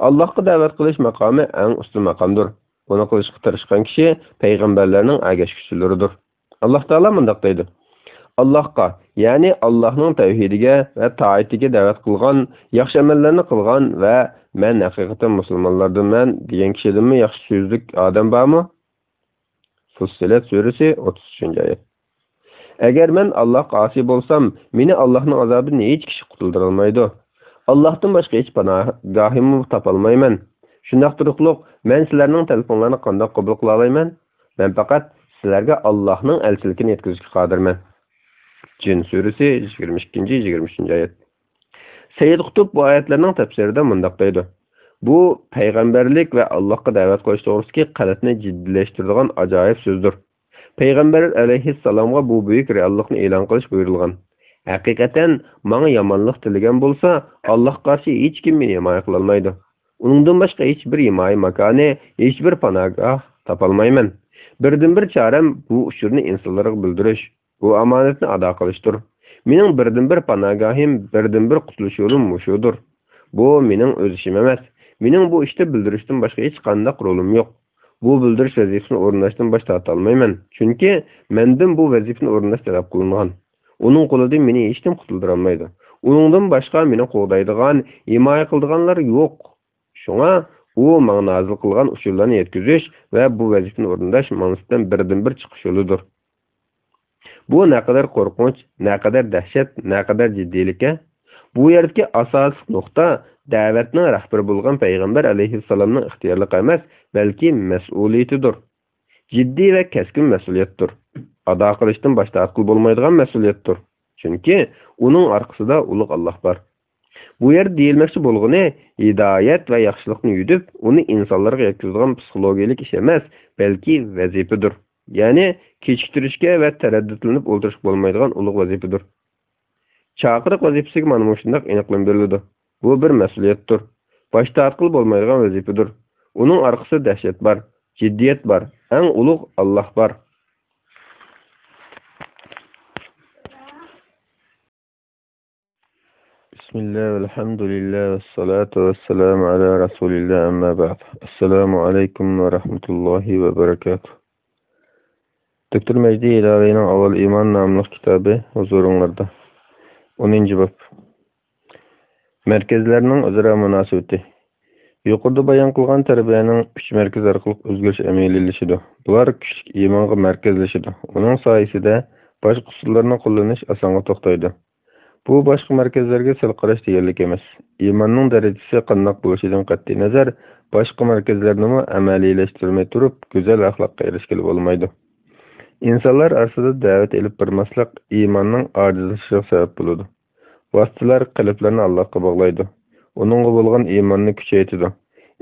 ئاللاھقا دەۋەت قىلىش ماقامى ئەڭ ئۈستۈن ماقامدۇر. بۇنى قىلىشقا تىرىشقان كىشى پەيغەمبەرلەرنىڭ ئەگەشكۈچىلىرىدۇر. ئاللاھ تائالا مۇنداق دەيدۇ: «ئاللاھقا، يەنى ئاللاھنىڭ تەۋھىدىگە ۋە تائىتىگە دەۋەت قىلغان، ياخشى ئەمەللەرنى قىلغان ۋە مەن ھەقىقەتەن مۇسۇلمانلاردىنمەن دېگەن كىشىدىنمۇ ياخشى سۆزلۈك ئادەم بارمۇ؟» فۇسسىلەت سۈرىسى، ئوتتۇز ئۈچىنچى ئايەت. ئەگەر مەن ئاللاھقا ئاسىي بولسام، مېنى ئاللاھنىڭ ئازابىدىن ھېچ كىشى قۇتۇلدۇرالمايدۇ. ئاللاھتىن باشقا ھېچ پاناھگاھىممۇ تاپالمايمەن. شۇنداق تۇرۇقلۇق، مەن سىلەرنىڭ تەلىپىڭلارنى قانداق قوبۇل قىلالايمەن؟ مەن پەقەت سىلەرگە ئاللاھنىڭ ئەلچىلىكىنى يەتكۈزۈشكە قادىرمەن. جىن سۈرىسى، يىگىرمە ئىككىنچى، يىگىرمە ئۈچىنچى ئايەت. سەييىد قۇتۇب بۇ ئايەتلەرنىڭ تەپسىرىدە مۇنداق دەيدۇ: «بۇ پەيغەمبەرلىك ۋە ئاللاھقا دەۋەت قىلىش توغرىسىدىكى قەلبنى جىددىيلەشتۈرىدىغان ئاجايىپ سۆزدۇر. پەيغەمبەر ئەلەيھىسسالامغا بۇ بۈيۈك رېئاللىقنى ئېلان قىلىش بۇيرۇلغان. ھەقىقەتەن، ماڭا يامانلىق تىلىگەن بولسا، ئاللاھقا قارشى ھېچكىم مېنى ھىمايە قىلالمايدۇ. ئۇنىڭدىن باشقا ھېچبىر ھىمايە ماكانى، ھېچبىر پاناھگاھ تاپالمايمەن. بىردىنبىر چارەم بۇ ئۇچۇرنى ئىنسانلارغا بىلدۈرۈش، بۇ ئامانەتنى ئادا قىلىشتۇر. مېنىڭ بىردىنبىر پاناھگاھىم، بىردىنبىر قۇتۇلۇش يولۇم مۇشۇدۇر. بۇ مېنىڭ ئۆز ئىشىم ئەمەس. مېنىڭ بۇ ئىشتا بىلدۈرۈشتىن باشقا ھېچقانداق رولۇم يوق. بۇ بىلدۈرۈش ۋەزىپىسىنى ئورۇنداشتىن باش تارتالمايمەن. چۈنكى مەندىن بۇ ۋەزىپىنى ئورۇنداش تەلەپ قىلىنغان. ئۇنىڭ قولىدىن مېنى ھېچكىم قۇتۇلدۇرالمايدۇ. ئۇنىڭدىن باشقا مېنى قوغدايدىغان، ھىمايە قىلىدىغانلار يوق. شۇڭا ئۇ ماڭا نازىل قىلغان ئۇچۇرلارنى يەتكۈزۈش ۋە بۇ ۋەزىپىنى ئورۇنداش ماڭا نىسبەتەن بىردىنبىر چىقىش يولىدۇر.» بۇ نەقەدەر قورقۇنچ، نەقەدەر دەھشەت، نەقەدەر جىددىيلىك-ھە! بۇ يەردىكى ئاساسلىق نۇقتا دەۋەتنىڭ رەھبىرى بولغان پەيغەمبەر ئەلەيھىسسالامنىڭ ئىختىيارلىقى ئەمەس، بەلكى مەسئۇلىيىتىدۇر. جىددىي ۋە كەسكىن مەسئۇلىيەتتۇر. ئادا قىلىشتىن باش تارتقىلى بولمايدىغان مەسئۇلىيەتتۇر. چۈنكى ئۇنىڭ ئارقىسىدا ئۇلۇغ ئاللاھ بار. بۇ يەردە دېيىلمەكچى بولغىنى، ھىدايەت ۋە ياخشىلىقنى يۈدۈپ، ئۇنى ئىنسانلارغا يەتكۈزىدىغان پسىخولوگىيەلىك ئىش ئەمەس، بەلكى ۋەزىپىدۇر. يەنى كېچىكتۈرۈشكە ۋە تەرەددۇتلىنىپ ئولتۇرۇشقا بولمايدىغان ئۇلۇغ ۋەزىپىدۇر. چاقىرىق ۋەزىپىسىگە مانا مۇشۇنداق ئېنىقلىما بېرىلىدۇ. بۇ بىر مەسئۇلىيەتتۇر. باش تارتقىلى بولمايدىغان ۋەزىپىدۇر. ئۇنىڭ ئارقىسىدا دەھشەت بار، جىددىيەت بار، ئەڭ ئۇلۇغ ئاللاھ بار. بىسمىللا، ۋەلھەمدۇلىللا، ۋەسسالاتۇ ۋەسسالامۇ ئەلا رەسۇلىللا، ئەمما بەئد. ئەسسالامۇ ئەلەيكۇم ۋە رەھمەتۇللاھى ۋە بەرەكاتۇھ. دوكتور مەجدى ھىلالىينىڭ ئاۋۋال ئىمان ناملىق كىتابى ھۇزۇرۇڭلاردا. ئونىنچى باب. مەركەزلەرنىڭ ئۆزئارا مۇناسىۋىتى. يۇقىرىدا بايان قىلغان تەربىيەنىڭ ئۈچ مەركىز ئارقىلىق ئۆزگىرىش ئەمەلىيلىشىدۇ. بۇلار كۈچلۈك ئىمانغا مەركەزلىشىدۇ. ئۇنىڭ سايىسىدە باشقا ئۇسۇللارنى قوللىنىش ئاسانغا توختايدۇ. بۇ باشقا مەركەزلەرگە سەل قاراش دېگەنلىك ئەمەس. ئىماننىڭ دەرىجىسى قانداق بولۇشىدىن قەتئىينەزەر، باشقا مەركەزلەرنىمۇ ئەمەلىيلەشتۈرمەي تۇرۇپ، گۈزەل ئەخلاققا ئېرىشكىلى بولمايدۇ. ئىنسانلار ئارىسىدا دەۋەت ئېلىپ بارماسلىق ئىماننىڭ ئاجىزلىشىشىغا سەۋەب بولىدۇ. ۋاسىتىلەر قەلبلەرنى ئاللاغا باغلايدۇ. ئۇنىڭغا بولغان ئىماننى كۈچەيتىدۇ.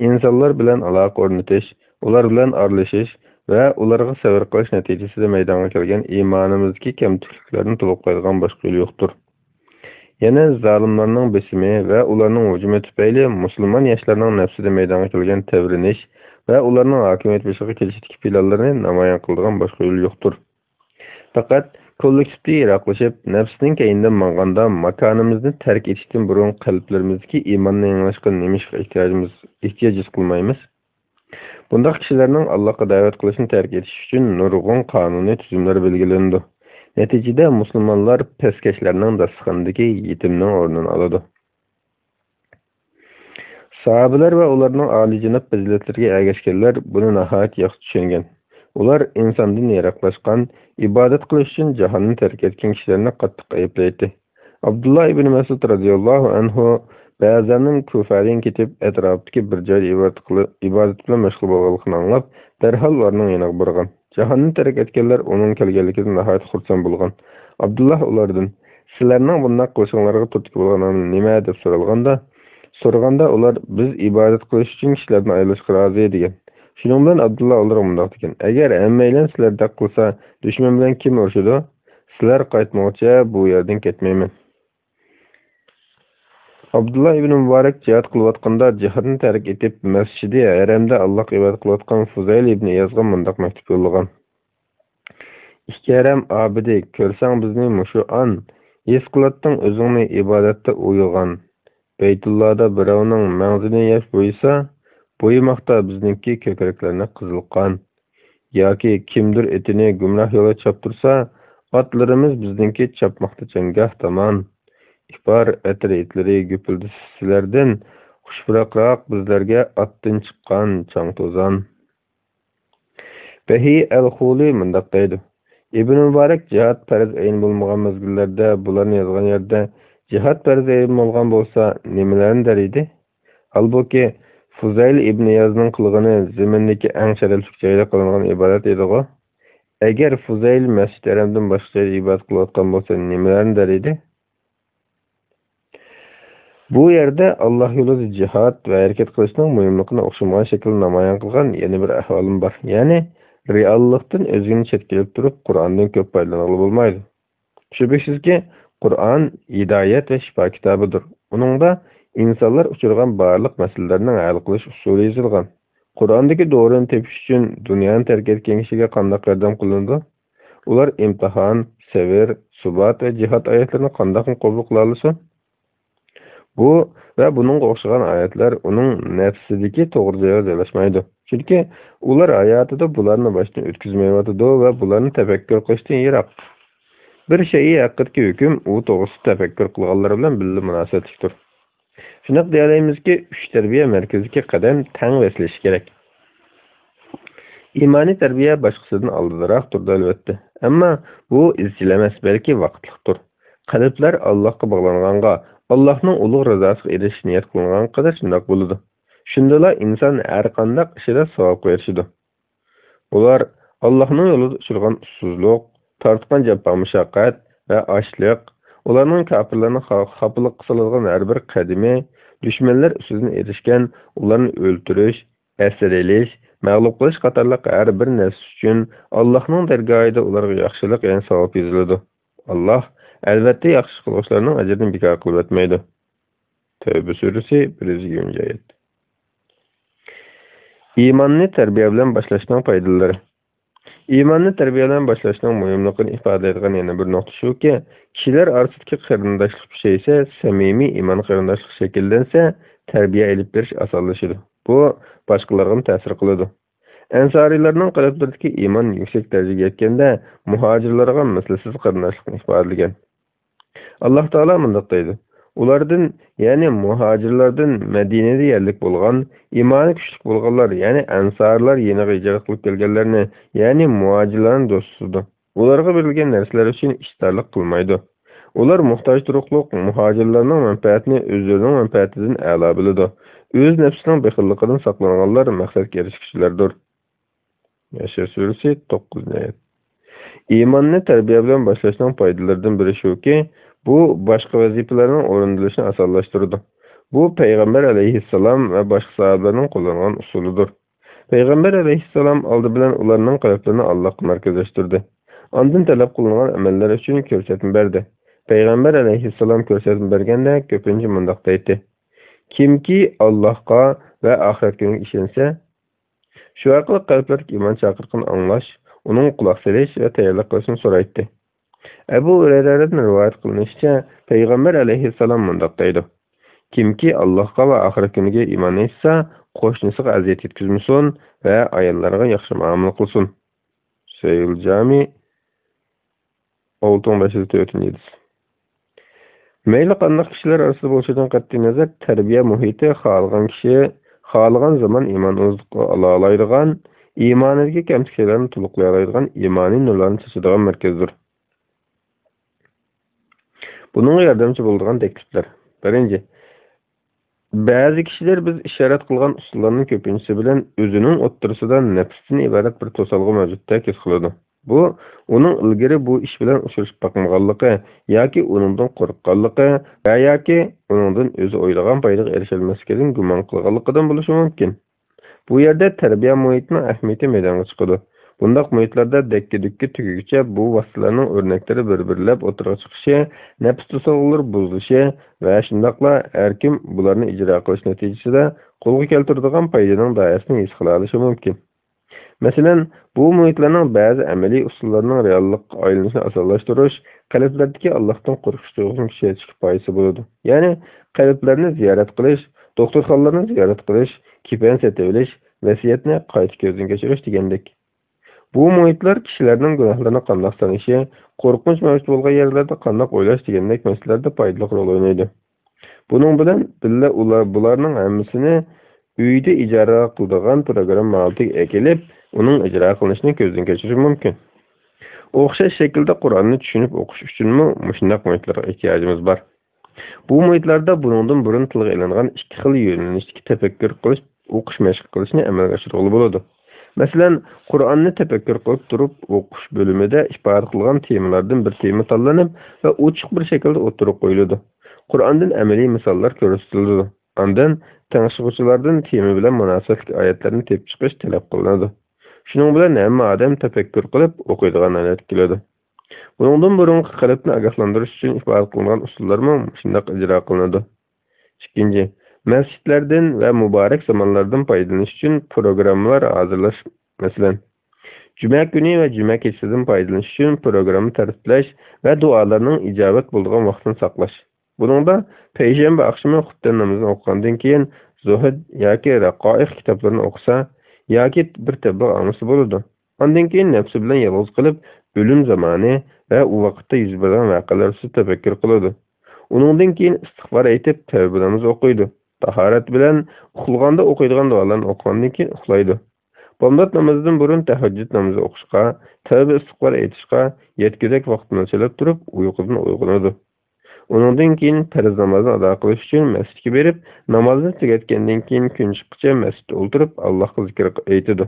ئىنسانلار بىلەن ئالاقە ئورنىتىش، ئۇلار بىلەن ئارىلىشىش ۋە ئۇلارغا سەۋر قىلىش نەتىجىسىدە مەيدانغا كەلگەن ئىمانىمىزدىكى كەمتۈكلۈكلەرنى تولۇقلايدىغان باشقا يول يوقتۇر. يەنە زالىملارنىڭ بېسىمى ۋە ئۇلارنىڭ ھۇجۇمى تۈپەيلى مۇسۇلمان ياشلارنىڭ نەپسىدە مەيدانغا كەلگەن تەۋرىنىش ۋە ئۇلارنىڭ ھاكىمىيەت بېشىغا كېلىشىدىكى پىلانلىرىنى نامايان قىلىدىغان باشقا يول يوقتۇر. پەقەت كوللېكتىپتىن يىراقلىشىپ، نەپسىنىڭ كەينىدىن ماڭغاندا، ماكانىمىزنى تەرك ئېتىشتىن بۇرۇن قەلبلىرىمىزدىكى ئىماننى يېڭىلاشقا نېمىشقا ئېھتىياجىمىز، ئېھتىياج ھېس قىلمايمىز؟ بۇنداق كىشىلەرنىڭ ئاللاغا دەۋەت قىلىشنى تەرك ئېتىش ئۈچۈن نۇرغۇن قانۇنىي تۈزۈملەر بەلگىلىنىدۇ. نەتىجىدە، مۇسۇلمانلار پەسكەشلەرنىڭ داستىخىنىدىكى يېتىمنىڭ ئورنىنى ئالىدۇ. ساھابىلەر ۋە ئۇلارنىڭ ئالىيجاناب پەزىلەتلىرىگە ئەگەشكەنلەر بۇنى ناھايىتى ياخشى چۈشەنگەن. ئۇلار ئىنساندىن يىراقلاشقان، ئىبادەت قىلىش ئۈچۈن جاھاننى تەرك ئەتكەن كىشىلەرنى قاتتىق ئەيىبلەيتتى. ئابدۇللا ئىبنى مەسئۇد رەزىياللاھۇ ئەنھۇ بەزەننىڭ كۇفەدىن كېتىپ، ئەتراپتىكى بىر جايدا ئىبادەت قىلىپ، ئىبادەت بىلەن مەشغۇل بولغانلىقىنى ئاڭلاپ، دەرھال ئۇلارنىڭ يېنىغا بارغان. جاھاننى تەرك ئەتكەنلەر ئۇنىڭ كەلگەنلىكىدىن ناھايىتى خۇرسەن بولغان. ئابدۇللا ئۇلاردىن، «سىلەرنىڭ بۇنداق قىلىشىڭلارغا تۈرتكە بولغان ئامىل نېمە؟» دەپ سورالغاندا، سورىغاندا ئۇلار، «بىز ئىبادەت قىلىش ئۈچۈن كىشىلەردىن ئايرىلىشقا رازى» دېگەن. شۇنىڭ بىلەن ئابدۇللا ئۇلارغا مۇنداق دېگەن، «ئەگەر ھەممەيلەن سىلەردەك قىلسا، دۈشمەن بىلەن كىم ئۇرۇشىدۇ؟ سىلەر قايتمىغۇچە بۇ يەردىن كەتمەيمەن.» ئابدۇللا ئىبنى مۇبارەك جىھاد قىلىۋاتقاندا جىھادنى تەرك ئېتىپ، مەسچىدى ھەرەمدە ئاللاغا ئىبادەت قىلىۋاتقان فۇزەيل ئىبنى ئىيازغا مۇنداق مەكتۇپ يوللىغان. ئىككى ھەرەم ئابىدى، كۆرسەڭ بىزنى مۇشۇ ئان، ھېس قىلاتتىڭ ئۆزۈڭنى ئىبادەتتە ئۇيۇغان. بەيتۇللادا بىراۋنىڭ مەڭزىنى ياش بويىسا، بويىماقتا بىزنىڭكى كۆكرەكلەرنى قىزىل قان. ياكى كىمدۇر ئېتىنى گۇمراھ يولغا چاپتۇرسا، ئاتلىرىمىز بىزنىڭكى چاپماقتا جەڭگاھ تامان. ئىپار ئەتىر ئىتلىرى گۈپۈلدىسە سىلەردىن، خۇش پۇراقراق بىزلەرگە ئاتتىن چىققان چاڭ-توزان. بەھى ئەل خۇلى مۇنداق دەيدۇ، ئىبن مۇبارەك جىھاد پەرز ئەين بولمىغان مەزگىللەردە بۇلارنى يازغان يەردە، جىھاد پەرز ئەين بولغان بولسا نېمىلەرنى دەر ئىدى؟ ھالبۇكى، فۇزەيل ئىبن ئىيازنىڭ قىلغىنى زېمىندىكى ئەڭ شەرەپلىك جايدا قىلىنغان ئىبادەت ئىدىغۇ؟ ئەگەر فۇزەيل مەسچىت ھەرەمدىن باشقا جايدا ئىبادەت قىلىۋاتقان بولسا نېمىلەرنى دەر ئىدى؟ بۇ يەردە ئاللاھ يولىدا جىھاد ۋە ھەرىكەت قىلىشنىڭ مۇھىملىقىنى ئوخشىمىغان شەكىلدە نامايان قىلغان يەنە بىر ئەھۋالمۇ بار. يەنى، رېئاللىقتىن ئۆزىنى چەتكە ئېلىپ تۇرۇپ، قۇرئاندىن كۆپ پايدىلانغىلى بولمايدۇ. شۈبھىسىزكى، قۇرئان ھىدايەت ۋە شىپا كىتابىدۇر. ئۇنىڭدا ئىنسانلار ئۇچرىغان بارلىق مەسىلىلەرنىڭ ھەل قىلىش ئۇسۇلى يېزىلغان. قۇرئاندىكى دورىنى تېپىش ئۈچۈن دۇنيانى تەرك ئەتكەن كىشىگە قانداق ياردەم قىلىنىدۇ؟ ئۇلار ئىمتىھان، سەۋر، سۇبات ۋە جىھاد ئايەتلىرىنى قانداقمۇ قوبۇل قىلالىسۇن؟ بۇ ۋە بۇنىڭغا ئوخشىغان ئايەتلەر ئۇنىڭ نەپسىدىكى توغرا جايغا جايلاشمايدۇ. چۈنكى ئۇلار ھاياتىدا بۇلارنى باشتىن ئۆتكۈزمەيۋاتىدۇ ۋە بۇلارنى تەپەككۇر قىلىشتىن يىراق. بىر شەيئى ھەققىدىكى ھۆكۈم ئۇ توغرىسىدا تەپەككۇر قىلغانلار بىلەن بىللە مۇناسىۋەتلىكتۇر. شۇنداق دېيەلەيمىزكى، ئۈچ تەربىيە مەركىزىدىكى قەدەم تەڭ بېسىلىشى كېرەك. ئىمانىي تەربىيە باشقىسىدىن ئالدىنراق تۇرىدۇ، ئەلۋەتتە. ئەمما بۇ ئىزچىل ئەمەس، بەلكى ۋاقىتلىقتۇر. قەلبلەر ئاللاھقا باغلانغانغا، ئاللاھنىڭ ئۇلۇغ رىزاسىغا ئېرىشىش نىيەت قىلىنغانغا قەدەر شۇنداق بولىدۇ. شۇندىلا ئىنسان ھەرقانداق ئىشىدا ساۋابقا ئېرىشىدۇ. ئۇلار ئاللاھنىڭ يولىدا ئۇچرىغان ئۇسسۇزلۇق، تارتقان جاپا-مۇشەققەت ۋە ئاچلىق، ئۇلارنىڭ كاپىرلارنى خا-، خاپىلىققا سالىدىغان ھەر بىر قەدىمى، دۈشمەنلەر ئۈستىدىن ئېرىشكەن، ئۇلارنى ئۆلتۈرۈش، ئەسىر ئېلىش، مەغلۇپ قىلىش قاتارلىق ھەر بىر نەرسە ئۈچۈن ئاللاھنىڭ دەرگاھىدا ئۇلارغا ياخشىلىق، يەنى ساۋاب يېزىلىدۇ. ئاللاھ، ئەلۋەتتە، ياخشى ئىش قىلغۇچىلارنىڭ ئەجرىنى بىكار قىلىۋەتمەيدۇ. تەۋبە سۈرىسى، بىر يۈز يىگىرمىنچى ئايەت. ئىماننى تەربىيە بىلەن باشلاشنىڭ پايدىلىرى. ئىماننى تەربىيە بىلەن باشلاشنىڭ مۇھىملىقىنى ئىپادىلەيدىغان يەنە بىر نۇقتا شۇكى، كىشىلەر ئارىسىدىكى قېرىنداشلىق كۈچەيسە، سەمىمىي ئىمان قېرىنداشلىق شەكىللەنسە، تەربىيە ئېلىپ بېرىش ئاسانلىشىدۇ. بۇ باشقىلارغىمۇ تەسىر قىلىدۇ. ئەنسارىيلارنىڭ قەلبلىرىدىكى ئىمان يۈكسەك دەرىجىگە يەتكەندە، مۇھاجىرلارغا مىسلىسىز قېرىنداشلىقنى ئىپادىلىگەن. ئاللاھ تائالا مۇنداق دەيدۇ، ئۇلاردىن، يەنى مۇھاجىرلاردىن مەدىنىدە يەرلىك بولغان، ئىمانى كۈچلۈك بولغانلار، يەنى ئەنسارلار يېنىغا ھىجرەت قىلىپ كەلگەنلەرنى، يەنى مۇھاجىرلارنى دوست تۇتىدۇ. ئۇلارغا بېرىلگەن نەرسىلەر ئۈچۈن ئىشتارلىق قىلمايدۇ. ئۇلار موھتاج تۇرۇقلۇق مۇھاجىرلارنىڭ مەنپەئەتىنى ئۆزلىرىنىڭ مەنپەئەتىدىن ئەلا بىلىدۇ. ئۆز نەپسىنىڭ بېخىللىقىدىن ساقلانغانلار مەقسەتكە ئېرىشكۈچىلەردۇر. ياشار سۈرىسى، توققۇزىنچى ئايەت. ئىماننى تەربىيە بىلەن باشلاشنىڭ پايدىلىرىدىن بىرى شۇكى، بۇ باشقا ۋەزىپىلەرنىڭ ئورۇندىلىشىنى ئاسانلاشتۇرىدۇ. بۇ پەيغەمبەر ئەلەيھىسسالام ۋە باشقا ساھابىلەرنىڭ قوللانغان ئۇسۇلىدۇر. پەيغەمبەر ئەلەيھىسسالام ئالدى بىلەن ئۇلارنىڭ قەلبلىرىنى ئاللاغا مەركەزلەشتۈردى. ئاندىن تەلەپ قىلىنغان ئەمەللەر ئۈچۈن كۆرسەتمە بەردى. پەيغەمبەر ئەلەيھىسسالام كۆرسەتمە بەرگەندە كۆپىنچە مۇنداق دەيتتى: «كىمكى ئاللاھقا ۋە ئاخىرەت كۈنىگە ئىشەنسە، شۇ ئارقىلىق قەلبلەردىكى ئىمان چاقىرىقىنى ئاڭلاش، ئۇنىڭغا قۇلاق سېلىش ۋە تەييارلىق قىلىشنى سورايتتى.» ئەبۇ ھۇرەيرەدىن رىۋايەت قىلىنىشىچە، پەيغەمبەر ئەلەيھىسسالام مۇنداق دەيدۇ: «كىمكى ئاللاھقا ۋە ئاخىرەت كۈنىگە ئىمان ئېيتسا، قوشنىسىغا ئەزىيەت يەتكۈزمىسۇن ۋە ئاياللىرىغا ياخشى مۇئامىلە قىلسۇن.» سەھىھۇل جامى، ئالتە مىڭ بەش يۈز تۆتىنچى ھەدىس. مەيلى قانداق كىشىلەر ئارىسىدا بولۇشىدىن قەتئىينەزەر، تەربىيە مۇھىتى خالىغان كىشى خالىغان زامان ئىمان ئوزۇقى ئالالايدىغان، ئىمانىدىكى كەمتۈكلۈكلەرنى تولۇقلىيالايدىغان ئىمانىي نۇرلارنى چاچىدىغان مەركەزدۇر. بۇنىڭغا ياردەمچى بولىدىغان تەكلىپلەر. بىرىنچى، بەزى كىشىلەر بىز ئىشارەت قىلغان ئۇسۇللارنىڭ كۆپىنچىسى بىلەن ئۆزىنىڭ ئوتتۇرىسىدا نەپستىن ئىبارەت بىر توسالغۇ مەۋجۇتتەك ھېس قىلىدۇ. بۇ ئۇنىڭ ئىلگىرى بۇ ئىش بىلەن ئۇچرىشىپ باقمىغانلىقى ياكى ئۇنىڭدىن قورققانلىقى ۋە ياكى ئۇنىڭدىن ئۆزى ئويلىغان پايدىغا ئېرىشەلمەسلىكىدىن گۇمان قىلغانلىقىدىن بولۇشى مۇمكىن. بۇ يەردە تەربىيە مۇھىتىنىڭ ئەھمىيىتى مەيدانغا چىقىدۇ. بۇنداق مۇھىتلاردا دەككە-دۈككە تۈگىگىچە بۇ ۋاسىتىلەرنىڭ ئۆرنەكلىرى بىر-بىرلەپ ئوتتۇرىغا چىقىشى، نەپس توسالغۇلىرى بۇزۇلۇشى ۋە شۇنداقلا ھەركىم بۇلارنى ئىجرا قىلىش نەتىجىسىدە قولغا كەلتۈرىدىغان پايدىنىڭ دائىرىسىنى ھېس قىلالىشى مۇمكىن. مەسىلەن، بۇ مۇھىتلارنىڭ بەزى ئەمەلىي ئۇسۇللىرىنىڭ رېئاللىققا ئايلىنىشىنى ئاسانلاشتۇرۇش، قەلبلەردىكى ئاللاھتىن قورقۇش تۇيغۇسىنى كۈچەيتىشكە پايدىسى بولىدۇ. يەنى، قەلبلەرنى زىيارەت قىلىش، دوختۇرخانىلارنى زىيارەت قىلىش، كېپەن سېتىۋېلىش، ۋەسىيەتنى قايتا كۆزدىن كەچۈرۈش دېگەندەك. بۇ مۇھىتلار كىشىلەرنىڭ گۇناھلىرىنى قانداق سانىشى، قورقۇنچ مەۋجۇت بولغان يەرلەردە قانداق ئويلاش دېگەندەك مەسىلىلەردە پايدىلىق رول ئوينايدۇ. بۇنىڭ بىلەن بىللە ئۇلار بۇلارنىڭ ھەممىسىنى ئۆيدە ئىجارە قىلىدىغان پروگرامما ھالىتىگە ئەكېلىپ، ئۇنىڭ ئىجرا قىلىنىشىنى كۆزدىن كەچۈرۈشى مۇمكىن. ئوخشاش شەكىلدە قۇرئاننى چۈشىنىپ ئوقۇش ئۈچۈنمۇ مۇشۇنداق مۇھىتلارغا ئېھتىياجىمىز بار. بۇ مۇھىتلاردا بۇنىڭدىن بۇرۇن تىلغا ئېلىنغان ئىككى خىل يۆنىلىشتىكى تەپەككۇر قىلىش، ئوقۇش مەشىق قىلىشنى ئەمەلگە ئاشۇرغىلى بولىدۇ. مەسىلەن، قۇرئاننى تەپەككۇر قىلىپ تۇرۇپ ئوقۇش بۆلۈمىدە ئىپادە قىلغان تېمىلاردىن بىر تېما تاللىنىپ ۋە ئوچۇق بىر شەكىلدە ئوتتۇرىغا قويۇلىدۇ. قۇرئاندىن ئەمەلىي مىساللار كۆرسىتىلىدۇ. ئاندىن تەڭشىغۇچىلاردىن تېما بىلەن مۇناسىۋەتلىك ئايەتلەرنى تېپىپ چىقىش تەلەپ قىلىنىدۇ. شۇنىڭ بىلەن ھەممە ئادەم تەپەككۇر قىلىپ ئوقۇيدىغان ھالەتكە كېلىدۇ. بۇنىڭدىن بۇرۇنقى قەلبنى ئاگاھلاندۇرۇش ئۈچۈن ئىپادە قىلىنغان ئۇسۇللارمۇ شۇنداق ئىجرا قىلىنىدۇ. ئىككىنچى، مەسچىتلەردىن ۋە مۇبارەك زامانلاردىن پايدىلىنىش ئۈچۈن پروگراممىلار ھازىرلاش، مەسىلەن، جۈمە كۈنى ۋە جۈمە كېچىسىدىن پايدىلىنىش ئۈچۈن پروگرامما تەرتىپلەش ۋە دۇئالارنىڭ ئىجابەت بولىدىغان ۋاقتىنى ساقلاش. بۇنىڭدا پەيشەنبە ئاخشىمى خۇپتەن نامىزىنى ئوقۇغاندىن كېيىن زۇھد ياكى رەقائىق كىتابلىرىنى ئوقۇسا ياكى بىر تەبلىغ ئاڭلىسا بولىدۇ. ئاندىن كېيىن نەپسى بىلەن يالغۇز قېلىپ، ئۆلۈم زامانى ۋە ئۇ ۋاقىتتا يۈز بېرىدىغان ۋەقەلەر ئۈستىدە تەپەككۇر قىلىدۇ. ئۇنىڭدىن كېيىن ئىستىغپار ئېيتىپ، تەۋبە نامىزى ئوقۇيدۇ. تاھارەت بىلەن ئۇخلىغاندا ئوقۇيدىغان دۇئالارنى ئوقۇغاندىن كېيىن ئۇخلايدۇ. بامدات نامىزىدىن بۇرۇن تەھەججۇد نامىزى ئوقۇشقا، تەۋبە ئىستىغپار ئېيتىشقا يەتكۈدەك ۋاقىتنى سېلىپ تۇرۇپ ئۇيقۇدىن ئويغىنىدۇ. ئۇنىڭدىن كېيىن پەرز نامازنى ئادا قىلىش ئۈچۈن مەسچىتكە بېرىپ، نامازنى تۈگەتكەندىن كېيىن كۈن چىققىچە مەسچىتتە ئولتۇرۇپ ئاللاھقا زىكىر ئېيتىدۇ.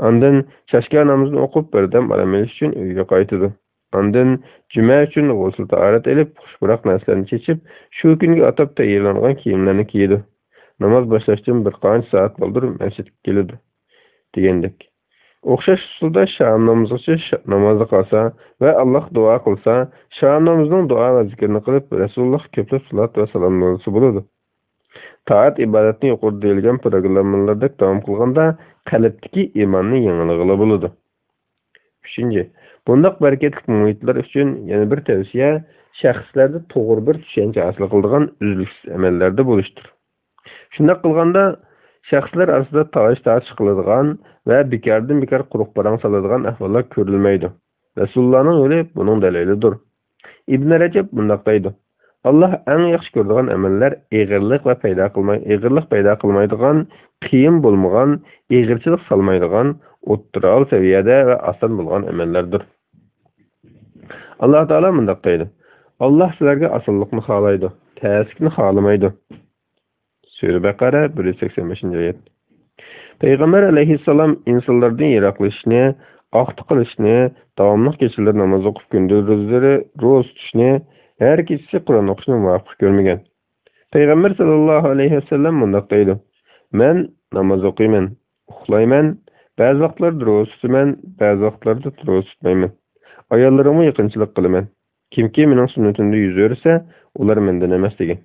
ئاندىن چاشكا نامىزىنى ئوقۇپ، بىردەم ئارام ئېلىش ئۈچۈن ئۆيىگە قايتىدۇ. ئاندىن جۈمە ئۈچۈن غۇسۇل تاھارەت ئېلىپ، خۇش پۇراق نەرسىلەرنى چېچىپ، شۇ كۈنگە ئاتاپ تەييارلانغان كىيىملەرنى كىيىدۇ. ناماز باشلاشتىن بىر قانچە سائەت بالدۇر مەسچىتكە كېلىدۇ، دېگەندەك. ئوخشاش ئۇسۇلدا شام نامىزىغىچە ش-، نامازدا قالسا ۋە ئاللاھقا دۇئا قىلسا، شام نامىزىنىڭ دۇئا ۋە زىكرىنى قىلىپ، رەسۇلۇللاھقا كۆپلەپ سالات ۋە سالام يوللىسا بولىدۇ. تائەت-ئىبادەتنى يۇقىرىدا دېيىلگەن پروگراممىلاردەك داۋام قىلغاندا، قەلبتىكى ئىماننى يېڭىلىغىلى بولىدۇ. ئۈچىنچى، بۇنداق بەرىكەتلىك مۇھىتلار ئۈچۈن يەنە بىر تەۋسىيە، شەخسلەردە توغرا بىر چۈشەنچە ھاسىل قىلىدىغان ئۈزلۈكسىز ئەمەللەردە بولۇشتۇر. شۇنداق قىلغاندا، شەخسلەر ئارىسىدا تالاش-تارتىش قىلىدىغان ۋە بىكاردىن-بىكار قۇرۇق پاراڭ سالىدىغان ئەھۋاللار كۆرۈلمەيدۇ. رەسۇلۇللانىڭ يولى بۇنىڭ دەلىلىدۇر. ئىبن رەجەب مۇنداق دەيدۇ: ئاللاھ ئەڭ ياخشى كۆرىدىغان ئەمەللەر ئېغىرلىق ۋە پەيدا قىلماي، ئېغىرلىق پەيدا قىلمايدىغان، قىيىن بولمىغان، ئېغىرچىلىق سالمايدىغان، ئوتتۇرا سەۋىيەدە ۋە ئاسان بولغان ئەمەللەردۇر. ئاللاھ تائالا مۇنداق دەيدۇ: «ئاللاھ سىلەرگە ئاسانلىقنى خالايدۇ، تەسلىكنى خالىمايدۇ.» سۈرە بەقەرە، بىر يۈز سەكسەن بەشىنچى ئايەت. پەيغەمبەر ئەلەيھىسسالام ئىنسانلاردىن يىراقلىشىشنى، ئاختا قىلىشنى، داۋاملىق كېچىلىرى ناماز ئوقۇپ، كۈندۈزلىرى روزا تۇتۇشنى، ھەر كېچىسى قۇرئان ئوقۇشنى مۇۋاپىق كۆرمىگەن. پەيغەمبەر ساللاللاھۇ ئەلەيھى ۋەسەللەم مۇنداق دەيدۇ: «مەن ناماز ئوقۇيمەن، ئۇخلايمەن، بەزى ۋاقىتلاردا روزا تۇتىمەن، بەزى ۋاقىتلاردا روزا تۇتمايمەن. ئاياللىرىمغا يېقىنچىلىق قىلىمەن. كىمكى مېنىڭ سۈننىتىمدە يۈزۈرسە، ئۇلار مەندىن ئەمەس» دېگەن.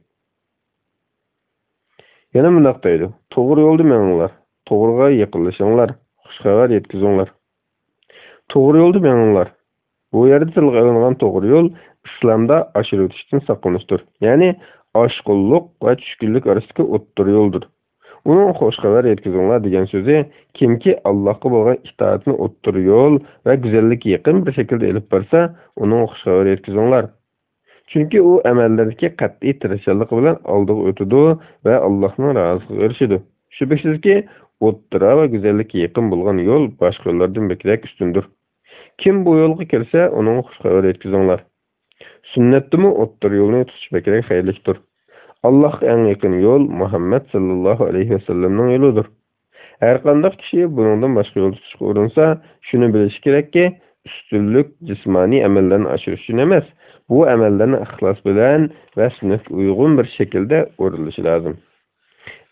يەنە مۇنداق دەيدۇ: «توغرا يولدا مېڭىڭلار، توغرىغا يېقىنلىشىڭلار، خۇش خەۋەر يەتكۈزۈڭلار. توغرا يولدا مېڭىڭلار.» بۇ يەردە تىلغا ئېلىنغان توغرا يول ئىسلامدا ئاشۇرۇۋېتىشتىن ساقلىنىشتۇر. يەنى ئاشقۇنلۇق ۋە چۈشكۈنلۈك ئارىسىدىكى ئوتتۇرا يولدۇر. ئۇنىڭ «خۇش خەۋەر يەتكۈزۈڭلار» دېگەن سۆزى كىمكى ئاللاھقا بولغان ئىتائەتنى ئوتتۇرا يول ۋە گۈزەللىككە يېقىن بىر شەكىلدە ئېلىپ بارسا، ئۇنىڭغا خۇش خەۋەر يەتكۈزۈڭلار. چۈنكى ئۇ ئەمەللىرىدىكى قەتئىي تىرىشچانلىقى بىلەن ئالدىغا ئۆتىدۇ ۋە ئاللاھنىڭ رازىلىقىغا ئېرىشىدۇ. شۈبھىسىزكى، ئوتتۇرا ۋە گۈزەللىككە يېقىن بولغان يول باشقا يوللاردىن بەكرەك ئۈستۈندۇر. كىم بۇ يولغا كىرسە، ئۇنىڭغا خۇش خەۋەر يەتكۈزۈڭلار. سۈننەتتىمۇ ئوتتۇرا يولنى تۇتۇش بەكرەك خەيرلىكتۇر. ئاللاھقا ئەڭ يېقىن يول مۇھەممەد ساللاللاھۇ ئەلەيھى ۋەسەللەمنىڭ يولىدۇر. ھەرقانداق كىشى بۇنىڭدىن باشقا يول تۇتۇشقا ئۇرۇنسا، شۇنى بىلىشى كېرەككى، ئۈستۈنلۈك جىسمانىي ئەمەللەرنى ئاشۇرۇش ئۈچۈن ئەمەس، بۇ ئەمەللەرنى ئىخلاس بىلەن ۋە سۈننەتكە ئۇيغۇن بىر شەكىلدە ئورۇنلىشى لازىم.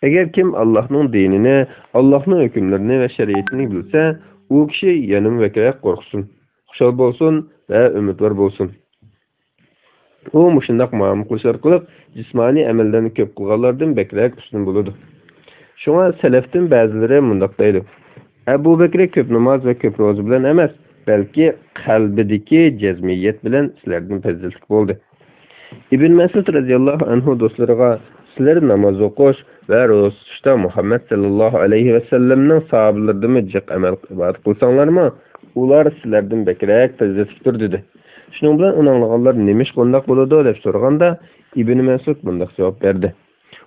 ئەگەر كىم ئاللاھنىڭ دىنىنى، ئاللاھنىڭ ھۆكۈملىرىنى ۋە شەرىئىتىنى بىلسە، ئۇ كىشى يەنىمۇ بەكرەك قورقسۇن، خۇشال بولسۇن ۋە ئۈمىدۋار بولسۇن. ئۇ مۇشۇنداق مۇئامىلە قىلىش ئارقىلىق جىسمانىي ئەمەللەرنى كۆپ قىلغانلاردىن بەكرەك ئۈستۈن بولىدۇ. شۇڭا سەلەفتىن بەزىلىرى مۇنداق دەيدۇ: «ئەبۇ بەكرى كۆپ ناماز ۋە كۆپ روزا بىلەن ئەمەس، بەلكى قەلبىدىكى جەزمىيەت بىلەن سىلەردىن پەزىلەتلىك بولدى.» ئىبن مەسئۇد رەزىياللاھۇ ئەنھۇ دوستلىرىغا: «سىلەر ناماز ئوقۇش ۋە روزا تۇتۇشتا مۇھەممەد ساللاللاھۇ ئەلەيھى ۋەسەللەمنىڭ ساھابىلىرىدىنمۇ جىق ئەمەل ئىبادەت قىلساڭلارمۇ، ئۇلار سىلەردىن بەكرەك پەزىلەتلىكتۇر» دېدى. شۇنىڭ بىلەن ئۇنى ئاڭلىغانلار: «نېمىشقا ئۇنداق بولىدۇ؟» دەپ سورىغاندا، ئىبن مەسئۇد مۇنداق جاۋاب بەردى: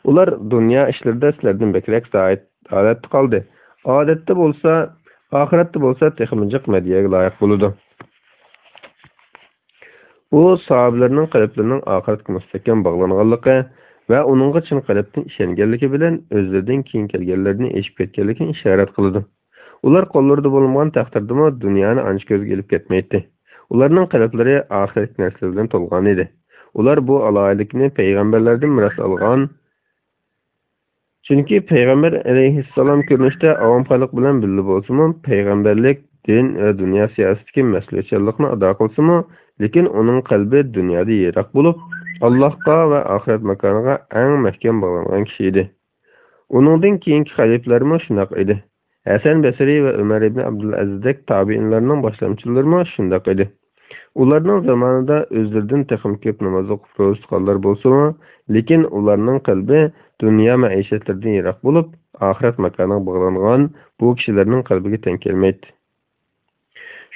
«ئۇلار دۇنيا ئىشلىرىدا سىلەردىن بەكرەك زاھىد ھالەتتە قالدى. ئادەتتە بولسا، ئاخىرەتتە بولسا تېخىمۇ جىق مەدھىيەگە لايىق بولىدۇ.» بۇ ساھابىلەرنىڭ قەلبلىرىنىڭ ئاخىرەتكە مۇستەھكەم باغلانغانلىقى ۋە ئۇنىڭغا چىن قەلبتىن ئىشەنگەنلىكى بىلەن ئۆزلىرىدىن كېيىن كەلگەنلەرنى ئېشىپ كەتكەنلىكىنى ئىشارەت قىلىدۇ. ئۇلار قوللىرىدا بولمىغان تەقدىردىمۇ دۇنيانى ئانچە كۆزگە ئىلىپ كەتمەيتتى. ئۇلارنىڭ قەلبلىرى ئاخىرەتتىكى نەرسىلەر بىلەن تولغان ئىدى. ئۇلار بۇ ئالاھىدىلىكنى پەيغەمبەرلەردىن مىراس ئالغان. چۈنكى پەيغەمبەر ئەلەيھىسسالام كۆرۈنۈشتە ئاۋام خەلق بىلەن بىللە بولسىمۇ، پەيغەمبەرلىك، دىن ۋە دۇنيا سىياسىتىدىكى مەسئۇلىيەتچانلىقنى ئادا قىلسىمۇ، لېكىن ئۇنىڭ قەلبى دۇنيادىن يىراق بولۇپ، ئاللاھقا ۋە ئاخىرەت ماكانىغا ئەڭ مەھكەم باغلانغان كىشى ئىدى. ئۇنىڭدىن كېيىنكى خەلىپىلەرمۇ شۇنداق ئىدى. ھەسەن بەسرى ۋە ئۆمەر ئىبن ئابدۇلئەزىزدەك تابىئىنلارنىڭ باشلامچىلىرىمۇ شۇنداق ئىدى. ئۇلارنىڭ زامانىدا ئۆزلىرىدىن تېخىمۇ كۆپ ناماز ئوقۇپ روزا تۇتقانلار بولسىمۇ، لېكىن ئۇلارنىڭ قەلبى دۇنيا مەئىشەتلىرىدىن يىراق بولۇپ، ئاخىرەت ماكانىغا باغلانغان بۇ كىشىلەرنىڭ قەلبىگە تەڭ كەلمەيتتى.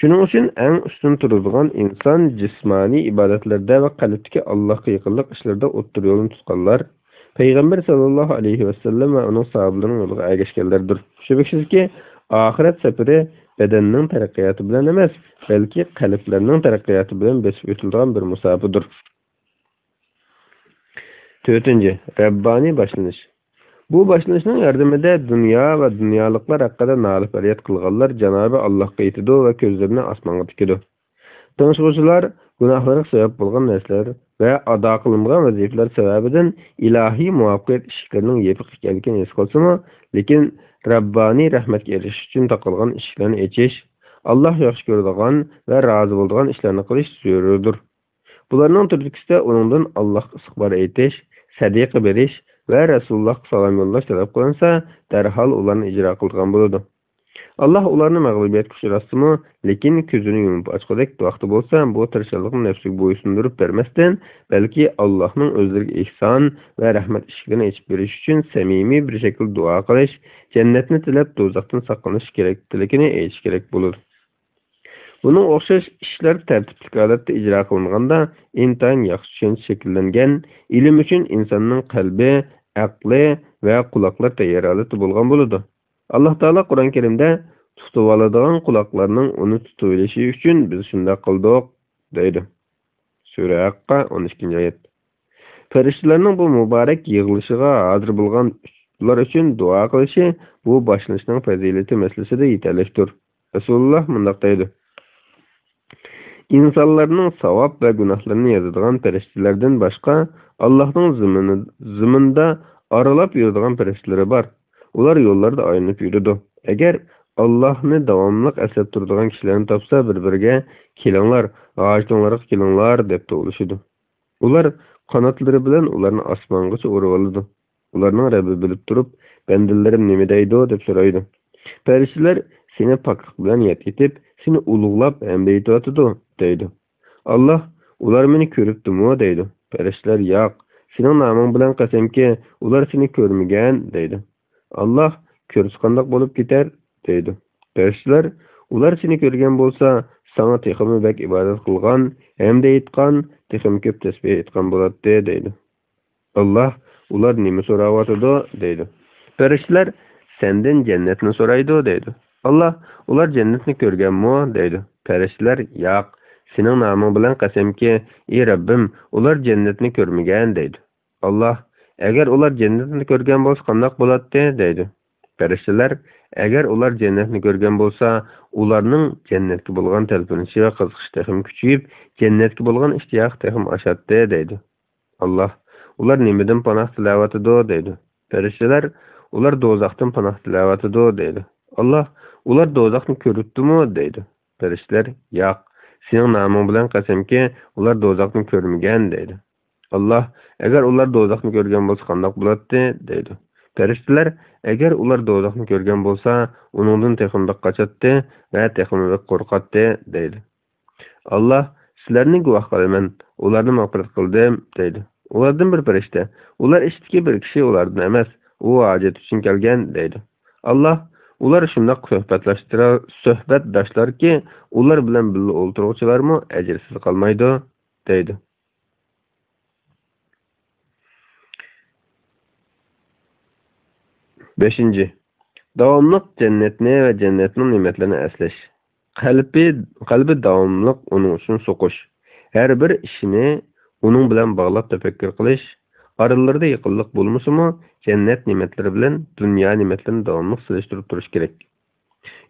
شۇنىڭ ئۈچۈن ئەڭ ئۈستۈن تۇرىدىغان ئىنسان جىسمانىي ئىبادەتلەردە ۋە قەلبتىكى ئاللاھقا يېقىنلىق ئىشلىرىدا ئوتتۇرا يولنى تۇتقانلار، پەيغەمبەر ساللاللاھۇ ئەلەيھى ۋەسەللەم ۋە ئۇنىڭ ساھابىلىرىنىڭ يولىغا ئەگەشكەنلەردۇر. شۈبھىسىزكى، ئاخىرەت سەپىرى بەدەننىڭ تەرەققىياتى بىلەن ئەمەس، بەلكى قەلبلەرنىڭ تەرەققىياتى بىلەن بېسىپ ئۆتۈلىدىغان بىر مۇساپىدۇر. تۆتىنچى، رەببانىي باشلىنىش. بۇ باشلىنىشنىڭ ياردىمىدە دۇنيا ۋە دۇنيالىقلار ھەققىدە نالە-پەرياد قىلغانلار جانابى ئاللاھقا يېتىدۇ ۋە كۆزلىرىنى ئاسمانغا تىكىدۇ. تىڭشىغۇچىلار گۇناھلىرىغا سەۋەب بولغان نەرسىلەر ۋە ئادا قىلمىغان ۋەزىپىلەر سەۋەبىدىن ئىلاھىي مۇۋەپپەقىيەت ئىشىكلىرىنىڭ يېپىق ئىكەنلىكىنى ھېس قىلسىمۇ، لېكىن رەببانىي رەھمەتكە ئېرىشىش ئۈچۈن تاقالغان ئىشىكلەرنى ئېچىش، ئاللاھ ياخشى كۆرىدىغان ۋە رازى بولىدىغان ئىشلارنى قىلىش زۆرۈردۇر. بۇلارنىڭ تۈرتكىسىدە ئۇنىڭدىن ئاللاھقا ئىستىغپار ئېيتىش، سەدىقە بېرىش ۋە رەسۇلۇللاھقا سالام يوللاش تەلەپ قىلىنسا، دەرھال ئۇلارنى ئىجرا قىلىدىغان بولىدۇ. ئاللاھ ئۇلارنى مەغلۇبىيەتكە ئۇچراتسىمۇ، لېكىن كۆزىنى يۇمۇپ ئاچقۇدەك ۋاقتى بولسا، بۇ تىرىشچانلىقنى نەپسىگە بويسۇندۇرۇپ بەرمەستىن، بەلكى ئاللاھنىڭ ئۆزلىرىگە ئېھسان ۋە رەھمەت ئىشىكلىرىنى ئېچىپ بېرىش ئۈچۈن سەمىمىي بىر شەكىلدە دۇئا قىلىش، جەننەتنى تىلەپ، دوزاختىن ساقلىنىش كېرەكلىكىنى ئېيتىش كېرەك بولىدۇ. بۇنىڭ ئوخشاش ئىشلار تەرتىپلىك ھالەتتە ئىجرا قىلىنغاندا، ئىنتايىن ياخشى چۈشەنچە شەكىللەنگەن، ئىلىم ئۈچۈن ئىنساننىڭ قەلبى، ئەقلى ۋە قۇلاقلىرى تەييار ھالەتتە بولغان بولىدۇ. ئاللاھ تائالا قۇرئان كەرىمدە، «تۇتۇۋالىدىغان قۇلاقلارنىڭ ئۇنى تۇتۇۋېلىشى ئۈچۈن بىز شۇنداق قىلدۇق» دەيدۇ. سۈرە ھەققە، ئون ئىككىنچى ئايەت. پەرىشتىلەرنىڭ بۇ مۇبارەك يىغىلىشىغا ھازىر بولغان بۇلار ئۈچۈن دۇئا قىلىشى بۇ باشلىنىشنىڭ پەزىلىتى مەسىلىسىدە يېتەرلىكتۇر. رەسۇلۇللاھ مۇنداق دەيدۇ: «ئىنسانلارنىڭ ساۋاب ۋە گۇناھلىرىنى يازىدىغان پەرىشتىلەردىن باشقا، ئاللاھنىڭ زېمىنى-، زېمىندا ئارىلاپ يۈرىدىغان پەرىشتىلىرى بار. ئۇلار يوللاردا ئايلىنىپ يۈرىدۇ. ئەگەر ئاللاھنى داۋاملىق ئەسلەپ تۇرىدىغان كىشىلەرنى تاپسا، بىر-بىرىگە، كېلىڭلار، ھاجىتىڭلارغا كېلىڭلار، دەپ توۋلىشىدۇ. ئۇلار قاناتلىرى بىلەن ئۇلارنى ئاسمانغىچە ئۇرۇۋالىدۇ. ئۇلارنىڭ رەببى بىلىپ تۇرۇپ، بەندىلىرىم نېمە دەيدۇ؟» دەپ سورايدۇ. پەرىشتىلەر سېنى پاكلىق بىلەن ياد ئېتىپ، سېنى ئۇلۇغلاپ ھەمدە ئېيتىۋاتىدۇ، دەيدۇ. ئاللاھ: «ئۇلار مېنى كۆرۈپتۇمۇ؟» دەيدۇ. پەرىشتىلەر: «ياق، سېنىڭ نامىڭ بىلەن قەسەمكى، ئۇلار سېنى كۆرمىگەن» دەيدۇ. ئاللاھ: «كۆرسە قانداق بولۇپ كېتەر؟» دەيدۇ. پەرىشتىلەر: «ئۇلار سېنى كۆرگەن بولسا، ساڭا تېخىمۇ بەك ئىبادەت قىلغان، ھەمدە ئېيتقان، تېخىمۇ كۆپ تەسبىھ ئېيتقان بولاتتى» دەيدۇ. ئاللاھ: «ئۇلار نېمە سوراۋاتىدۇ؟» دەيدۇ. پەرىشتىلەر: «سەندىن جەننەتنى سورايدۇ» دەيدۇ. ئاللاھ: «ئۇلار جەننەتنى كۆرگەنمۇ؟» دەيدۇ. پەرىشتىلەر: «ياق، سېنىڭ نامىڭ بىلەن قەسەمكى، ئى رەببىم، ئۇلار جەننەتنى كۆرمىگەن» دەيدۇ. ئاللاھ: «ئەگەر ئۇلار جەننەتنى كۆرگەن بولسا قانداق بولاتتى؟» دەيدۇ. پەرىشتىلەر: «ئەگەر ئۇلار جەننەتنى كۆرگەن بولسا، ئۇلارنىڭ جەننەتكە بولغان تەلپۈنۈشى ۋە قىزىقىشى تېخىمۇ كۈچىيىپ، جەننەتكە بولغان ئىشتىياقى تېخىمۇ ئاشاتتى» دەيدۇ. ئاللاھ: «ئۇلار نېمىدىن پاناھ تىلەۋاتىدۇ؟» دەيدۇ. پەرىشتىلەر: «ئۇلار دوزاختىن پاناھ تىلەۋاتىدۇ» دەيدۇ. ئاللاھ: «ئۇلار دوزاخنى كۆرۈپتىمۇ؟» دەيدۇ. پەرىشتىلەر: «ياق، سېنىڭ نامىڭ بىلەن قەسەمكى، ئۇلار دوزاخنى كۆرمىگەن» دەيدۇ. ئاللاھ: «ئەگەر ئۇلار دوزاخنى كۆرگەن بولسا قانداق بولاتتى؟» دەيدۇ. پەرىشتىلەر: «ئەگەر ئۇلار دوزاخنى كۆرگەن بولسا، ئۇنىڭدىن تېخىمۇ بەك قاچاتتى ۋە تېخىمۇ بەك قورقاتتى» دەيدۇ. ئاللاھ: «سىلەرنى گۇۋاھ قىلىمەن، ئۇلارنى مەغپىرەت قىلدىم» دەيدۇ. ئۇلاردىن بىر پەرىشتە: «ئۇلار ئىچىدىكى بىر كىشى ئۇلاردىن ئەمەس، ئۇ ھاجەت ئۈچۈن كەلگەن» دەيدۇ. ئاللاھ: «ئۇلار شۇنداق سۆھبەتلەشتىرە-، سۆھبەتداشلاركى، ئۇلار بىلەن بىللە ئولتۇرغۇچىلارمۇ ئەجىرسىز قالمايدۇ» دەيدۇ. بەشىنچى، داۋاملىق جەننەتنى ۋە جەننەتنىڭ نېمەتلىرىنى ئەسلەش. قەلبى، قەلبى داۋاملىق ئۇنىڭ ئۈچۈن سوقۇش. ھەر بىر ئىشىنى ئۇنىڭ بىلەن باغلاپ تەپەككۇر قىلىش. ئارىلىرىدا يېقىنلىق بولمىسىمۇ، جەننەت نېمەتلىرى بىلەن دۇنيا نېمەتلىرىنى داۋاملىق سېلىشتۇرۇپ تۇرۇش كېرەك.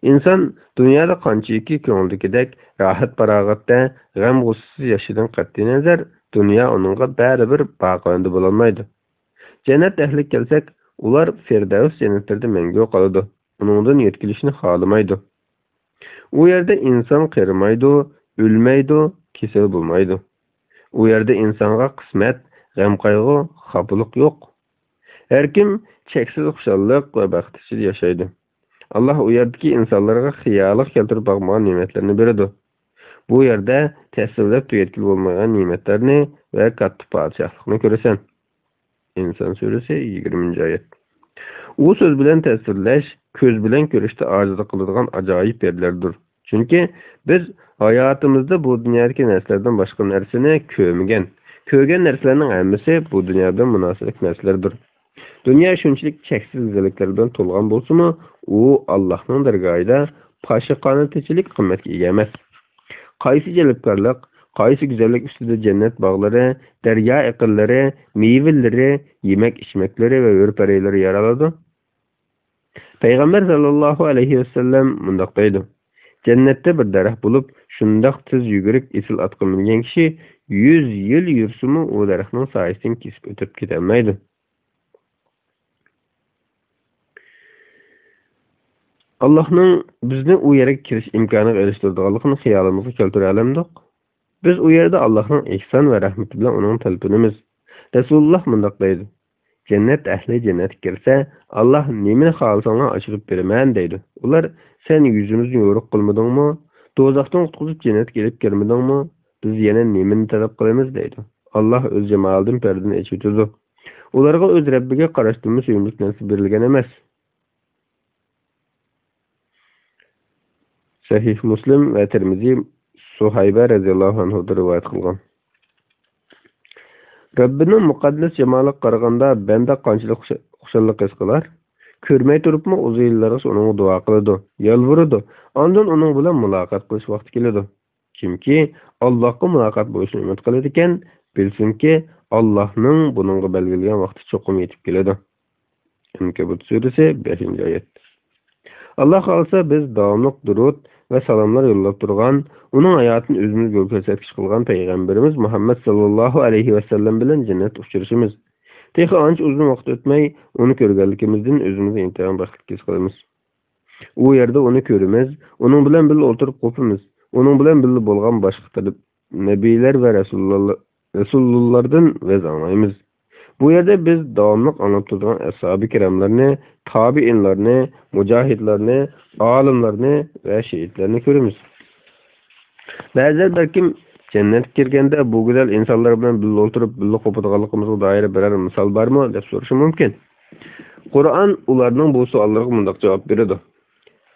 ئىنسان دۇنيادا قانچىكى كۆڭلىدىكىدەك راھەت-پاراغەتتە، غەم-غۇسسىسىز ياشىشىدىن قەتئىينەزەر، دۇنيا ئۇنىڭغا بەرىبىر باقىۋەندە بولالمايدۇ. جەننەت ئەھلىگە كەلسەك، ئۇلار فىردەۋس جەننەتلىرىدە مەڭگۈ قالىدۇ، ئۇنىڭدىن يۆتكىلىشنى خالىمايدۇ. ئۇ يەردە ئىنسان قېرىمايدۇ، ئۆلمەيدۇ، كېسەل بولمايدۇ. ئۇ يەردە ئىنسانغا قىسمەت، غەم-قايغۇ، خاپىلىق يوق. ھەركىم چەكسىز خۇشاللىق ۋە بەخت ئىچىدە ياشايدۇ. ئاللاھ ئۇ يەردىكى ئىنسانلارغا خىيالىغا كەلتۈرۈپ باقمىغان نېمەتلەرنى بېرىدۇ. بۇ يەردە تەسۋىرلەپ تۈگەتكىلى بولمايدىغان نېمەتلەرنى ۋە كاتتا پادىشاھلىقنى كۆرىسەن. ئىنسان سۈرىسى، يىگىرمىنچى ئايەت. ئۇ سۆز بىلەن تەسۋىرلەش، كۆز بىلەن كۆرۈشتە ئاجىزلىق قىلىدىغان ئاجايىپ يەرلەردۇر. چۈنكى بىز ھاياتىمىزدا بۇ دۇنيادىكى نەرسىلەردىن باشقا نەرسىنى كۆرمىگەن. كۆرگەن نەرسىلەرنىڭ ھەممىسى بۇ دۇنيا بىلەن مۇناسىۋەتلىك نەرسىلەردۇر. دۇنيا شۇنچىلىك چەكسىز گۈزەللىكلەر بىلەن تولغان بولسىمۇ، ئۇ ئاللاھنىڭ دەرگاھىدا پاشىخانىچىلىك قىممەتكە ئىگە ئەمەس. قايسى جەلپكارلىق، قايسى گۈزەللىك ئۈستىدە جەننەت باغلىرى، دەريا ئېقىنلىرى، مېۋىلىرى، يېمەك-ئىچمەكلىرى ۋە ھۆر-پەرىلىرى يارالىدۇ؟ پەيغەمبەر ساللاللاھۇ ئەلەيھى ۋەسەللەم مۇنداق دەيدۇ: «جەننەتتە بىر دەرەخ بولۇپ، شۇنداق تېز يۈگۈرۈپ ئېسىل ئاتقا مىنگەن كىشى يۈز يىل يۈرسىمۇ، ئۇ دەرەخنىڭ سايىسىدىن كېسىپ ئۆتۈپ كېتەلمەيدۇ.» ئاللاھنىڭ بىزنى ئۇ يەرگە كىرىش ئىمكانىغا ئېرىشتۈرىدىغانلىقىنى خىيالىمىزغا كەلتۈرەلەمدۇق؟ بىز ئۇ يەردە ئاللاھنىڭ ئېھسان ۋە رەھمىتى بىلەن ئۇنىڭغا تەلپۈنىمىز. رەسۇلۇللاھ مۇنداق دەيدۇ: «جەننەت ئەھلى جەننەتكە كىرسە، ئاللاھ نېمىنى خالىساڭلار ئاچۇرۇپ بېرىمەن» دەيدۇ. ئۇلار: «سەن يۈزىمىزنى يورۇق قىلمىدىڭمۇ؟ دوزاختىن قۇتقۇزۇپ جەننەتكە ئېلىپ كىرمىدىڭمۇ؟ بىز يەنە نېمىنى تەلەپ قىلىمىز؟» دەيدۇ. ئاللاھ ئۆز جامالىدىن پەردىنى ئېچىۋېتىدۇ. ئۇلارغا ئۆز رەببىگە قاراشتىنمۇ سۆيۈملۈك نەرسە بېرىلگەن ئەمەس. سەھىھ مۇسلىم ۋە تىرمىزى سۇھەيبە رەزىياللاھۇ ئەنھۇدىن رىۋايەت قىلغان. رەببىنىڭ مۇقەددەس جامالىغا قارىغاندا بەندە قانچىلىك خۇش-، خۇشاللىق ھېس قىلار؟ كۆرمەي تۇرۇپمۇ ئۇزۇن يىللارغىچە ئۇنىڭغا دۇئا قىلىدۇ، يالۋۇرىدۇ. ئاندىن ئۇنىڭ بىلەن مۇلاقات قىلىش ۋاقتى كېلىدۇ. كىمكى ئاللاھقا مۇلاقات بولۇشنى ئۈمىد قىلىدىكەن، بىلسۇنكى، ئاللاھنىڭ بۇنىڭغا بەلگىلىگەن ۋاقتى چوقۇم يېتىپ كېلىدۇ. ئەنكەبۇت سۈرىسى، بەشىنچى ئايەت. ئاللا خالىسا، بىز داۋاملىق دۇرۇت ۋە سالاملار يوللاپ تۇرغان، ئۇنىڭ ھاياتىنى ئۆزىمىز يول كۆرسەتكۈچى قىلغان پەيغەمبىرىمىز مۇھەممەد ساللاللاھۇ ئەلەيھى ۋەسەللەم بىلەن جەننەتتە ئۇچرىشىمىز. تېخى ئانچە ئۇزۇن ۋاقىت ئۆتمەي، ئۇنى كۆرگەنلىكىمىزدىن ئۆزىمىزنى ئىنتايىن بەختلىك ھېس قىلىمىز. ئۇ يەردە ئۇنى كۆرىمىز، ئۇنىڭ بىلەن بىللە ئولتۇرۇپ قوپىمىز، ئۇنىڭ بىلەن بىللە بولغان باشقا تەرەپ نەبىيلەر ۋە رەسۇلۇللا-، رەسۇلۇللاردىن ۋەز ئاڭلايمىز. بۇ يەردە بىز داۋاملىق ئاڭلاپ تۇرىدىغان ئەسھابى كىراملارنى، تابىئىنلارنى، مۇجاھىدلارنى، ئالىملارنى ۋە شېھىتلەرنى كۆرىمىز. بەزىلەر بەلكىم جەننەتكە كىرگەندە بۇ گۈزەل ئىنسانلار بىلەن بىللە ئولتۇرۇپ، بىللە قوپىدىغانلىقىمىزغا دائىر بىرەر مىسال بارمۇ دەپ سورىشى مۇمكىن. قۇرئان ئۇلارنىڭ بۇ سوئاللىرىغا مۇنداق جاۋاب بېرىدۇ.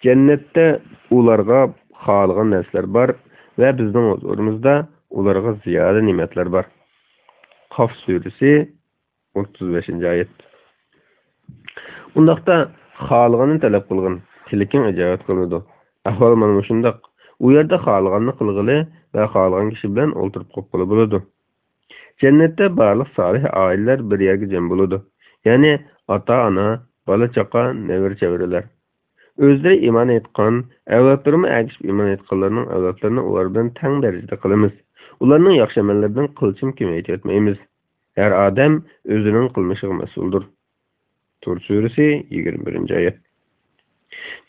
جەننەتتە ئۇلارغا خالىغان نەرسىلەر بار ۋە بىزنىڭ ھۇزۇرىمىزدا ئۇلارغا زىيادە نېمەتلەر بار. قاف سۈرىسى، ئوتتۇز بەشىنچى ئايەت. ئۇنداقتا خالىغىنىنى تەلەپ قىلغىن، تىلىكىڭ ئىجابەت قىلىنىدۇ. ئەھۋال مانا مۇشۇنداق. ئۇ يەردە خالىغاننى قىلغىلى ۋە خالىغان كىشى بىلەن ئولتۇرۇپ قوپقىلى بولىدۇ. جەننەتتە بارلىق سالىھ ئائىلىلەر بىر يەرگە جەم بولىدۇ. يەنى ئاتا-ئانا، بالا-چاقا، نەۋرە-چەۋرىلەر. ئۆزلىرى ئىمان ئېيتقان، ئەۋلادلىرىمۇ ئەگىشىپ ئىمان ئېيتقانلارنىڭ ئەۋلادلىرىنى ئۇلار بىلەن تەڭ دەرىجىدە قىلىمىز. ئۇلارنىڭ ياخشى ئەمەللىرىدىن قىلچىمۇ كېمەيتىۋەتمەيمىز. ھەر ئادەم ئۆزىنىڭ قىلمىشىغا مەسئۇلدۇر. تۇر سۈرىسى، يىگىرمە بىرىنچى ئايەت.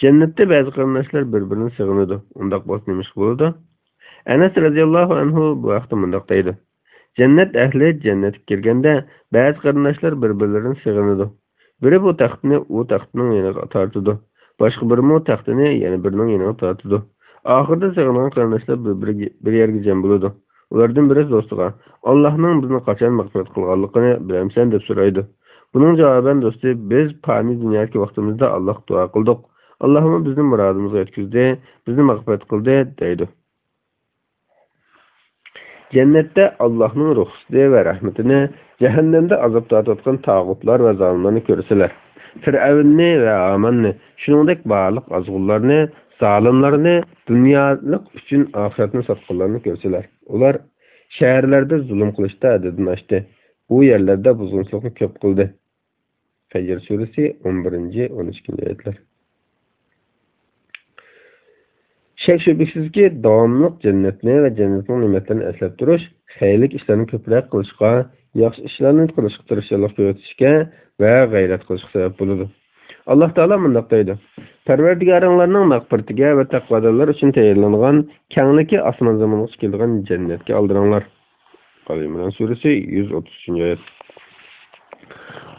جەننەتتە بەزى قېرىنداشلار بىر-بىرىنى سېغىنىدۇ. ئۇنداق بولسا نېمە ئىش بولىدۇ؟ ئەنەس رەزىياللاھۇ ئەنھۇ بۇ ھەقتە مۇنداق دەيدۇ. جەننەت ئەھلى جەننەتكە كىرگەندە بەزى قېرىنداشلار بىر-بىرلىرىنى سېغىنىدۇ. بىرى بۇ تەختنى ئۇ تەختنىڭ يېنىغا تارتىدۇ. باشقا بىرىمۇ تەختىنى يەنە بىرىنىڭ يېنىغا تارتىدۇ. ئاخىرىدا سېغىنغان قېرىنداشلار بىر-، بىرگە-، بىر يەرگە جەم بولىدۇ. ئۇلاردىن بىرى دوستىغا، «ئاللاھنىڭ بىزنى قاچان مەغپىرەت قىلغانلىقىنى بىلەمسەن؟» دەپ سورايدۇ. بۇنىڭ جاۋابەن دوستى، «بىز پانىي دۇنيادىكى ۋاقتىمىزدا ئاللاھقا دۇئا قىلدۇق. ئاللاھمۇ بىزنى مۇرادىمىزغا يەتكۈزدى، بىزنى مەغپىرەت قىلدى» دەيدۇ. جەننەتتە ئاللاھنىڭ رۇخسىتى ۋە رەھمىتىنى، جەھەننەمدە ئازاب تارتىۋاتقان تاغۇتلار ۋە زالىملارنى كۆرىسىلەر. پىرئەۋننى ۋە ھاماننى، شۇنىڭدەك بارلىق ئازغۇنلارنى، زالىملارنى، دۇنيالىق ئۈچۈن ئاخىرەتنى ساتقانلارنى كۆرىسىلەر. ئۇلار شەھەرلەردە زۇلۇم قىلىشتا ھەددىدىن ئاشتى. ئۇ يەرلەردە بۇزغۇنچىلىقنى كۆپ قىلدى. فەجر سۈرىسى، ئون بىرىنچى، ئون ئىككىنچى ئايەتلەر. شەك-شۈبھىسىزكى، داۋاملىق جەننەتنى ۋە جەننەتنىڭ نېمەتلىرىنى ئەسلەپ تۇرۇش خەيرلىك ئىشلارنى كۆپرەك قىلىشقا، ياخشى ئىشلارنى قىلىشقا تىرىشچانلىق كۆرسىتىشكە ۋە غەيرەت قىلىشقا سەۋەب بولىدۇ. ئاللاھ تائالا مۇنداق دەيدۇ: «پەرۋەردىگارىڭلارنىڭ مەغپىرىتىگە ۋە تەقۋادارلار ئۈچۈن تەييارلانغان كەڭلىكى ئاسمان زېمىنغىچە كېلىدىغان جەننەتكە ئالدىراڭلار.» ئالى ئىمران سۈرىسى، يۈز ئوتتۇز ئۈچىنچى ئايەت.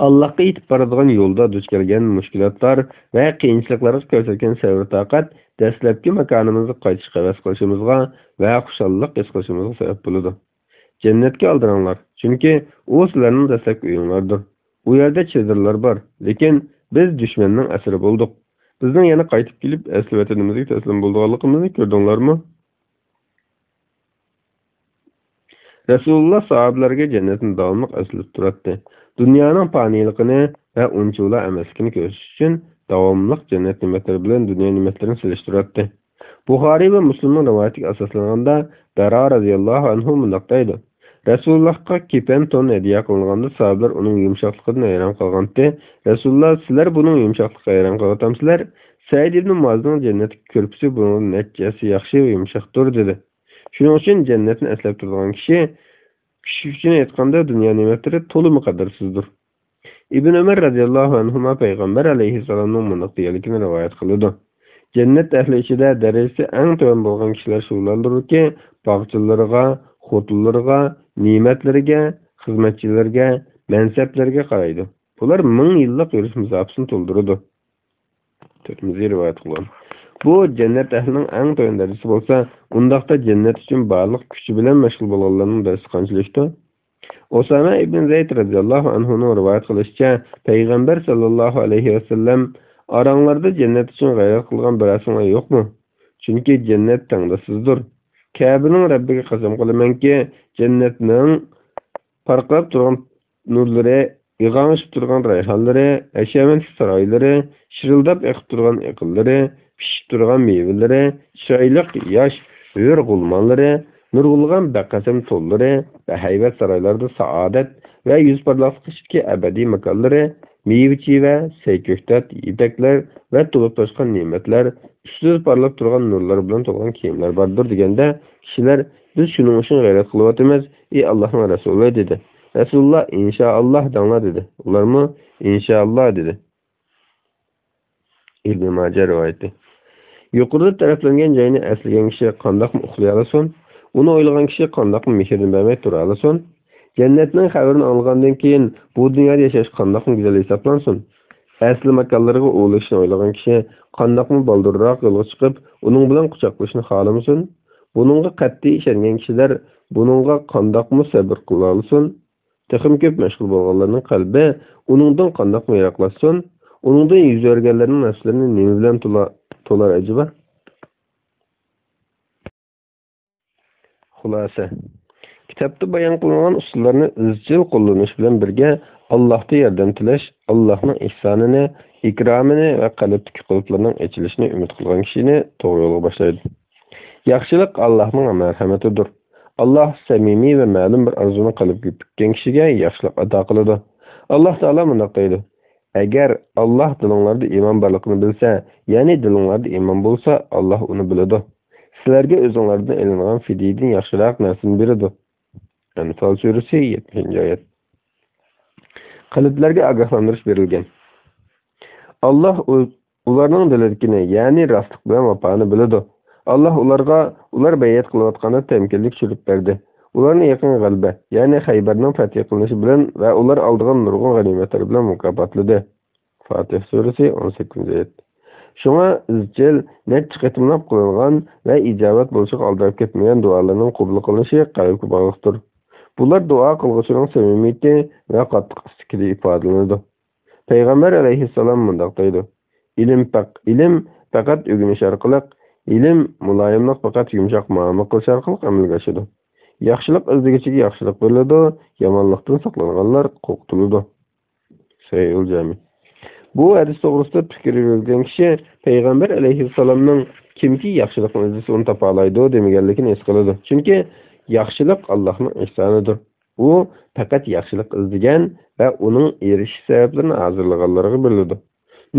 ئاللاھقا يېتىپ بارىدىغان يولدا دۇچ كەلگەن مۈشكۈلاتلار ۋە قىيىنچىلىقلارغا كۆرسەتكەن سەۋر-تاقەت دەسلەپكى ماكانىمىزغا قايتىشقا ھەۋەس قىلىشىمىزغا ۋە خۇشاللىق ھېس قىلىشىمىزغا سەۋەب بولىدۇ. جەننەتكە ئالدىراڭلار، چۈنكى ئۇ سىلەرنىڭ دەسلەپكى ئۆيۈڭلاردۇر. ئۇ يەردە چېدىرلار بار، لېكىن بىز دۈشمەننىڭ ئەسىرى بولدۇق. بىزنىڭ يەنە قايتىپ كېلىپ ئەسلى ۋەتىنىمىزگە تەسلىم بولىدىغانلىقىمىزنى كۆردۈڭلارمۇ؟ رەسۇلۇللاھ ساھابىلەرگە جەننەتنى داۋاملىق ئەسلىتىپ تۇراتتى. دۇنيانىڭ پانىيلىقىنى ۋە ئۇنچىۋالا ئەمەسلىكىنى كۆرسىتىش ئۈچۈن داۋاملىق جەننەت نېمەتلىرى بىلەن دۇنيا نېمەتلىرىنى سېلىشتۇراتتى. بۇخارىي ۋە مۇسلىمنىڭ رىۋايىتىگە ئاساسلانغاندا، بەرا رەزىياللاھۇ ئەنھۇ مۇنداق دەيدۇ: رەسۇلۇللاھقا كېپەن تون ھەدىيە قىلىنغاندا، ساھابىلەر ئۇنىڭ يۇمشاقلىقىدىن ھەيران قالغانتى. رەسۇلۇللاھ: «سىلەر بۇنىڭ يۇمشاقلىقىغا ھەيران قالىۋاتامسىلەر؟ سەئىد ئىبنى مۇئازنىڭ جەننەتتىكى كۆرپىسى بۇنىڭدىن نەچچە ھەسسە ياخشى ۋە يۇمشاقتۇر» دېدى. شۇنىڭ ئۈچۈن جەننەتنى ئەسلەپ تۇرىدىغان كىشى، كىشى ئۈچۈن ئېيتقاندا، دۇنيا نېمەتلىرى تولىمۇ قەدىرسىزدۇر. ئىبن ئۆمەر رەزىياللاھۇ ئەنھۇما پەيغەمبەر ئەلەيھىسسالامنىڭ مۇنداق دېگەنلىكىنى رىۋايەت قىلىدۇ: جەننەت ئەھلى ئىچىدە دەرىجىسى ئەڭ تۆۋەن بولغان كىشىلەر شۇلاردۇركى، باغچىلىرىغا، خوتۇنلىرىغا، نېمەتلىرىگە، خىزمەتچىلىرىگە، مەنسەپلىرىگە قارايدۇ. بۇلار مىڭ يىللىق يۈرۈش مۇساپىسىنى تولدۇرىدۇ. تىرمىزى رىۋايەت قىلغان. بۇ جەننەت ئەھلىنىڭ ئەڭ تۆۋەن دەرىجىسى بولسا، ئۇنداقتا جەننەت ئۈچۈن بارلىق كۈچى بىلەن مەشغۇل بولغانلارنىڭ دەرىجىسى قانچىلىكتۇ؟ ئۇسامە ئىبن زەيد رەزىياللاھۇ ئەنھۇنىڭ رىۋايەت قىلىشىچە، پەيغەمبەر ساللاللاھۇ ئەلەيھى ۋەسەللەم، «ئاراڭلاردا جەننەت ئۈچۈن غەيرەت قىلغان بىرەرسىڭلار يوقمۇ؟ چۈنكى جەننەت تەڭداشسىزدۇر. كەبىنىڭ رەببىگە قەسەم قىلىمەنكى، جەننەتنىڭ پارقىراپ تۇرغان نۇرلىرى، يىغاڭشىپ تۇرغان رەيھانلىرى، ھەشەمەتلىك سارايلىرى، شىرىلداپ ئېقىپ تۇرغان ئېقىنلىرى، پىشىپ تۇرغان مېۋىلىرى، چىرايلىق ياش ھۆر غۇلمانلىرى، نۇرغۇنلىغان بەقەسەم تونلىرى ۋە ھەيۋەت سارايلاردا سائادەت ۋە يۈز پارلاقلىق ئىچىدىكى ئەبەدىي ماكانلىرى، مېۋە-چېۋە، سەي-كۆكتات، يېپەكلەر ۋە تولۇپ تاشقان نېمەتلەر، ئۈستىدە پارلاپ تۇرغان نۇرلار بىلەن تولغان كىيىملەر باردۇر دېگەندە، كىشىلەر، بىز شۇنىڭ ئۈچۈن غەيرەت قىلىۋاتىمىز، ئى ئاللاھنىڭ رەسۇلى، دېدى. رەسۇلۇللا، ئىنشائاللا دەڭلار، دېدى. ئۇلارمۇ، ئىنشائاللا، دېدى. ئىبن ماجە رىۋايىتى. يۇقىرىدا تەرەپلەنگەن جاينى ئەسلىگەن كىشى قانداقمۇ ئۇخلىيالىسۇن؟ ئۇنى ئويلىغان كىشى قانداقمۇ مېھرىنى بەرمەي تۇرالىسۇن؟ جەننەتنىڭ خەۋىرىنى ئاڭلىغاندىن كېيىن بۇ دۇنيادا ياشاش قانداقمۇ گۈزەل ھېسابلانسۇن؟ ئەسلى ماكانلىرىغا ئۇلىشىشنى ئويلىغان كىشى قانداقمۇ بالدۇرراق يولغا چىقىپ، ئۇنىڭ بىلەن قۇچاقلىشىشنى خالىمىسۇن؟ بۇنىڭغا قەتئىي ئىشەنگەن كىشىلەر بۇنىڭغا قانداقمۇ سەۋر قىلالىسۇن؟ تېخىمۇ كۆپ مەشغۇل بولغانلارنىڭ قەلبى ئۇنىڭدىن قانداقمۇ يىراقلاشسۇن؟ ئۇنىڭدىن يۈز ئۆرۈگەنلەرنىڭ نەپسلىرىنى نېمە بىلەن تولا-، تولار ئەجەبا؟ خۇلاسە. كىتابتا بايان قىلىنغان ئۇسۇللارنى ئىزچىل قوللىنىش بىلەن بىرگە، ئاللاھتا ياردەم تىلەش، ئاللاھنىڭ ئېھسانىنى، ئىكرامىنى ۋە قەلبتىكى قۇلۇپلارنىڭ ئېچىلىشىنى ئۈمىد قىلغان كىشىنى توغرا يولغا باشلايدۇ. ياخشىلىق ئاللاھنىڭ مەرھەمىتىدۇر. ئاللاھ سەمىمىي ۋە مەلۇم بىر ئارزۇنى قەلبىگە پۈككەن كىشىگە ياخشىلىق ئاتا قىلىدۇ. ئاللاھ تائالا مۇنداق دەيدۇ: ئەگەر ئاللاھ دىلىڭلاردا ئىمان بارلىقىنى بىلسە، يەنى دىلىڭلاردا ئىمان بولسا، ئاللاھ ئۇنى بىلىدۇ. سىلەرگە ئۆزۈڭلاردىن ئېلىنغان فىدىيىدىن ياخشىراق نەرسىنى بېرىدۇ. ئەنفال سۈرىسى، يەتمىشىنچى ئايەت. قەلبلەرگە ئاگاھلاندۇرۇش بېرىلگەن. ئاللاھ ئۇ-، ئۇلارنىڭ دىلىدىكىنى، يەنى راستلىق بىلەن ۋاپانى بىلىدۇ. ئاللاھ ئۇلارغا ئۇلار بەيئەت قىلىۋاتقاندا تەمكىنلىك چۈشۈرۈپ بەردى. ئۇلارنى يېقىن غەلىبە، يەنى خەيبەرنىڭ فەتھى قىلىنىشى بىلەن ۋە ئۇلار ئالىدىغان نۇرغۇن غەنىيمەتلەر بىلەن مۇكاپاتلىدى. فاتىھە سۈرىسى، ئون سەككىزىنچى ئايەت. شۇڭا ئىزچىل، نەچچە قېتىملاپ قىلىنغان ۋە ئىجابەت بولۇشىغا ئالدىراپ كەتمىگەن دۇئالارنىڭ قوبۇل قىلىنىشى قەلبكە باغلىقتۇر. بۇلار دۇئا قىلغۇچىنىڭ سەمىمىيىتى ۋە قاتتىق ئىستىكىدە ئىپادىلىنىدۇ. پەيغەمبەر ئەلەيھىسسالام مۇنداق دەيدۇ: ئىلىم پەق-، ئىلىم پەقەت ئۆگىنىش ئارقىلىق، ئىلىم، مۇلايىملىق پەقەت يۇمشاق مۇئامىلە قىلىش ئارقىلىق ئەمەلگە ئاشىدۇ. ياخشىلىق ئىزدىگۈچىگە ياخشىلىق بېرىلىدۇ، يامانلىقتىن ساقلانغانلار قورقۇتۇلىدۇ. سەھىھۇل جامى. بۇ ھەدىس توغرىسىدا پىكىر يۈرگۈزگەن كىشى پەيغەمبەر ئەلەيھىسسالامنىڭ «كىمكى ياخشىلىقنى ئىزدىسە، ئۇنى تاپالايدۇ» دېمىگەنلىكىنى ھېس قىلىدۇ. چۈنكى ياخشىلىق ئاللاھنىڭ ئېھسانىدۇر. ئۇ پەقەت ياخشىلىق ئىزدىگەن ۋە ئۇنىڭ ئېرىشىش سەۋەبلىرىنى ھازىرلىغانلارغا بېرىلىدۇ.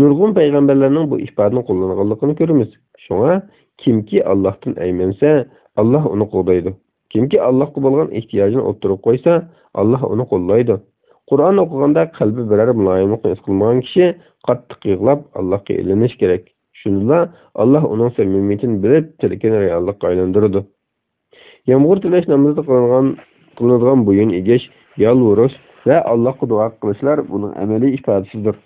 نۇرغۇن پەيغەمبەرلەرنىڭ بۇ ئىپادىنى قوللانغانلىقىنى كۆرىمىز. شۇڭا، كىمكى ئاللاھتىن ئەيمەنسە، ئاللاھ ئۇنى قوغدايدۇ. كىمكى ئاللاھقا بولغان ئېھتىياجىنى ئوتتۇرىغا قويسا، ئاللاھ ئۇنى قوللايدۇ. قۇرئان ئوقۇغاندا قەلبى بىرەر مۇلايىملىقنى ھېس قىلمىغان كىشى قاتتىق يىغلاپ، ئاللاھقا ئېلىنىشى كېرەك. شۇندىلا ئاللاھ ئۇنىڭ سەمىمىيىتىنى بىلىپ، تىلىكىنى رېئاللىققا ئايلاندۇرىدۇ. يامغۇر تىلەش نامىزىدا قىلىنغان، قىلىنىدىغان بويۇن ئېگىش، يالۋۇرۇش ۋە ئاللاھقا دۇئا قىلىشلار بۇنىڭ ئەمەلىي ئىپادىسىدۇر.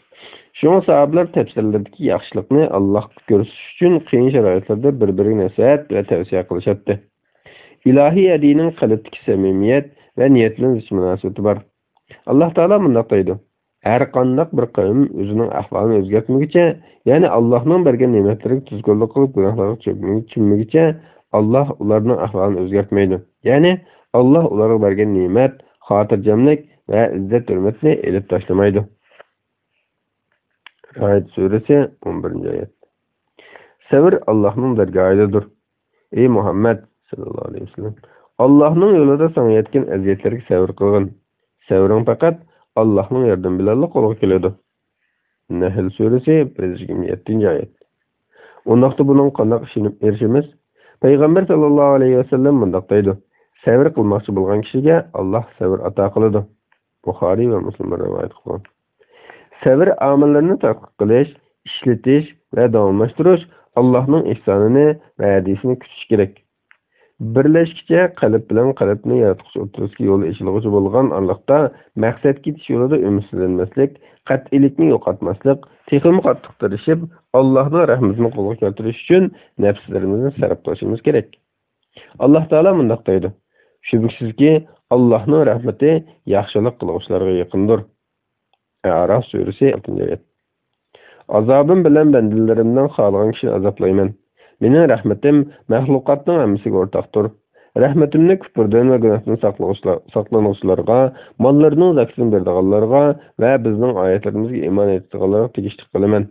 شۇڭا ساھابىلەر تەپسىرىلىرىدىكى ياخشىلىقنى ئاللاھقا كۆرسىتىش ئۈچۈن قىيىن شارائىتلاردا بىر-بىرىگە نەسىھەت ۋە تەۋسىيە قىلىشاتتى. ئىلاھىي ھەدىيىنىڭ قەلبتىكى سەمىمىيەت ۋە نىيەت بىلەن زىچ مۇناسىۋىتى بار. ئاللاھ تائالا مۇنداق دەيدۇ: ھەر قانداق بىر قەۋم ئۆزىنىڭ ئەھۋالىنى ئۆزگەرتمىگۈچە، يەنى ئاللاھنىڭ بەرگەن نېمەتلىرىگە تۇزكورلۇق قىلىپ، گۇناھلارغا چۆكمىگە-، چۆممىگۈچە، ئاللاھ ئۇلارنىڭ ئەھۋالىنى ئۆزگەرتمەيدۇ. يەنى ئاللاھ ئۇلارغا بەرگەن نېمەت، خاتىرجەملىك ۋە ئىززەت-ھۆرمەتنى ئېلىپ تاشلىمايدۇ. رەئد سۈرىسى، ئون بىرىنچى ئايەت. سەۋر ئاللاھنىڭ دەرگاھىدىدۇر. ئەي مۇھەممەد ساللاللاھۇ ئەلەيھى ۋەسەللەم، ئاللاھنىڭ يولىدا ساڭا يەتكەن ئەزىيەتلەرگە سەۋر قىلغىن. سەۋرىڭ پەقەت ئاللاھنىڭ ياردىمى بىلەنلا قولغا كېلىدۇ. نەھل سۈرىسى، بىر يۈز يىگىرمە يەتتىنچى ئايەت. ئۇنداقتا بۇنىڭغا قانداق ئىشىنىپ ئېرىشىمىز؟ پەيغەمبەر ساللاللاھۇ ئەلەيھى ۋەسەللەم مۇنداق دەيدۇ: سەۋر قىلماقچى بولغان كىشىگە ئاللاھ سەۋر ئاتا قىلىدۇ. بۇخارىي ۋە مۇسلىم رىۋايەت قىلغان. سەۋر ئامىللىرىنى تەتقىق قىلىش، ئىشلىتىش ۋە داۋاملاشتۇرۇش ئاللاھنىڭ ئېھسانىنى ۋە ھەدىيىسىنى كۈتۈش كېرەك. بىرلەشكىچە قەلب بىلەن قەلبنى ياراتقۇچى ئوتتۇرىسىدىكى يول ئېچىلغۇچى بولغان ئارىلىقتا مەقسەتكە يېتىش يولىدا ئۈمىدسىزلەنمەسلىك، قەتئىيلىكنى يوقاتماسلىق، تېخىمۇ قاتتىق تىرىشىپ، ئاللاھنىڭ رەھمىتىنى قولغا كەلتۈرۈش ئۈچۈن نەپسلىرىمىزنى سەرپ قىلىشىمىز كېرەك. ئاللاھ تائالا مۇنداق دەيدۇ: شۈبھىسىزكى، ئاللاھنىڭ رەھمىتى ياخشىلىق قىلغۇچىلارغا يېقىندۇر. ئەئراف سۈرىسى، ئالتىنچى ئايەت. ئازابىم بىلەن بەندىلىرىمنىڭ خالىغان كىشىنى ئازابلايمەن. مېنىڭ رەھمىتىم مەخلۇقاتنىڭ ھەممىسىگە ئورتاقتۇر. رەھمىتىمنى كۇپۇردىن ۋە گۇناھتىن ساقلىغۇچىلار-، ساقلانغۇچىلارغا، ماللىرىنىڭ زاكىتىنى بېرىدىغانلارغا ۋە بىزنىڭ ئايەتلىرىمىزگە ئىمان ئېيتىدىغانلارغا تېگىشلىك قىلىمەن.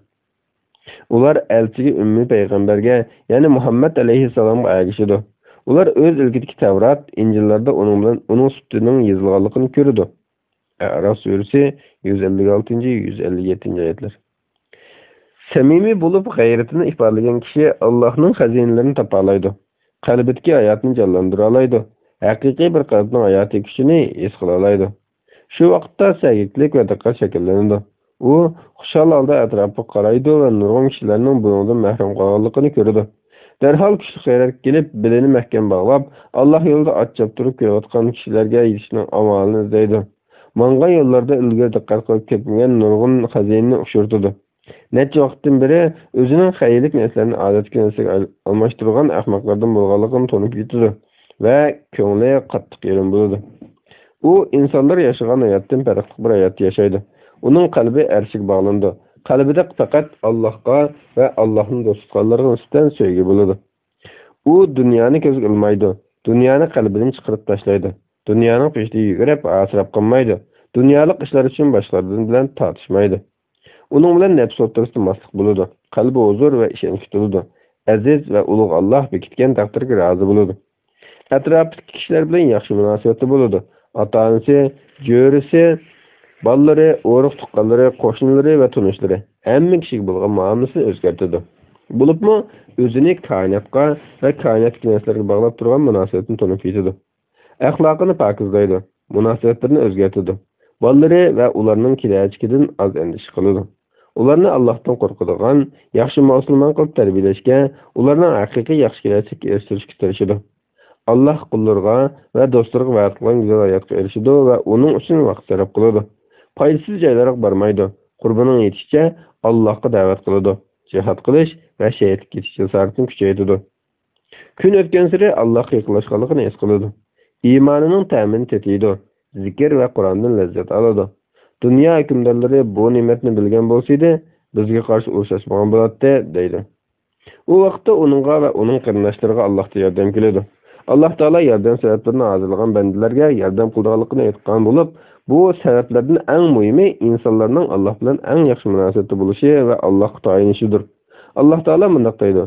ئۇلار ئەلچىگە ئۈممىي پەيغەمبەرگە، يەنى مۇھەممەد ئەلەيھىسسالامغا ئەگىشىدۇ. ئۇلار ئۆز ئىلكىدىكى تەۋرات، ئىنجىللاردا ئۇنىڭ بىلەن ئۇنىڭ سۈپىتىنىڭ يېزىلغانلىقىنى كۆرىدۇ. ئەئراف سۈرىسى يۈز ئەللىك ئالتىنچى، يۈز ئەللىك يەتتىنچى ئايەتلەر. سەمىمىي بولۇپ، غەيرىتىنى ئىپادىلىگەن كىشى ئاللاھنىڭ خەزىنىلىرىنى تاپالايدۇ، قەلبىدىكى ھاياتنى جانلاندۇرالايدۇ، ھەقىقىي بىر قەلبنىڭ ھاياتىي كۈچىنى ھېس قىلالايدۇ. شۇ ۋاقىتتا سەگەكلىك ۋە دىققەت شەكىللىنىدۇ. ئۇ خۇشال ھالدا ئەتراپىغا قارايدۇ ۋە نۇرغۇن كىشىلەرنىڭ بۇنىڭدىن مەھرۇم قالغانلىقىنى كۆرىدۇ. دەرھال كۈچلۈك غەيرەتكە كېلىپ، بېلىنى مەھكەم باغلاپ، ئاللاھ يولىدا ئات چاپتۇرۇپ كېلىۋاتقان كىشىلەرگە يېتىشنىڭ ئامالىنى ئىزدەيدۇ. ماڭغان يوللىرىدا ئىلگىرى دىققەت قىلىپ كۆرمىگەن نۇرغۇن خەزىنىنى ئۇچرىتىدۇ. نەچچە ۋاقىتتىن بېرى ئۆزىنىڭ خەيرلىك نەرسىلەرنى ئادەتتىكى نەرسىگە ئال-، ئالماشتۇرغان ئەخمەقلەردىن بولغانلىقىنى تونۇپ يېتىدۇ ۋە كۆڭلى قاتتىق يېرىم بولىدۇ. ئۇ ئىنسانلار ياشىغان ھاياتتىن پەرقلىق بىر ھاياتتا ياشايدۇ. ئۇنىڭ قەلبى ئەرشىگە باغلىنىدۇ. قەلبىدە پەقەت ئاللاھقا ۋە ئاللاھنى دوست تۇتقانلارغا نىسبەتەن سۆيگۈ بولىدۇ. ئۇ دۇنيانى كۆزگە ئىلمايدۇ، دۇنيانى قەلبىدىن چىقىرىپ تاشلايدۇ. دۇنيانىڭ پېشىدا يۈگۈرۈپ، ھاسىراپ قالمايدۇ. دۇنيالىق ئىشلار ئۈچۈن باشقىلار بىلەن تارتىشمايدۇ. ئۇنىڭ بىلەن نەپس ئوتتۇرىسىدا ماسلىق بولىدۇ. قەلبى ھۇزۇر ۋە ئىشەنچكە تولىدۇ. ئەزىز ۋە ئۇلۇغ ئاللاھ بېكىتكەن تەقدىرگە رازى بولىدۇ. ئەتراپىدىكى كىشىلەر بىلەن ياخشى مۇناسىۋەتتە بولىدۇ. ئاتا-ئانىسى، جۆرىسى، بالىلىرى، ئۇرۇق-تۇغقانلىرى، قوشنىلىرى ۋە تونۇشلىرى ھەممە كىشىگە بولغان مۇئامىلىسىنى ئۆزگەرتىدۇ. بولۇپمۇ ئۆزىنى كائىناتقا ۋە كائىناتتىكى نەرسىلەرگە باغلاپ تۇرغان مۇناسىۋەتنى تونۇپ يېتىدۇ. ئەخلاقىنى پاكىزلايدۇ، مۇناسىۋەتلىرىنى ئۆزگەرتىدۇ. بالىلىرى ۋە ئۇلارنىڭ كېلەچىكىدىن ئاز ئەندىشە قىلىدۇ. ئۇلارنى ئاللاھتىن قورقىدىغان، ياخشى مۇسۇلمان قىلىپ تەربىيەلەشكە، ئۇلارنىڭ ھەقىقىي ياخشى كېلەچەككە ئېرىشتۈرۈشكە تىرىشىدۇ. ئاللاھ قۇللىرىغا ۋە دوستلىرىغا ۋەدە قىلغان گۈزەل ھاياتقا ئېرىشىدۇ ۋە ئۇنىڭ ئۈچۈن ۋاقىت سەرپ قىلىدۇ. پايدىسىز جايلارغا بارمايدۇ. قۇربىنىڭ يېتىشىچە ئاللاھقا دەۋەت قىلىدۇ. جىھاد قىلىش ۋە شېھىتلىككە يېتىش جاسارىتىنى كۈچەيتىدۇ. كۈن ئۆتكەنسېرى ئاللاھقا يېقىنلاشقانلىقىنى ھېس قىلىدۇ. ئىمانىنىڭ تەمىنى تېتىيدۇ. زىكىر ۋە قۇرئاندىن لەززەت ئالىدۇ. دۇنيا ھۆكۈمدارلىرى بۇ نېمەتنى بىلگەن بولسىدى، بىزگە قارشى ئۇرۇش ئاچمىغان بولاتتى، دەيدۇ. ئۇ ۋاقىتتا ئۇنىڭغا ۋە ئۇنىڭ قېرىنداشلىرىغا ئاللاھتىن ياردەم كېلىدۇ. ئاللاھ تائالا ياردەم سەۋەبلىرىنى ھازىرلىغان بەندىلەرگە ياردەم قىلىدىغانلىقىنى ئېيتقان بولۇپ، بۇ سەۋەبلەردىن ئەڭ مۇھىمى ئىنسانلارنىڭ ئاللاھ بىلەن ئەڭ ياخشى مۇناسىۋەتتە بولۇشى ۋە ئاللاھقا تايىنىشىدۇر. ئاللاھ تائالا مۇنداق دەيدۇ: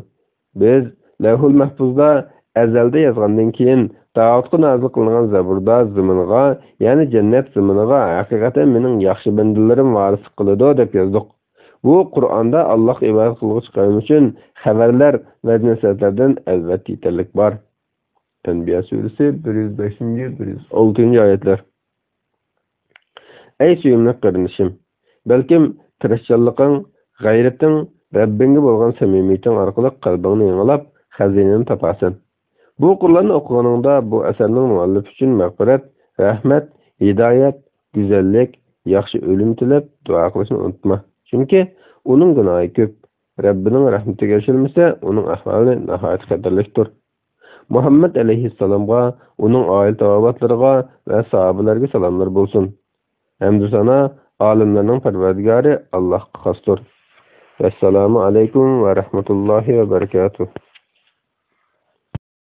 بىز لەۋھۇل مەھپۇزدا ئەزەلدە يازغاندىن كېيىن، داۋۇتقا نازىل قىلىنغان زەبۇردا زېمىنغا، يەنى جەننەت زېمىنىغا ھەقىقەتەن مېنىڭ ياخشى بەندىلىرىم ۋارىسلىق قىلىدۇ، دەپ يازدۇق. بۇ قۇرئاندا ئاللاھقا ئىبادەت قىلغۇچى قەۋم ئۈچۈن خەۋەرلەر، ۋەز-نەسىھەتلەردىن ئەلۋەتتە يېتەرلىك بار. ئەنبىيا سۈرىسى بىر يۈز بەشىنچى، بىر يۈز ئالتىنچى ئايەتلەر. ئەي سۆيۈملۈك قېرىندىشىم! بەلكىم تىرىشچانلىقىڭ، غەيرىتىڭ، رەببىڭگە بولغان سەمىمىيىتىڭ ئارقىلىق قەلبىڭنى يېڭىلاپ، خەزىنىنى تاپارسەن. بۇ قۇرلارنى ئوقۇغىنىڭدا بۇ ئەسەرنىڭ مۇئەللىپى ئۈچۈن مەغپىرەت، رەھمەت، ھىدايەت، گۈزەللىك، ياخشى ئۆلۈم تىلەپ دۇئا قىلىشنى ئۇنتۇما. چۈنكى ئۇنىڭ گۇناھى كۆپ. رەببىنىڭ رەھمىتىگە ئېرىشەلمىسە، ئۇنىڭ ئەھۋالى ناھايىتى خەتەرلىكتۇر. مۇھەممەد ئەلەيھىسسالامغا، ئۇنىڭ ئائىلە تاۋابىئاتلىرىغا ۋە ساھابىلەرگە سالاملار بولسۇن. ھەمدۇ سانا ئالەملەرنىڭ پەرۋەردىگارى ئاللاھقا خاستۇر. ۋەسسالامۇ ئەلەيكۇم ۋە رەھمەتۇللاھى ۋە بەرىكاتۇھ.